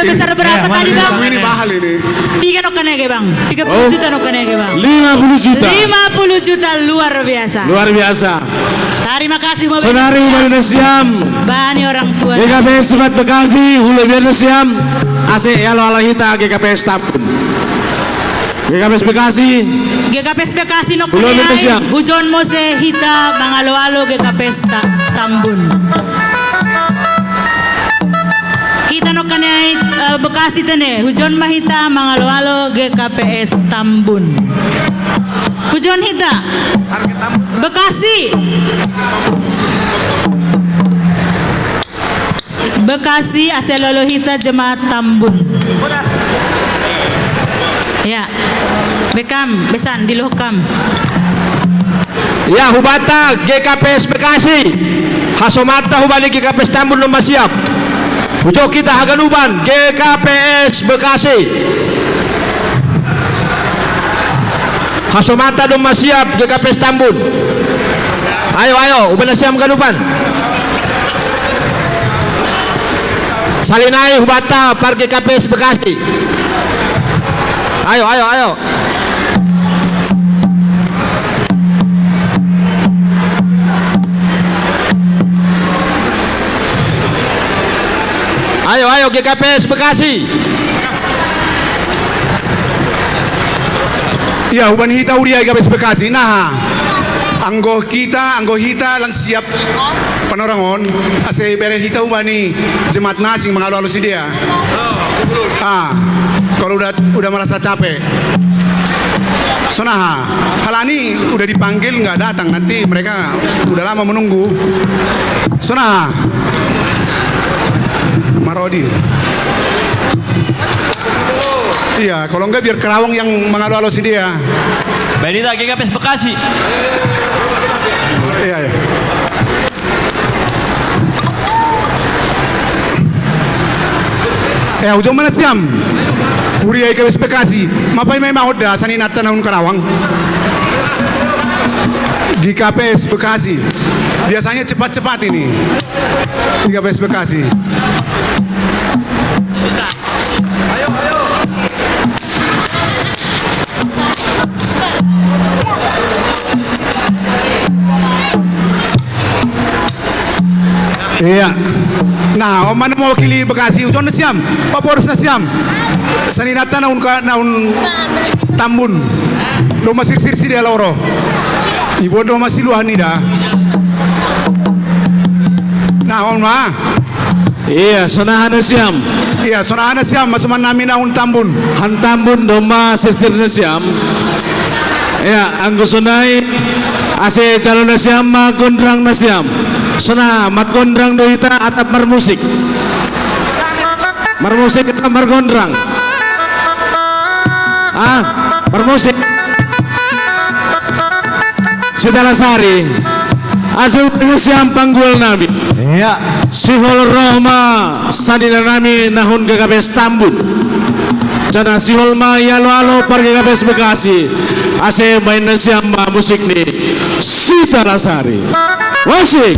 Besar berapa tadi, Bang? Ini mahal ini. Tiga no kena ke, Bang. Tiga puluh juta no kena ke, Bang. Lima puluh juta. Lima puluh juta, luar biasa. Luar biasa. Terima kasih, Bapak. Sonari Ibu Bapak Siam. Bani orang tua. G K P S Sebat Bekasi, hula biar Siam. Ase yalo-alo hita G K P S Tambun. G K P S Bekasi. G K P S Bekasi no kene ai, hujon mose hita mangalo-alo G K P S Ta-, Tambun. Hita no kene ai, eh, Bekasi tene, hujon ma hita mangalo-alo G K P S Tambun. Hujon hita. Bekasi. Bekasi ase lolo hita jemaat Tambun. Ya. Bekam, besan di lohkam. Ya, hubata G K P S Bekasi. Hasomata hubani G K P S Tambun no masiap. Hujo kita haganuban G K P S Bekasi. Hasomata do masiap G K P S Tambun. Ayo, ayo, uban nasiam ganuban. Salinai hubata par G K P S Bekasi. Ayo, ayo, ayo. Ayo, ayo, G K P S Bekasi. Iya, hubani hita huria G K P S Bekasi. Nah, anggo kita, anggo hita lang siap panorang on, ase bere hita hubani jemaat na asing mangalo-alo sidea. Ah, kalau udah, udah merasa capek. Sonaha, halani udah dipanggil nggak datang, nanti mereka udah lama menunggu. Sonaha. Marodi. Iya, kalau enggak biar Kerawang yang mengalo-alo sidea. Benita G K P S Bekasi. Iya, iya. Eh, hujon ma nasiam. Huria G K P S Bekasi. Mapai mai mahoda saninata na hun Karawang. G K P S Bekasi. Biasanya cepat-cepat ini. G K P S Bekasi. Iya. Nah, on ma na mewakili Bekasi, hujon nasiam, paboros nasiam. Saninata na hun Ka-, na hun Tambun. Domma sirsir sidea laho ro. Iboan domma siluahan ida. Nah, on ma. Iya, sonaha nasiam. Iya, sonaha nasiam, masuman nami na hun Tambun. Hun Tambun domma sirsir nasiam. Iya, anggo sonai ase jalo nasiam ma gondrang nasiam. Sonaha, margondrang do hita atap marmusik? Marmusik atap margondrang? Ah, marmusik. Sitalasari. Asa udah siam panggual nami. Iya. Sihol roh ma sanina nami na hun G K P S Tambun. Janah sihol ma ialo-alo par G K P S Bekasi. Ase main nasiam ma musik ni Sitalasari. Musik.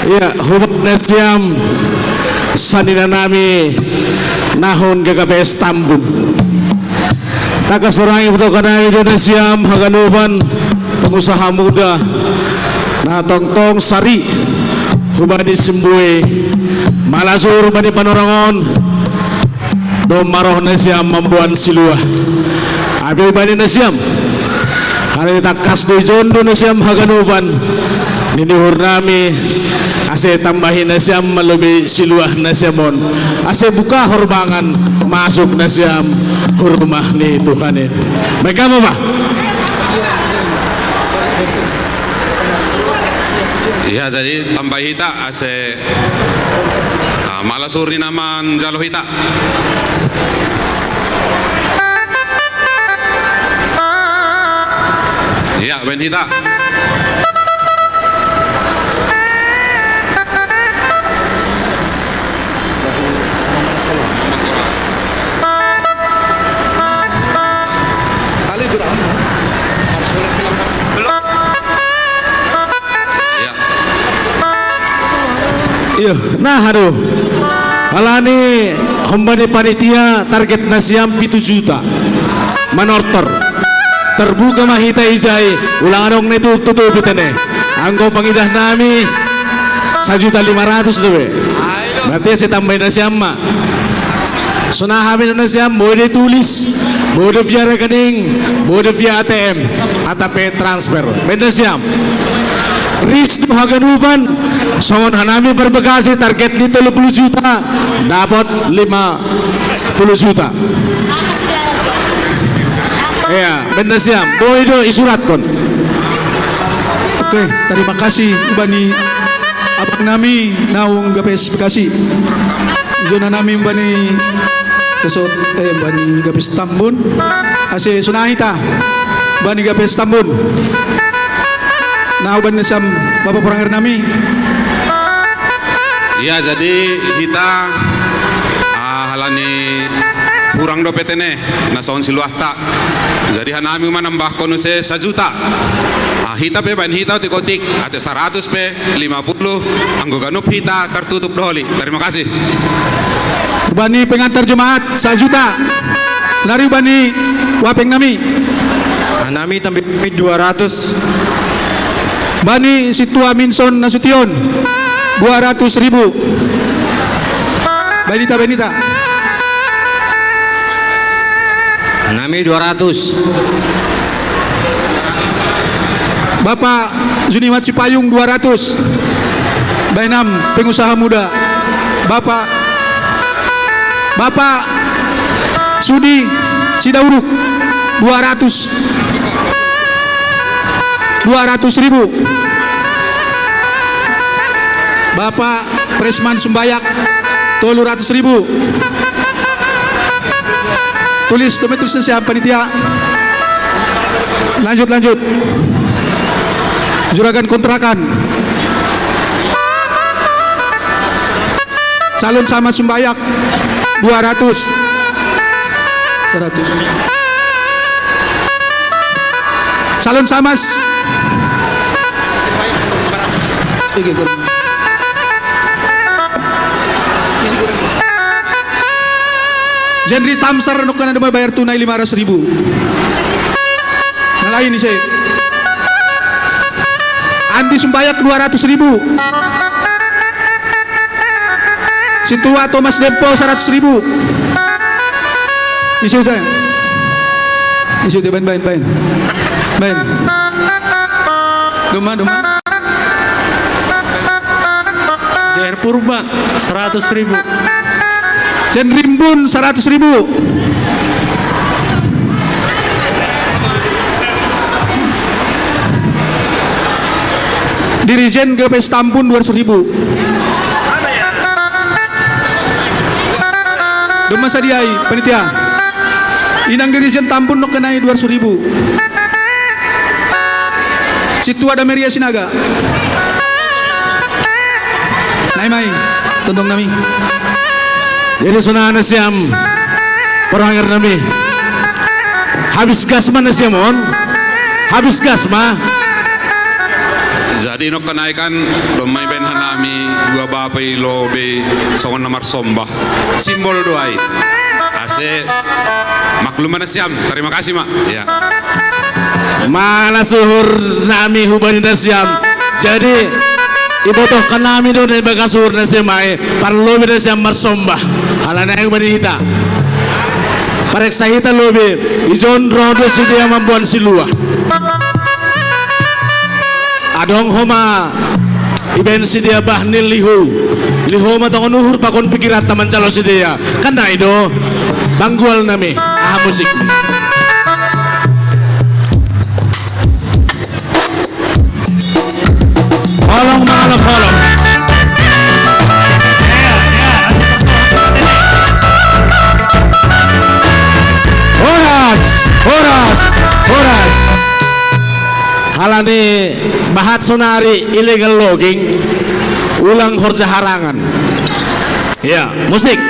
Iya, hubat nasiam sanina nami nahun G K P S Tambun. Tangkas hurangi patokan nami do nasiam haganupan pengusaha muda na tongtong sari hubani Simbue, malasur bani Panorang on, domma roh nasiam mamboan siluah. Ape bani nasiam, halani tangkas do ijon do nasiam haganupan, ninihur nami, ase tambahi nasiam ma lobi siluah nasiam on, ase buka horbangan masuk nasiam hu rumah ni Tuhan in. Baik, apa, Pak? Iya, jadi tambahi hita ase, ah, malasur ni na manjalo hita. Iya, baen hita. Iya. Iya, nah, aduh. Alani humbani panitia target nasiam pitu juta. Manortor. Terbuka ma hita ijai, ulang adong na tutup-tutupi tene. Anggo pangidah nami sajuta lima ratus dope. Berarti ase tambai nasiam ma. Sonaha hami do nasiam, boi do tulis, boi do via rekening, boi do via A T M, atau pe transfer. Baen nasiam. Ris do haganupan, songon hanami Perbekasi target ni tolu pulu juta, dapot lima pulu juta. Iya, baen nasiam. Boi do isuratkon. Oke, terima kasih bani abang nami naung G P S Bekasi. Jona nami bani resort, eh, bani G P S Tambun. Ase sonaha hita bani G P S Tambun. Nah, bani nasiam Bapak Poranger nami. Iya, jadi hita, ah, halani hurang dope tene na songon siluahta. Jadi hanami ma nambahkon use sajuta. Ah, hita pe baen hita otik-otik, ate saratus pe, lima puluh, anggo ganup hita tertutup do holi. Terima kasih. Bani pengantar jemaat sajuta. Nari bani wapeng nami. Ah, nami tambai dua ratus. Bani sintua Minson Nasution, dua ratus ribu. Baen hita, baen hita. Nami dua ratus. Bapak Junimat Sipayung, dua ratus. Baen am, pengusaha muda. Bapak, Bapak Sudi Sidauruk, dua ratus. Dua ratus ribu. Bapak Presman Sumbayak, tolu ratus ribu. Tulis, dope tulis nasiam panitia. Lanjut, lanjut. Juragan kontrakan. Calon sama Sumbayak, dua ratus. Seratus. Calon sama s-, Jendri Tamsar, nokana do ma bayar tunai lima ratus ribu. Na lain ise. Andi Sumbayak, dua ratus ribu. Sintua Thomas Dempo, seratus ribu. Ise, ise. Ise, ise, baen, baen, baen. Baen. Doma, doma. J R Purba, seratus ribu. Jen Rimbun, seratus ribu. Dirijen G P S Tambun, dua ratus ribu. Doma sadia i, panitia. Inang Dirijen Tambun, nokana i, dua ratus ribu. Sintua Dameria Sinaga. Nai ma i, tongtong nami. Jadi songon nasiam, Poranger nami. Habis gas ma nasiam on. Habis gas ma. Jadi, nokkonaikan, domma ibaen hanami dua bapa i lobi songon na marsombah. Simbol do ai. Ase maklum ma nasiam. Terima kasih, Mak. Ya. Manang suhur nami hubani nasiam. Jadi, ibotohkan nami do na ibagas suhur nasiam ai, parlobi nasiam marsombah. Alana hubani hita. Pareksa hita lobi, ijon ro do sidea mamboan siluah. Adong homa ibaen sidea bah ni lihou. Lihou ma tongon uhur pakon pikiranta manjalo sidea. Kan na i do, panggual nami, aha musik. Holong mangalap holong. Horas, horas, horas. Halani bahat sonari illegal logging, ulang horja harangan. Ya, musik.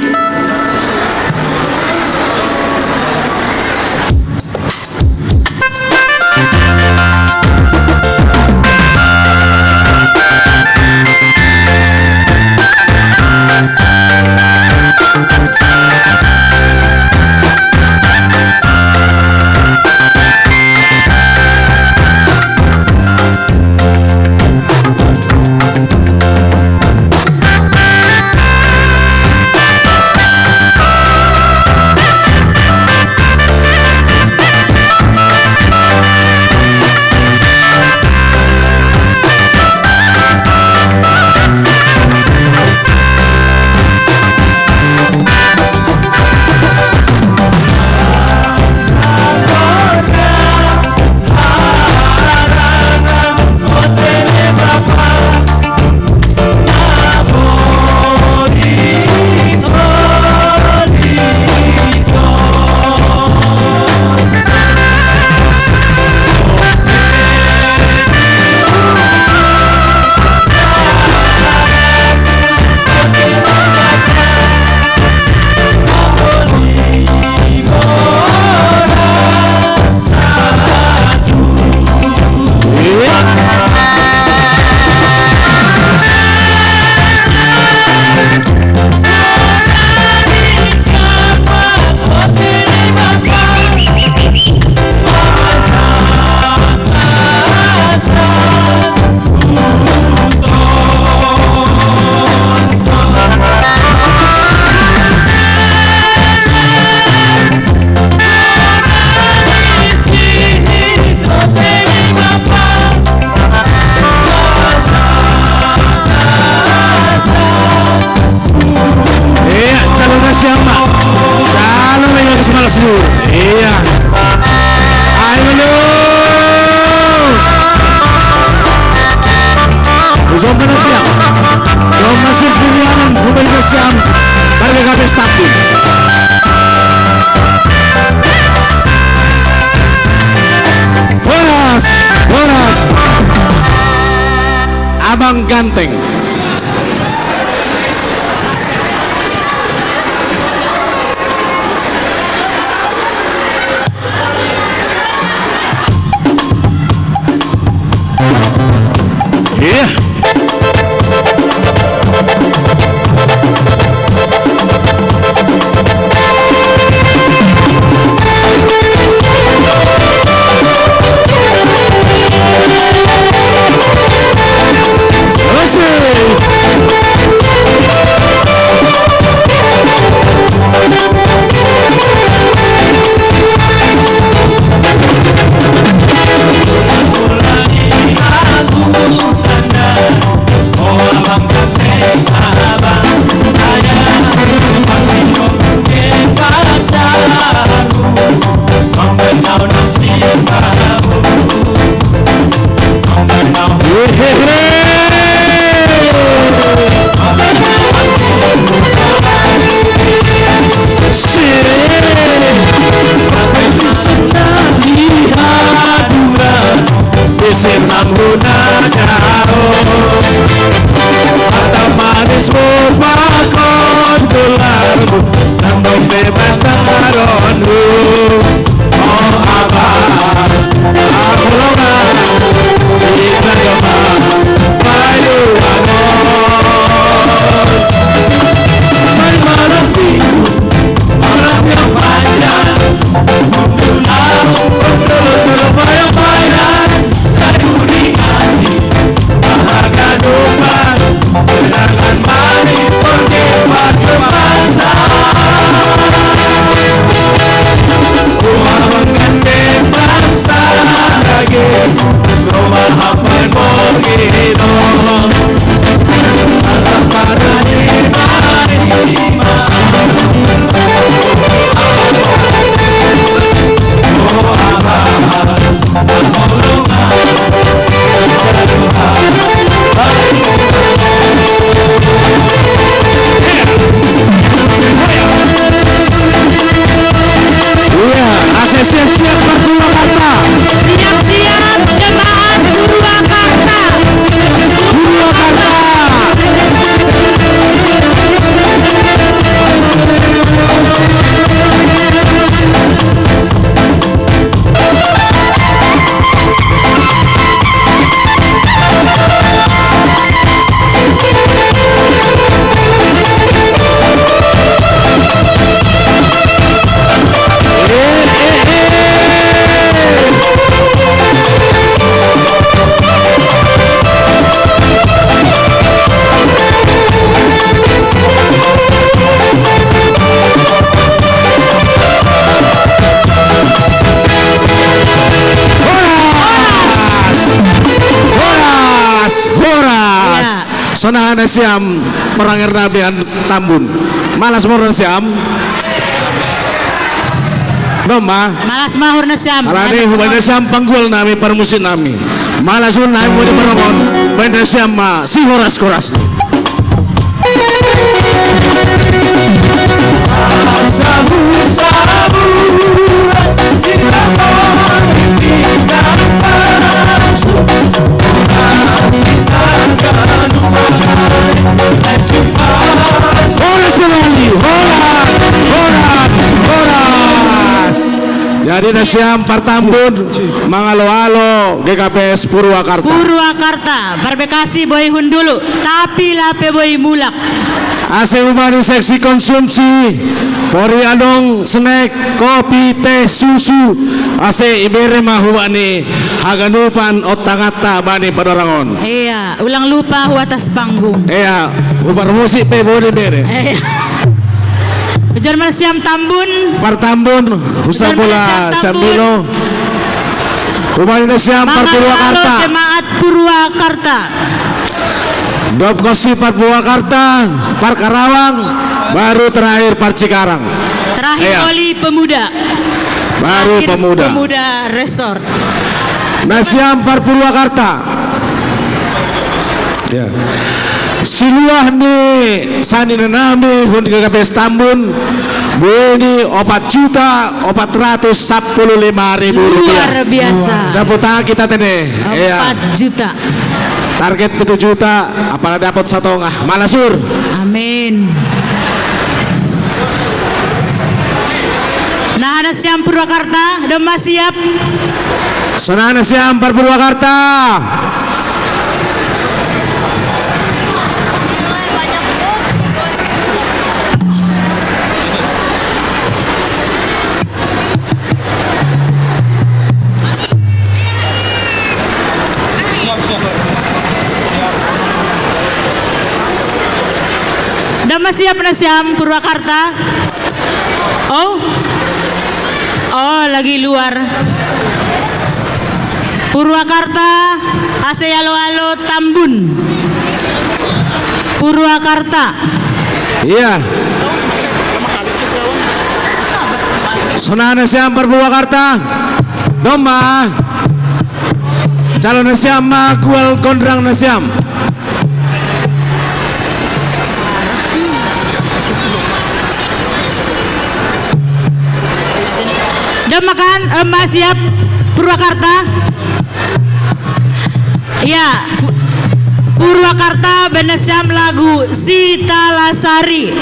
Iya, calon nasiam, Mak. Calon lagi ke sebelah sini. Iya. Ayo, lu. Ujung kena siam. Dong masih sirianan, bukan ke siam. Warga K P S Tapi. Horas, horas. Abang ganteng. Iya. Senang guna daro. Mata manis merupakan gelarmu, nang dompe pantaronmu. Oh abang, aku longgar di jagama. Sonang na siam, parangir nami Tambun. Malas ma hita na siam. Doma. Malas ma hita na siam. Alani hubani na siam panggual nami, parmusik nami. Malas ma hita na siam, hubani na siam ma si Horas Koras. Horas kembali, horas, horas, horas. Jadi na siam partambun, mangalo-alo, G K P S Purwakarta. Purwakarta, parbekasi boi hundulu, tapi lape boi mulak. Asa hubani seksi konsumsi, pori adong snack, kopi, teh, susu, asa ibere ma hubani haganupan ontanganta bani panorang on. Iya, ulang lupa hu atas panggung. Iya, huparmusik pe boi dibere. Iya. Ujar ma na siam Tambun. Partambun, husa bola siam Bilo. Hubani na siam par Purwakarta. Jemaat Purwakarta. Dob konsi par Purwakarta, par Karawang, baru terakhir par Cikarang. Terakhir oli Pemuda. Baru Pemuda. Pemuda Resort. Na siam par Purwakarta. Ya. Siluah ni sanina nami hun G K P S Tambun, boi ni opat juta opat ratus sampulu lima ribu rupiah. Luar biasa. Dapot hita tene. Opat juta. Target pitu juta, apala dapot satonga. Malas hita. Amin. Sonang na siam Purwakarta, doma siap. Sonang na siam par Purwakarta. Doma siap na siam Purwakarta. Oh. Oh, lagi luar. Purwakarta, asa alo-alo Tambun. Purwakarta. Iya. Sonang na siam par Purwakarta. Doma. Calon na siam ma gual gondrang na siam. Doma kan, eh, ma siap Purwakarta. Ya, Pu-, Purwakarta, boi na siam lagu Sitalasari.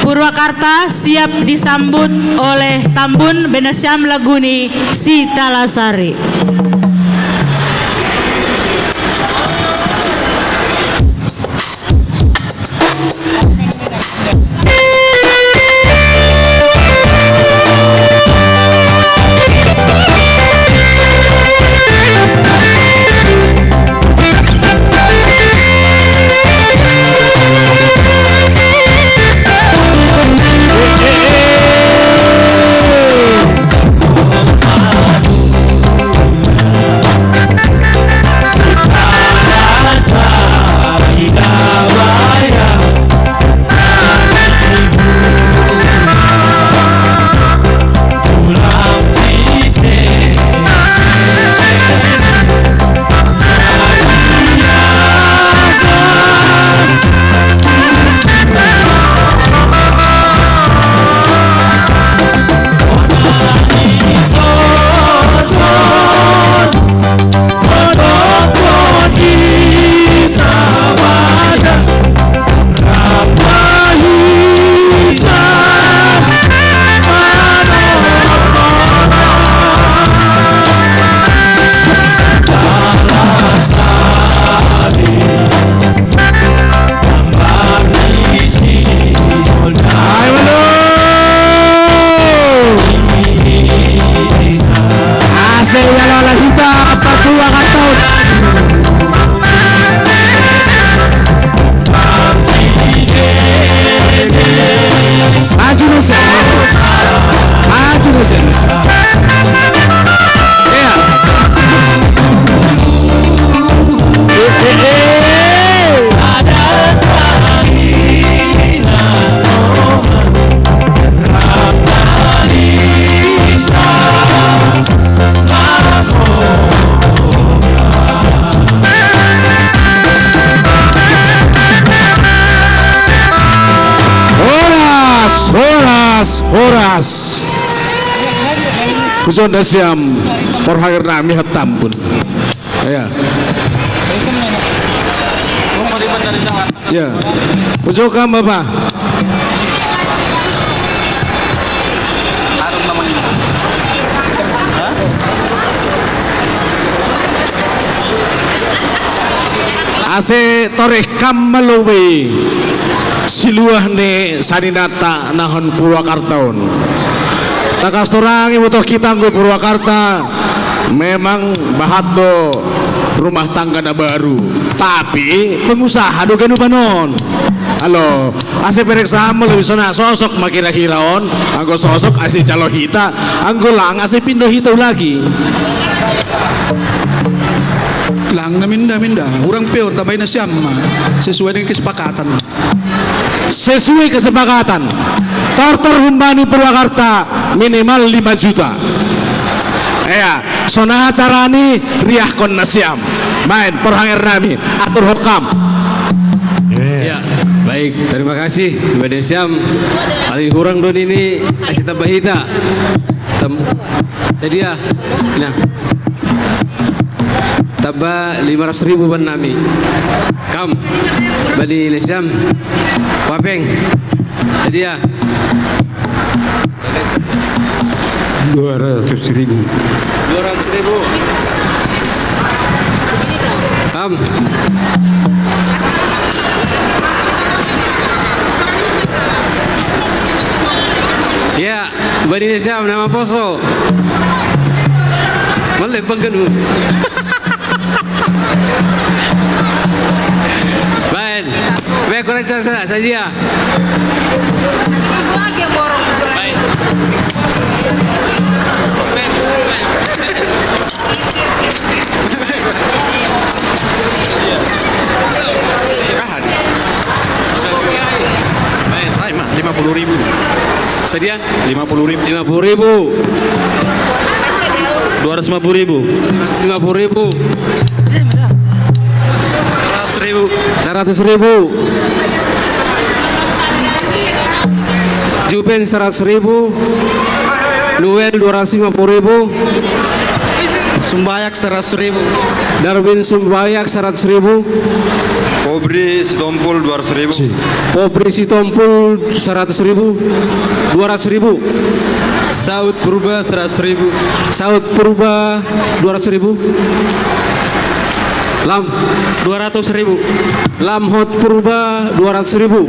Purwakarta siap disambut oleh Tambun, boi na siam lagu ni Sitalasari. Asa alo-alo hita, Purwakarta. Maju na siam. Maju na siam. Iya. Kuson da siam, porhanger nami hatta ampun. Ya. Ya. Ujo kam apa? Ase toreh kam ma lobei siluah ni saninanta nahon Purwakarta on. Tangkas torang ibotoh hita anggo Purwakarta memang bahat do rumah tangga na baru, tapi pengusaha do ganupan on. Alo, ase pereksa ma lobei sonang, sosok ma kira-kira on, anggo sosok ase jalo hita, anggo lang ase pindo hita ulagi. Lang na minda-minda, hurang pe on, tambai nasiam ma sesuai dengan kesepakatan. Sesuai kesepakatan. Tortor humbani Purwakarta minimal lima juta. Ya, sonang carani, riahkon nasiam. Baen, porhanger nami, atur ho kam. Ya, baik, terima kasih Mbak Desiam. Paling kurang don ini kasih tambah hita. Tem Sadia. Nah. Tamba lima ratus ribu ban nami. Kam. Bani nasiam. Papeng. Sadia. Dua ratus ribu. Dua ratus ribu. Kam. Ya. Bani nasiam na maposo. Male pangkanu. Baen. Baen, kurang cara sana saja. Baen. Lima puluh ribu. Sadia? Lima puluh ribu. Lima puluh ribu. Dua ratus lima puluh ribu. Dua ratus lima puluh ribu. Seratus ribu. Seratus ribu. Jupen seratus ribu. Noel dua ratus lima puluh ribu. Sumbayak seratus ribu. Darwin Sumbayak seratus ribu. Pobri Sitompul dua ratus ribu. Pobri Sitompul seratus ribu. Dua ratus ribu. Saud Purba seratus ribu. Saud Purba dua ratus ribu. Lam. Dua ratus ribu. Lam Hot Purba dua ratus ribu.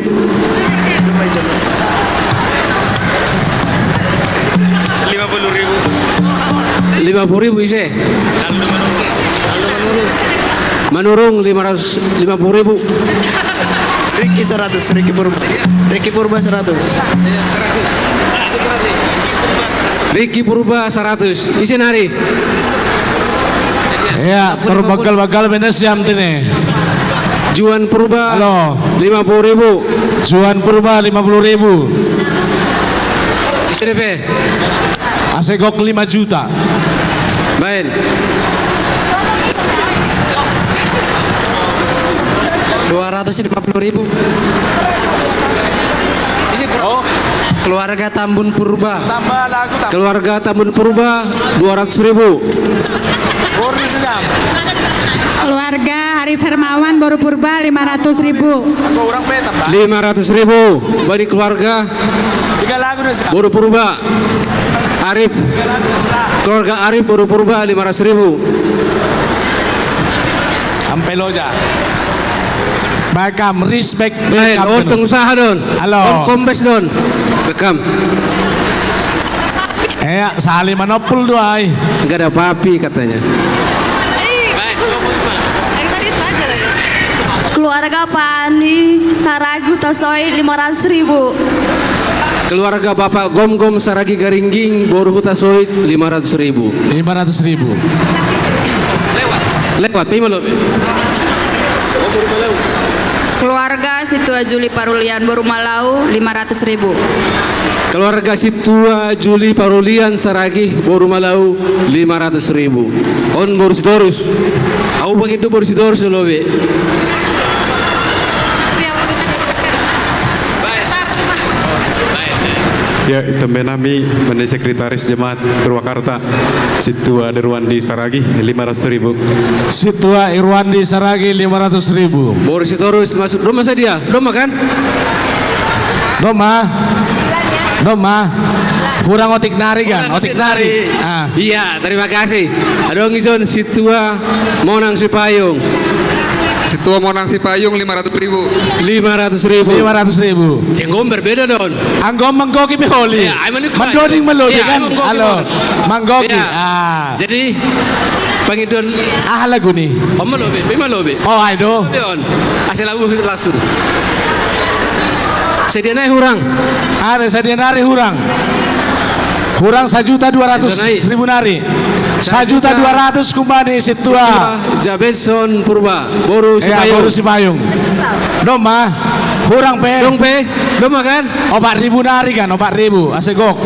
Lima puluh ribu. Lima puluh ribu ise. Manurung lima ratus lima puluh ribu. Riki seratus, Riki Purba. Riki Purba seratus. Riki Purba seratus. Ise nari. Ya, terbagal-bagal bener siam tene. Juan Purba. Halo. Lima puluh ribu. Juan Purba lima puluh ribu. Ise depe. Asegok lima juta. Baen. Dua ratus lima puluh ribu. Oh. Keluarga Tambun Purba. Tambah lagu tambah. Keluarga Tambun Purba dua ratus ribu. Keluarga Arif Hermawan Boru Purba lima ratus ribu. Lima ratus ribu. Bani keluarga Boru Purba. Arif. Keluarga Arif Boru Purba lima ratus ribu. Ampe loja. Baen kam, respect. Baen, on pengusaha don. Halo. On kombes don. Baen kam. Eh, sali manopul do ai. Enggak ada papi katanya. Keluarga Pani Saragu Tasoi lima ratus ribu. Keluarga Bapak Gomgom Saragi Garingging Boru Hutasoit lima ratus ribu. Lima ratus ribu. Lewat, lima lo. Keluarga Situa Juli Parulian Boru Malau lima ratus ribu. Keluarga Situa Juli Parulian Saragi Boru Malau lima ratus ribu. On Boru Sitorus. Au begitu Boru Sitorus dulu be. Ya, tembe nami mani sekretaris jemaat Purwakarta, Situa Irwandi Saragih, lima ratus ribu. Situa Irwandi Saragih, lima ratus ribu. Boru Sitorus masuk. Doma sadia? Doma kan? Doma. Doma. Kurang otik nari kan? Kurang otik otik nari. Nari. Ah. Iya, terima kasih. Adong ison Situa Monang Sipayung. Situa Monang Sipayung, lima ratus ribu. Lima ratus ribu. Lima ratus ribu. Jenggo berbeda, Don. Anggo manggoki pe holi. Iya, ai manggoki. Mandoding malobi. Iya, kan? Ai manggoki. Halo. Manggoki. Iya. Ah. Jadi, pangiduan. Ah, lagu ni. Om malobi, pe malobi. Oh, ai do. Malobi on. Asa lagu langsung. Sadia nai hurang. Ada sadia nari hurang. Hurang sajuta dua ratus ribu nari. Sajuta dua ratus kumbani Situa. Situa Jabeson Purba, boru Sipayung. Ya, boru Sipayung. Doma, hurang pe. Dong pe, doma kan? Opat ribu nari kan, opat ribu. Asa gok.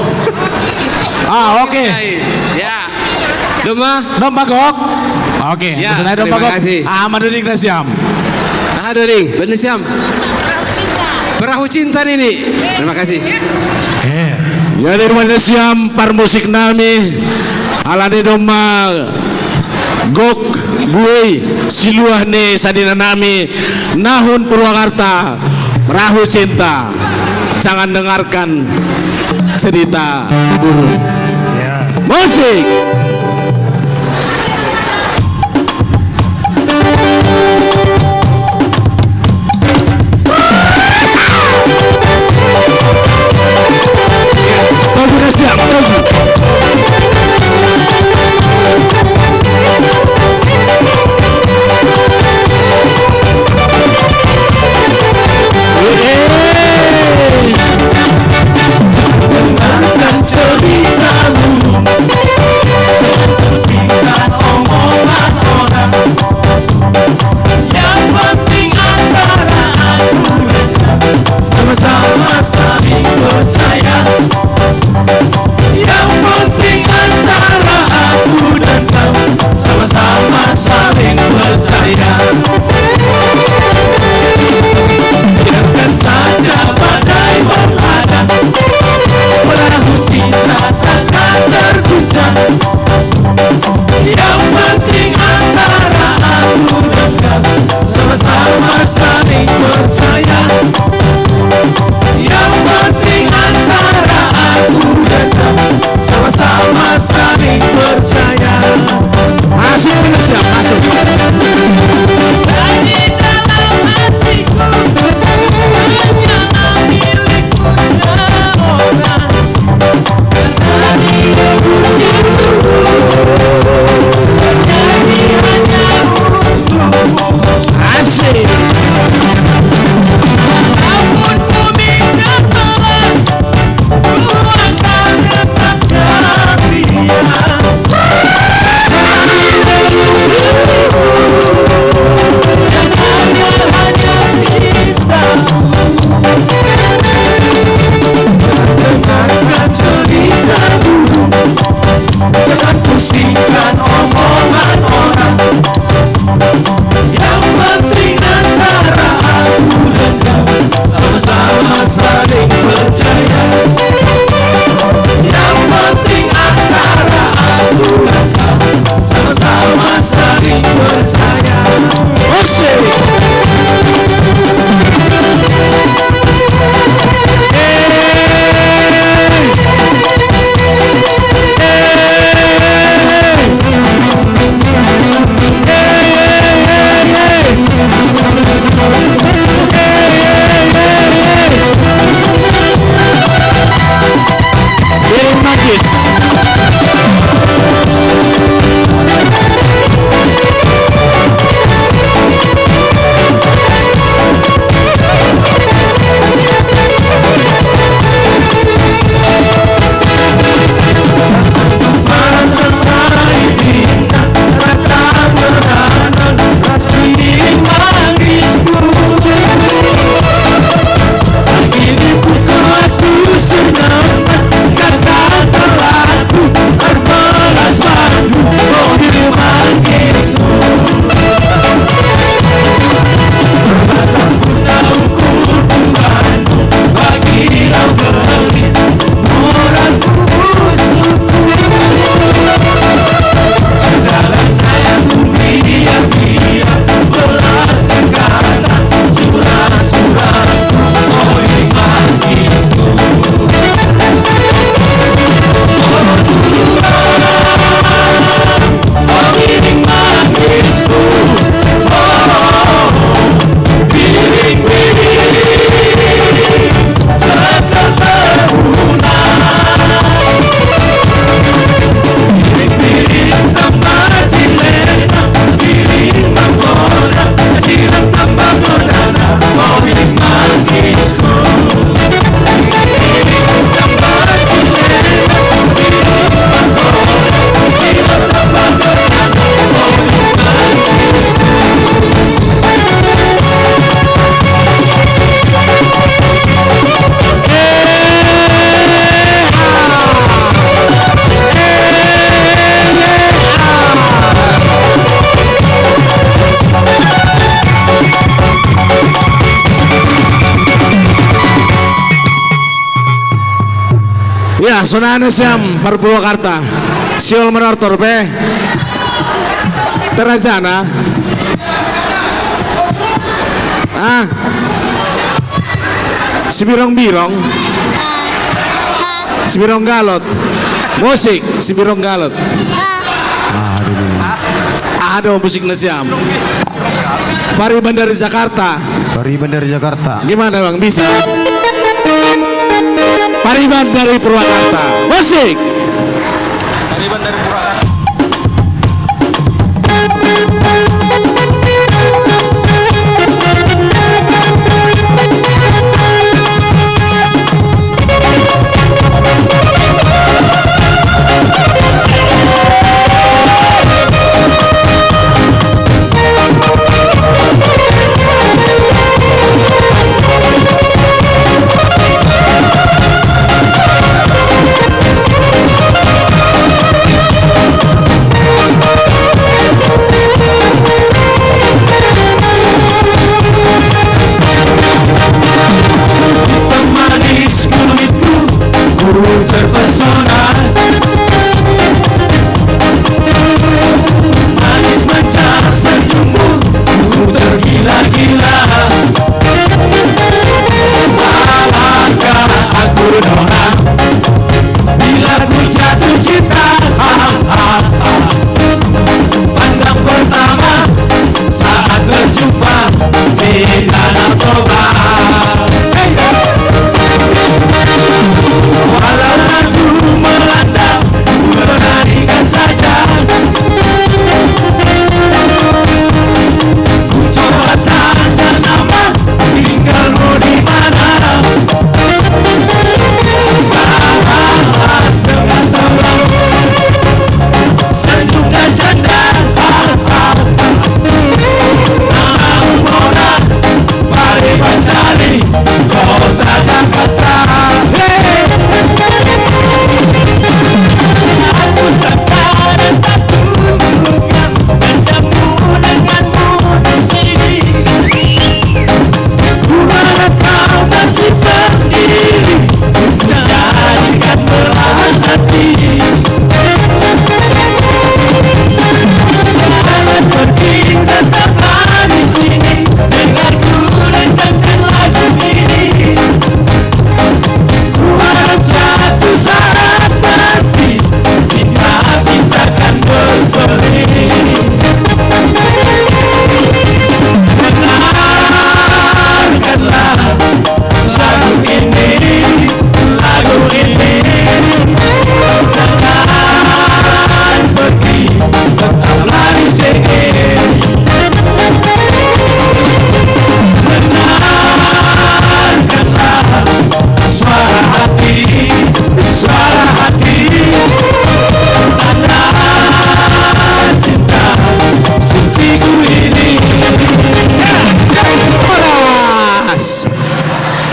Ah, oke. Ya. Doma. Doma gok. Oke, ya, doma gok. Ah, maduding na siam. Ah, duding, benar siam. Perahu cinta ini. Terima kasih. Eh. Jadi, doma na siam parmusik nami. Alani doma gok, buei, siluah ni sadina nami, nahun Purwakarta, Perahu Cinta. Jangan dengarkan cerita buruk. Ya. Musik. Togu na siam, togu. Sonaan siam, par Purwakarta. Siol manortor pe. Terajana. Ah. Sibirong-birong. Sibirong galot. Musik, sibirong galot. Aduh, musik na siam. Pariban dari Jakarta. Pariban dari Jakarta. Gimana, Bang? Bisa? Pariban dari Purwakarta. Musik. Pariban dari Purwakarta. Pemanis kulitku, ku terpesona. Manis manja senyummu, ku tergila-gila. Salahkah aku, Nona, bila ku jatuh cinta? Ah, ah, ah. Pandang pertama saat berjumpa di Danau Toba. Hey! Walau ragu melanda, ku larikan saja. Ku coba tanya nama, tinggalmu di mana? Salah dengan salah, senyum dan canda. Namamu Mona, Pariban dari kota Jakarta. Hey! Aku sekarang tak tunduknya, bertemu denganmu di sini. Ku harap kau tak sendiri, ku jadikan belahan hati. Jangan pergi, tetaplah di sini, dengarku lentangkan lagu ini. Ku harap suatu saat nanti cinta kita kan bersolek. Dengarkanlah lagu ini, lagu ini. Jangan pergi, tetaplah di sini. Dengarkanlah suara hati, suara hati. Tanda cinta suciku ini. Horas.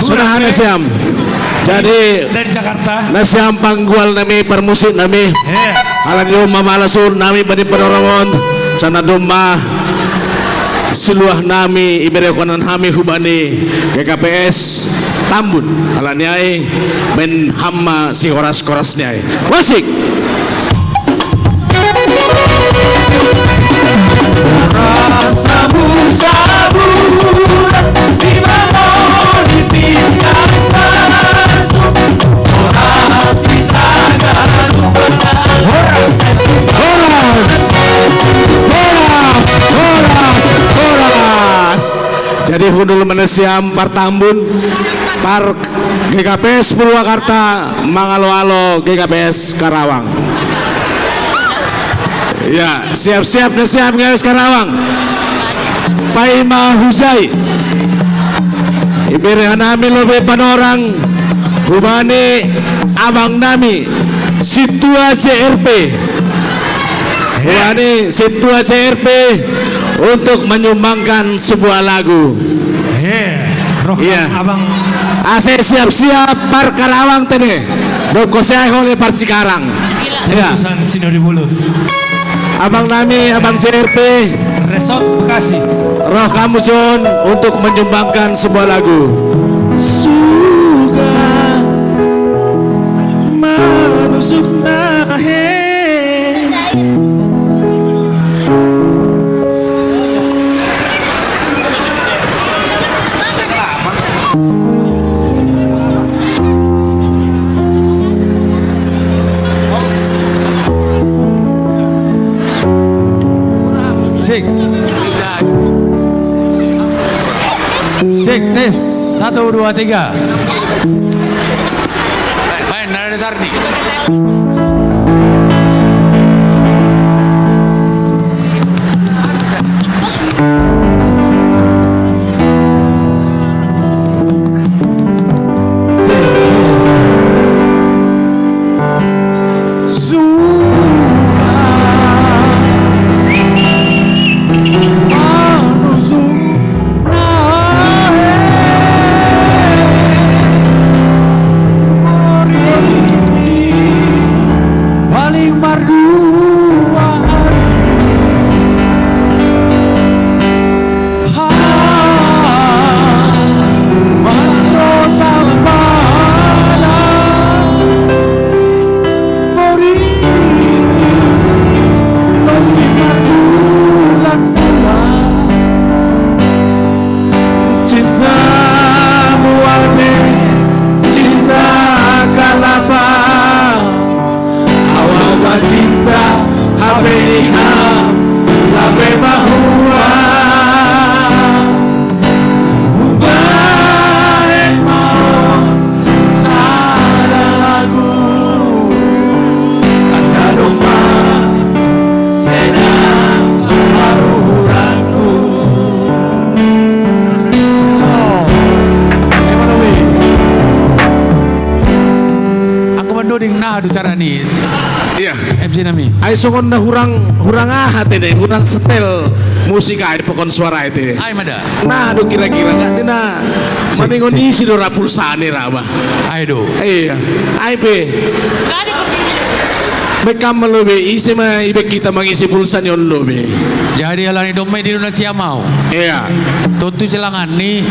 Sonaan siam. Jadi, dari Jakarta. Na siam panggual nami, parmusik nami. Iya. Ala ni domma mala suhut nami bani Panorangon, songon na domma siluah nami, ibere hami hubani G K P S Tambun. Ala ni ai, baen hamu ma sihoras-horas ni ai. Musik. Rasa busa bulan di bawah di tingkat masuk. Horas kita gaduh. Horas, horas, horas, horas, horas. Jadi hundul ma na siam par Tambun, par G K P S Purwakarta mangalo-alo G K P S Karawang. Ya, siap-siap na siam G K P S Karawang. Paima hujai, ibere hanami lobi panorang hubani abang nami Sintua C R P. Hubani Sintua C R P untuk menyumbangkan sebuah lagu. Iya, roh. Iya. Abang. Asa siap-siap par Karawang tene. Dob kosea hole par Cikarang. Iya. Urusan Sinodibulu. Abang nami, abang C R P. Resort Bekasi. Roh hamu son untuk menyumbangkan sebuah lagu. Suka ma- Sukna he. Cek. Cek, tes. Satu, dua, tiga. Main, ada Sardi. Paling mardua hari. Ha, mandro tampada. Morini, lebih marbulan-bulan. Cinta mualne, cinta kalapa. Awak bacinta, habeniha, lape bahua. Ubaen maun sada lagu, tanda domba sedang paruhuranku. Oh, emang lebih. Aku mandoding nah du cara ni. Iya. M C nami. Ai songon na hurang, hurang aha te ne, hurang setel musik ai pokon suara ai te. Ai mada. Nah, do kira-kira nggak dina. Cek, maningon cek. Isi do ra pulsa ni ra bah. Ai do. Iya. Ai be. Bekam ma lobe, ise ma ibe kita mangisi pulsa ni on lobe. Jadi alani domma i di luna siamau. Iya. Tontu celangan ni.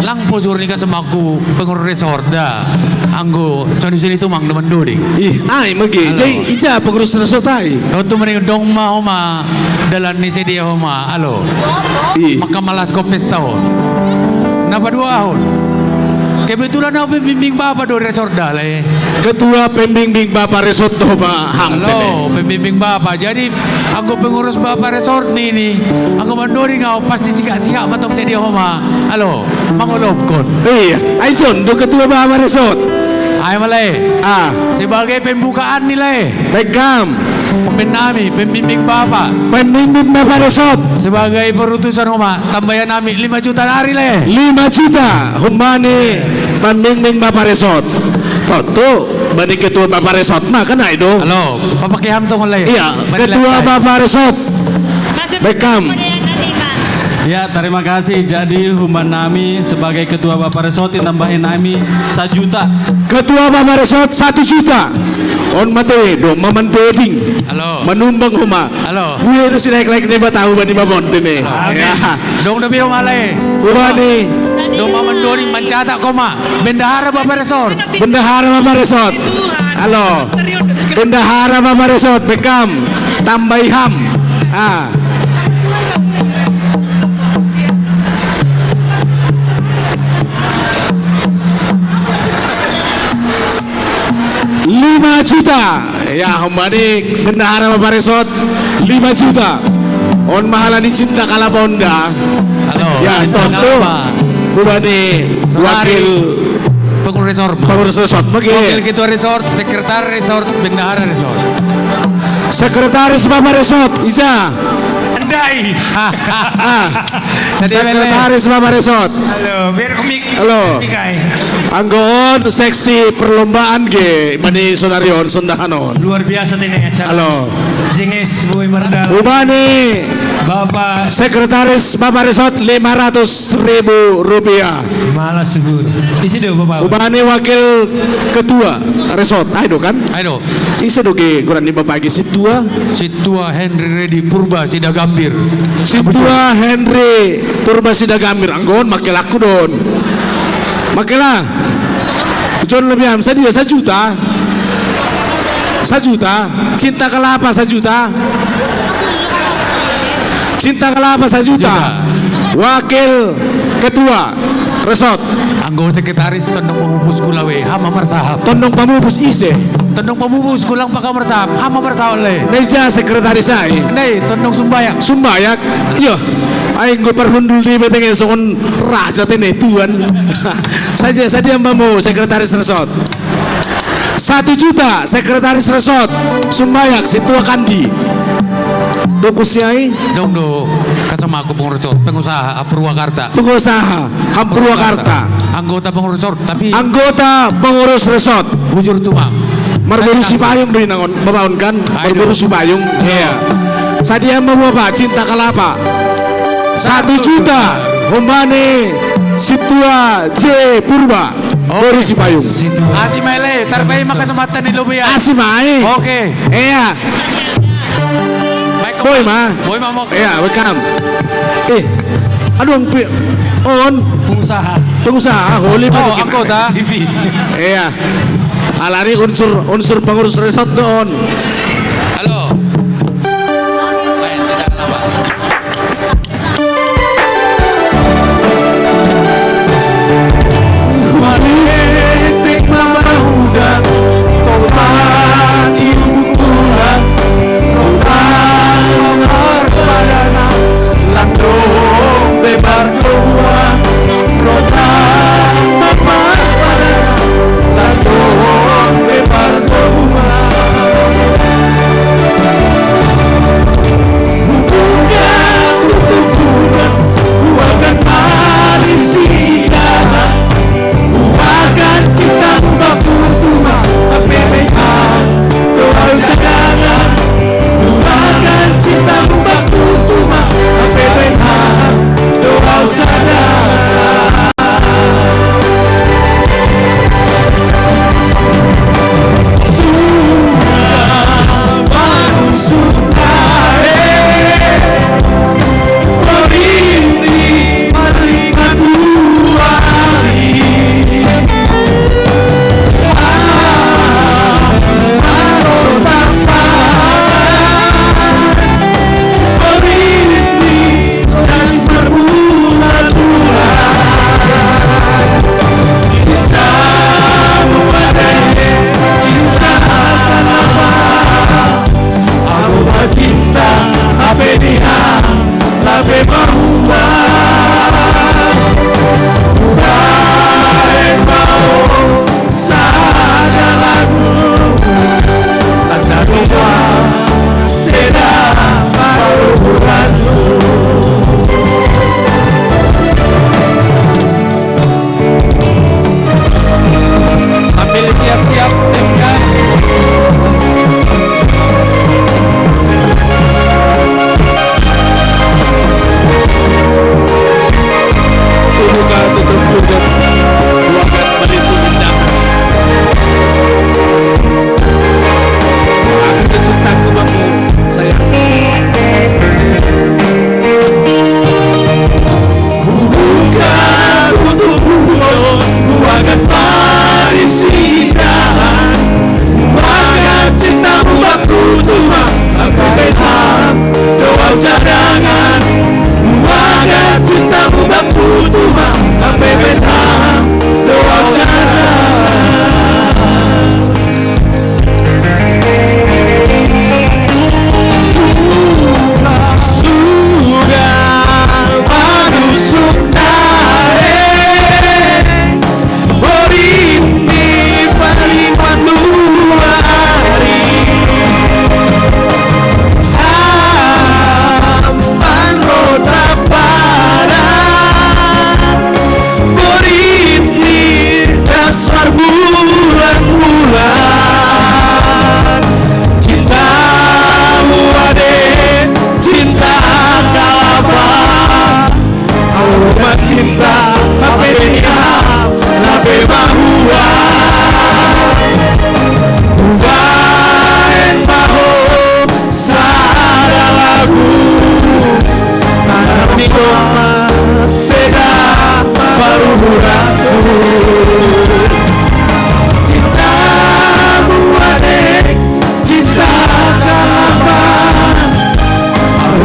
Lang pojur ni kasemaku pengurus resort da. Anggo soni sini tumang do mandoding. Ih, ai mage. Halo. Jai ija pengurus resort ai. Tontu mani dong ma homa dalan ni sedia homa. Alo. Ih. Maka malas ko pesta on. Napa dua ahon. Kebetulan au pembimbing bapa do resort da le. Ketua pembimbing bapa resort do ba ham. Halo, pembimbing bapa. Jadi anggo pengurus bapa resort ni ni. Anggo mandoding au pasti sigak-sigak matong sedia homa. Alo. Mangolopkon. Iya, ai son do ketua bapa resort. Ai malai. Ah. Sebagai pembukaan ni lai. Bekam. Pemimpin nami, pembimbing bapa. Pembimbing bapa resort. Sebagai perutusan homa, tambayan nami lima juta nari lai. Lima juta, homa ni pembimbing bapa resort. Tontu, bani ketua bapa resort, nah kan ai do. Halo, papake ham tongon lai. Iya, ketua bapa resort. Bekam. Ya, terima kasih. Jadi, homa nami sebagai ketua bapa resort, tambahi nami sajuta. Ketua bapa resort, satu juta. On mate, do, maman beding. Halo. Manumbang homa. Halo. Gue itu si naik-naik nih, batahu bani mamon tene. Halo. Ya. Dong, do biong alai. Homa ni. Dong, maman doring mancatak koma. Bendahara bapa resort. Bendahara bapa resort. Halo. Bendahara bapa resort, bekam. Tambahi ham. Ah. Lima juta. Ya, homa ni bendahara bapa resort, lima juta. On mahala ni cinta kalapa on da. Halo, ya, cinta tontu. Kalapa. Homa ni wakil pengurus resort. Pengurus resort, mage. Wakil ketua resort, sekretaris resort, bendahara resort. Sekretaris bapa resort, ija. Andai. Ah. Sekretaris bapa resort. Halo, biar komik. Halo. Komik ai. Anggo on seksi perlombaan ge, mani sonari on sondahan on. Luar biasa tene acara. Halo. Jenges boy merdal. Homa ni. Bapak. Sekretaris bapa resort lima ratus ribu rupiah. Malas subur. Isi do bapak. Homa ni wakil ketua resort. Ai do kan? Ai do. Ise do ge goran ni bapa ge, Situa? Situa Henry Redi Purba Sidagambir. Situa Henry Purba Sidagambir. Anggo on, makelaku do on. Makela. Jon lebih am sadia sajuta. Sajuta, Cinta Kelapa sajuta. Cinta Kelapa sajuta. Wakil ketua resort. Anggo sekretaris tondong pamupus kula we, hama marsahap. Tondong pamupus ise. Tondong pamupus kulang paka marsahap, hama marsahap le. Neja sekretaris ai. Nei, tondong sumbayak. Sumbayak. Iya. Ai nggo parhundul di betenge songon raja tene tuan. Saja sadia mamu sekretaris resort. Satu juta, sekretaris resort, Sumbayak, Situa Kandi. Tuku siai? Dong do, kasama aku pengurus resort, pengusaha Purwakarta. Pengusaha, Ham Purwakarta. Anggota pengurus resort, tapi anggota pengurus resort. Bujur tumang. Marburu Sipayung do inangon, babaon kan? Marburu Sipayung. Iya. Sadia mau apa? Cinta Kelapa. Satu juta. Hombane Situa J Purba. Boris Sipayung. Asi mai le, tarbai maka sematan di lobi ya. Asi mai. Oke. Iya. Boy ma. Boy ma mau. Iya, welcome. Eh, aduh, on. Pengusaha. Pengusaha, holy. Oh, anggota. Iya. Alari unsur unsur pengurus resort do on. Halo.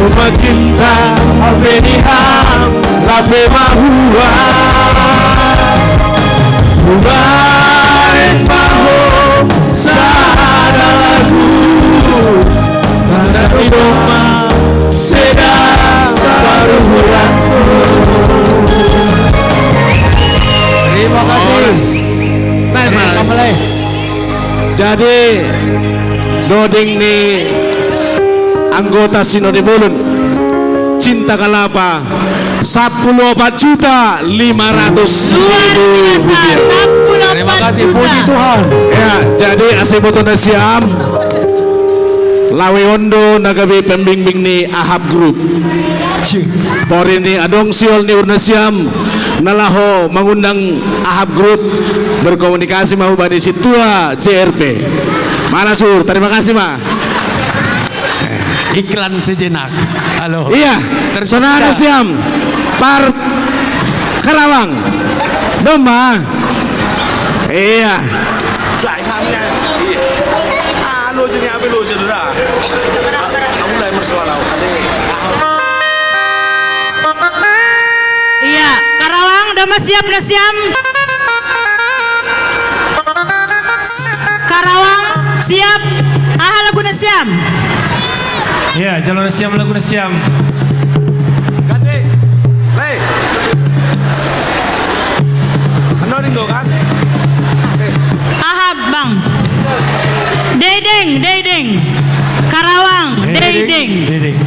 Macinta, ape ni ham, lape mahua. Hubaen ma ho sada lagu, tanda ni domma, sada paruhuranku. Terima kasih. Horas. Nah, nah, kembali. Jadi, doding ni anggota Sinode Bolon, Cinta Kalapa, sepuluh empat juta lima ratus ribu rupiah. Luar biasa, sepuluh empat juta. Terima kasih, puji Tuhan. Ya, jadi ase boto nasiam, lawe on do na gabe pembimbing ni Ahab Group. Porini adong sihol ni uhur nasiam, na laho mangundang Ahab Group, berkomunikasi ma hubani sintua J R P. Mana sur, terima kasih ma. Iklan sejenak. Halo. Iya, terus sonana siam. Par Karawang. Domma. Iya. Jangan, iya. Anu, jadi apa lu, saudara? Aku mulai bersuara, kasih. Iya, Karawang, domma siap nasiam? Karawang, siap? Aha lagu nasiam? Iya, jalo nasiam, lagu nasiam. Gandeng. Play. Ano rin do kan? Aha, Bang? Dedeng, dedeng. Karawang, dedeng. Dedeng.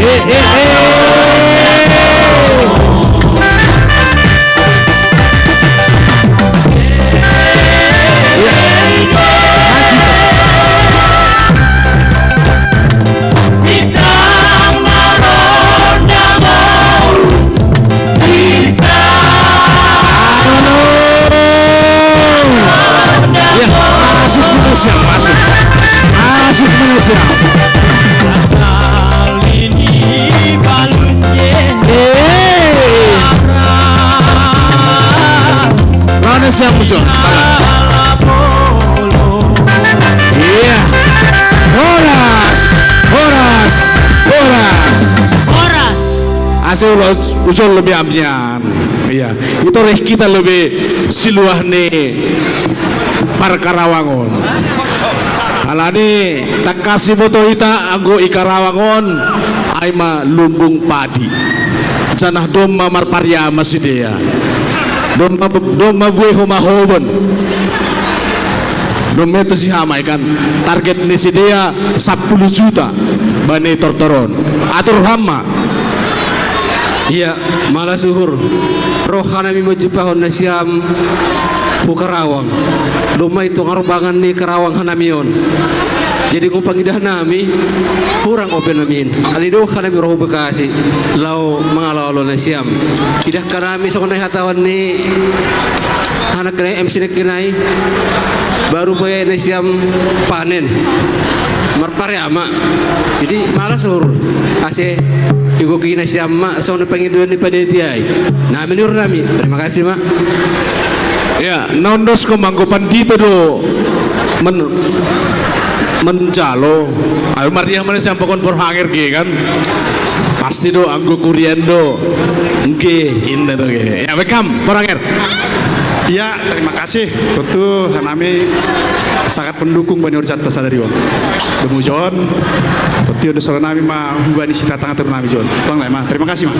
Eh, eh, eh. Ya, masuk Malaysia, masuk. Masuk Malaysia. Eh. Mana siap muncul? Iya. Horas, horas, horas. Horas. Ase ulo ucol lebe ambian. Iya. Ito reh kita lebe siluah ni par Karawang on. Alani tangkas iboto hita anggo i Karawang on, ai ma lumbung padi. Janah domma marpariama sidea. Domma, domma buei homa hobon. Domma tu si hama i kan, target ni sidea sampulu juta. Bani tortoron. Atur hamma. Iya, mala suhur. Roha nami menjumpahon nasiam hu Karawang. Domma itu ngarbangan ni Karawang hanami on. Jadi ngupangidah nami, hurang ope namin. Ali do hanami roh Bekasi, lao mangalo-alo nasiam. Idah hanami songon na hatahon ni anak kena M C na kenai. Baru pe nasiam panen. Marpare ama. Jadi malas hur. Ase igoki nasiam ma songon pangiduan ni panitia i. Nami ni hur nami. Terima kasih ma. Ya, naondos ko manggo pandito do men menjalo. Ayo maria mana siampakon porhanger ge kan. Pasti do anggo kurian do. Ge, inda do ge. Ya, welcome porhanger. Ya, terima kasih. Tentu hanami sangat mendukung bani horjanta sadari on. Domu John, tentu ada saudara nami ma hubani sita tangah terus nami John. Bang Lema, terima kasih ma.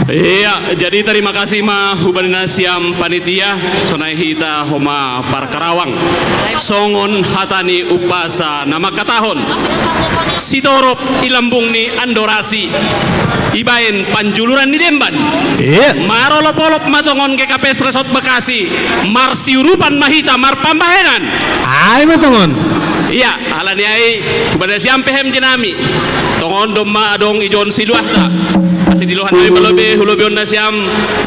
Iya, jadi terima kasih ma hubani nasiam panitia, sonai hita homa parkarawang. Songon hata ni umpasa na mangkatahon. Sitorop i lambung ni Andorasi, ibaen panjuluran ni demban. Iya. Marolop-olop ma tongon G K P S Resort Bekasi, marsiurupan ma hita marpambahenan. Ai ma tongon. Iya, alani ai, hubani nasiam pehem jenami. Tongon domma adong ijon siluahta. Asi dilohan nami malobe, hulobeon nasiam,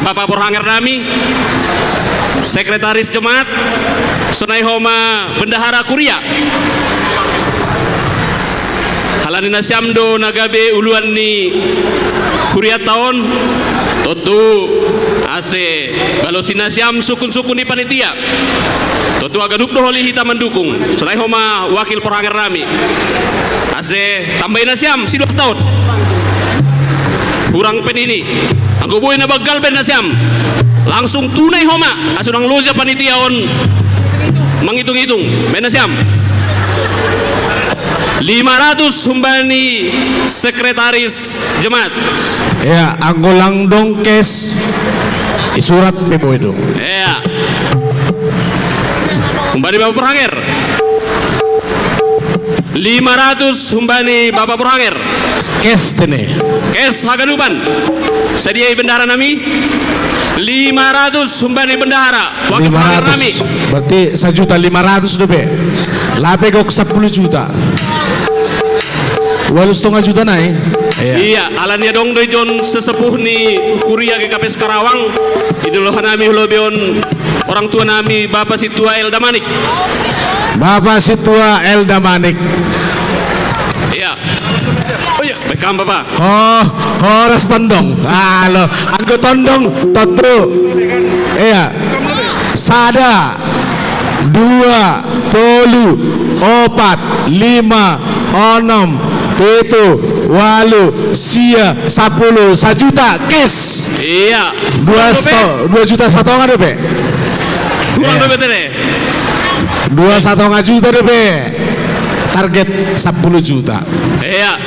Bapak porhanger nami, sekretaris jemaat, sonai homa bendahara kuria. Halani nasiam do na gabe uluan ni kurianta on, tontu ase balosi nasiam sukun-sukun ni panitia. Tontu haganup do holi hita mandukung. Sonai homa wakil porhanger nami. Ase tambai nasiam siluahta on. Hurang pe nini. Anggo boi na banggal baen nasiam. Langsung tunai homa. Ase unang loja panitia on mangitung-itung. Baen nasiam. Lima ratus humbani sekretaris jemaat. Ya, anggo lang dong kes isurat pe boi do. Ya. Humbani Bapak porhanger. Lima ratus humbani Bapak porhanger. Kes tene. Kes haganupan. Sadia i bendahara nami. Lima ratus humbani bendahara. Wakil porhanger nami. Lima ratus. Berarti sajuta lima ratus dope. Lape gok sapuluh juta. Walu setengah juta nai. Iya. Iya, alani adong do ijon sesepuh ni kuria G K P S Karawang. Idolohan nami hulobeon orang tua nami Bapak Situa Elda Manik. Bapak Situa Elda Manik. Iya. Oh iya, baik kam Bapak. Oh, horas tondong. Halo, anggo tondong tontu. Iya. Sada, dua, tolu, opat, lima, onom, pitu, walu, sia, sapuluh, sajuta, kes. Iya. Dua sto, dua juta satonga dope. Kurang dope tene. Dua satonga juta dope. Target sapuluh juta. Iya.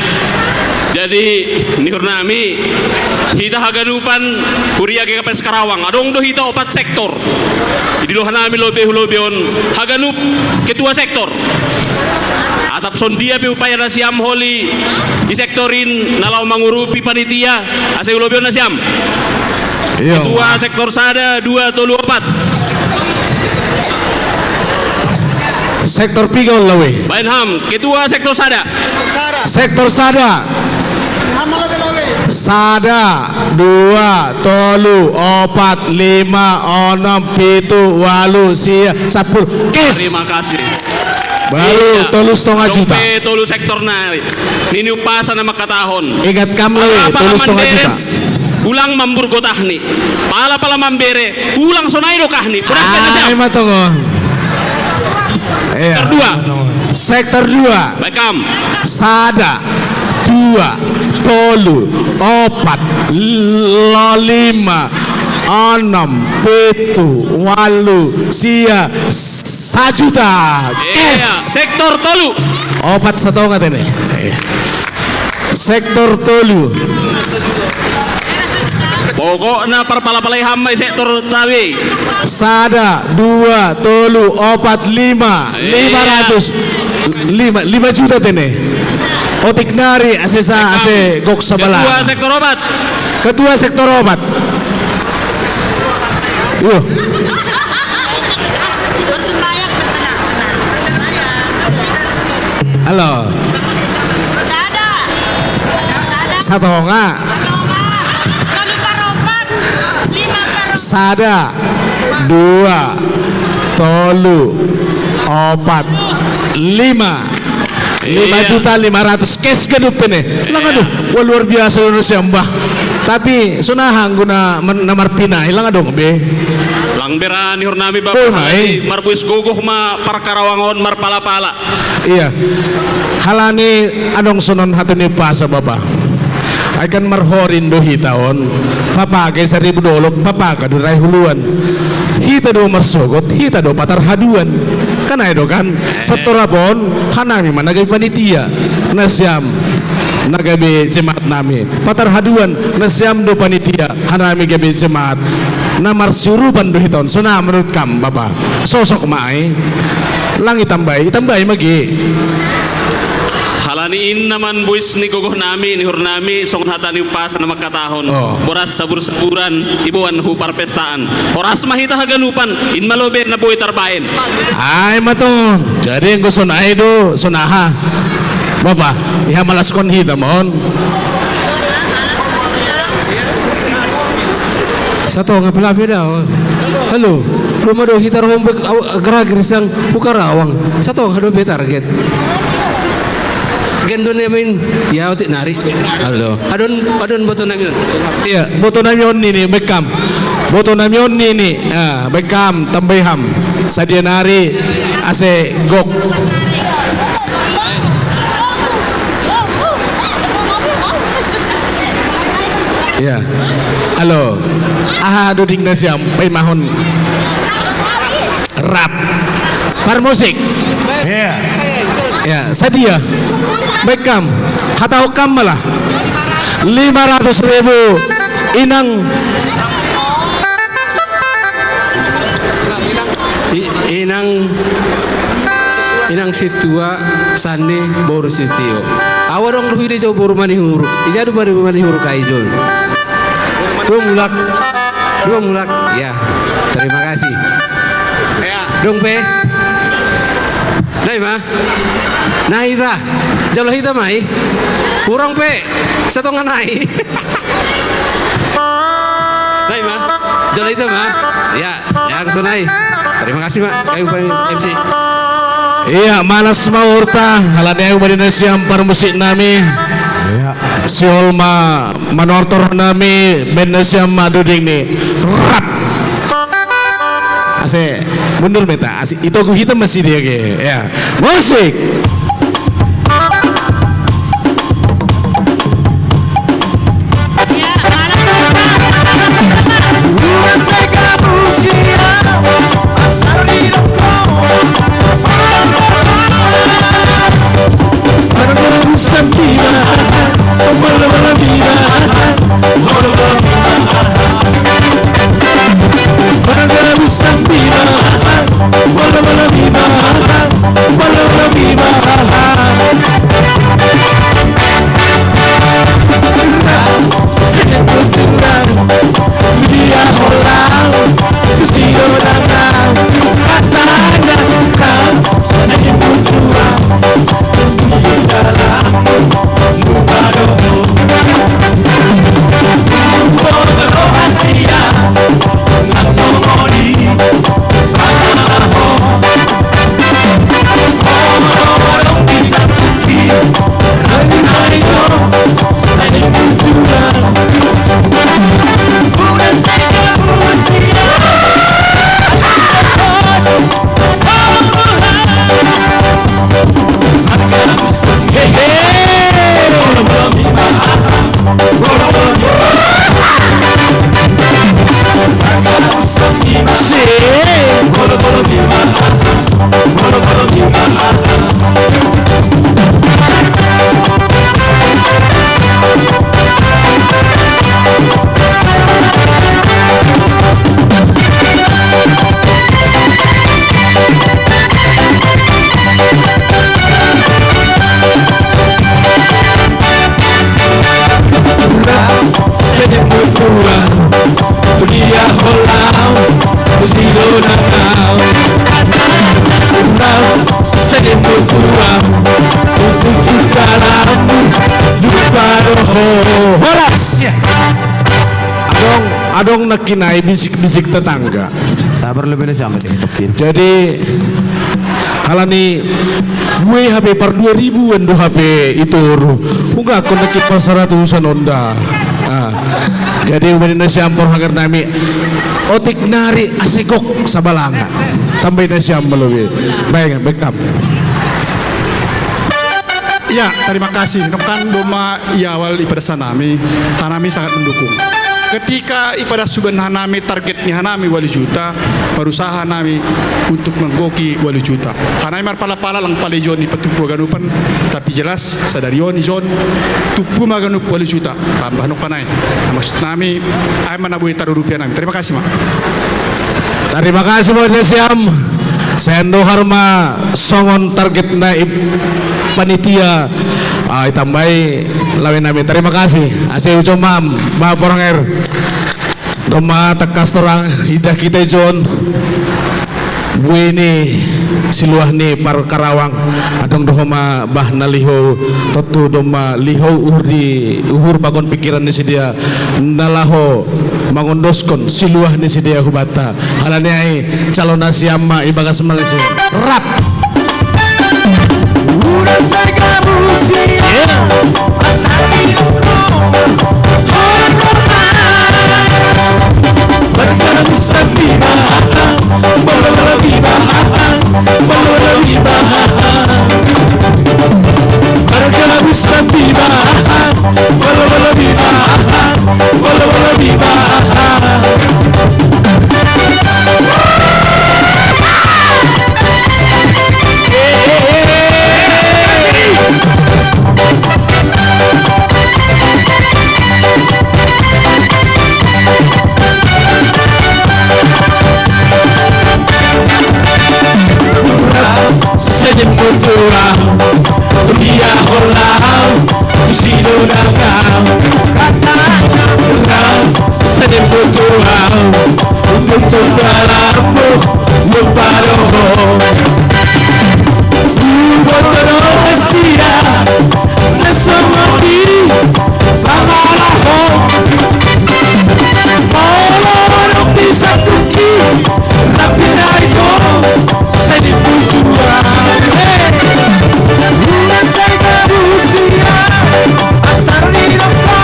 Jadi nihur nami hita haganupan kuria G K P S Karawang. Adong do hita opat sektor. Idilohan nami lobe hulobeon haganup ketua sektor. Atap sondia pe upaya nasiam holi i sektor in na laho mangurupi panitia ase hulobeon nasiam. Iya. Ketua sektor sada, dua, tolu, opat. Sektor piga on lawe. Baen ham, ketua sektor sada. Sektor sada. Sada, dua, tolu, opat, lima, onom, pitu, walu, sia, sapuluh. Kes. Terima kasih. Baru iya. Tolu setengah juta. Dope tolu sektor nari. Nini umpasa na mangkatahon. Ingat kam le, tolu setengah juta. Ulang mamburgotahni. Pala-pala mambere, ulang sonai dokahni. Puras kan siap? Ai ma tongon. Iya. Sektor dua. Sektor dua. Baik kam. Sada, dua, tolu, opat, lo lima, onom, pitu, walu, sia, sajuta. Iya, kes. Sektor tolu. Opat satonga tene. Sektor tolu. Pokokna parpalapalai ham ma i sektor tabe. Sada, dua, tolu, opat, lima. Iya. Lima ratus. Lima, lima juta tene. Otik nari ase sa, ase gok sabala. Ketua sektor opat. Ketua sektor opat. Iyo. Halo. Satonga. Sada, dua, tolu, opat, lima. Lima juta lima ratus cash ganup ini. Lang adu, wah, luar biasa Indonesia, Mbah. Tapi so naha guna na marpinai, lang adu be. Lang bera ni hurnami Bapak. Marbuis gogoh ma parkarawangon marpala-pala. Iya. Halani adong sonon hata ni pasa Bapa. Ai kan marhorin do hita on. Papake saribu dolok, papaka do rai huluan. Hita do marsogot, hita do patar haduan. Kan ai do kan? Satorapon, hanami ma na gabe panitia. Nasiam na gabe jemaat nami. Patar haduan, nasiam do panitia, hanami gabe jemaat. Na marsiurupan do hita on. Sona menurut kam, Bapa? Sosok ma ai. Lang itambai, itambai magi. Halani inna man buis ni gogoh nami, ni hur nami, songon hata ni umpasa na mangkatahon. Oh. Boras sabur-saburan, iboan hu parpestaan. Horas ma hita haganupan, in ma lobe na boi tarbaen. Ai mato, jadi enggo sonai do, sonaha. Bapa, iha malaskon hita mon. Satonga pelape da. Halo, ruma do hita rohombek grager sang buka rawang. Satonga dope target. Gendon ya main, ya otik nari. Halo. Adon, adon boto nami on. Iya, boto nami on ini, bekam. Boto nami on ini, ah, bekam, tambai ham. Sadia nari, ase gok. Ya. Halo. Aha doding nasiam, paimahon. Rap. Parmusik. Iya. Ya, sadia. Bekam. Hata hokam malah. Lima ratus ribu. Inang. Inang. Inang Situa Sani boru Sitio. Awa dong duhi de jauh boru Manihuru. Ijadu boru Manihuru kai jauh. Dua mulak. Dua mulak. Ya. Terima kasih. Ya. Dong pe. Nai ma. Nai ta. Jalo hita mai. Kurang pe. Satonga nai. Nai ma. Jalo hita ma. Ya. Yang sonai. Terima kasih, Mak. Kami M C. Iya, malas ma horta, halani ayu madina siam parmusik nami. Iya. Sihol ma manortor nami band na siam ma doding ni. Rap. Ase mundur meta, ase itogu hita masih dia ke. Ya. Musik. Adong nangkin ai bisik-bisik tetangga. Sabar lu, bene sampai ditokin. Jadi, halani gue H P par dua ribuan do H P itu ru. Unggah kon nangkin par seratusan onda. Ah. Jadi, ubani nasiam porahanger nami, otik nari asegok sabalanga. Tambai nasiam malobi. Baik, baik tam. Ya, terima kasih. Nokkan domma i awal i padasa nami, hanami sangat mendukung. Ketika i padas suban hanami target ni hanami walu juta, berusaha nami untuk menggoki walu juta. Hanami marpala-pala lang palejon i patupu haganupan, tapi jelas sadari on ijon tupu ma ganup walu juta. Tambah nokkan ai. Nah, maksud nami, ai mana boi taru rupiah nami. Terima kasih, Mak. Terima kasih buat nasiam. Saya dohar ma songon target na i panitia. Ah, itambai lawen nami. Terima kasih. Ase ucom mam, ba porahanger. Domma tangkas torang idah kita ijon. Bue ni siluah ni par Karawang. Adong do homa bah na lihou. Tontu domma lihou uhur di uhur pakon pikiran ni sidea. Na laho mangondoskon siluah ni sidea hubanta. Halani ai calon nasiam ma ibagas Malaysia. Rap. Senyum kutuang, dia holau, tu sino dangang. Katanya, senyum kutuang, untuk dalammu, lupa doho. Buat Indonesia, nasomati, pangalaho. Olo, olo, bisa tuki, tapi dari ko, seni bujua. Hey. Bulan saya Rusia, antar di Roma.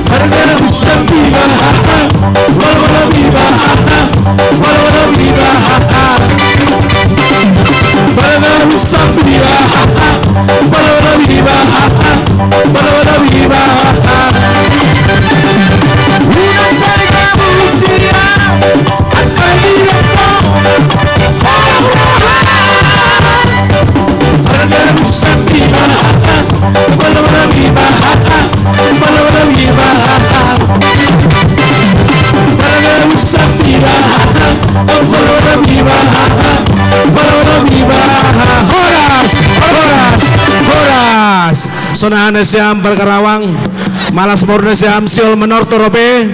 Harga usah bilang, walau bilang, walau bilang. Para usambira, para viva, para viva. Una saga musiria, akalira. Para usambira, para viva, para viva. Para usambira, para viva, para viva. Horas, horas, horas. Songon i nasiam Karawang. Malas mur nasiam, sihol manortor ope.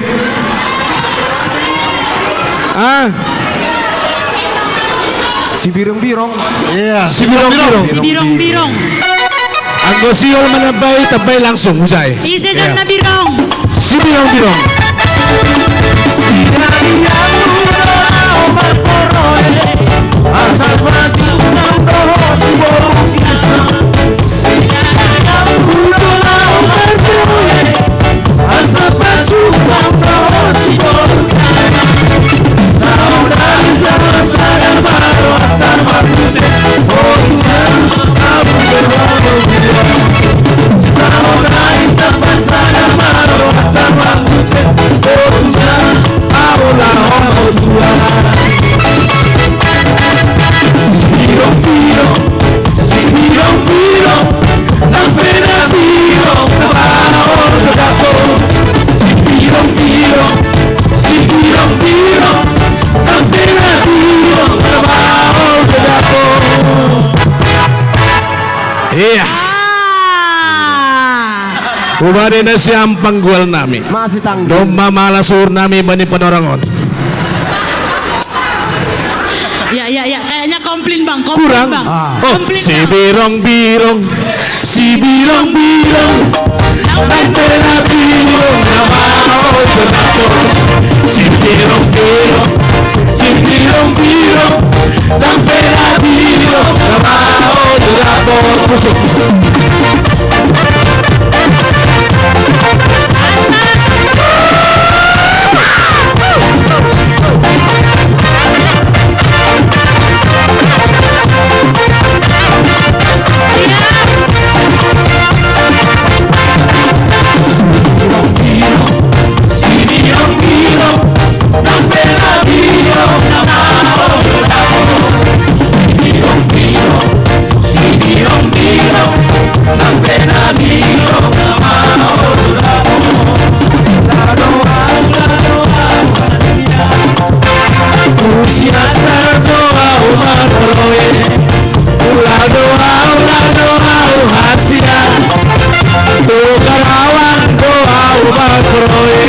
Ah? Sibirong-birong. Iya. Sibirong-birong. Sibirong-birong. Anggo sihol manambai, tambai langsung, ujai. Ise. Iya. Sibirong-birong. Iya. Ah. Ubani nasiam panggual nami. Masih tanggung. Domma malas uhur nami bani panorang on. Ya, ya, ya. Kayaknya komplain Kurang. Ah. Oh, si birong-birong, si birong-birong, nang pena birong nama, oh, kenapa? Si birong-birong, si birong-birong, nang pena birong nama, oh, kenapa? Musik, musik. Doa umat proe.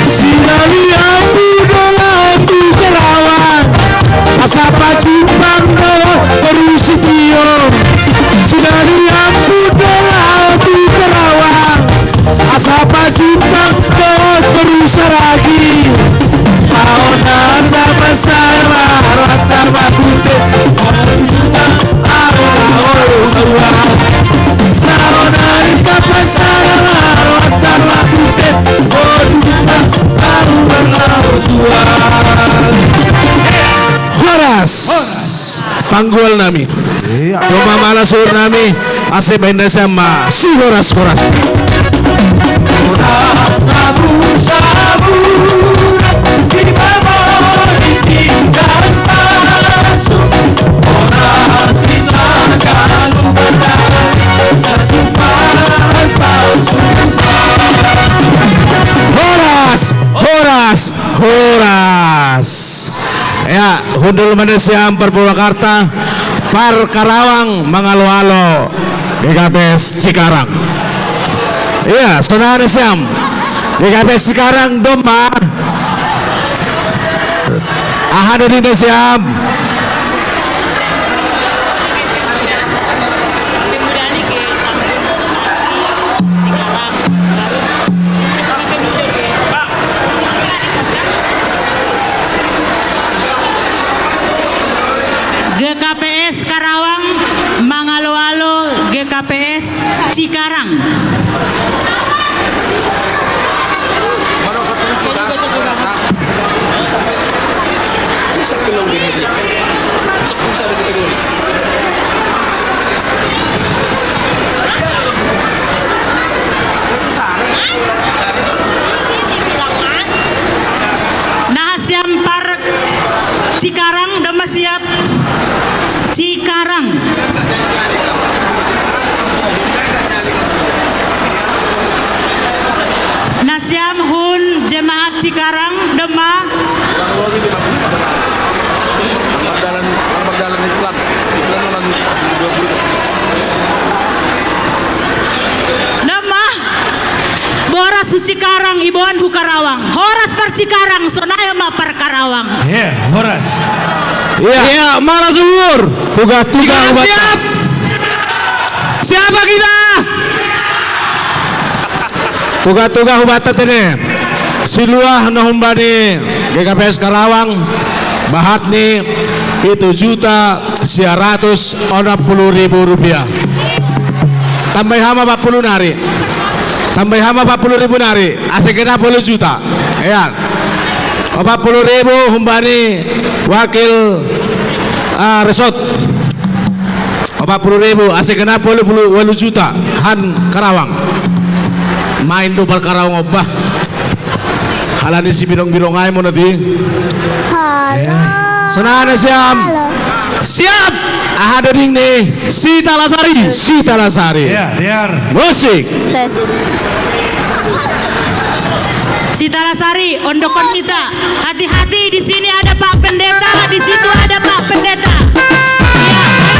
Sinali aku doa tu Karawang. Asa pacumpang doa terus tio. Sinali aku doa tu Karawang. Asa pacumpang doa terus lagi. Saonan da pasar maharata bakute. Horas. Panggul nami. Iya. Cuma malas sur nami. Ase benda sama. Si horas, horas. Horas, horas, horas. Ya, hundul mana siam par Purwakarta, par Karawang mangalo-alo, G K P S Cikarang. Iya, sonaan siam. G K P S Cikarang domma. Aha do dina siam. G K P S Karawang mangalo-alo G K P S Cikarang. Naha siam par Cikarang, domma siap. Cikarang. Na siam hun jemaat Cikarang, domma. Domma. Boras hu Cikarang, iboan hu Karawang. Horas par Cikarang, sonai ma par Karawang. Iya, horas. Iya. Iya, malas sur. Tuga-tuga. Cikarang ubat. Siap. Siapa kita? Tuga-tuga hu bata tene. Siluah na humbani G K P S Karawang, bahatni pitu juta sia ratus onom pulu ribu rupiah. Tambai hama opat pulu nari. Tambai hama opat pulu ribu nari. Ase genap walu juta. Ya. Opat pulu ribu humbani wakil, ah, resort. Opat pulu ribu, ase genap walu pulu walu juta, han Karawang. Main do par Karawang oba. Halani si birong-birong ai mona di. Sonaan siam. Siap. Aha do ding ni. Sita Lasari. Sita Lasari. Ya, diar. Musik. Sita Lasari, ondokon kita. Hati-hati, di sini ada Pak Pendeta, di situ ada Pak Pendeta. Iya, baik, Pak.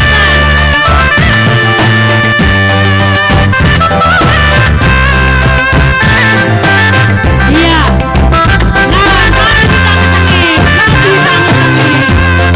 Iya. Nah, maju tangan lagi, maju tangan lagi.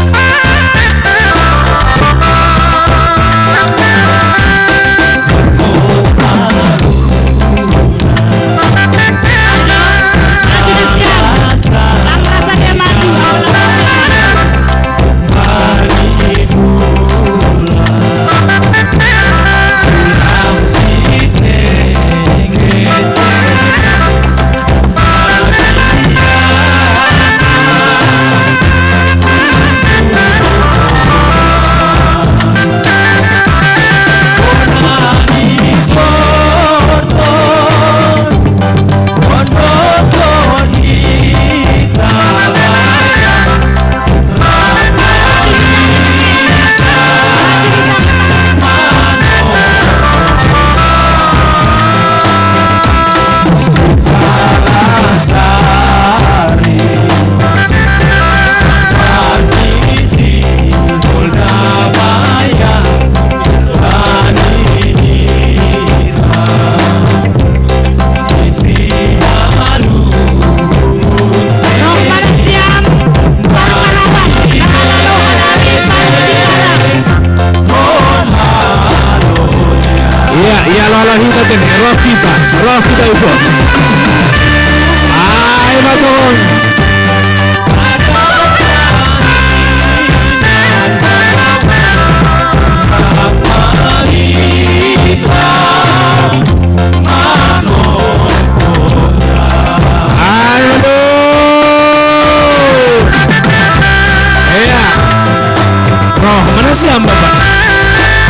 Siam, Bapak.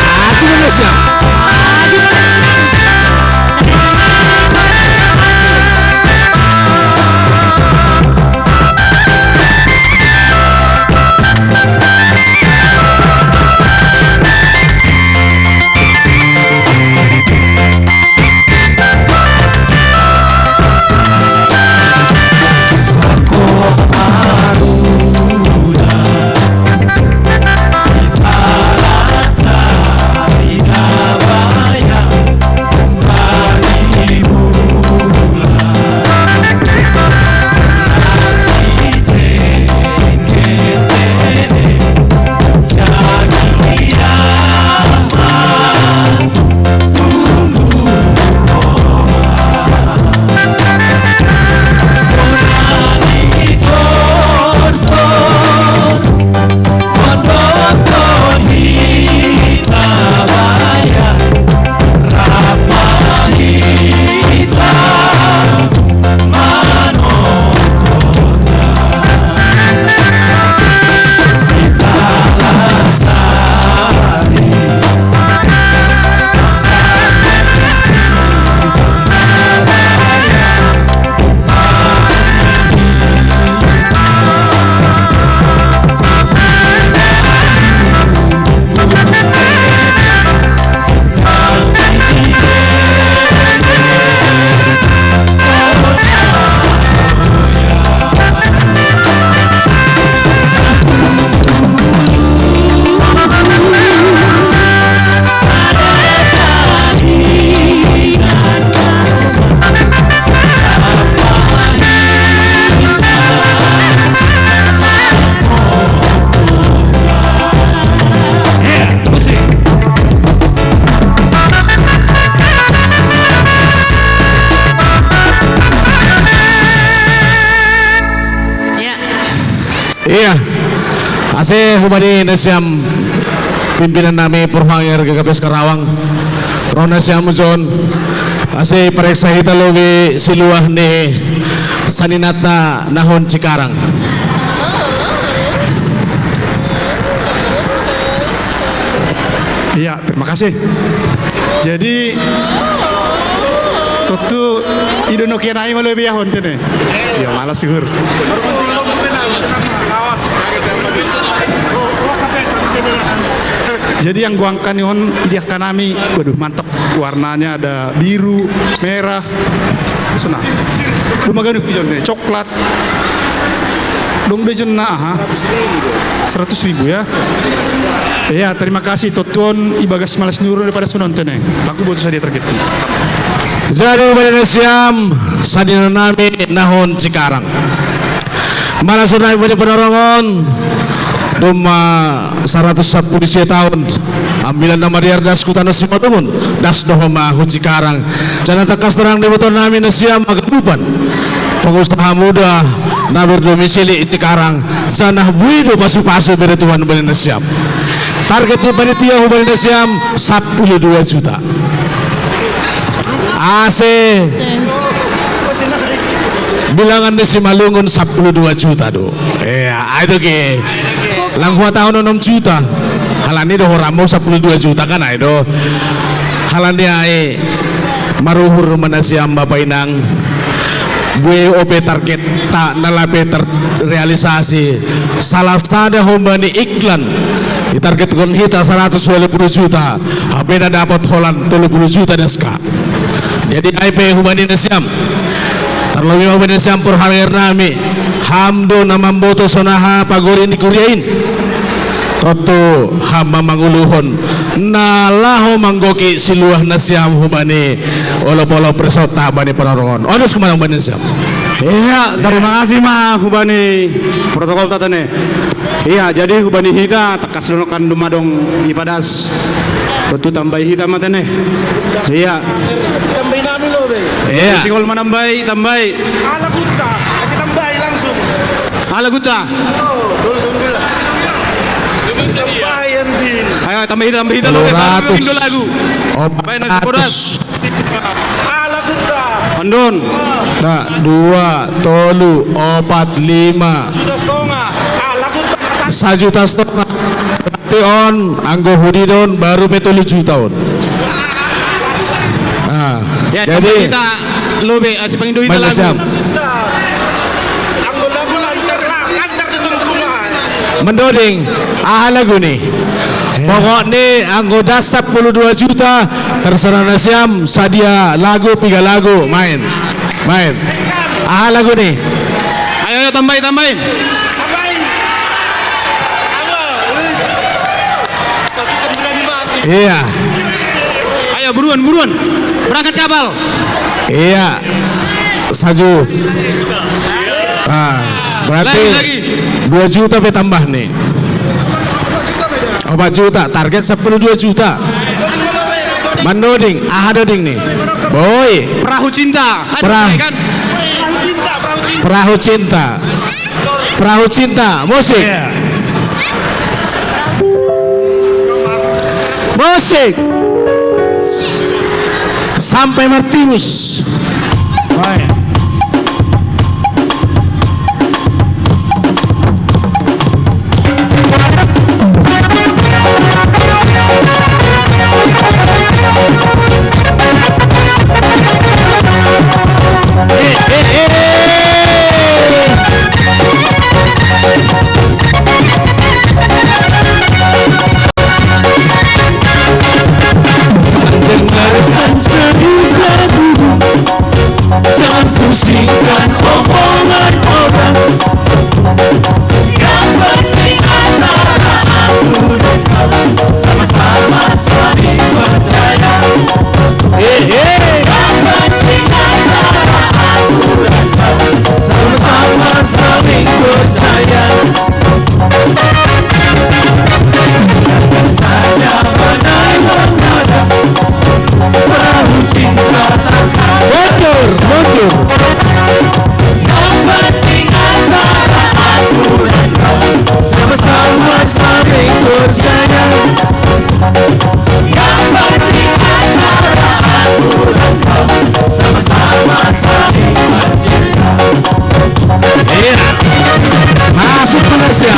Aju na siam. Aju na siam. Iya. Ase hubani nasiam pimpinan nami Purhanger G K P S Karawang. Ro nasiam John. Ase pareksa hita lobi siluah ni saninata nahun Cikarang. Iya, terima kasih. Jadi, tutu ido no kian ai malo biahon tene. Iya, malas syukur. Jadi yang guangkan on idiak kanami, waduh, mantap. Warnanya ada biru, merah, sona. Duma ganup ijon ne, coklat. Dong bejon na aha? Seratus ribu ya. Iya, terima kasih. Totuon ibagas malas nyuruh daripada sunon tene. Aku butuh sadia target. Jadi hubani nasiam, sadinanami nahon Cikarang. Malas nami hubani Panarongon. Duma saratus sampulu sia taon. Ambilan na mariar das ku tano Simalungun, das do homa hu Cikarang. Janah tangkas torang diboto nami nasiam haganupan pengusaha muda na berdomisili i Cikarang, janah bui do pasu-pasu bere Tuhan hubani nasiam. Target ni panitia hubani nasiam sampulu dua juta. Ase bilangan ni Simalungun sampulu dua juta do. Iya, ai do ke. Lang huhatahon onom juta. Halani do ho ramo sampulu dua juta kan ai do. Halani ai maruhur ma nasiam bapa inang. Bue ope target ta na lape terrealisasi. Salah sada homa ni iklan. Itargetkon hita saratus walu pulu juta. Hape na dapot holan tolu pulu juta das ka. Jadi ai pe hubani nasiam. Tarlobi ma hubani nasiam porhanger nami. Ham do na mamboto sonaha pagori ni kuria in. Tontu ham ma manguluhon na laho manggoki siluah nasiam hubani olop-olop resort ta bani Panarongon. Odos kumanang hubani nasiam. Iya, terima kasih ma hubani protokol ta tene. Iya, jadi hubani hita tangkas donokan duma dong ipadas. Tontu tambai hita ma tene. Iya. Tambai nami lo be. Iya. Singol manambai, tambai. Ala gutta, kasih tambai langsung. Ala gutta. Oh, tambai anjing. Ayo tambai hita, tambai hita lo be. Baru minggu lagu. Apa yang nasi podas? Ala gutta. Andon. Nah, dua, tolu, opat, lima. Sajuta setengah. Ala gutta. Sajuta setengah. Ti on, anggo hudi don, baru pe tolu juta on. Ah, ya, jadi tambah kita lobe, ah, si pangindoi main lagu. Siam. Mendoding, aha lagu ni? Pokokni anggo das sapuluh dua juta, terserah nasiam, sadia lagu, piga lagu, main. Main. Aha lagu ni? Ayo, ayo, tambahi, tambahi. Iya. Ayo, buruan, buruan. Berangkat kapal. Iya. Saju. Ah, berarti lagi, lagi. Dua juta pe tambah ni. Opat juta, target sapuluh dua juta. Mandoding, aha doding ni? Boy. Perahu Cinta. Ada. Perahu Cinta. Perahu Cinta, musik. Iya. Musik. Sampai Martinus. Baik. Jangan dengarkan cerita burung, jangan pusingkan omongan orang. Yang penting antara aku dan kau sama-sama saling percaya. Eh, eh. Yang penting antara aku dan kau sama-sama saling percaya. Mundur, mundur. Sama-sama saling percaya. Sama-sama saling percaya. Iya. Masuk Malaysia.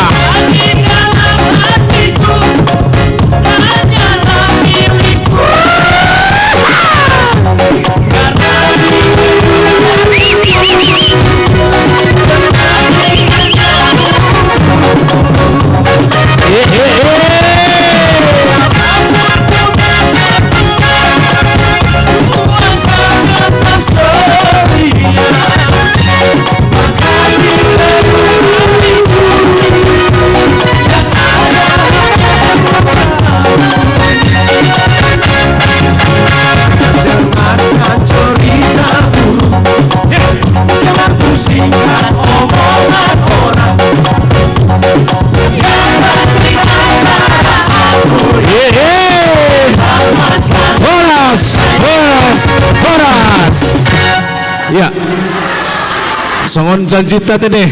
Horas, horas, horas. Ya. Songon janjita tene.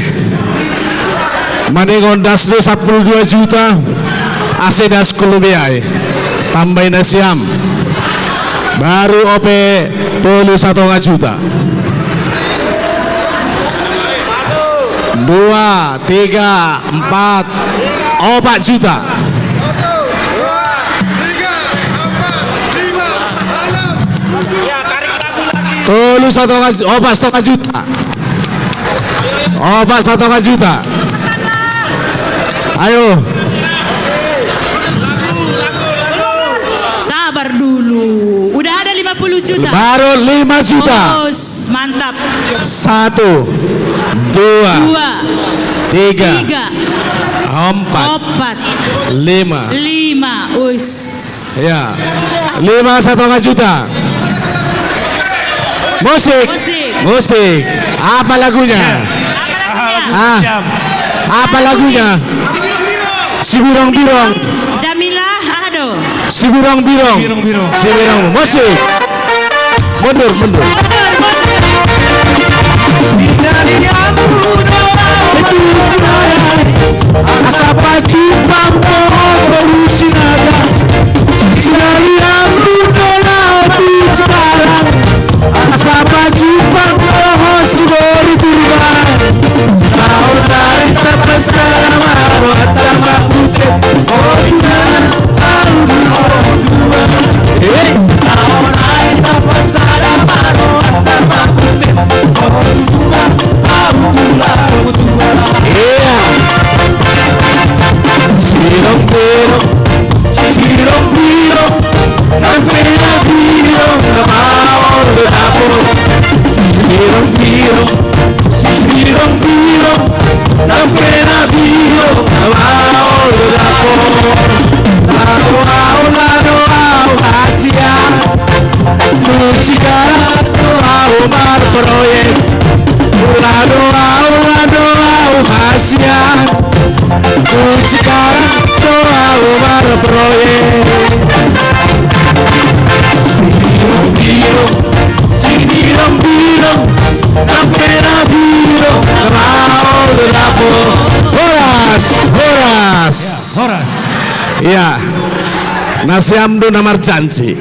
Maningon das do sapuluh dua juta. Ase das ku lobe ai. Tambai nasiam. Baru ope tolu satonga juta. Dua, tiga, empat, opat juta. Tolu satonga, opat satonga juta. Opat satonga juta. Ayo. Sabar dulu. Udah ada lima puluh juta. Baru lima juta. Bos, mantap. Satu, dua, dua, tiga, tiga, empat, empat, lima. Lima. Uis. Ya. Lima satonga juta. Musik. Musik. Musik. Apa lagunya? Ya. Apa lagunya? Ah. Apa lagunya? Si Birong-birong. Jamilah, aduh. Si Birong-birong. Birong-birong. Si Birong. Musik. Mundur, mundur. Asa pajumpang dohot boru Sinaga. Sinari amru dola tu Cikarang. Asa pajumpang dohot si boru Purba. Saudari terpesona maro ata mangkutet. Oh, Sisbirong-birong, nampena birong, na maol do dapot. Sisbirong-birong, sisbirong-birong, nampena birong, na maol do dapot. Lado au, lado au, hasian. Tu cikarang do au marproyek. Lado au, lado au, hasian. Tu cikarang do au marproyek. Sisbirong-birong, sisbirong-birong, nampena birong, na maol do dapot. Horas, horas. Horas. Iya. Na siam do na marjanji.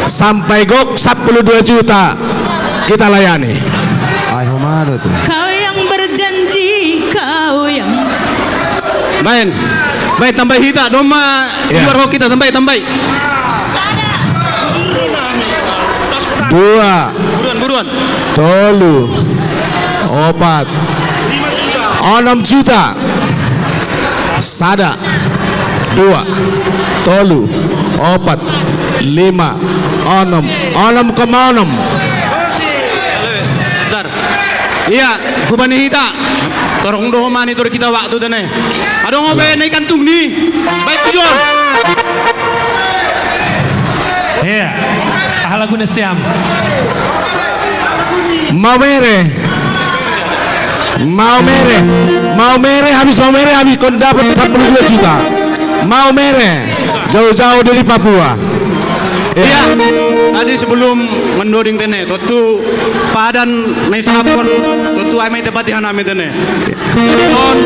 Sampai gok sappulu dua juta kita layani. Ai, ho ma do tu. Kau yang berjanji, kau yang Baen. Baen, tambai hita, domma. Iya. Luar ho kita, tambai, tambai. Dua. Buruan, buruan. Tolu. Opat. Onom juta. Sada. Dua. Tolu. Opat. Lima. Onom. Onom koma onom. Sebentar. Iya, hubani hita. Torang do ho ma ni, tor hita waktu tene. Adong ho be na i kantung ni. Baik, tujuan. Iya. Aha laguna siam? Maumere. Maumere. Maumere, habis Maumere, habis kau dapat sappulu dua juta. Maumere. Jauh-jauh dari Papua. Iya. Iya. Tadi sebelum mendoding tene, tontu padan na isahapkon, tontu ai ma i tepati hanami tene. Jadi on,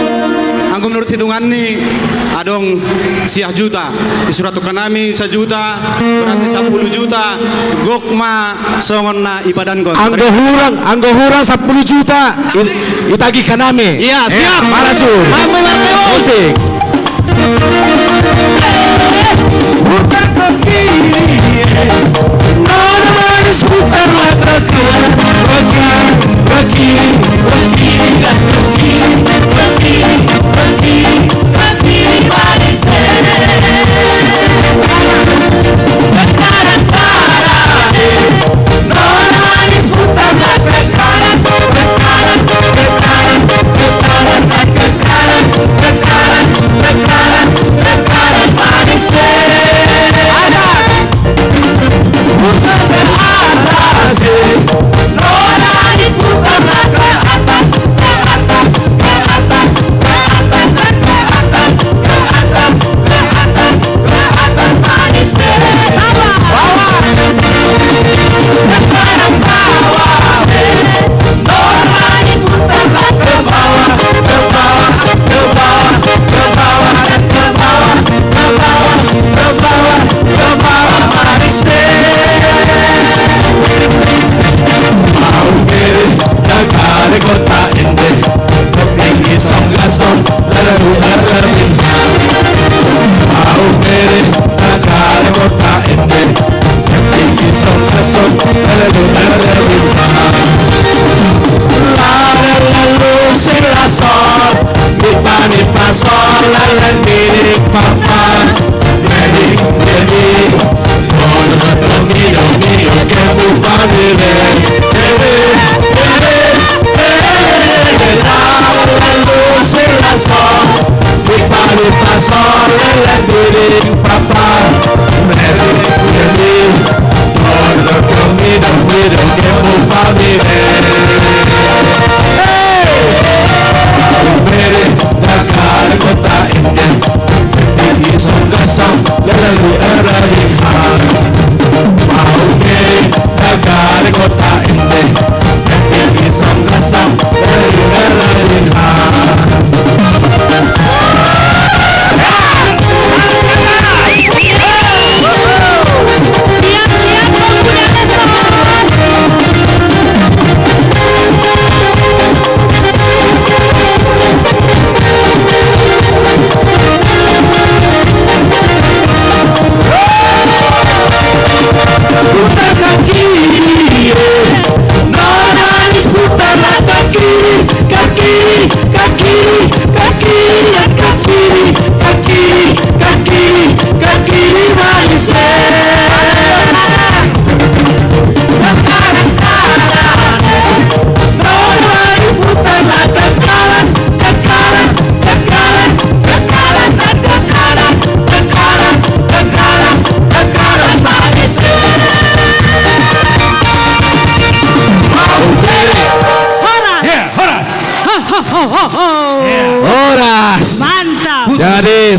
anggo menurut hitungan ni, adong siah juta. Disurat tu hanami sajuta, berarti sappulu juta. Gok ma songon na ipadankon. Anggo hurang, anggo hurang sappulu juta, i-, itagih hanami. Iya, eh, siap. Marasu. Mami Marteo. Musik. Putar ke kiri, nona manis, putarlah ke kanan, ke kiri, ke kiri, dan ke kiri, ke kiri, ke kiri, ke kiri, manis, eh. Sekarang, sekarang, eh. Nona manis, putarlah ke kanan, ke kanan, ke kanan, ke kanan, ke kanan, ke kanan, ke kanan.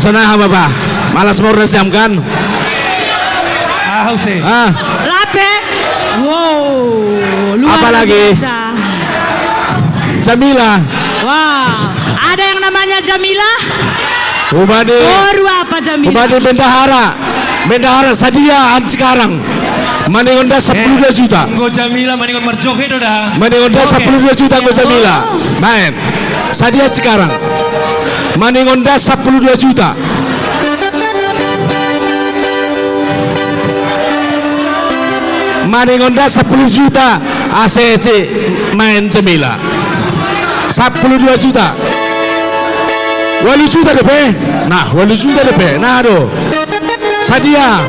Sana apa, Pak? Malas mau nasiam kan? Ah, Hussein. Ah, Lape. Wow, luar Apalagi? Biasa. Jamila. Wah, ada yang namanya Jamila? Ubadi. Baru apa Jamila? Ubadi bendahara. Bendahara sadia han sekarang. Maningon das sepuluh dua juta. Nggo Jamila maningon marjoget do da. Maningon das sepuluh dua juta nggo Jamila. Main. Sadia sekarang. Maningon das sepuluh dua juta. Maningon das sepuluh juta. A C C main Jamila. Sepuluh dua juta. Walu juta depe. Nah, walu juta depe. Nah, aduh. Sadia.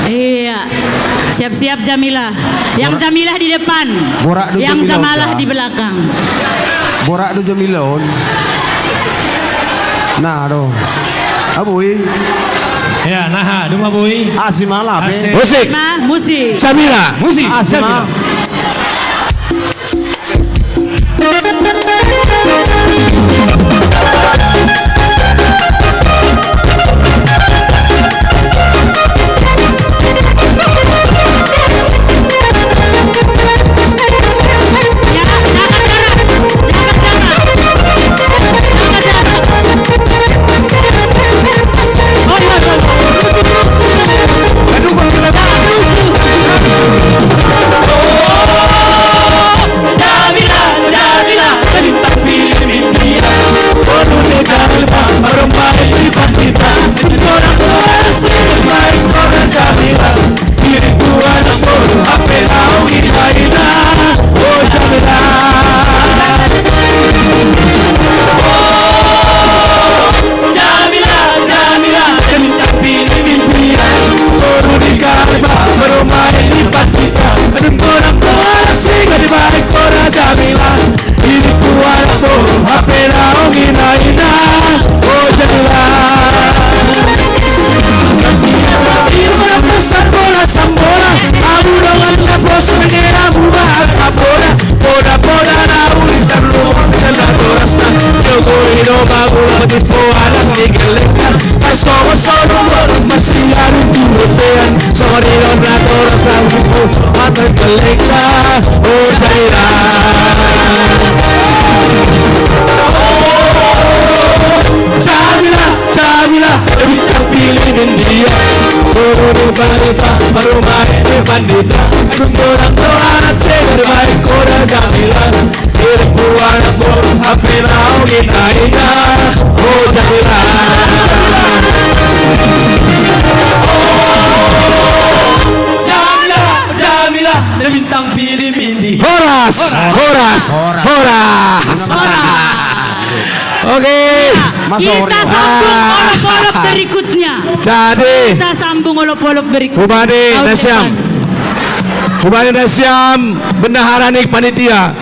Iya. Siap-siap Jamila. Yang Jamila di depan. Borak do Yang Jamila Jamalah udah. Di belakang. Borak do Jamila on. Nah, do. Abui. Ya, nah, duma bui. Asi malah, be. Asik. Musik. Ma, musik. Jamila. Musik. Asi Jamila. Ma. Sambola, sambola, abu dongan na pos menera buba akapora. Poda, poda, na uli tarlo, sana dorasta. Yo koi no bagula mati fo anak ni geleka. Pasomo sono moro masi aru tu botean. Sorry, no na dorasta, wipo, atan geleka. Oh, Jaira. Jamila, Jamila, ebi tampili mindia. Guru di balita, baru main di pandita. Guru orang tua anak segar baik, kora Jamila. Diri buana boru, hape nau ina ina. Oh, Jamila. Oh, Jamila, Jamila, ebi tampili mindi. Horas, horas, horas. Horas. Oke. Nah, Mas kita Oreo. Sambung olok-olok berikutnya. Jadi, kita sambung olok-olok berikutnya. Kubade tahun nasiam. Depan. Kubade nasiam bendahara ni panitia.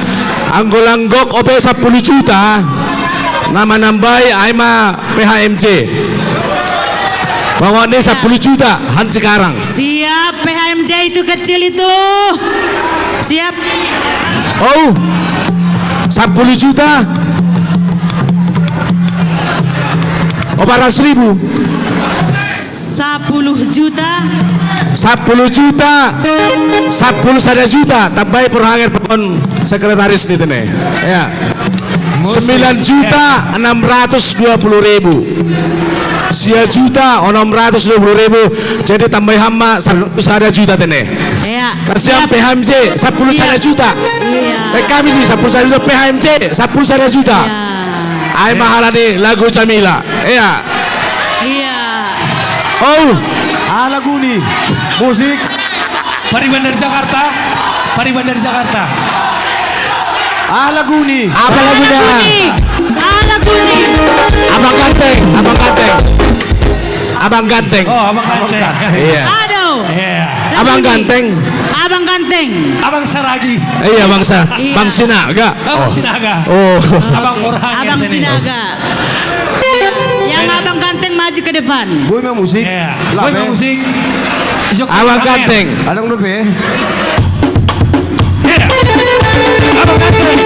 Anggo langgok ope sepuluh juta. Nama nambai ai ma P H M C. Pokoknya sepuluh juta han sekarang. Siap, P H M C itu kecil itu. Siap. Oh, sepuluh juta. Opat ratus ribu. Sepuluh juta. Sepuluh juta. Sepuluh sada juta. Tambai perhanger pekon sekretaris di tene. Ya. Sembilan juta enam ratus dua puluh ribu. Sia juta enam ratus dua puluh ribu. Jadi tambai hama sada juta tene. Iya. Kasihan P H M C sepuluh sada juta. Iya. Eh, kami sih sepuluh sada juta, P H M C sepuluh sada juta. Iya. Ai mahalani lagu Jamila. Iya. Iya. Oh. Ah, lagu ni. Musik. Pariban dari Jakarta. Pariban dari Jakarta. Ah, lagu ni. Apa lagunya? Ah, lagu ni. Abang Ganteng, Abang Ganteng. Abang Ganteng. Oh, Abang Ganteng. Iya. Aduh. Iya. Abang Ganteng. Abang Ganteng. Abang Saragi. Iya, Bang Sa-, Iya. Bang Sinaga. Abang Sinaga. Oh. Abang Orang Abang Sinaga. Yang Abang Ganteng maju ke depan. Boy main musik. Iya. Lah, Boy main musik. Abang Ganteng. Adang dope. Iya. Abang Ganteng.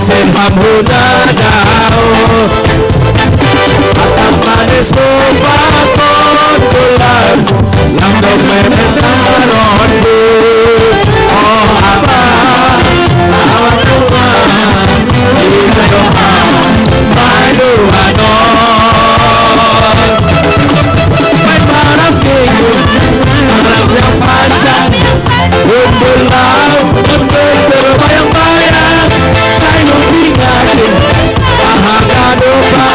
Sing hamhuna dau. Atang manis rupa kontulan. Lam dok mementaron. Oh, apa? Awan rumah. Kita doa. Mai dua no. Mai malam minggu. Malam yang panjang. Undul lau, undul terbayang-bayang. Saya ingati, bahagia domba.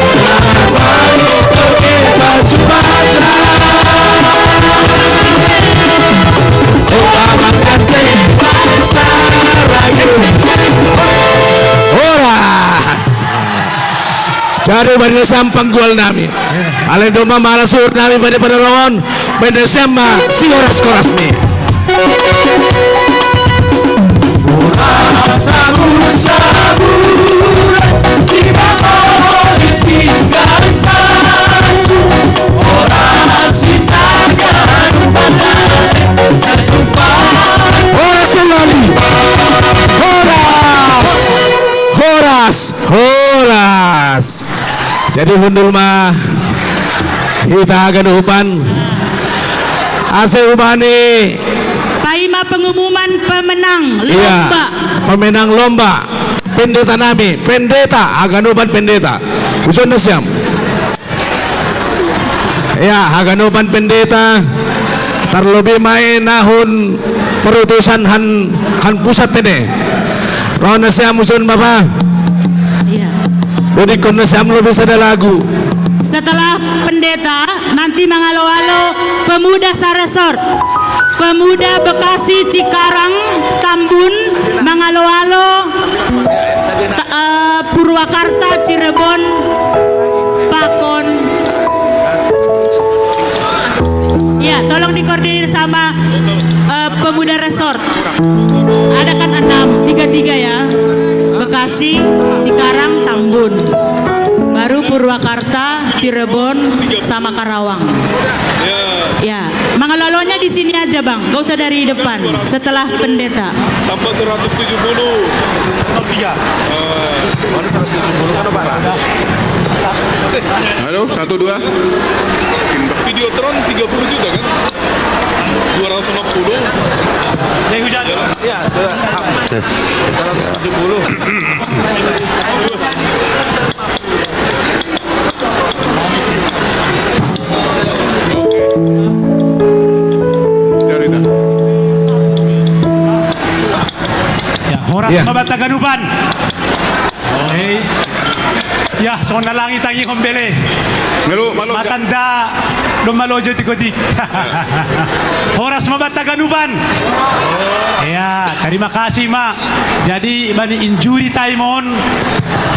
Kenangan baru, oke, baju batra. Utama kate, saragi. Horas. Jari bani nasiam panggual nami. Alai domma mala suhut nami bani panorongon. Bani nasiam ma si horas-horas ni. Horas kembali. Horas. Horas. Horas. Jadi hundul ma hita haganupan. Asa hubani. Paima pengumuman pemenang lomba. Iya, pemenang lomba. Pendeta nami, pendeta, haganupan pendeta. Ujon nasiam. Ya, haganupan pendeta. Terlebih mai nahun perutusan han, han pusat tene. Ro nasiam ujon bapa. Iya. Udikkon nasiam lobi sada lagu. Setelah pendeta, nanti mangalo-alo pemuda Saresort, pemuda Bekasi, Cikarang, Tambun, mangalo-alo ta- eh, Purwakarta, Cirebon, Pakon. Ya, tolong dikoordinir sama eh, pemuda resort. Ada kan enam, tiga-tiga ya. Bekasi, Cikarang, Tambun. Baru Purwakarta, Cirebon, sama Karawang. Ya, mangalo-alonya di sini aja, Bang. Gak usah dari depan. Setelah pendeta. Tambah seratus tujuh puluh. Tambah tiga. Eh. Mana seratus tujuh puluh, mana empat ratus? Halo, satu, dua. Videotron tiga puluh juta kan? Dua ratus lima puluh. Yang hujan. Ya, sama. Seratus tujuh puluh. Oke. Cari dah. Ya, horas. Ya. Mabata ganupan. Eh. Ya, songon na lang itangihon be. Malu, malu, matanda do malojo tikotik. Ya. Horas mabata ganupan. Ya, terima kasih ma. Jadi bani injury time on,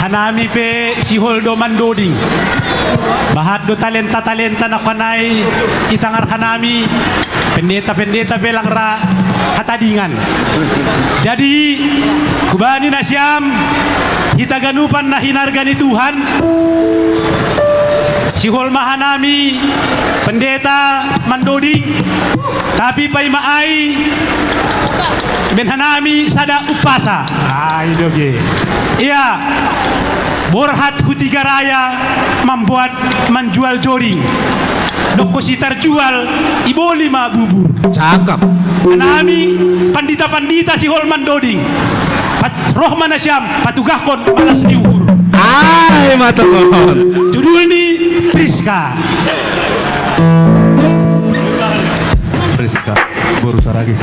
hanami pe sihol do mandoding. Bahat do talenta-talenta na kanai itangar hanami, pendeta-pendeta pe lang ra hatadingan. Jadi hubani nasiam, hita ganupan na hinarga ni Tuhan, sihol ma hanami pendeta mandoding, tapi paima ai baen hanami sada umpasa. Ai doge. Ia borhat hu Tiga Raya mamboan manjual joring. Dokko si tarjual, iboli ma bubur. Cakep. Hanami pandita-pandita sihol mandoding. Pat roh ma nasiam patugahkon malas ni uhur. Ai ma tutu. Judul ni Priska. Priska. Boru Saragi.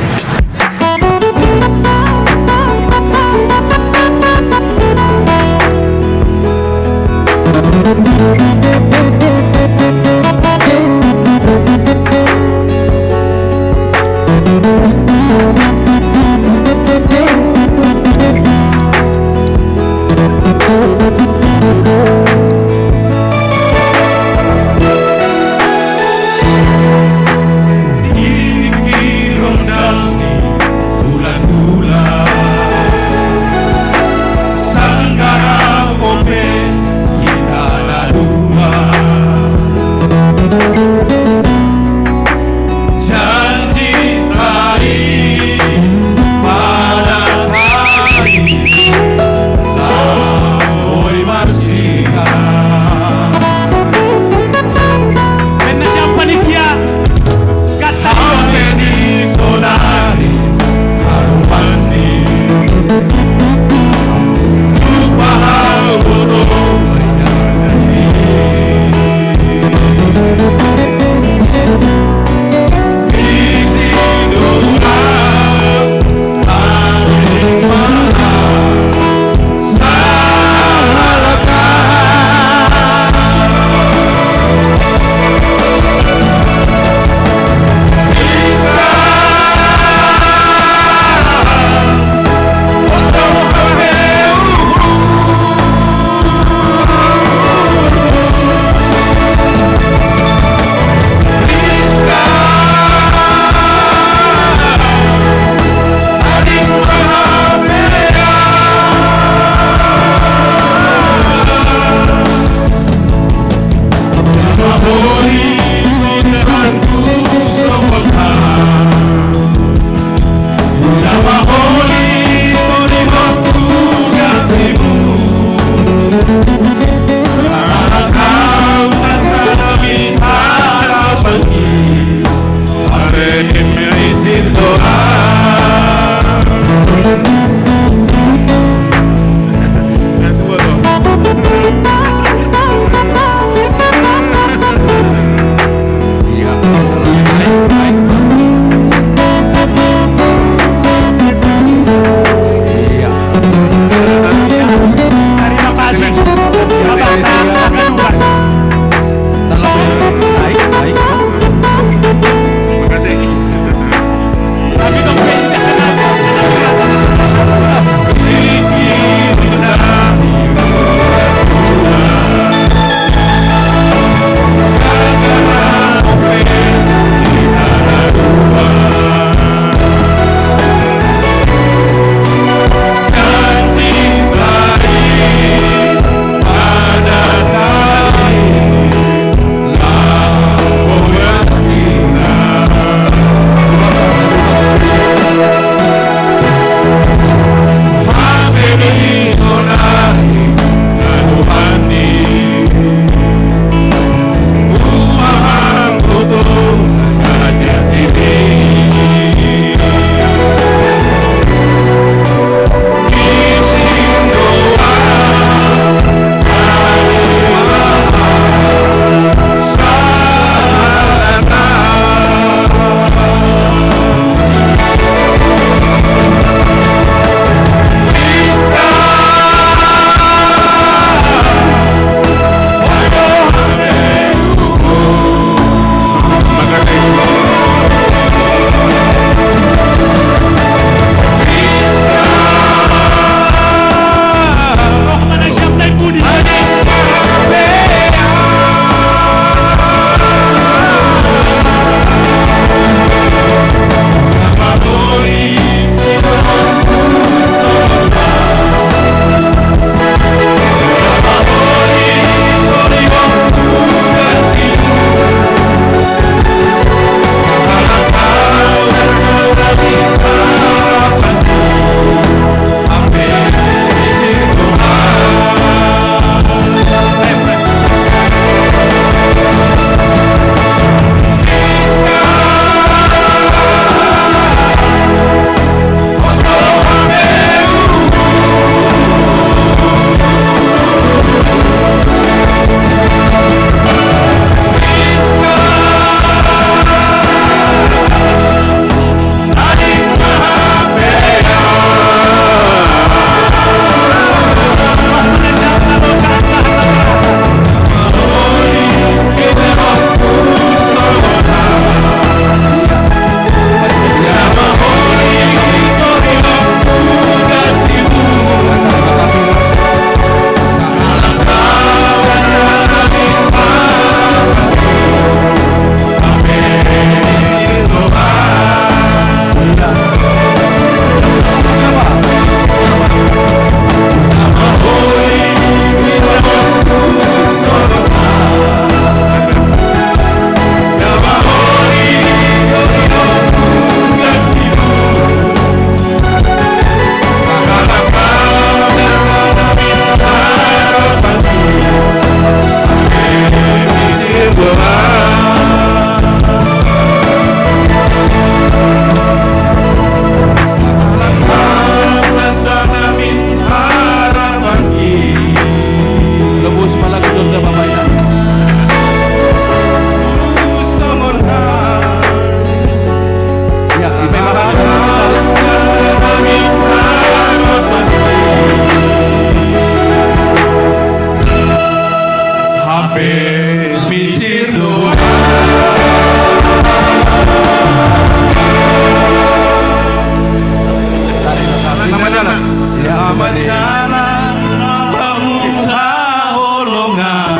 Pacaran, apa muka holongan?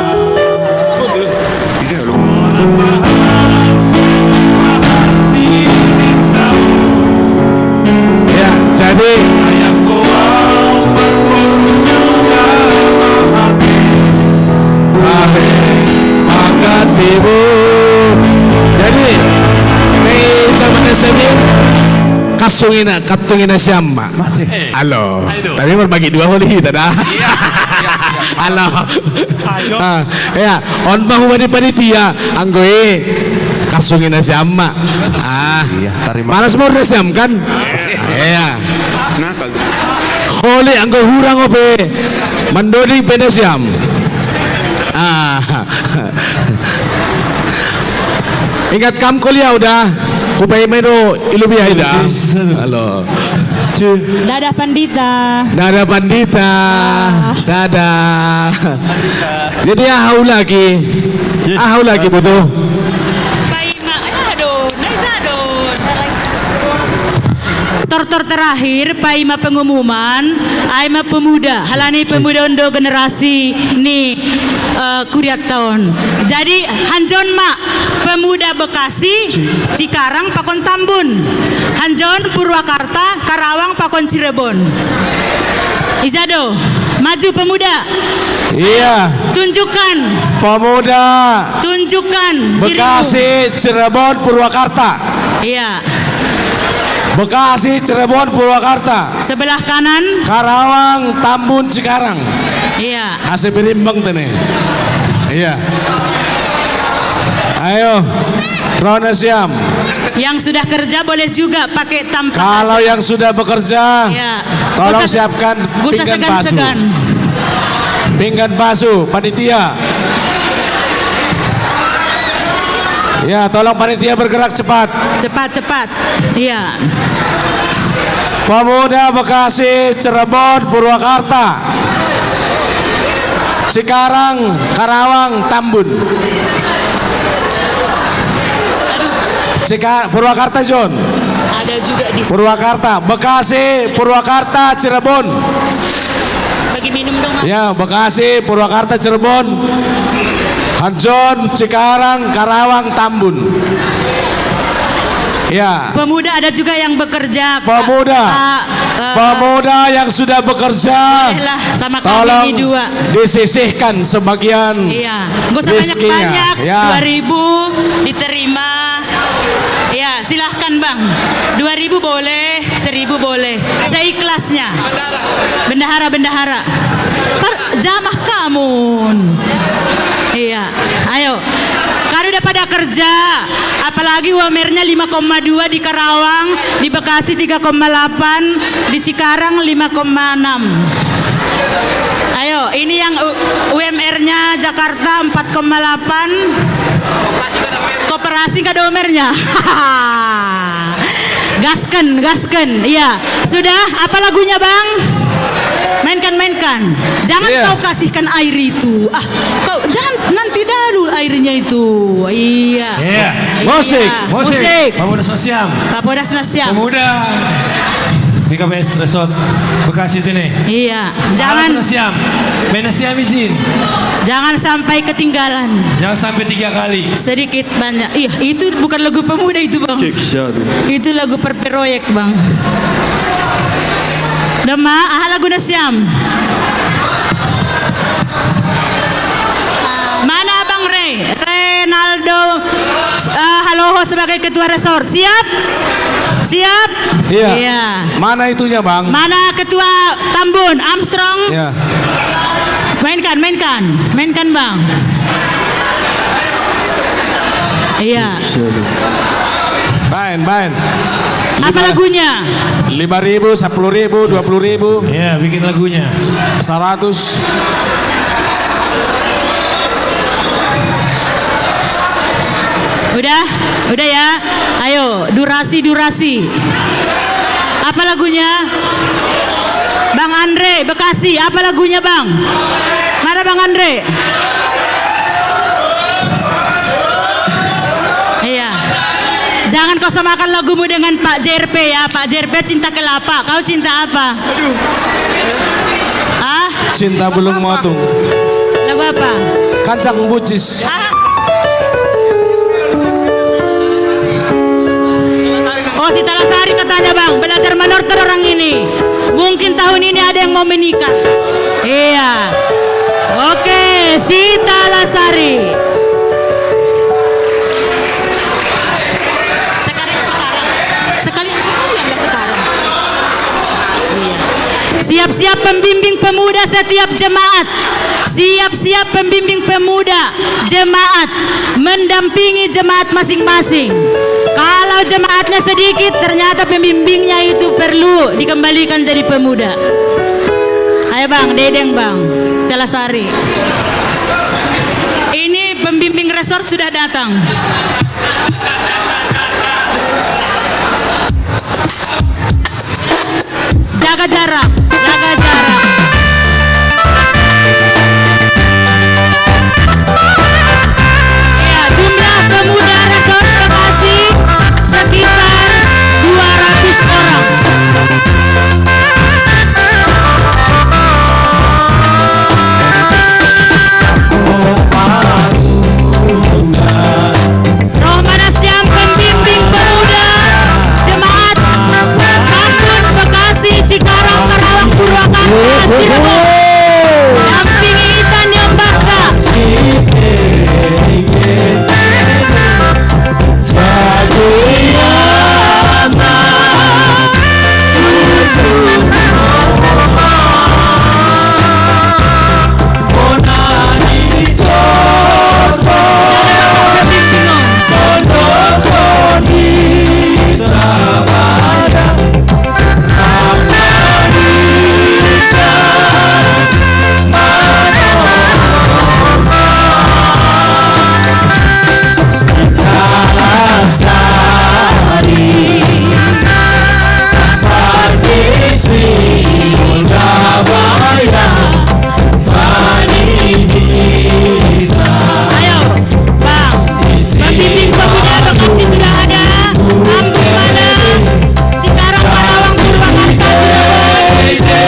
Ya, jadi jadi, ni zaman S M I, kasungina, katungina siamma. Alo. Tapi berbagi dua holi kita dah. Alo. Ah, ya, on mau di panitia, anggo e kasungina siamma. Ah. Iya, tarima. Malas mau siam kan? Iya. Nah, kalau holi anggo hurang ope. Mandoding pene siam. Ah. Ingat kam kuliah udah. Kupai meno ilubi aida. Halo. Dadah Pandita. Dadah Pandita. Dadah. Jadi ahau lagi. Ahau lagi betul. Tortor terakhir paima pengumuman, aima pemuda, halani pemuda ondo generasi ni uh, kuriat tahun. Jadi hanjon ma pemuda Bekasi, Cikarang pakon Tambun. Hanjon Purwakarta, Karawang pakon Cirebon. Ijado, maju pemuda. Iya. Tunjukkan. Pemuda. Tunjukkan. Bekasi, Cirebon, Purwakarta. Iya. Bekasi, Cirebon, Purwakarta. Sebelah kanan. Karawang, Tambun, Cikarang. Iya. Kasih berimbang tene. Iya. Ayo, Rona Siam. Yang sudah kerja boleh juga pakai tampak. Kalau yang sudah bekerja, ya. Tolong usah, siapkan usah pinggan segan, basu. Segan. Pinggan basu, panitia. Ya, tolong panitia bergerak cepat. Cepat, cepat. Iya. Pemuda Bekasi, Cirebon, Purwakarta. Cikarang, Karawang, Tambun. Cika, Purwakarta, John. Ada juga di Purwakarta, Bekasi, Purwakarta, Cirebon. Bagi minum dong, Mas. Ya, Bekasi, Purwakarta, Cirebon. Hanjon, Cikarang, Karawang, Tambun. Ya. Pemuda ada juga yang bekerja. Pemuda. Pak, uh, pemuda yang sudah bekerja. Sama tolong kami dua. Disisihkan sebagian. Iya. Gak usah banyak-banyak. Ya. Dua ribu diterima. Ya, silahkan Bang. Dua ribu boleh, seribu boleh. Seikhlasnya. Bendahara, bendahara. Jamah kamun. Iya. Ayo. Kari udah pada kerja. Apalagi U M R-nya lima koma dua di Karawang, di Bekasi tiga koma delapan, di Cikarang lima koma enam. Ayo, ini yang U M R-nya Jakarta empat koma delapan. Koperasi nggak ada U M R-nya. Gasken, gasken. Iya. Sudah, apa lagunya, Bang? Mainkan, mainkan. Jangan iya. Kau kasihkan air itu. Ah, kau jangan nanti dulu airnya itu. Iya. Iya. Musik. Musik. Musik. Papodas na siam. Papodas na siam. Pemuda B K P S Resort Bekasi tene. Iya. Jangan na siam. Mena siam izin. Jangan sampai ketinggalan. Jangan sampai tiga kali. Sedikit banyak. Ih, itu bukan lagu pemuda itu, Bang. Cek satu. Itu lagu perperoyek, Bang. Dema, aha lagu na siam. Mana Bang Rey? Renaldo uh, Haloho sebagai ketua resort. Siap? Siap? Iya. Iya. Mana itunya, Bang? Mana ketua Tambun, Armstrong? Iya. Mainkan, mainkan. Mainkan, Bang. Iya. Bain, bain. Apa lagunya? Lima ribu, sepuluh ribu, dua puluh ribu. Iya, bikin lagunya. Seratus. Udah, udah ya. Ayo, durasi, durasi. Apa lagunya? Bang Andre, Bekasi, apa lagunya, Bang? Mana Bang Andre? Iya. Jangan kau samakan lagumu dengan Pak J R P ya. Pak J R P cinta kelapa. Kau cinta apa? Aduh. Cinta belum mau tuh. Lagu apa? Kancang Bucis. Ah. Oh, si Talasari katanya, Bang, belajar manortor orang ini. Mungkin tahun ini ada yang mau menikah. Iya. Oke, si Talasari. Sekarang, sekarang. Sekalian, sekalian, biar sekarang. Iya. Siap-siap pembimbing pemuda setiap jemaat. Siap-siap pembimbing pemuda jemaat mendampingi jemaat masing-masing. Kalau jemaatnya sedikit, ternyata pembimbingnya itu perlu dikembalikan jadi pemuda. Ayo, Bang, Dedeng, Bang, Selasari. Ini pembimbing resort sudah datang. Jaga jarak, jaga jarak. Ya, jumlah pemuda resort Bekasi sekitar dua ratus orang. Roh Manasiam, pembimbing pemuda jemaat Tambun, Bekasi, Cikarang, Karawang, Purwakarta, Cirebon. Dampingi Itan Yombaka. Ayo, Bang. Pembimbing pemuda Bekasi sudah ada. Kampung mana? Cikarang, Karawang, Purwakarta, Cirebon.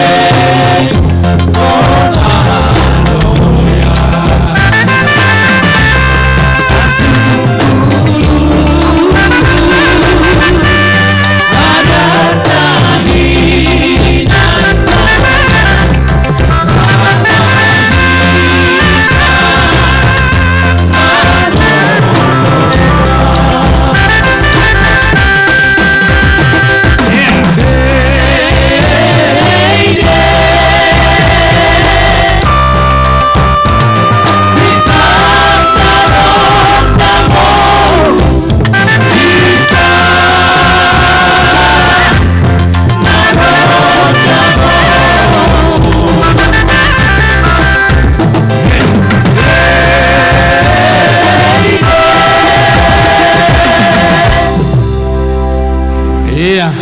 Iya.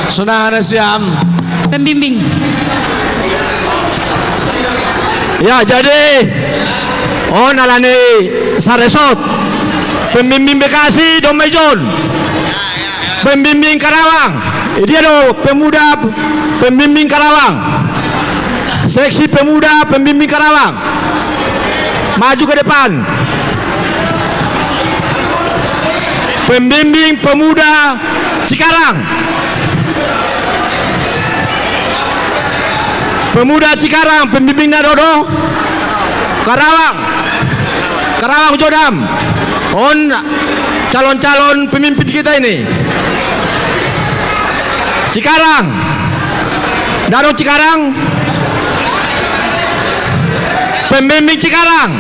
Senang ada siam. Pembimbing. Ya, jadi, oh, nalani saresot. Pembimbing Bekasi, Dom John. Pembimbing Karawang. Dia do pemuda, pembimbing Karawang. Seksi pemuda, pembimbing Karawang. Maju ke depan. Pembimbing pemuda Cikarang. Pemuda Cikarang, pembimbingnya Dodo. Karawang. Karawang Jodam. On calon-calon pemimpin kita ini. Cikarang. Dadong Cikarang. Pembimbing Cikarang.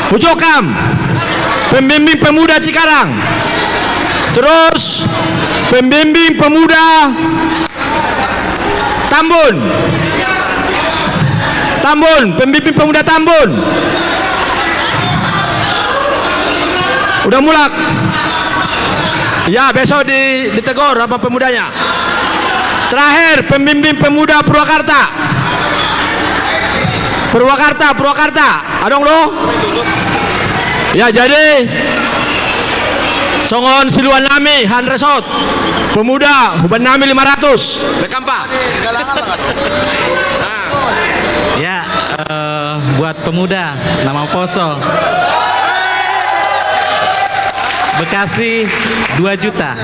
Pujokam. Pembimbing pemuda Cikarang. Terus pembimbing pemuda Tambun. Tambun, pembimbing pemuda Tambun. Udah mulak. Ya, besok di, ditegur sama pemudanya. Terakhir, pembimbing pemuda Purwakarta. Purwakarta, Purwakarta. Adong lo? Ya, jadi songon siluan nami, han resort. Pemuda, huban nami lima ratus. Rekam, Pak. Nah. Ya. Pemuda, nama poso. Bekasi, dua juta.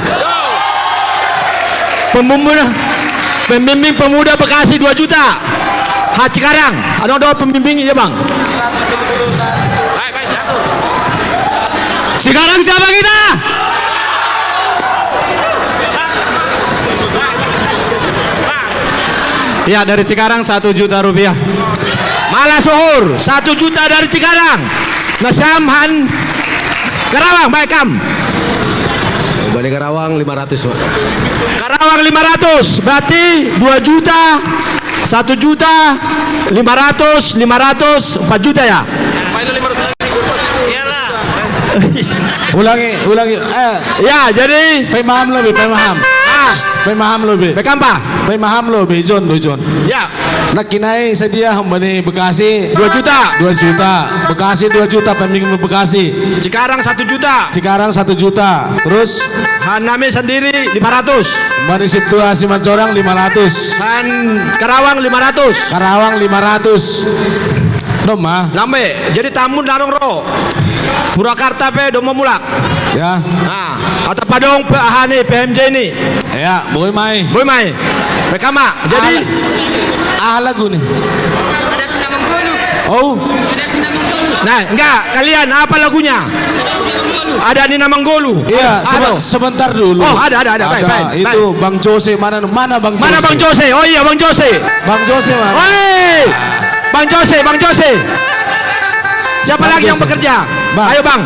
Pembumbuna, pembimbing pemuda Bekasi dua juta. Ha, Cikarang, ada, ada pembimbing, iya, Bang. Cikarang siapa kita? Ya, dari Cikarang satu juta rupiah. Malah Suhur, satu juta dari Cikarang. Nah, Syamhan, Karawang, baik, Kam. Bani Karawang lima ratus, Pak. Karawang lima ratus, berarti dua juta, satu juta, lima ratus, lima ratus, empat juta ya? Ulangi, ulangi. Eh, ya, jadi pemaham lebih, pemaham. Ah. Pemaham lebih. Bekampa? Pemaham lebih, John, tuh, John. Ya. Nak kinai sedia hamba ni Bekasi. Dua juta. Dua juta. Bekasi dua juta, pembimbing Bekasi. Cikarang satu juta. Cikarang satu juta. Terus? Hanami sendiri lima ratus. Mani situasi Mancorang lima ratus. Han Karawang lima ratus. Karawang lima ratus. Doma. Lambe, jadi tamu narong ro. Purwakarta pe doma mulak. Ya. Nah, kata padong pe ahani P M J ini. Ya, boy mai. Boy mai. Pekama, jadi ah, lagu ni. Oh. Nah, enggak, kalian apa lagunya? Ada Nina Manggolu. Iya, sebe- sebentar dulu. Oh, ada, ada, ada. Baik, baik, baik. Itu Bang Jose, mana, mana Bang Jose? Mana Bang Jose? Oh iya, Bang Jose. Bang Jose mana? Oi! Bang Jose, Bang Jose. Siapa lagi yang bekerja? Bang. Ayo, Bang.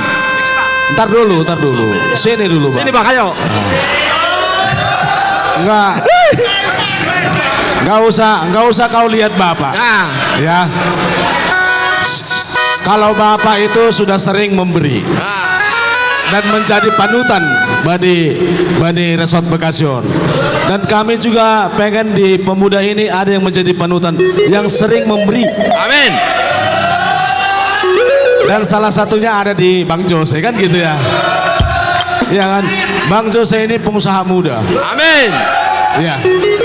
Ntar dulu, ntar dulu. Sini dulu, Bang. Sini, Bang, ayo. Enggak. Enggak usah, enggak usah kau lihat Bapak. Nah. Ya. Kalau Bapak itu sudah sering memberi dan menjadi panutan bagi, bagi Resort Bekasi On. Dan kami juga pengen di pemuda ini ada yang menjadi panutan, yang sering memberi. Amin. Dan salah satunya ada di Bang Jose, kan gitu ya. Ya kan? Bang Jose ini pengusaha muda. Amin. Ya.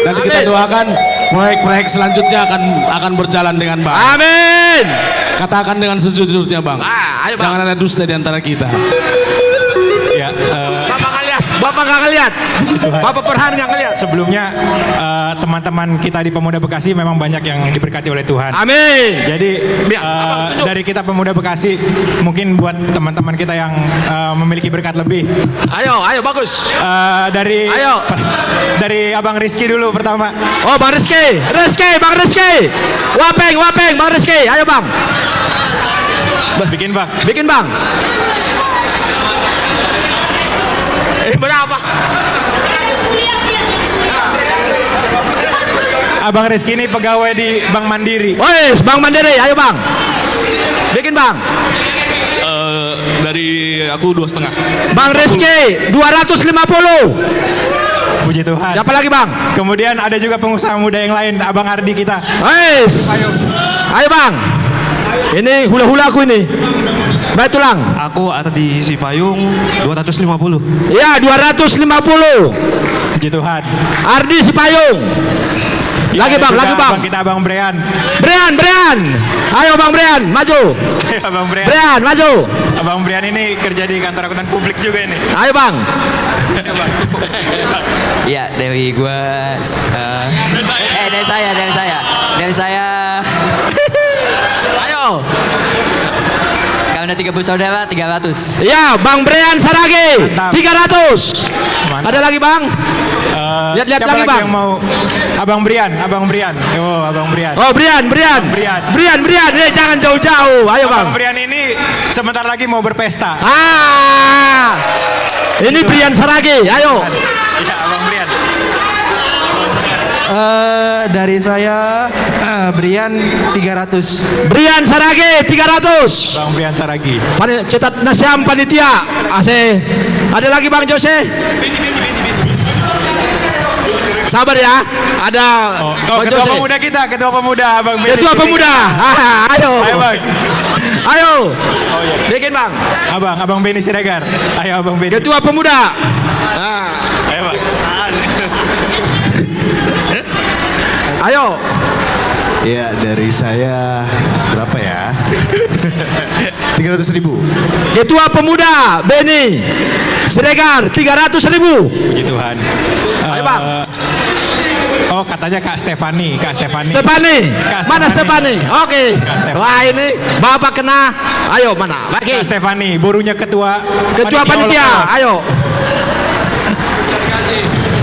Dan kita doakan proyek-proyek selanjutnya akan, akan berjalan dengan baik. Amin. Katakan dengan sejujurnya, Bang. Ah, ayo, Bang. Jangan ada dusta di antara kita. Ya, eh, Bapak nggak lihat, Bapak nggak ngelihat. Bapak Perhan nggak ngelihat. Sebelumnya, eh, teman-teman kita di Pemuda Bekasi memang banyak yang diberkati oleh Tuhan. Amin. Jadi, eh, dari kita Pemuda Bekasi, mungkin buat teman-teman kita yang, eh, memiliki berkat lebih. Ayo, ayo, bagus. Eh, dari, ayo, dari Abang Rizky dulu pertama. Oh, Bang Rizky, Rizky, Bang Rizky. Wapeng, Wapeng, Bang Rizky. Ayo, Bang. Bikin, Bang. Bikin, Bang. Eh, berapa? Abang Rizky ini pegawai di Bank Mandiri. Wes, Bank Mandiri, ayo, Bang. Bikin, Bang. Eh, dari aku dua setengah. Bang Rizky, dua ratus lima puluh. Puji Tuhan. Siapa lagi, Bang? Kemudian ada juga pengusaha muda yang lain, Abang Ardi kita. Wes. Ayo. Ayo, Bang. Ini hula-hula aku ini. Baik, tulang. Aku Ardi Sipayung, dua ratus lima puluh. Ya, dua ratus lima puluh. Puji Tuhan. Ardi Sipayung. Lagi, Bang, lagi, Bang. Abang kita, Abang Brian. Brian, Brian. Ayo, Bang Brian, maju. Ayo, Abang Brian. Brian, maju. Abang Brian ini kerja di kantor akuntan publik juga ini. Ayo, Bang. Iya, dari gua, eh, eh, dari saya, dari saya. Dari saya. Ayo. Kami ada tiga bersaudara, tiga ratus. Ya, Bang Brian Sarage, mantap, tiga ratus. Mantap. Ada lagi, Bang? Eh, lihat-lihat siapa lagi, lagi Bang, yang mau? Abang Brian, Abang Brian. Oh, Abang Brian. Oh, Brian, Brian. Brian. Brian, Brian. Eh, jangan jauh-jauh. Ayo, Bang. Abang Brian ini sebentar lagi mau berpesta. Ah. Ini Brian Sarage. Ayo. Iya, Abang Brian. Eh, dari saya, eh, Brian tiga ratus. Brian Sarage tiga ratus. Bang Brian Saragi. Pani-, cetat nasiam panitia. Ase. Ada lagi, Bang Jose? Sabar ya. Ada. Oh, oh, Bang Ketua Jose. Pemuda kita, Ketua Pemuda, Abang Benny Siregar. Ketua Pemuda. Ah, ayo. Ayo, Bang. Ayo. Oh, iya. Bikin, Bang. Abang, Abang Benny Siregar. Ayo, Abang Benny. Ketua Pemuda. Ah. Ayo, Bang. Ayo. Ya, dari saya berapa ya? Tiga ratus ribu. Ketua Pemuda Beni Siregar, tiga ratus ribu. Puji Tuhan. Ayo, Bang. Eh, oh, katanya Kak Stefani, Kak Stefani. Stefani, Kak mana Stefani. Stefani? Oke. Kak Stefani. Wah, ini Bapak kena. Ayo, mana? Lagi. Kak Stefani, burunya ketua Ketua panitia, ayo.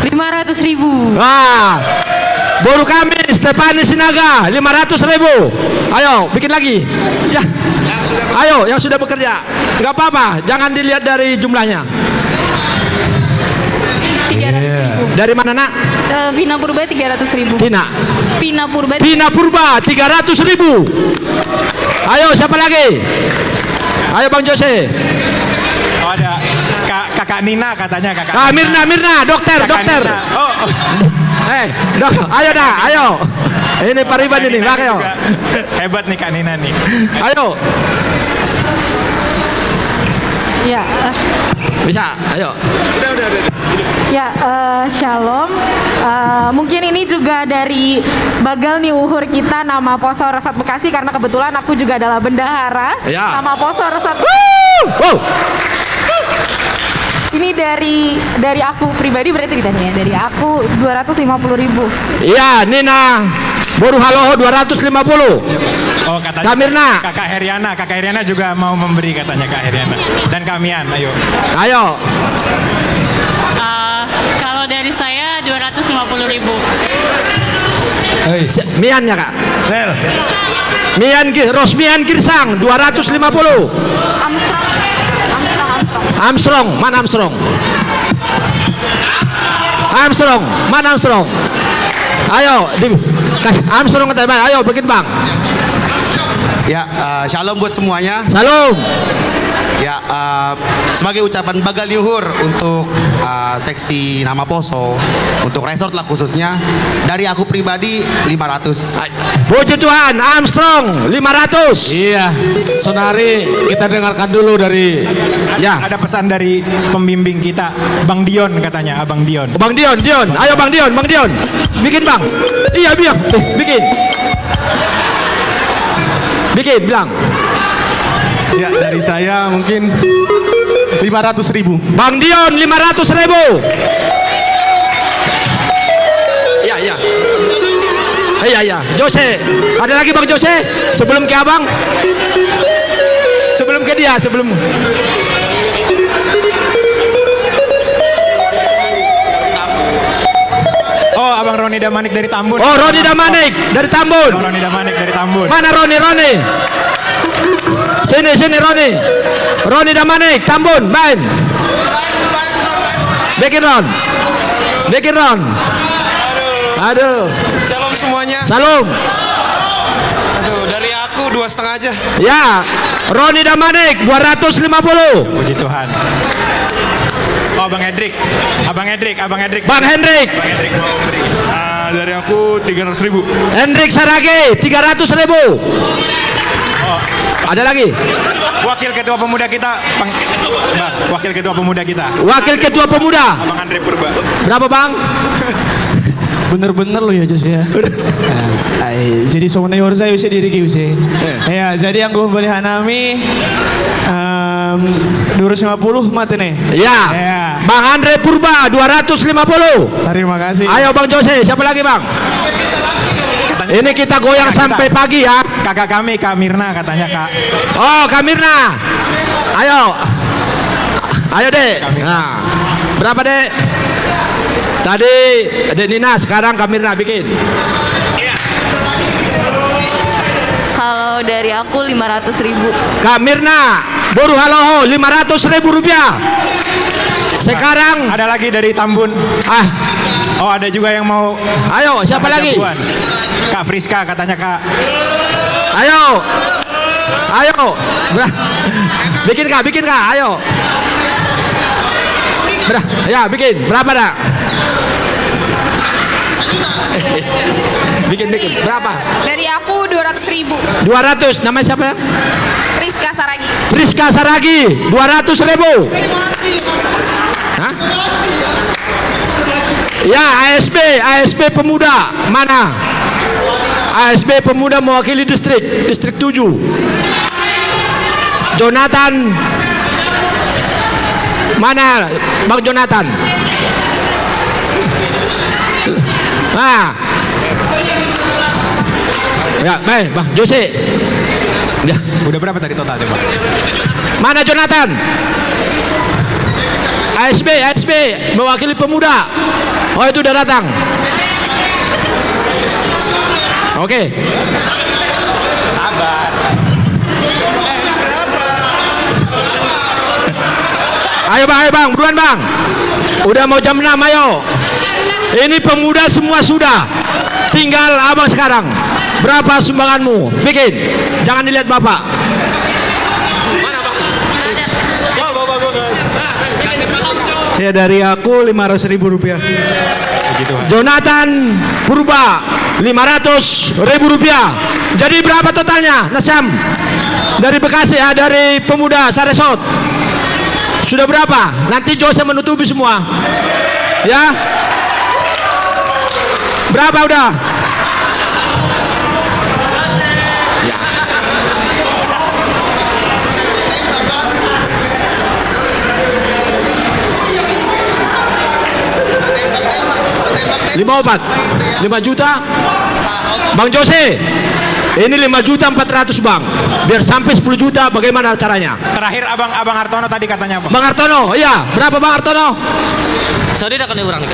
Lima ratus ribu. Wah, boru kami Stefani Sinaga, lima ratus ribu. Ayo, bikin lagi. Ya. Ayo, yang sudah bekerja. Nggak apa-apa, jangan dilihat dari jumlahnya. Tiga ratus ribu. Dari mana, Nak? Eh, Vina Purba tiga ratus ribu. Tina. Vina Purba. Tina Purba, tiga ratus ribu. Ayo, siapa lagi? Ayo, Bang Jose. Oh, ada Kak, Kakak Nina katanya, Kakak Ah, Nina. Mirna, Mirna, dokter, Kakak dokter. Nina. Oh, oh. Eh, dok, ayo dah, ayo. Ini Pariban ini, Nina Bang, ayo. juga hebat nih, Kak Nina nih. Ayo, Ya, eh, bisa, ayo. ya, eh, shalom. Eh, mungkin ini juga dari Bagal Niuhur kita, Nama Poso Resort Bekasi, karena kebetulan aku juga adalah bendahara Ya. Nama Poso Resort. Wow. Ini dari dari aku pribadi, berarti ditanya ya, dari aku dua ratus lima puluh ribu. Iya, Nina. Boru Haloho dua ratus lima puluh. Oh, katanya Kak Mirna. Kakak Heriana, Kakak Heriana juga mau memberi katanya, Kak Heriana. Dan Kak Mian, ayo. Ayo. Eh, kalau dari saya dua ratus lima puluh ribu. Si- Mian ya, Kak? Mian Gi- Rosmian Girsang, dua ratus lima puluh. Armstrong, mana Armstrong? Armstrong, mana Armstrong? Ayo, di, kasih Armstrong kata, ayo, bikin, Bang. Ya, eh, shalom buat semuanya. Salam. Ya, eh, sebagai ucapan Bagal Liuhur untuk eh, seksi Nama Poso, untuk resort lah khususnya, dari aku pribadi lima ratus. Puji Tuhan, Armstrong lima ratus. Iya, sonari kita dengarkan dulu dari Ya. Ada pesan dari pembimbing kita, Bang Dion katanya, Abang Dion. Bang Dion, Dion, ayo Bang Dion, Bang Dion. Bikin, Bang. Iya, biar. Eh, bikin. Bikin, bilang. Ya, dari saya mungkin lima ratus ribu. Bang Dion, lima ratus ribu. Iya, iya. Iya, iya. Jose. Ada lagi, Bang Jose? Sebelum ke Abang? Sebelum ke dia, sebelum. Oh, Abang Roni Damanik dari Tambun. Oh, Roni Damanik dari Tambun. Abang Roni Damanik dari Tambun. Mana Roni, Roni? Sini, sini, Roni. Roni Damanik, Tambun, main. Bikin, Ron. Bikin, Ron. Aduh. Shalom semuanya. Salam. Aduh, dari aku dua setengah aja. Ya, Roni Damanik, dua ratus lima puluh. Puji Tuhan. Oh, Bang Hendrik. Abang Hendrik, Abang Hendrik. Bang Hendrik. Bang Hendrik mau beri. Ah, dari aku tiga ratus ribu. Hendrik Sarage, tiga ratus ribu. Ada lagi? Wakil Ketua Pemuda kita, Bang, Bang, Wakil Ketua Pemuda kita. Wakil Ketua Pemuda, Abang Andre Purba. berapa, Bang? Bener-bener lo ya, Jos, ya. Ay, jadi soalnya harus saya usah diri ki usah. Ya, jadi yang gue beli hanami em, dua ratus lima puluh mati nih. Ya. Ya. Bang Andre Purba, dua ratus lima puluh. Terima kasih. Ayo, Bang Jose, siapa lagi, Bang? Ini kita goyang sampai pagi, ya. Kakak kami, Kak Mirna katanya, Kak. Oh, Kak Mirna. Ayo. Ayo, Dek. Nah, berapa, Dek? Tadi Dek Nina, sekarang Kak Mirna bikin. Kalau dari aku lima ratus ribu. Kak Mirna, boru haloho, lima ratus ribu rupiah. Sekarang, Ada lagi dari Tambun. ah, Oh, ada juga yang mau ayo, siapa lagi? jagoan. Kak Friska katanya, Kak. Ayo. Ayo. Berah. Bikin, Kak, bikin, Kak. Ayo. Berah. Ya, bikin. Berapa, Dak? Bikin, bikin. Berapa? Dari aku dua ratus ribu. Dua ratus. Namanya siapa? Rizka Saragi. Priska Saragi, dua ratus ribu. Hah? Ya, A S B, A S B Pemuda. Mana? A S B Pemuda mewakili distrik, distrik tujuh. Jonathan, mana Bang Jonathan? Nah. Ya, baik, Bang Jose. Ya. Udah berapa tadi totalnya, Bang? Mana Jonathan? A S B, A S B, mewakili pemuda. Oh, itu udah datang. Oke. Sabar. Ayo, Bang, ayo, Bang, buruan, Bang. Udah mau jam enam, ayo. Ini pemuda semua sudah. Tinggal Abang sekarang. Berapa sumbanganmu? Bikin. Jangan dilihat Bapak. Ya, dari aku lima ratus ribu rupiah. Puji Tuhan. Jonathan Purba, lima ratus ribu rupiah. Jadi berapa totalnya, Nasyam? Dari Bekasi, ya, dari pemuda Saresot. Sudah berapa? Nanti Jose menutupi semua. Ya. Berapa udah? Ya. Lima empat, lima juta. Bang Jose, ini lima juta empat ratus, Bang. Biar sampai sepuluh juta, bagaimana caranya? Terakhir, Abang, Abang Hartono tadi katanya apa? Bang Hartono, iya. Berapa, Bang Hartono? Sorry, dah kena orang nih.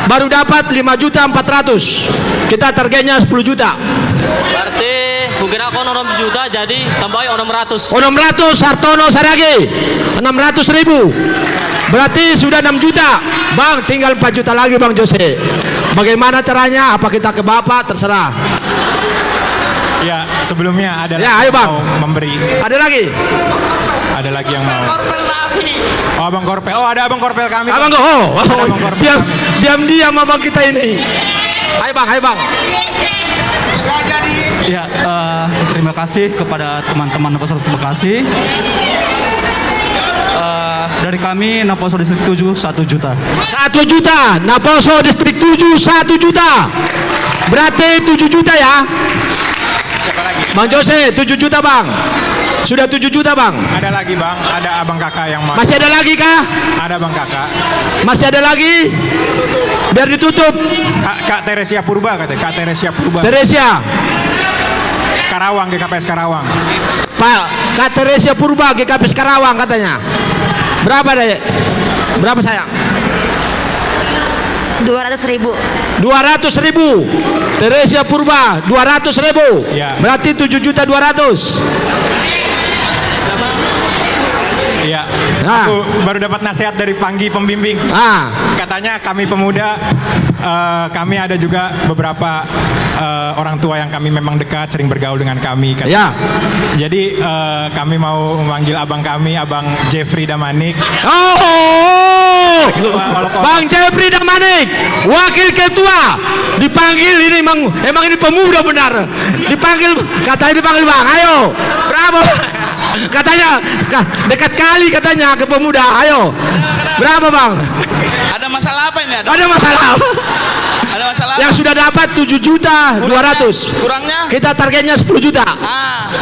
Baru dapat lima juta empat ratus. Kita targetnya sepuluh juta. Berarti kukira kau enam juta, jadi tambahi enam ratus. Enam ratus, Hartono saragi. Enam ratus ribu. Berarti sudah enam juta. Bang, tinggal empat juta lagi, Bang Jose. Bagaimana caranya? Apa kita ke Bapak? Terserah. Ya, sebelumnya ada Ya, lagi ayo, yang Bang. Mau memberi. Ada lagi? Ada lagi yang mau. Oh, Abang Korpel. Oh, ada Abang Korpel kami. Abang Ko-, oh, Ada Abang Korpel diam, kami. Diam-diam Abang kita ini. Ayo, Bang, ayo, Bang. Ya, eh, terima kasih kepada teman-teman Naposo Bekasi. Eh, dari kami, Naposo Distrik tujuh, satu juta. Satu juta, Naposo Distrik tujuh, satu juta. Berarti tujuh juta, ya. Bang Jose, tujuh juta, Bang. Sudah tujuh juta, Bang. Ada lagi, Bang. Ada Abang Kakak yang mau. Masih ada lagi kah? Ada, Bang Kakak. Masih ada lagi? Biar ditutup. Kak, Kak Teresia Purba katanya. Kak Teresia Purba. Teresia. Karawang, G K P S Karawang. Pak, Kak Teresia Purba, G K P S Karawang katanya. Berapa, Dek? Berapa, sayang? Dua ratus ribu. Dua ratus ribu. Teresia Purba, dua ratus ribu. Ya. Berarti tujuh juta dua ratus. Iya. Nah. Aku baru dapat nasihat dari Panggi pembimbing. Ah. Katanya kami pemuda, eh, kami ada juga beberapa, eh, orang tua yang kami memang dekat, sering bergaul dengan kami. Katanya. Ya. Jadi, eh, kami mau memanggil abang kami, Abang Jeffrey Damanik. Oh, Bang Jeffrey Damanik, wakil ketua, dipanggil ini emang, emang ini pemuda benar. Dipanggil, katanya dipanggil, Bang. Ayo, berapa? Katanya, ka-, dekat kali katanya ke pemuda. Ayo, berapa, Bang? Ada masalah apa ini? Ada Ada masalah. Ada masalah apa? Yang sudah dapat tujuh juta dua ratus. Kurangnya? Kita targetnya sepuluh juta. Ah.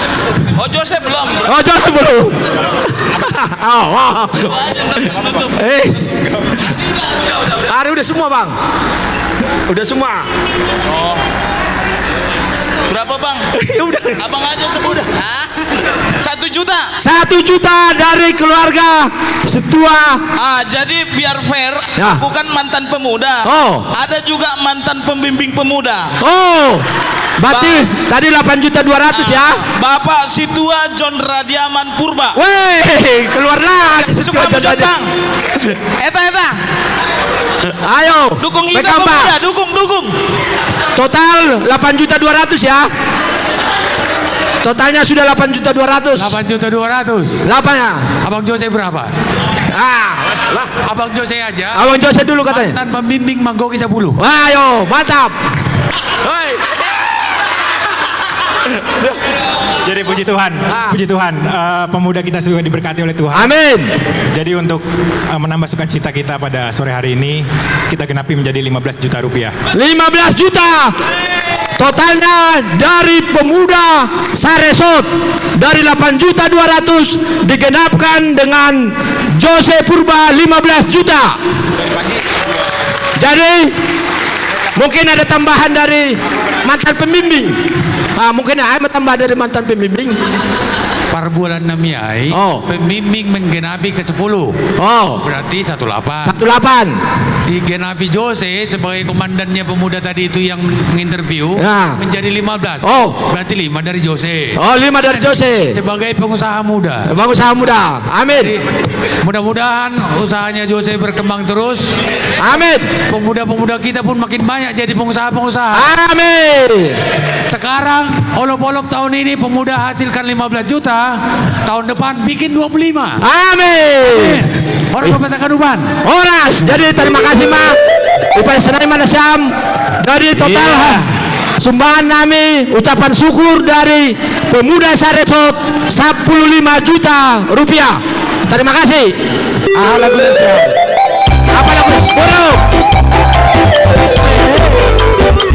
Oh, Joseph belum. Oh, Joseph belum. Oh, oh. Gua aja ntar penutup. Eh. Hari udah semua, Bang. Udah semua. Oh. Berapa, Bang? Ya udah. Abang aja sebut. Hah? Satu juta. Satu juta dari keluarga setua. Ah, jadi biar fair, Ya. Aku kan mantan pemuda. Oh. Ada juga mantan pembimbing pemuda. Oh. Berarti Ba- tadi delapan juta dua ratus ya. Ah, Bapak Situa John Radiaman Purba. Weh, keluar lagi Suka Situa John Radiaman. Bang. Eta, eta. Ayo. Dukung kita Bekam, Pak. Pemuda, dukung, dukung. Total delapan juta dua ratus ya. Totalnya sudah delapan juta dua ratus. Delapan juta dua ratus. Delapan ya. Abang Jose berapa? Ah, lah. Abang Jose aja. Abang Jose dulu katanya. Mantan pembimbing Manggoki sepuluh. Ayo, mantap. Hei. Jadi puji Tuhan, puji Tuhan, eh, pemuda kita juga diberkati oleh Tuhan. Amin. Jadi untuk, eh, menambah sukacita kita pada sore hari ini, kita genapi menjadi lima belas juta rupiah. Lima belas juta. Totalnya dari pemuda Saresot, dari delapan juta dua ratus digenapkan dengan Jose Purba lima belas juta. Jadi mungkin ada tambahan dari mantan pembimbing. Ah, mungkin ada tambah dari mantan pembimbing. Parbulan namiai, oh, pembimbing menggenapi ke sepuluh. Oh. Berarti satu delapan. Satu delapan. Digenapi Jose sebagai komandannya pemuda tadi itu yang menginterview, ya, menjadi lima belas. Oh. Berarti lima dari Jose. Oh, lima dari Jose. Sebagai pengusaha muda. Pengusaha muda. Amin. Jadi, mudah-mudahan usahanya Jose berkembang terus. Amin. Pemuda-pemuda kita pun makin banyak jadi pengusaha-pengusaha. Amin. Sekarang, olop-olop tahun ini pemuda hasilkan lima belas juta, tahun depan bikin dua puluh lima. Amin. Amin. Orang berpetakan uban. Horas. Jadi terima kasih, Ma. Upaya Senai Mana Siam. Dari total, iya, sumbangan nami, ucapan syukur dari pemuda Saresot, sepuluh lima juta rupiah. Terima kasih. Ah, lagunya siapa? Apa lagu? Burung.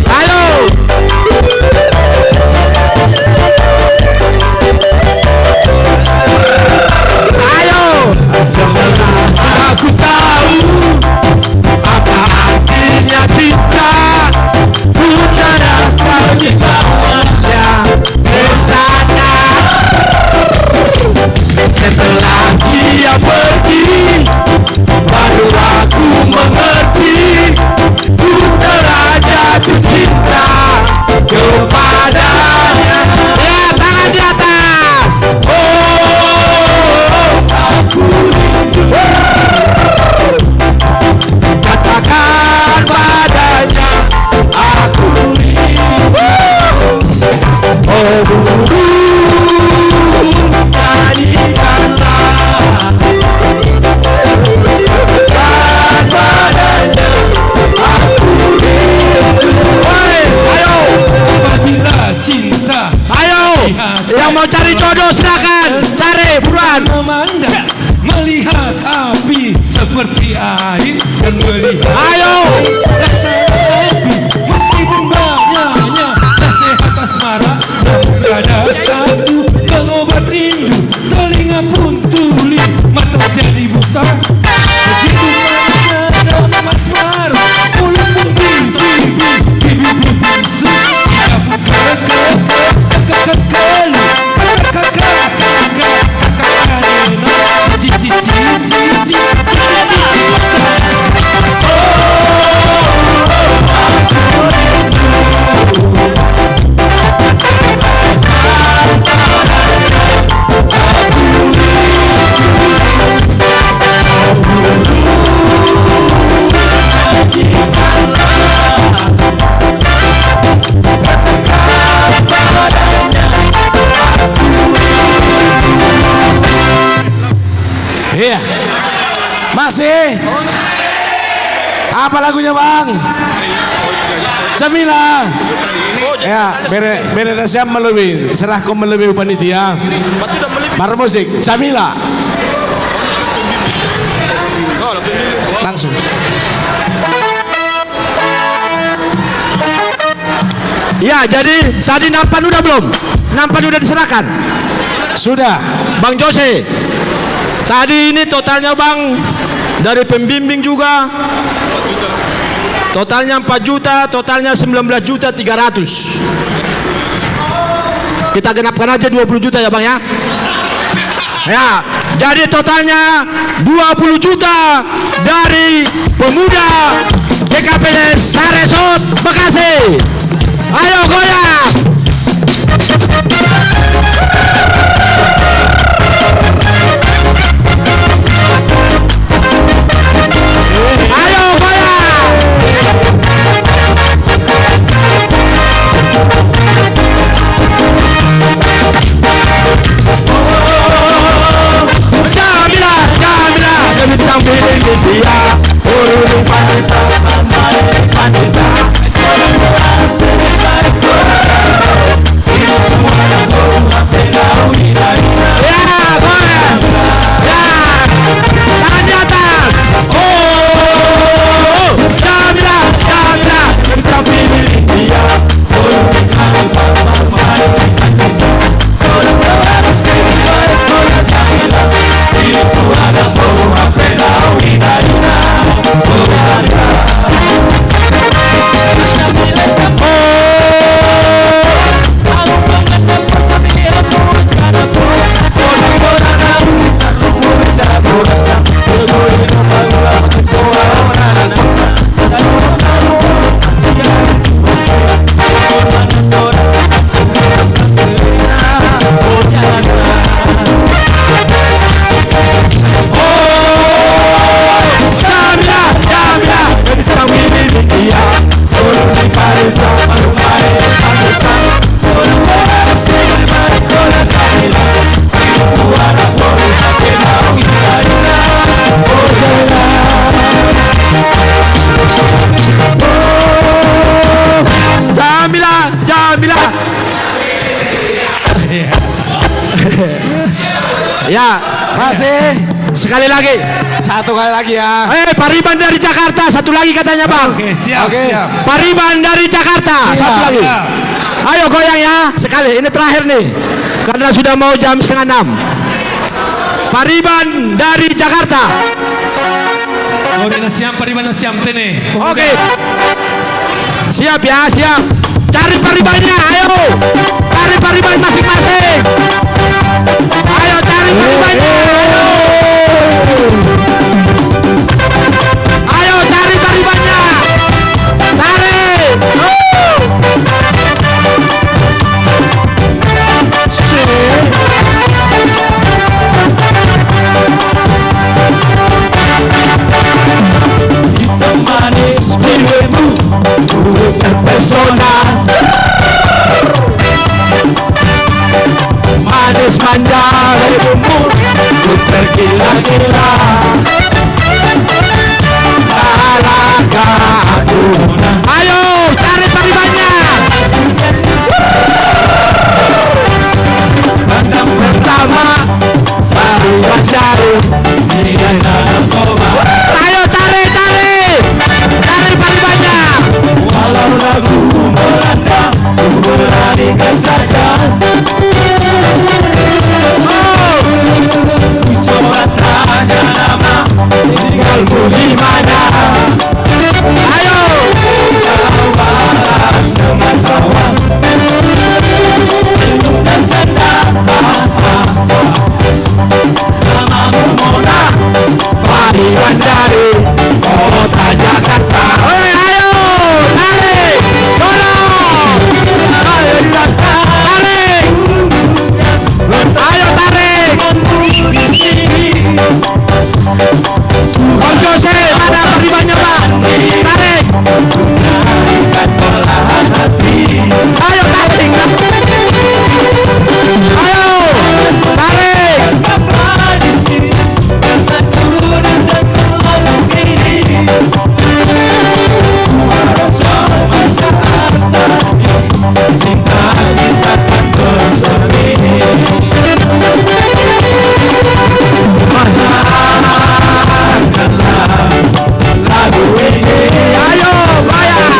Halo. Ayo. Setelah aku tahu apa artinya cinta, ku tanahkan di tangannya. Di sana, setelah dia pergi, baru aku mengerti, ku telah jatuh cinta kepadanya. Ya, tangan di atas. Oh, aku rindu. Katakan padanya, aku rindu. Oh, burung, nyanyikanlah. Katakan padanya, aku rindu. Woi, ayo. Apabila cinta, ayo, yang mau cari jodoh silakan, cari buruan. Memandang, melihat api seperti air dan melihat, ayo, rasa api. Meskipun banyaknya nasihat asmara, namun tiada satu pengobat rindu. Telinga pun tuli, mata jadi buta. Begitu manisnya daun asmara, mulut pun biji, bibir pun bisu. Ia pun kekeh, kekeh, kekeh. Iya. Masih? Apa lagunya, Bang? Jamila. Ya, bere, bere dah siap melobi. Serah kau melobi panitia. Baru musik. Jamila. Langsung. Ya, jadi tadi nampan udah belum? Nampan udah diserahkan? Sudah. Bang Jose, tadi ini totalnya, Bang, dari pembimbing juga, totalnya empat juta, totalnya sembilan belas juta tiga ratus. Kita genapkan aja dua puluh juta ya, Bang, ya. Ya, jadi totalnya dua puluh juta dari pemuda G K P S Saresot Bekasi. Ayo goyang. Ayo goyang. Jamila, Jamila, dia bintang bilik dia. Oh, ini panita, panita, panita. Ya, masih. Sekali lagi. Satu kali lagi ya. Eh, Pariban dari Jakarta, satu lagi katanya, Bang. Oke, siap, Oke. siap. Pariban dari Jakarta, Siap. satu lagi. Siap. Ayo goyang ya, sekali. Ini terakhir nih. Karena sudah mau jam setengah enam. Pariban dari Jakarta. Pariban Siam, Pariban Siam, tene. Oke. Siap ya, siap. Cari paribannya, ayo. Cari pariban masing-masing. Ayo cari paribannya, ayo. Ayo cari paribannya. Cari. Hitam manis kulimu, ku terpesona. Manis manja lebumu, ku tergila-gila. Salahkah aku? Ayo, cari paribannya. Pandang pertama, sari wajar. Ayo cari, cari. Cari paribannya. Walau lagu melanda, ku beranikan saja. Oh. Ku coba tanya nama, tinggalmu di mana? Ayo. Kau balas dengan tawa, senyum dan canda. Namamu Mona, Pariban dari kota Jakarta. Hei, ayo, tarik, dorong. Tarik. Ayo, tarik. Bang Jose, mana paribannya, Pak? Tarik. Ayo, tarik. Ayo, tarik. Ayo, bayar.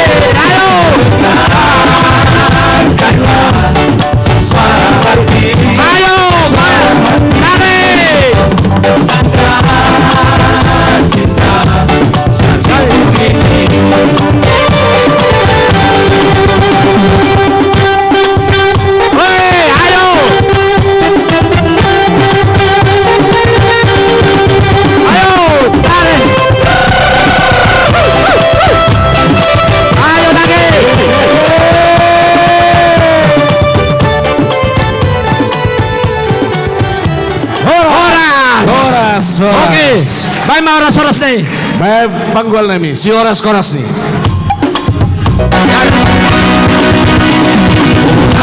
Hei, ayo. Ayo, Bang. Tarik. Hei, ayo. Ayo, tarik. Ayo, tarik. Horas. Horas, horas. Oke. Baik, mau horas-horas nih. Baik, panggul nami. Si horas-horas nih.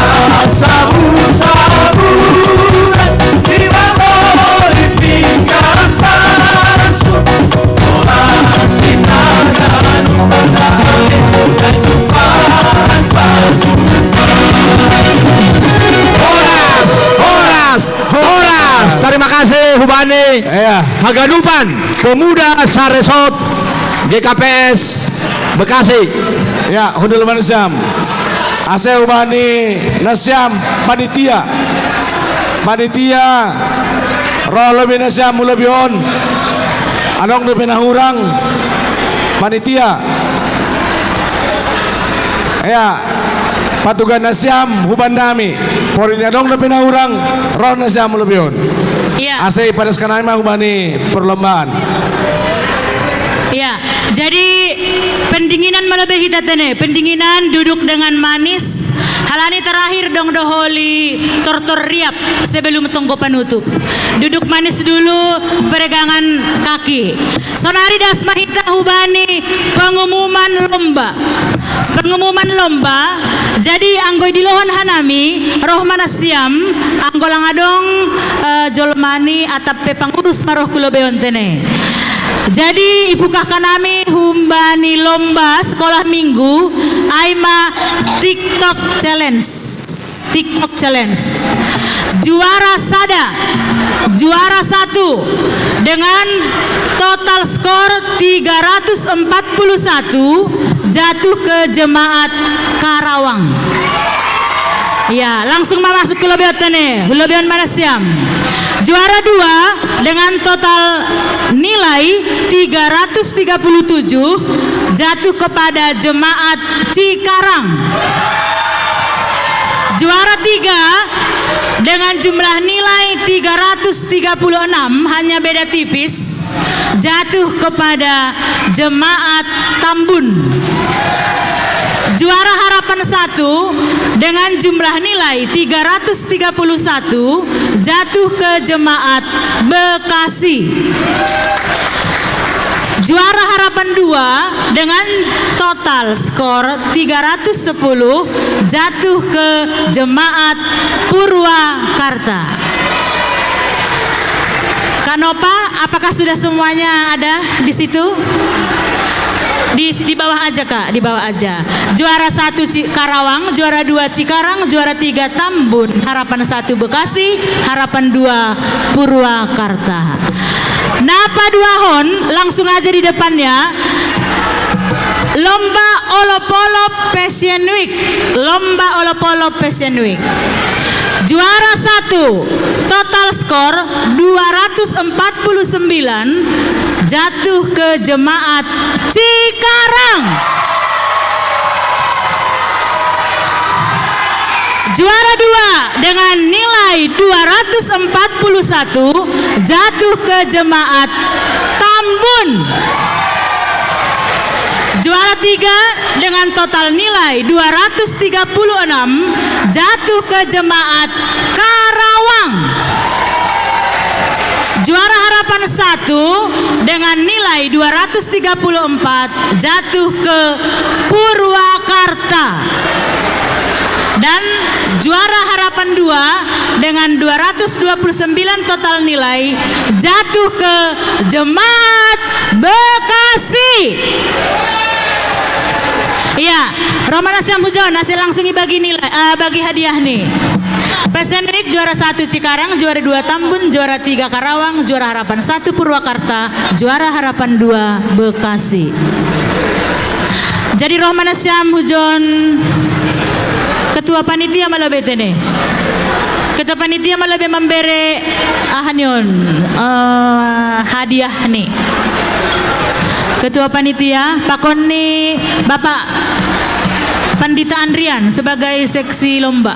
Horas, horas, horas. Terima kasih, Hubani. Iya. Hagadupan, pemuda Saresot, G K P S, Bekasi. Ya, hundul manusiam. Ase Hubani nasiam panitia. Panitia, roh lobi nasiam, mu lobi on. Adong dope na hurang. Panitia. Ya, patugan nasiam hubannami. Porini adong dope na hurang, roh nasiam, mu lobi on. Iya. Ase ipadaskan nami ma hubani perlombaan. Iya, jadi pendinginan ma lobi hita tene, pendinginan, duduk dengan manis. Halani terakhir dong do holi tortor riap sebelum tonggo panutup. Duduk manis dulu, peregangan kaki. Sonari das ma hita hubani pengumuman lomba. Pengumuman lomba. Jadi anggo i dilohon hanami, roh ma nasiam, anggo lang adong, eh, jolmani atap pe pangurus ma roh ku lobi on tene. Jadi, ipukahkan nami humbani lomba sekolah minggu, ai ma TikTok Challenge. TikTok Challenge. Juara sada, juara satu, dengan total skor tiga ratus empat puluh satu, jatuh ke jemaat Karawang. Ya, langsung ma masuk ke lobian tene, lobian mana siam. Juara dua dengan total nilai tiga ratus tiga puluh tujuh, jatuh kepada jemaat Cikarang. Juara tiga dengan jumlah nilai tiga ratus tiga puluh enam, hanya beda tipis, jatuh kepada jemaat Tambun. Juara harapan satu dengan jumlah nilai tiga ratus tiga puluh satu, jatuh ke jemaat Bekasi. Juara harapan dua dengan total skor tiga ratus sepuluh, jatuh ke jemaat Purwakarta. Kak Nova, apakah sudah semuanya ada di situ? Di, di bawah aja, Kak, di bawah aja. Juara satu Ci-, Karawang, juara dua Cikarang, juara tiga Tambun, harapan satu Bekasi, harapan dua Purwakarta. Napa duahon, langsung aja di depannya. Lomba Olop-olop Fashion Week. Lomba Olop-olop Fashion Week. Juara satu, total skor dua ratus empat puluh sembilan, jatuh ke jemaat Cikarang. Juara dua dengan nilai dua ratus empat puluh satu, jatuh ke jemaat Tambun. Juara tiga dengan total nilai dua ratus tiga puluh enam, jatuh ke jemaat Karawang. Juara harapan satu dengan nilai dua ratus tiga puluh empat, jatuh ke Purwakarta. Dan juara harapan dua dengan dua ratus dua puluh sembilan total nilai, jatuh ke jemaat Bekasi. Iya, roh mana siam hujon, hasil langsung ibagi nilai, eh, bagi hadiah nih. Fashion Week juara satu Cikarang, juara dua Tambun, juara tiga Karawang, juara harapan satu Purwakarta, juara harapan dua Bekasi. Jadi roh mana siam hujon, ketua panitia ma lobi tene. Ketua panitia ma lobi membere ahanion, eh, hadiah nih. Ketua panitia, pakon ni Bapak Pandita Andrian sebagai seksi lomba.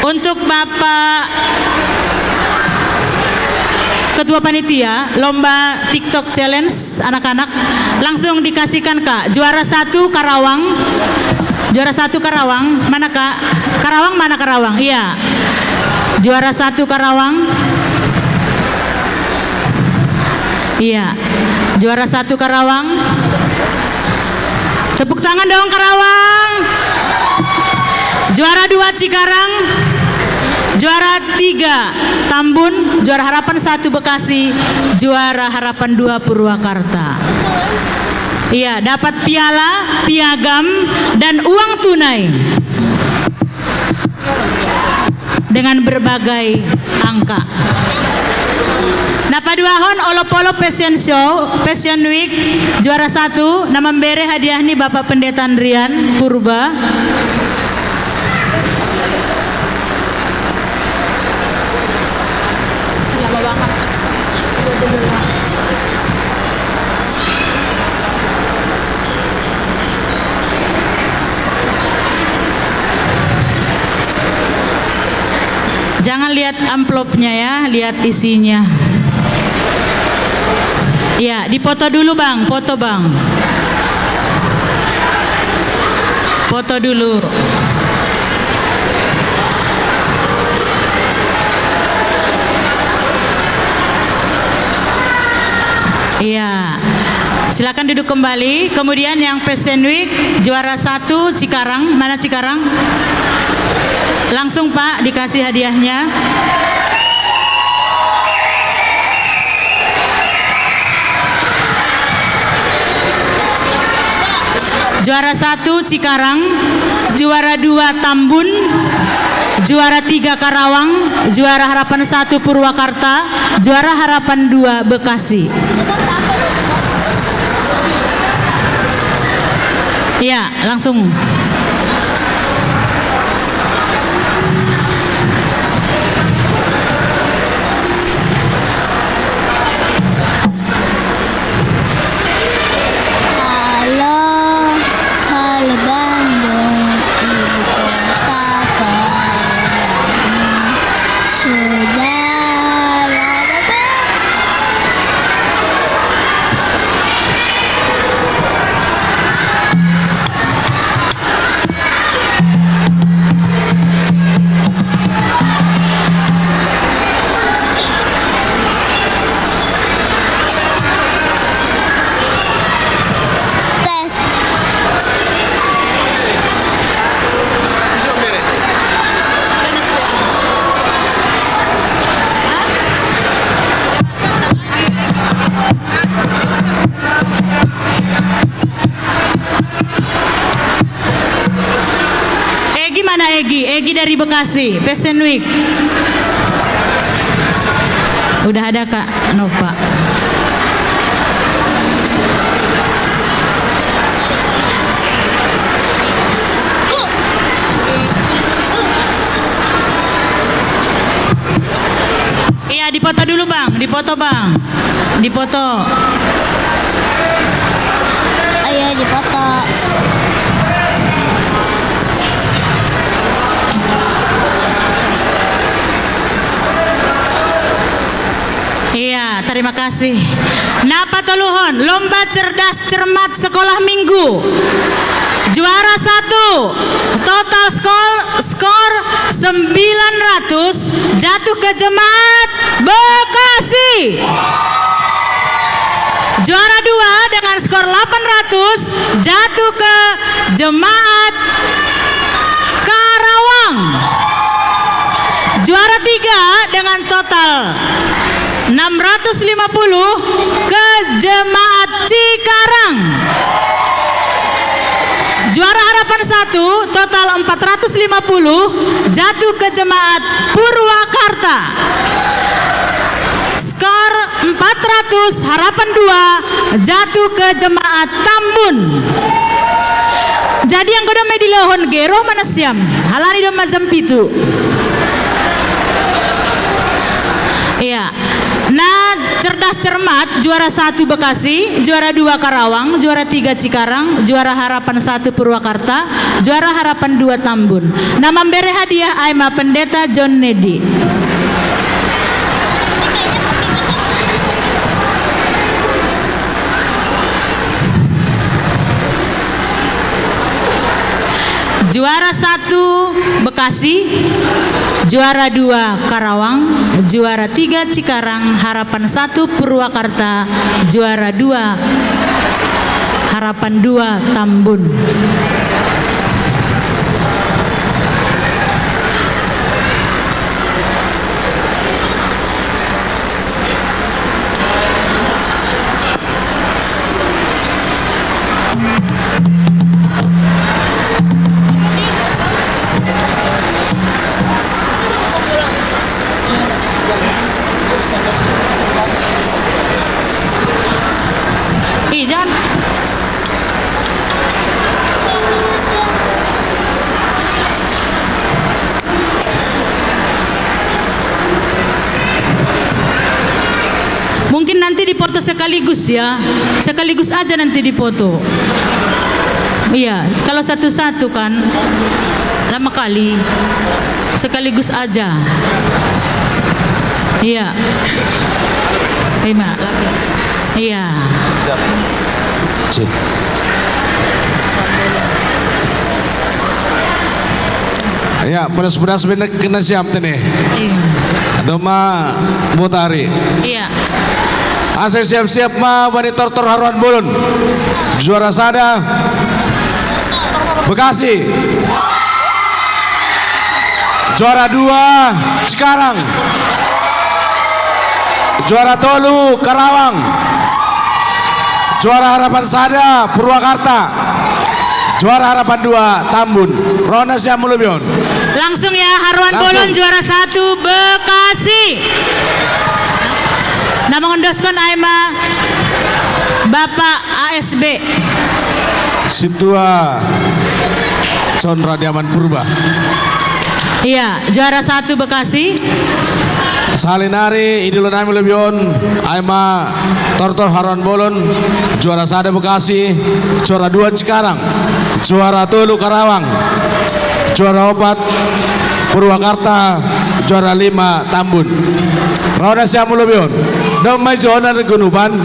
Untuk Bapak Ketua Panitia lomba TikTok Challenge anak-anak, langsung dikasihkan, Kak. Juara satu Karawang. Juara satu Karawang. Mana, Kak? Karawang mana, Karawang? Iya. Juara satu Karawang. Iya. Juara satu Karawang. Tepuk tangan dong, Karawang. Juara dua Cikarang, juara tiga Tambun, juara harapan satu Bekasi, juara harapan dua Purwakarta. Iya, dapat piala, piagam, dan uang tunai dengan berbagai angka. Napa duahon, Olop-olop Fashion Show, Fashion Week, juara satu, na membere hadiah ni Bapak Pendeta Andrian Purba. Jangan lihat amplopnya ya, lihat isinya. Ya, dipoto dulu, Bang, foto, Bang. Foto dulu. Iya. Silakan duduk kembali. Kemudian yang Fashion Week juara satu Cikarang. Mana Cikarang? Langsung, Pak, dikasih hadiahnya. Juara satu Cikarang, juara dua Tambun, juara tiga Karawang, juara harapan satu Purwakarta, juara harapan dua Bekasi. Iya, langsung. Halo, halo Bandung, ibu kota pariahnya. Sudah lama. Tes. Egi mana Egi? Egi dari Bekasi, Fashion Week. Udah ada Kak Nova. Iya, dipoto dulu Bang, dipoto Bang. Dipoto. Ayo dipoto. Iya, terima kasih. Napa toluhon, lomba cerdas cermat sekolah minggu. Juara satu, total skor, skor sembilan ratus, jatuh ke jemaat Bekasi. Juara dua dengan skor delapan ratus, jatuh ke jemaat Karawang. Juara tiga dengan total enam ratus lima puluh ke jemaat Cikarang. Juara harapan satu total empat ratus lima puluh, jatuh ke jemaat Purwakarta. Skor empat ratus, harapan dua, jatuh ke jemaat Tambun. Jadi yang kedua medi lohon gero mana siam? Halani do mazam pitu. Iya. Nah, cerdas cermat, juara satu Bekasi, juara dua Karawang, juara tiga Cikarang, juara harapan satu Purwakarta, juara harapan dua Tambun. Nah, memberi hadiah ai ma Pendeta John Nedi. Juara satu Bekasi, juara dua Karawang, juara tiga Cikarang, harapan satu Purwakarta, juara dua, harapan dua Tambun. Ih, jangan. Mungkin nanti dipoto sekaligus ya. Sekaligus aja nanti dipoto. Iya, kalau satu-satu kan lama kali. Sekaligus aja. Iya. Terima. Iya. Cik. Ya, pedas-pedas benek kena siap tene. Iya. Doma Botari. Iya. Ase siap-siap ma bani tortor haroan bolon. Juara sada Bekasi. Juara dua Cikarang. Juara tolu Karawang. Juara harapan sada Purwakarta. Juara Harapan dua Tambun. Ro na siam molo binoto. Langsung ya, Haruan Bolon juara satu Bekasi. Na mangendoskon ai ma Bapak A S B. Sintua John Radiaman Purba. Iya, juara satu Bekasi. Sahali nari, idolo nami molo binoto, ai ma Tortor Haruan Bolon, juara sada Bekasi, juara dua Cikarang, juara tolu Karawang, juara opat Purwakarta, juara lima Tambun. Ro na siam molo binoto. Dong mai jona di gunupan.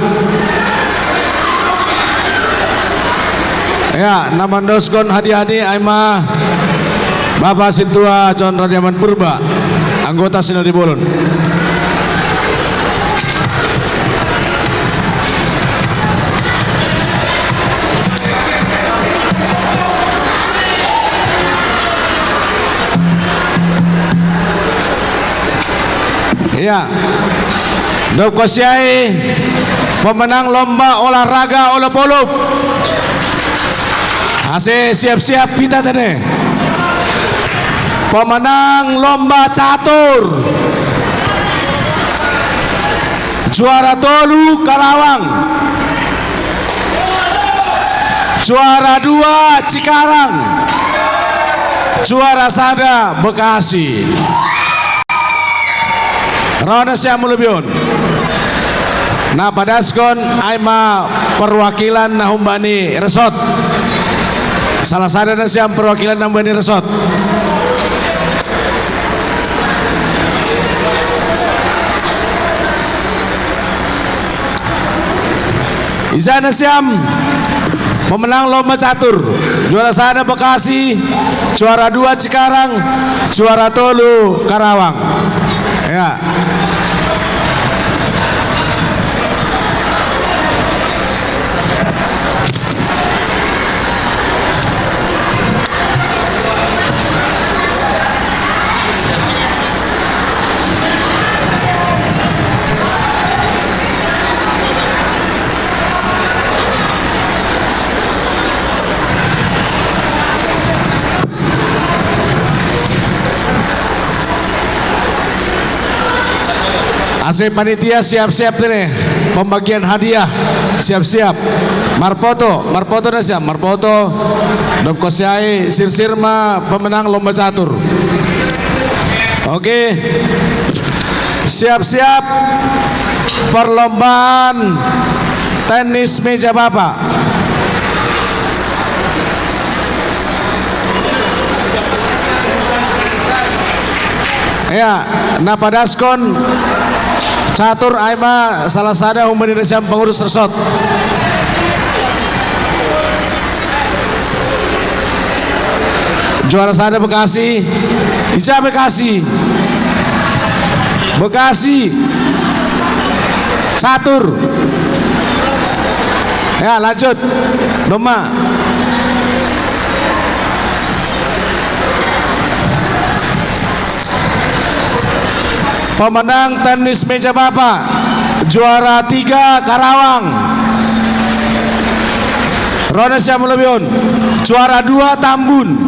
Ya, na mandoskon hadiah ni ai ma Bapak Sintua John Radiaman Purba, anggota Sinode Bolon. Iya. Dob kosiai pemenang lomba olahraga olop-olop. Ase siap-siap hita tene. Pemenang lomba catur. Juara tolu Karawang. Juara dua Cikarang. Juara sada Bekasi. Ro na siam molo binoto. Na padaskon ai ma perwakilan na humbani resort. Salah sada na siam perwakilan na humbani resort. Ija na siam pemenang lomba catur. Juara sada Bekasi, juara dua Cikarang, juara tolu Karawang. Ya. Ase panitia siap-siap tene. Pembagian hadiah siap-siap. Marpoto, marpoto na siam, marpoto. Dob kosiai sirsir ma pemenang lomba catur. Oke. Siap-siap perlombaan tenis meja Bapak. Ya, na padaskon catur ai ma salah sada humbani na siam pengurus resort. Juara sada Bekasi. Ija Bekasi. Bekasi. Catur. Ya, lanjut. Noma. Pemenang tenis meja Bapak, juara tiga Karawang. Ro na siam molo binoto. Juara dua Tambun.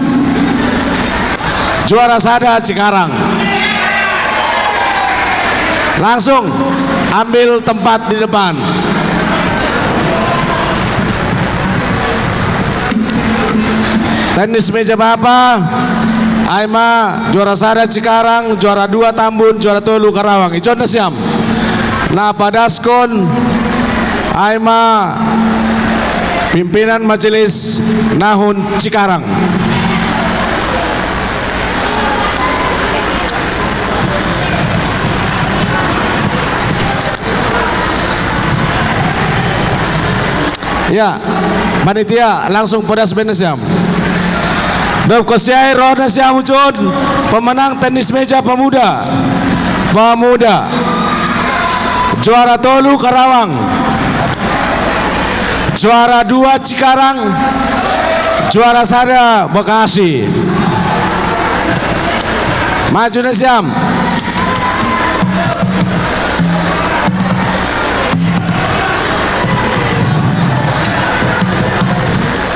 Juara sada Cikarang. Langsung ambil tempat di depan. Tenis meja Bapak, ai ma juara sada Cikarang, juara dua Tambun, juara tolu Karawang. Ijon na siam. Na padaskon ai ma pimpinan majelis nahun Cikarang. Ya, panitia langsung podas be na siam. Dob kosiai ro na siam ujon pemenang tenis meja pemuda. Pemuda. Juara tolu Karawang. Juara dua Cikarang. Juara sada Bekasi. Maju na siam.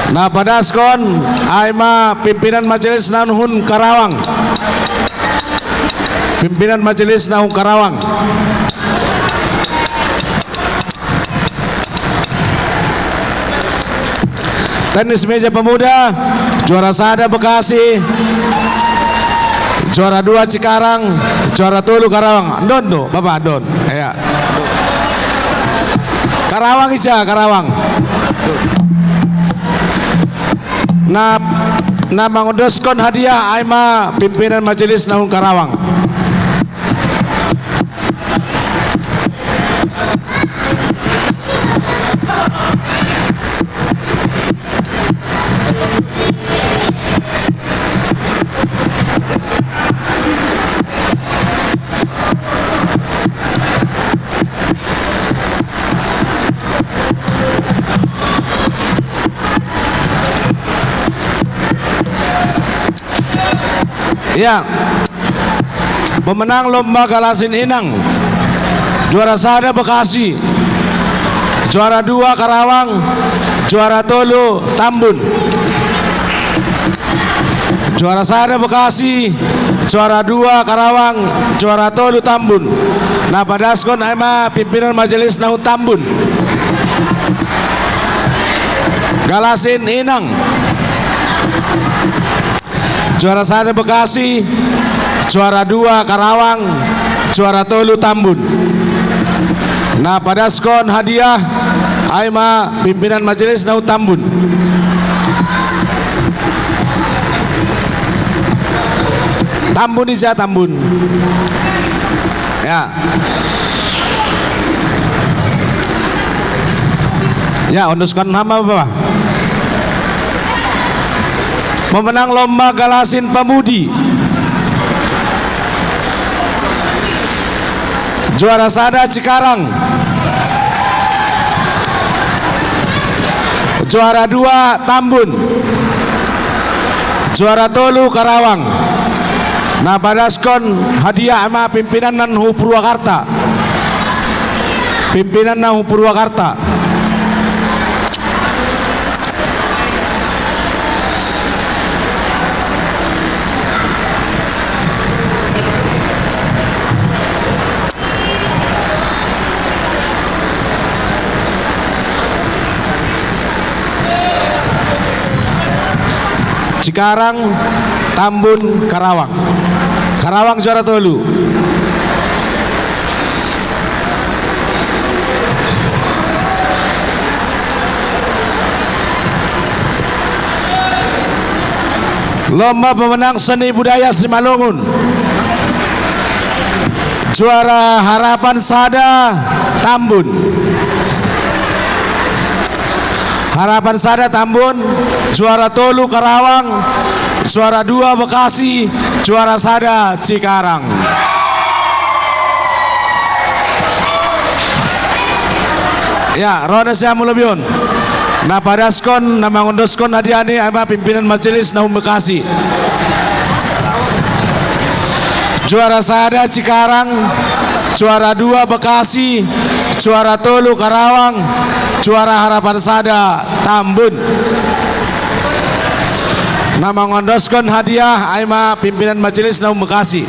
Na padaskon, ai ma pimpinan majelis nahun Karawang. Pimpinan majelis nahun Karawang. Tenis meja pemuda, juara sada Bekasi, juara dua Cikarang, juara tolu Karawang. Don tu, Bapak, don. Ya. Karawang ija, Karawang. Na, na mangondoskon hadiah ai ma pimpinan majelis nahun Karawang. Ya. Pemenang lomba galasin inang. Juara sada Bekasi. Juara dua Karawang. Juara tolu Tambun. Juara sada Bekasi. Juara dua Karawang. Juara tolu Tambun. Na padaskon ai ma pimpinan majelis nahun Tambun. Galasin inang. Juara sada Bekasi, juara dua Karawang, juara tolu Tambun. Na padaskon hadiah ai ma pimpinan majelis nahun Tambun. Tambun ija, Tambun. Ya. Ya, ondoskon hamu, Bapak. Pemenang lomba galasin pemudi. Juara sada Cikarang. Juara dua Tambun. Juara tolu Karawang. Na padaskon hadiah ai ma pimpinan nahun Purwakarta. Pimpinan nahun Purwakarta. Cikarang, Tambun, Karawang. Karawang juara tolu. Lomba pemenang seni budaya Simalungun. Juara harapan sada Tambun. Harapan sada Tambun, juara tolu Karawang, juara dua Bekasi, juara sada Cikarang. Ya, ro nasi hamu lobi on. Na padaskon, na mangondoskon hadiah ni ai ma pimpinan majelis nahun Bekasi. Juara sada Cikarang, juara dua Bekasi, juara tolu Karawang, juara harapan sada Tambun. Na mangondoskon hadiah ai ma pimpinan majelis nahun Bekasi.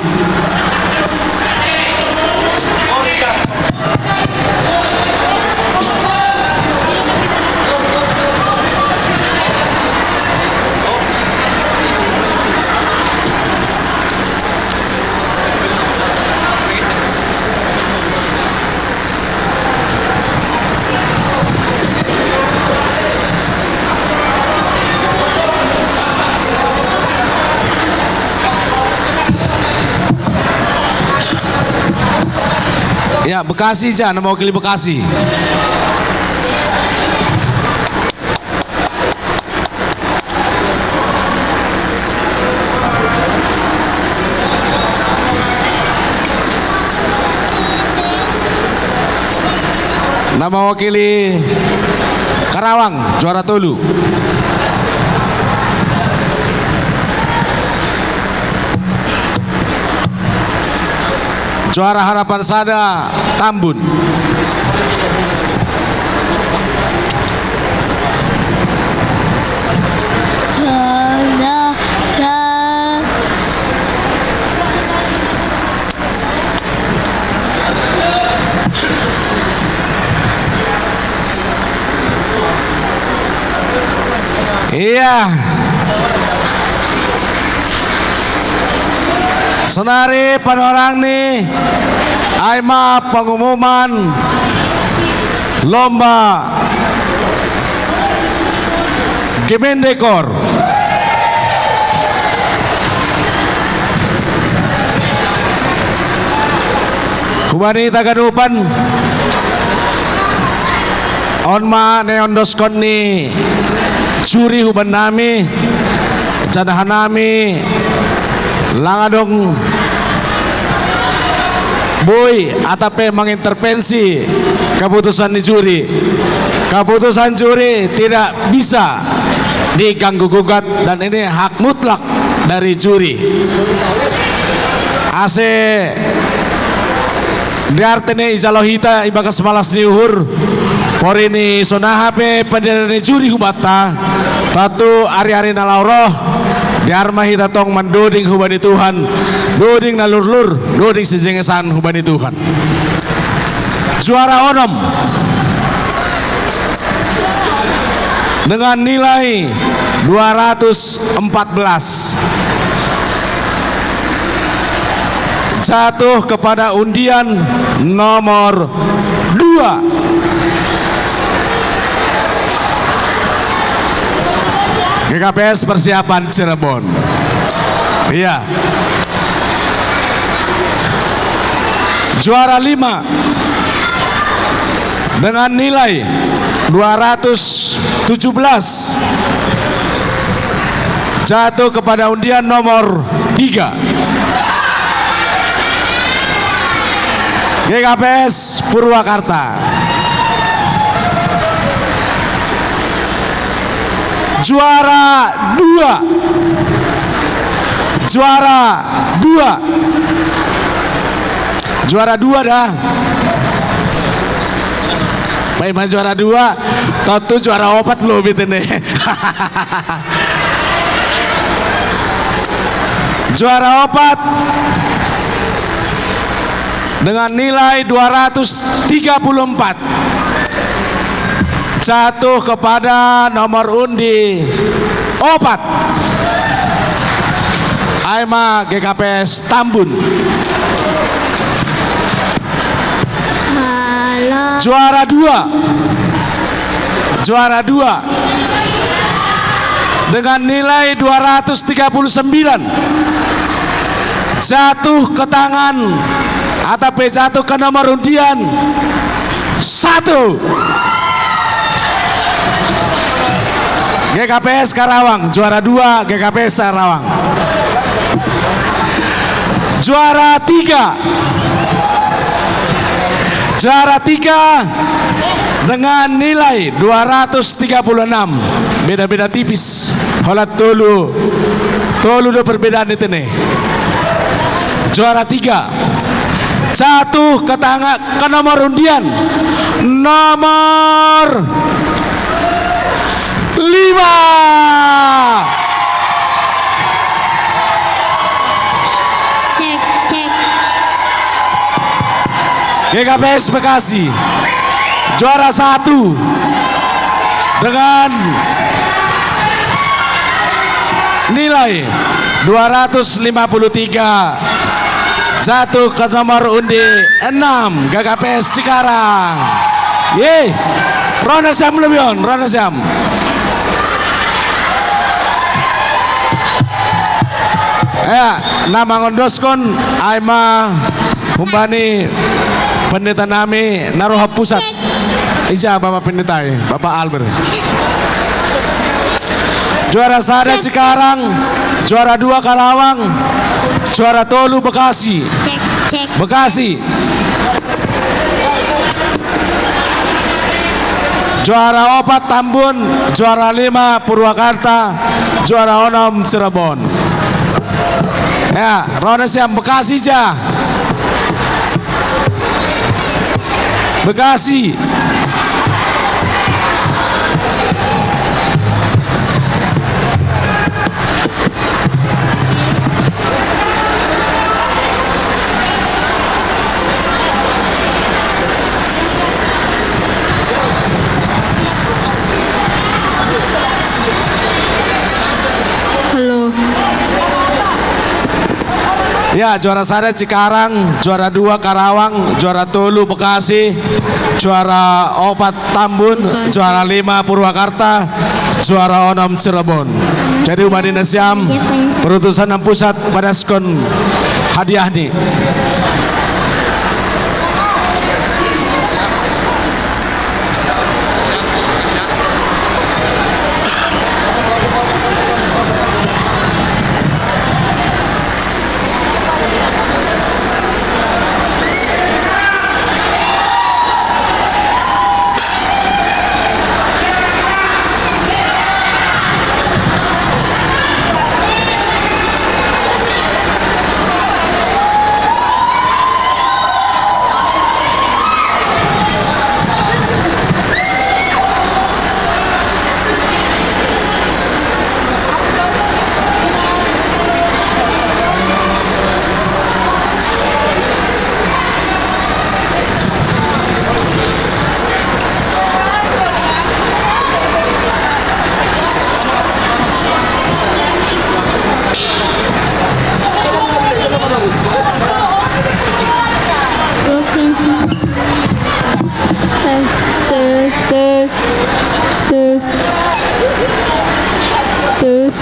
Ya, Bekasi ija, na mewakili Bekasi. Na mewakili Karawang, juara tolu. Juara harapan sada, Tambun. Iya. Sonari panorang ni ai ma pengumuman lomba Gemendekor. Hubani tagadupan. On ma ne ondoskon ni juri hubannami, janah hanami lang adong boi atape mengintervensi keputusan ni juri. Keputusan juri tidak bisa diganggu gugat dan ini hak mutlak dari juri. Ase di artene ijalo hita ibagas malas ni uhur, porini sonaha pe penilaian ni juri hubanta, tantu ari-ari na laho roh, dear ma hita tong mandoding hubani Tuhan, doding na lurlur, doding sijengesan hubani Tuhan. Juara onom dengan nilai dua ratus empat belas. Jatuh kepada undian nomor dua. G K P S Persiapan Cirebon. Iya. Juara lima dengan nilai dua ratus tujuh belas jatuh kepada undian nomor tiga. G K P S Purwakarta. Juara dua. Juara dua. Juara dua dah. Paima juara dua, tontu juara opat lo bitin deh. Juara opat dengan nilai dua ratus tiga puluh empat jatuh kepada nomor undi opat. Ai ma G K P S Tambun. Halo. Juara dua. Juara dua dengan nilai dua ratus tiga puluh sembilan jatuh ke tangan atape jatuh ke nomor undian satu. G K P S Karawang, juara dua G K P S Karawang. Juara tiga. Juara tiga dengan nilai dua ratus tiga puluh enam. Beda-beda tipis. Holan tolu. Tolu do perbedaan itu nih. Juara tiga. Jatuh ke tangan, ke nomor undian. Nomor lima. Cek, cek. G K P S Bekasi. Juara satu dengan nilai dua ratus lima puluh tiga, jatuh ke nomor undi enam, G K P S Cikarang. Ye. Rona siam lebion, rona siam. Ya, na mangondoskon ai ma humbani pendeta nami na roha pusat. Ija Bapak Pendeta i, Bapak Albert. Juara sada Cikarang, juara dua Karawang, juara tolu Bekasi. Cek, cek. Bekasi. Juara opat Tambun, juara lima Purwakarta, juara onom Cirebon. Ya, rona siam Bekasi ja. Bekasi. Ya, juara sada Cikarang, juara dua Karawang, juara tolu Bekasi, juara opat Tambun, juara lima Purwakarta, juara onom Cirebon. Jadi, ubanin na siam, perutusan nang pusat padaskon hadiah ni. Tes, tes, tes, tes. Tes.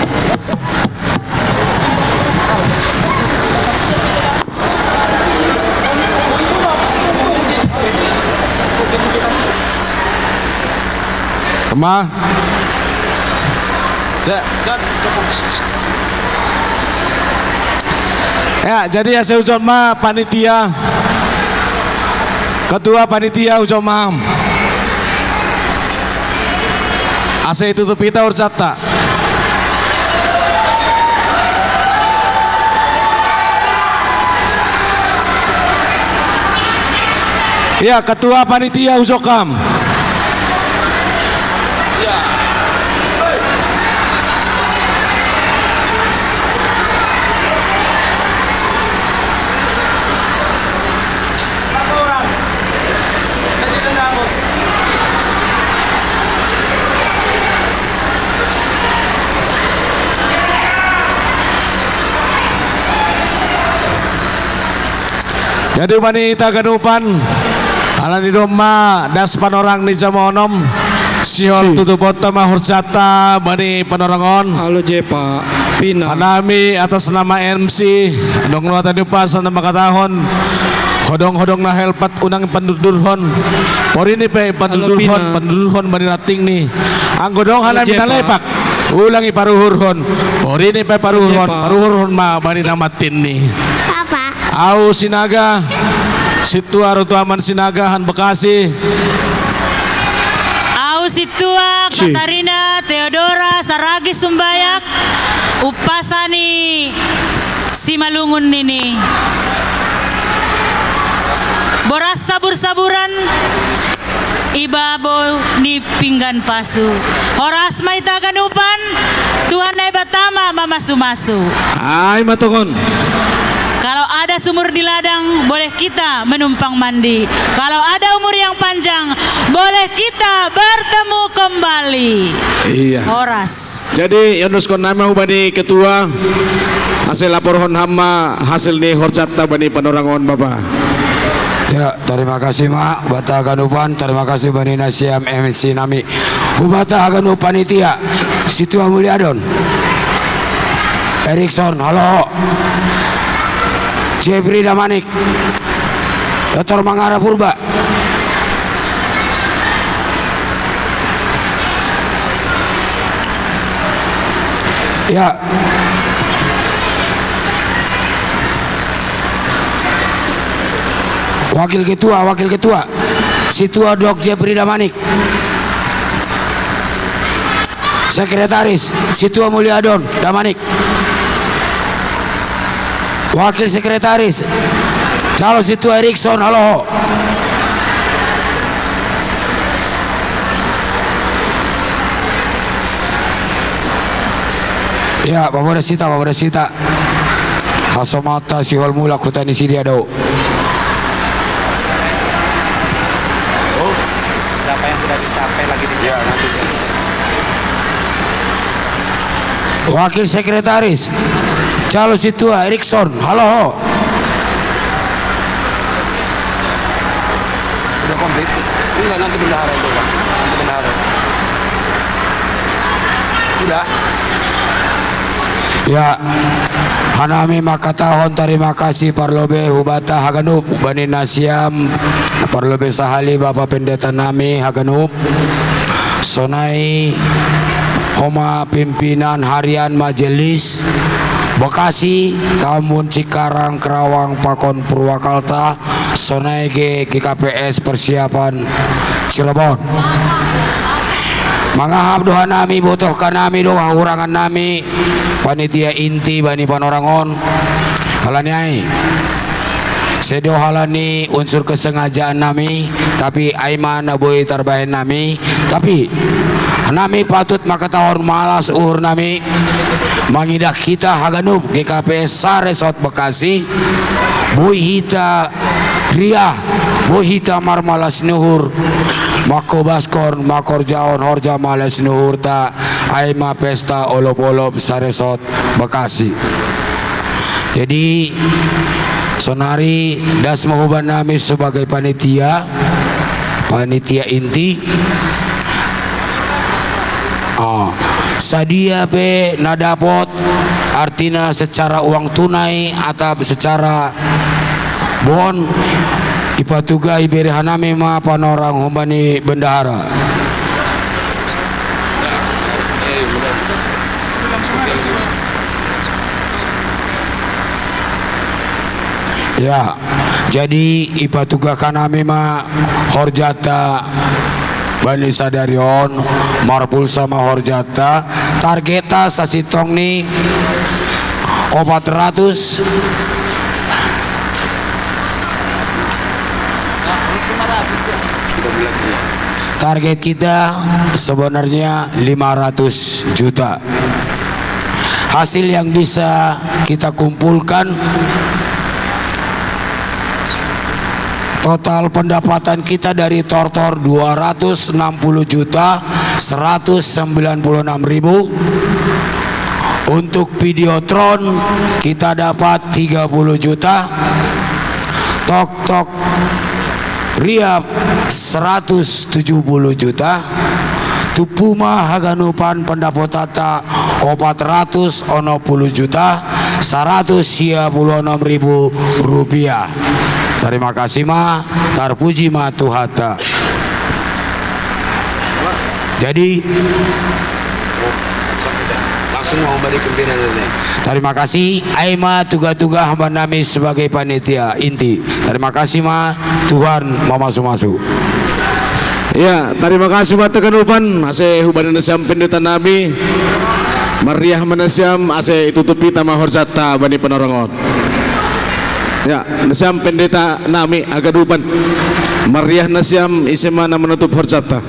Lemah. Ya, jadi ya, saya ucap ma panitia. Ketua panitia ucap ma. Ase tutup kita horjata. Ya, ketua panitia hujokam. Jadi bani ita ganupan, alani domma das panorang ni jama onom, sihol tutup botta ma horjata bani panorang on. Alo Jepa, pina. Hanami atas nama M C, dong nuata ni upasan na makatahon, hodong-hodong na helpat unang pandurdurhon. Porini pe pandurdurhon, pandurdurhon bani ranting ni. Anggo dong hanami na lepak, ulang i paruhurhon. Porini pe paruhurhon, paruhurhon ma bani na matin ni. Au Sinaga, sintua Rotuaman Sinaga han Bekasi. Au sintua Katarina Teodora Saragih Sumbayak, umpasa ni Simalungun nini. Boras sabur-saburan, i babo ni pinggan pasu. Horas ma ita ganupan, Tuhan Naibata ma mamasu-masu. Ai ma tongon. Kalau ada sumur di ladang, boleh kita menumpang mandi. Kalau ada umur yang panjang, boleh kita bertemu kembali. Iya. Horas. Jadi, iondoskon nami ma hubani ketua, ase laporhon ham ma hasil ni horjata bani panorang on, Bapa. Ya, terima kasih ma, hubata ganupan, terima kasih bani nasiam M C nami. Hubata haganup panitia, sintua Muliadon, Erikson, halo. Jeffrey Damanik, Doktor Mangara Purba. Ya. Wakil ketua, wakil ketua. Sintua Dok Jeffrey Damanik. Sekretaris, sintua Muliadon Damanik. Wakil sekretaris, calo sintua Erikson, halo. Ya, Bapak Desita, Bapak Desita. Hasomata sihol mulak huta ni sidia do. Oh, berapa yang sudah dicapai lagi di. Ya, nanti. Wakil sekretaris, calo sintua Erikson, halo ho. Enggak, nanti bendahara itu, Pak. Nanti bendahara. Udah. Ya, hanami makatahon tarima kasih parlobe hubata haganup bani nasiam, parlobe sahali Bapak Pendeta nami haganup. Sonai homa pimpinan harian Majelis Bekasi, Tambun, Cikarang, Kerawang, pakon Purwakarta, sonai ge G K P S persiapan Cirebon. Mangahap do hanami, botoh hanami do hahurangan nami, panitia inti bani panorangon. Halani ai, sedo halani unsur kesengajaan nami, tapi ai ma na boi tarbahen nami, tapi nami patut makatahon malas uhur nami mangidah hita haganup G K P S Saresot Bekasi, boi hita riah, boi hita marmalas ni uhur, mangkobaskon, mangkorjahon horja malas ni uhurta, ai ma pesta olop-olop Saresot Bekasi. Jadi, sonari das ma huba nami sebagai panitia, panitia inti. Oh, sadia pe na dapot, artina secara uang tunai atap secara bon, ipatugah, ibere hanami ma panorang humbani bendahara. Ya, jadi ipatugah hanami ma horjata bani sadari on, marpulsa ma horjata, targetta sasintongni opat ratus. Target kita sebenarnya lima ratus juta. Hasil yang bisa kita kumpulkan, total pendapatan kita dari Tortor dua ratus enam puluh juta seratus sembilan puluh enam ribu. Untuk Videotron kita dapat tiga puluh juta. Tok Tok Riap seratus tujuh puluh juta. Tu puma haganupan pendapatanta opat ratus onom puluh juta saratus sia puluh onom ribu rupiah. Tarima kasih ma, tarpuji ma Tuhanta. Jadi, langsung mau balik ke pimpinan nanti. Tarima kasih, ai ma tugah-tugah ma nami sebagai panitia inti. Tarima kasih ma, Tuhan mamasu-masu. Ya, tarima kasih ma haganupan, ase hubahen nasiam pendeta nami, marriah ma nasiam, ase itutup hita ma horjanta bani panorangon. Ya, nasiam pendeta nami haganupan, marriah nasiam, ise ma na manutup horjanta.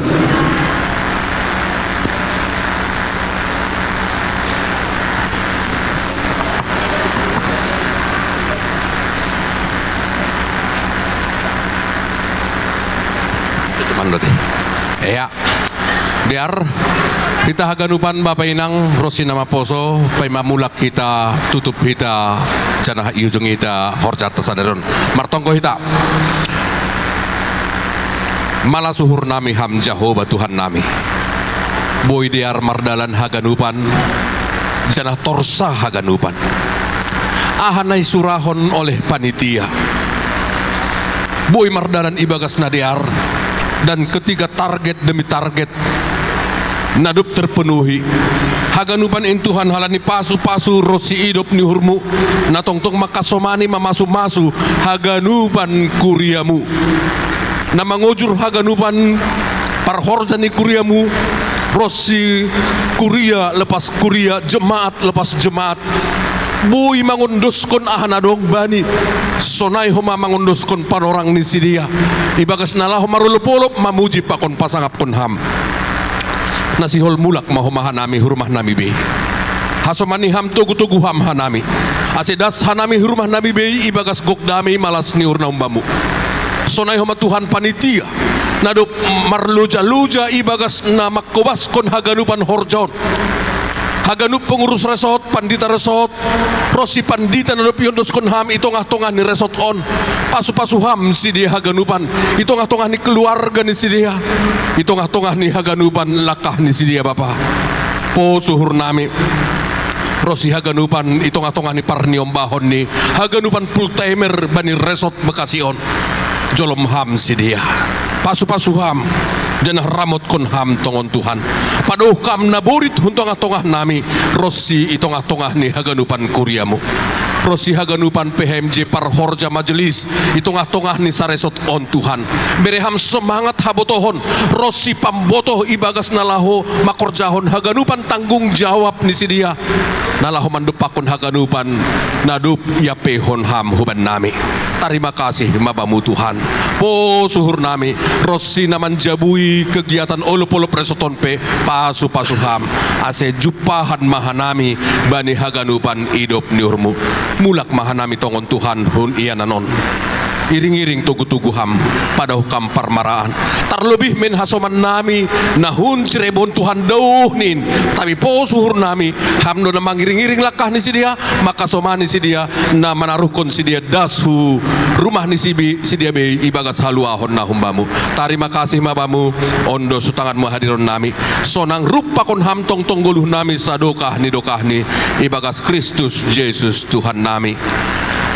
Tutupan berarti. Ya. Dear, hita haganupan bapa inang, ro si na maposo, paima mulak hita, tutup hita, janah iujung hita horjanta sadari on. Martonggo hita. Malas uhur nami Ham Jahowa Tuhan nami. Boi dear mardalan haganupan, janah torsa haganupan. Aha na isurahon oleh panitia, boi mardalan ibagas na dear, dan ketika target demi target na dob terpenuhi, haganupan in Tuhan halani pasu-pasu ronsi idop ni uhurmu, na tongtong mangkasomani mamasu-masu haganupan kuriamu, na mangojur haganupan parhorja ni kuriamu, ronsi kuria lepas kuria, jemaat lepas jemaat, boi mangondoskon aha na dong bani, sonai homa mangondoskon panorang ni sidea, ibagas na laho marolop-olop mamuji pakon pasangapkon Ham. Na sihol mulak ma homa hanami hu rumah nami be. Hasomani Ham, togu-togu Ham hanami, ase das hanami hu rumah nami be ibagas gok dame malas ni uhur na humbamu. Sonai homa Tuhan panitia, na dob marloja-loja ibagas na mangkobaskon haganupan horja on. Haganup pengurus resort, pandita resort, ro si pandita na dob iondoskon ham i tongah-tongah ni resort on. Pasu-pasu ham sidea haganupan, i tongah-tongah ni keluarga ni sidea, i tongah-tongah ni haganupan langkah ni sidea Bapa. Pos uhur nami, ro si haganupan i tongah-tongah ni parniombahon ni haganupan full timer bani resort Bekasi on. Jolom ham sidea. Pasu-pasu ham, janah ramotkon ham tongon Tuhan. Padouh kam na borit hun tongah-tongah nami, ronsi i tongah-tongah ni haganupan kuriamu. Ronsi haganupan P H M J parhorja majelis, i tongah-tongah ni saresort on Tuhan. Bere ham semangat habotohon, ronsi pambotoh ibagas na laho mangkorjahon haganupan tanggung jawab ni sidea, na laho mandompakkon haganupan na dob iampeihon ham huban nami. Tarima kasih ma Bamu Tuhan. Pos uhur nami, ronsi na manjabui kegiatan olop-olop resort on pe, pasu-pasu ham, ase jumpahan ma hanami bani haganupan idop ni uhurmu. Mulak ma hanami tongon Tuhan hun ianan on. Iring-iring togu-togu ham, padouh kam parmaraan. Tarlobih men hasoman nami na hun Cirebon Tuhan daoh nin, tapi pos uhur nami, ham do na mangiring-iring langkah ni sidea, mangkasomani sidea, na manaruhkon sidea das hu rumah ni sibi, sidea be ibagas haluahon na humbamu. Tarima kasih ma Bamu, on do sutanganmu hadiron nami. Sonang rup pakon ham tongtong goluh nami sadokah ni dokahni ibagas Kristus Jesus Tuhan nami.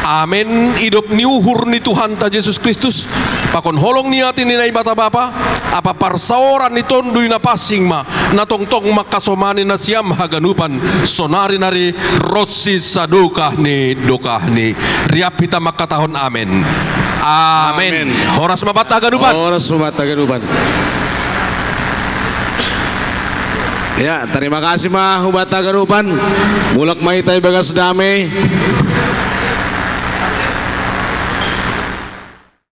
Amen. Idop ni uhur ni Tuhanta Jesus Kristus, pakon holong ni ati ni Naibata Bapa, ampa parsaoran ni Tonduy Napansing ma, na tongtong mangkasomani nasiam haganupan, sonari nari ronsi sadokah ni dokahni. Riap hita mangkatahon amen. Amen. Amen. Horas ma banta haganupan. Horas ma banta haganupan. Ya, tarima kasih ma hubanta haganupan. Mulak ma hita ibagas dame.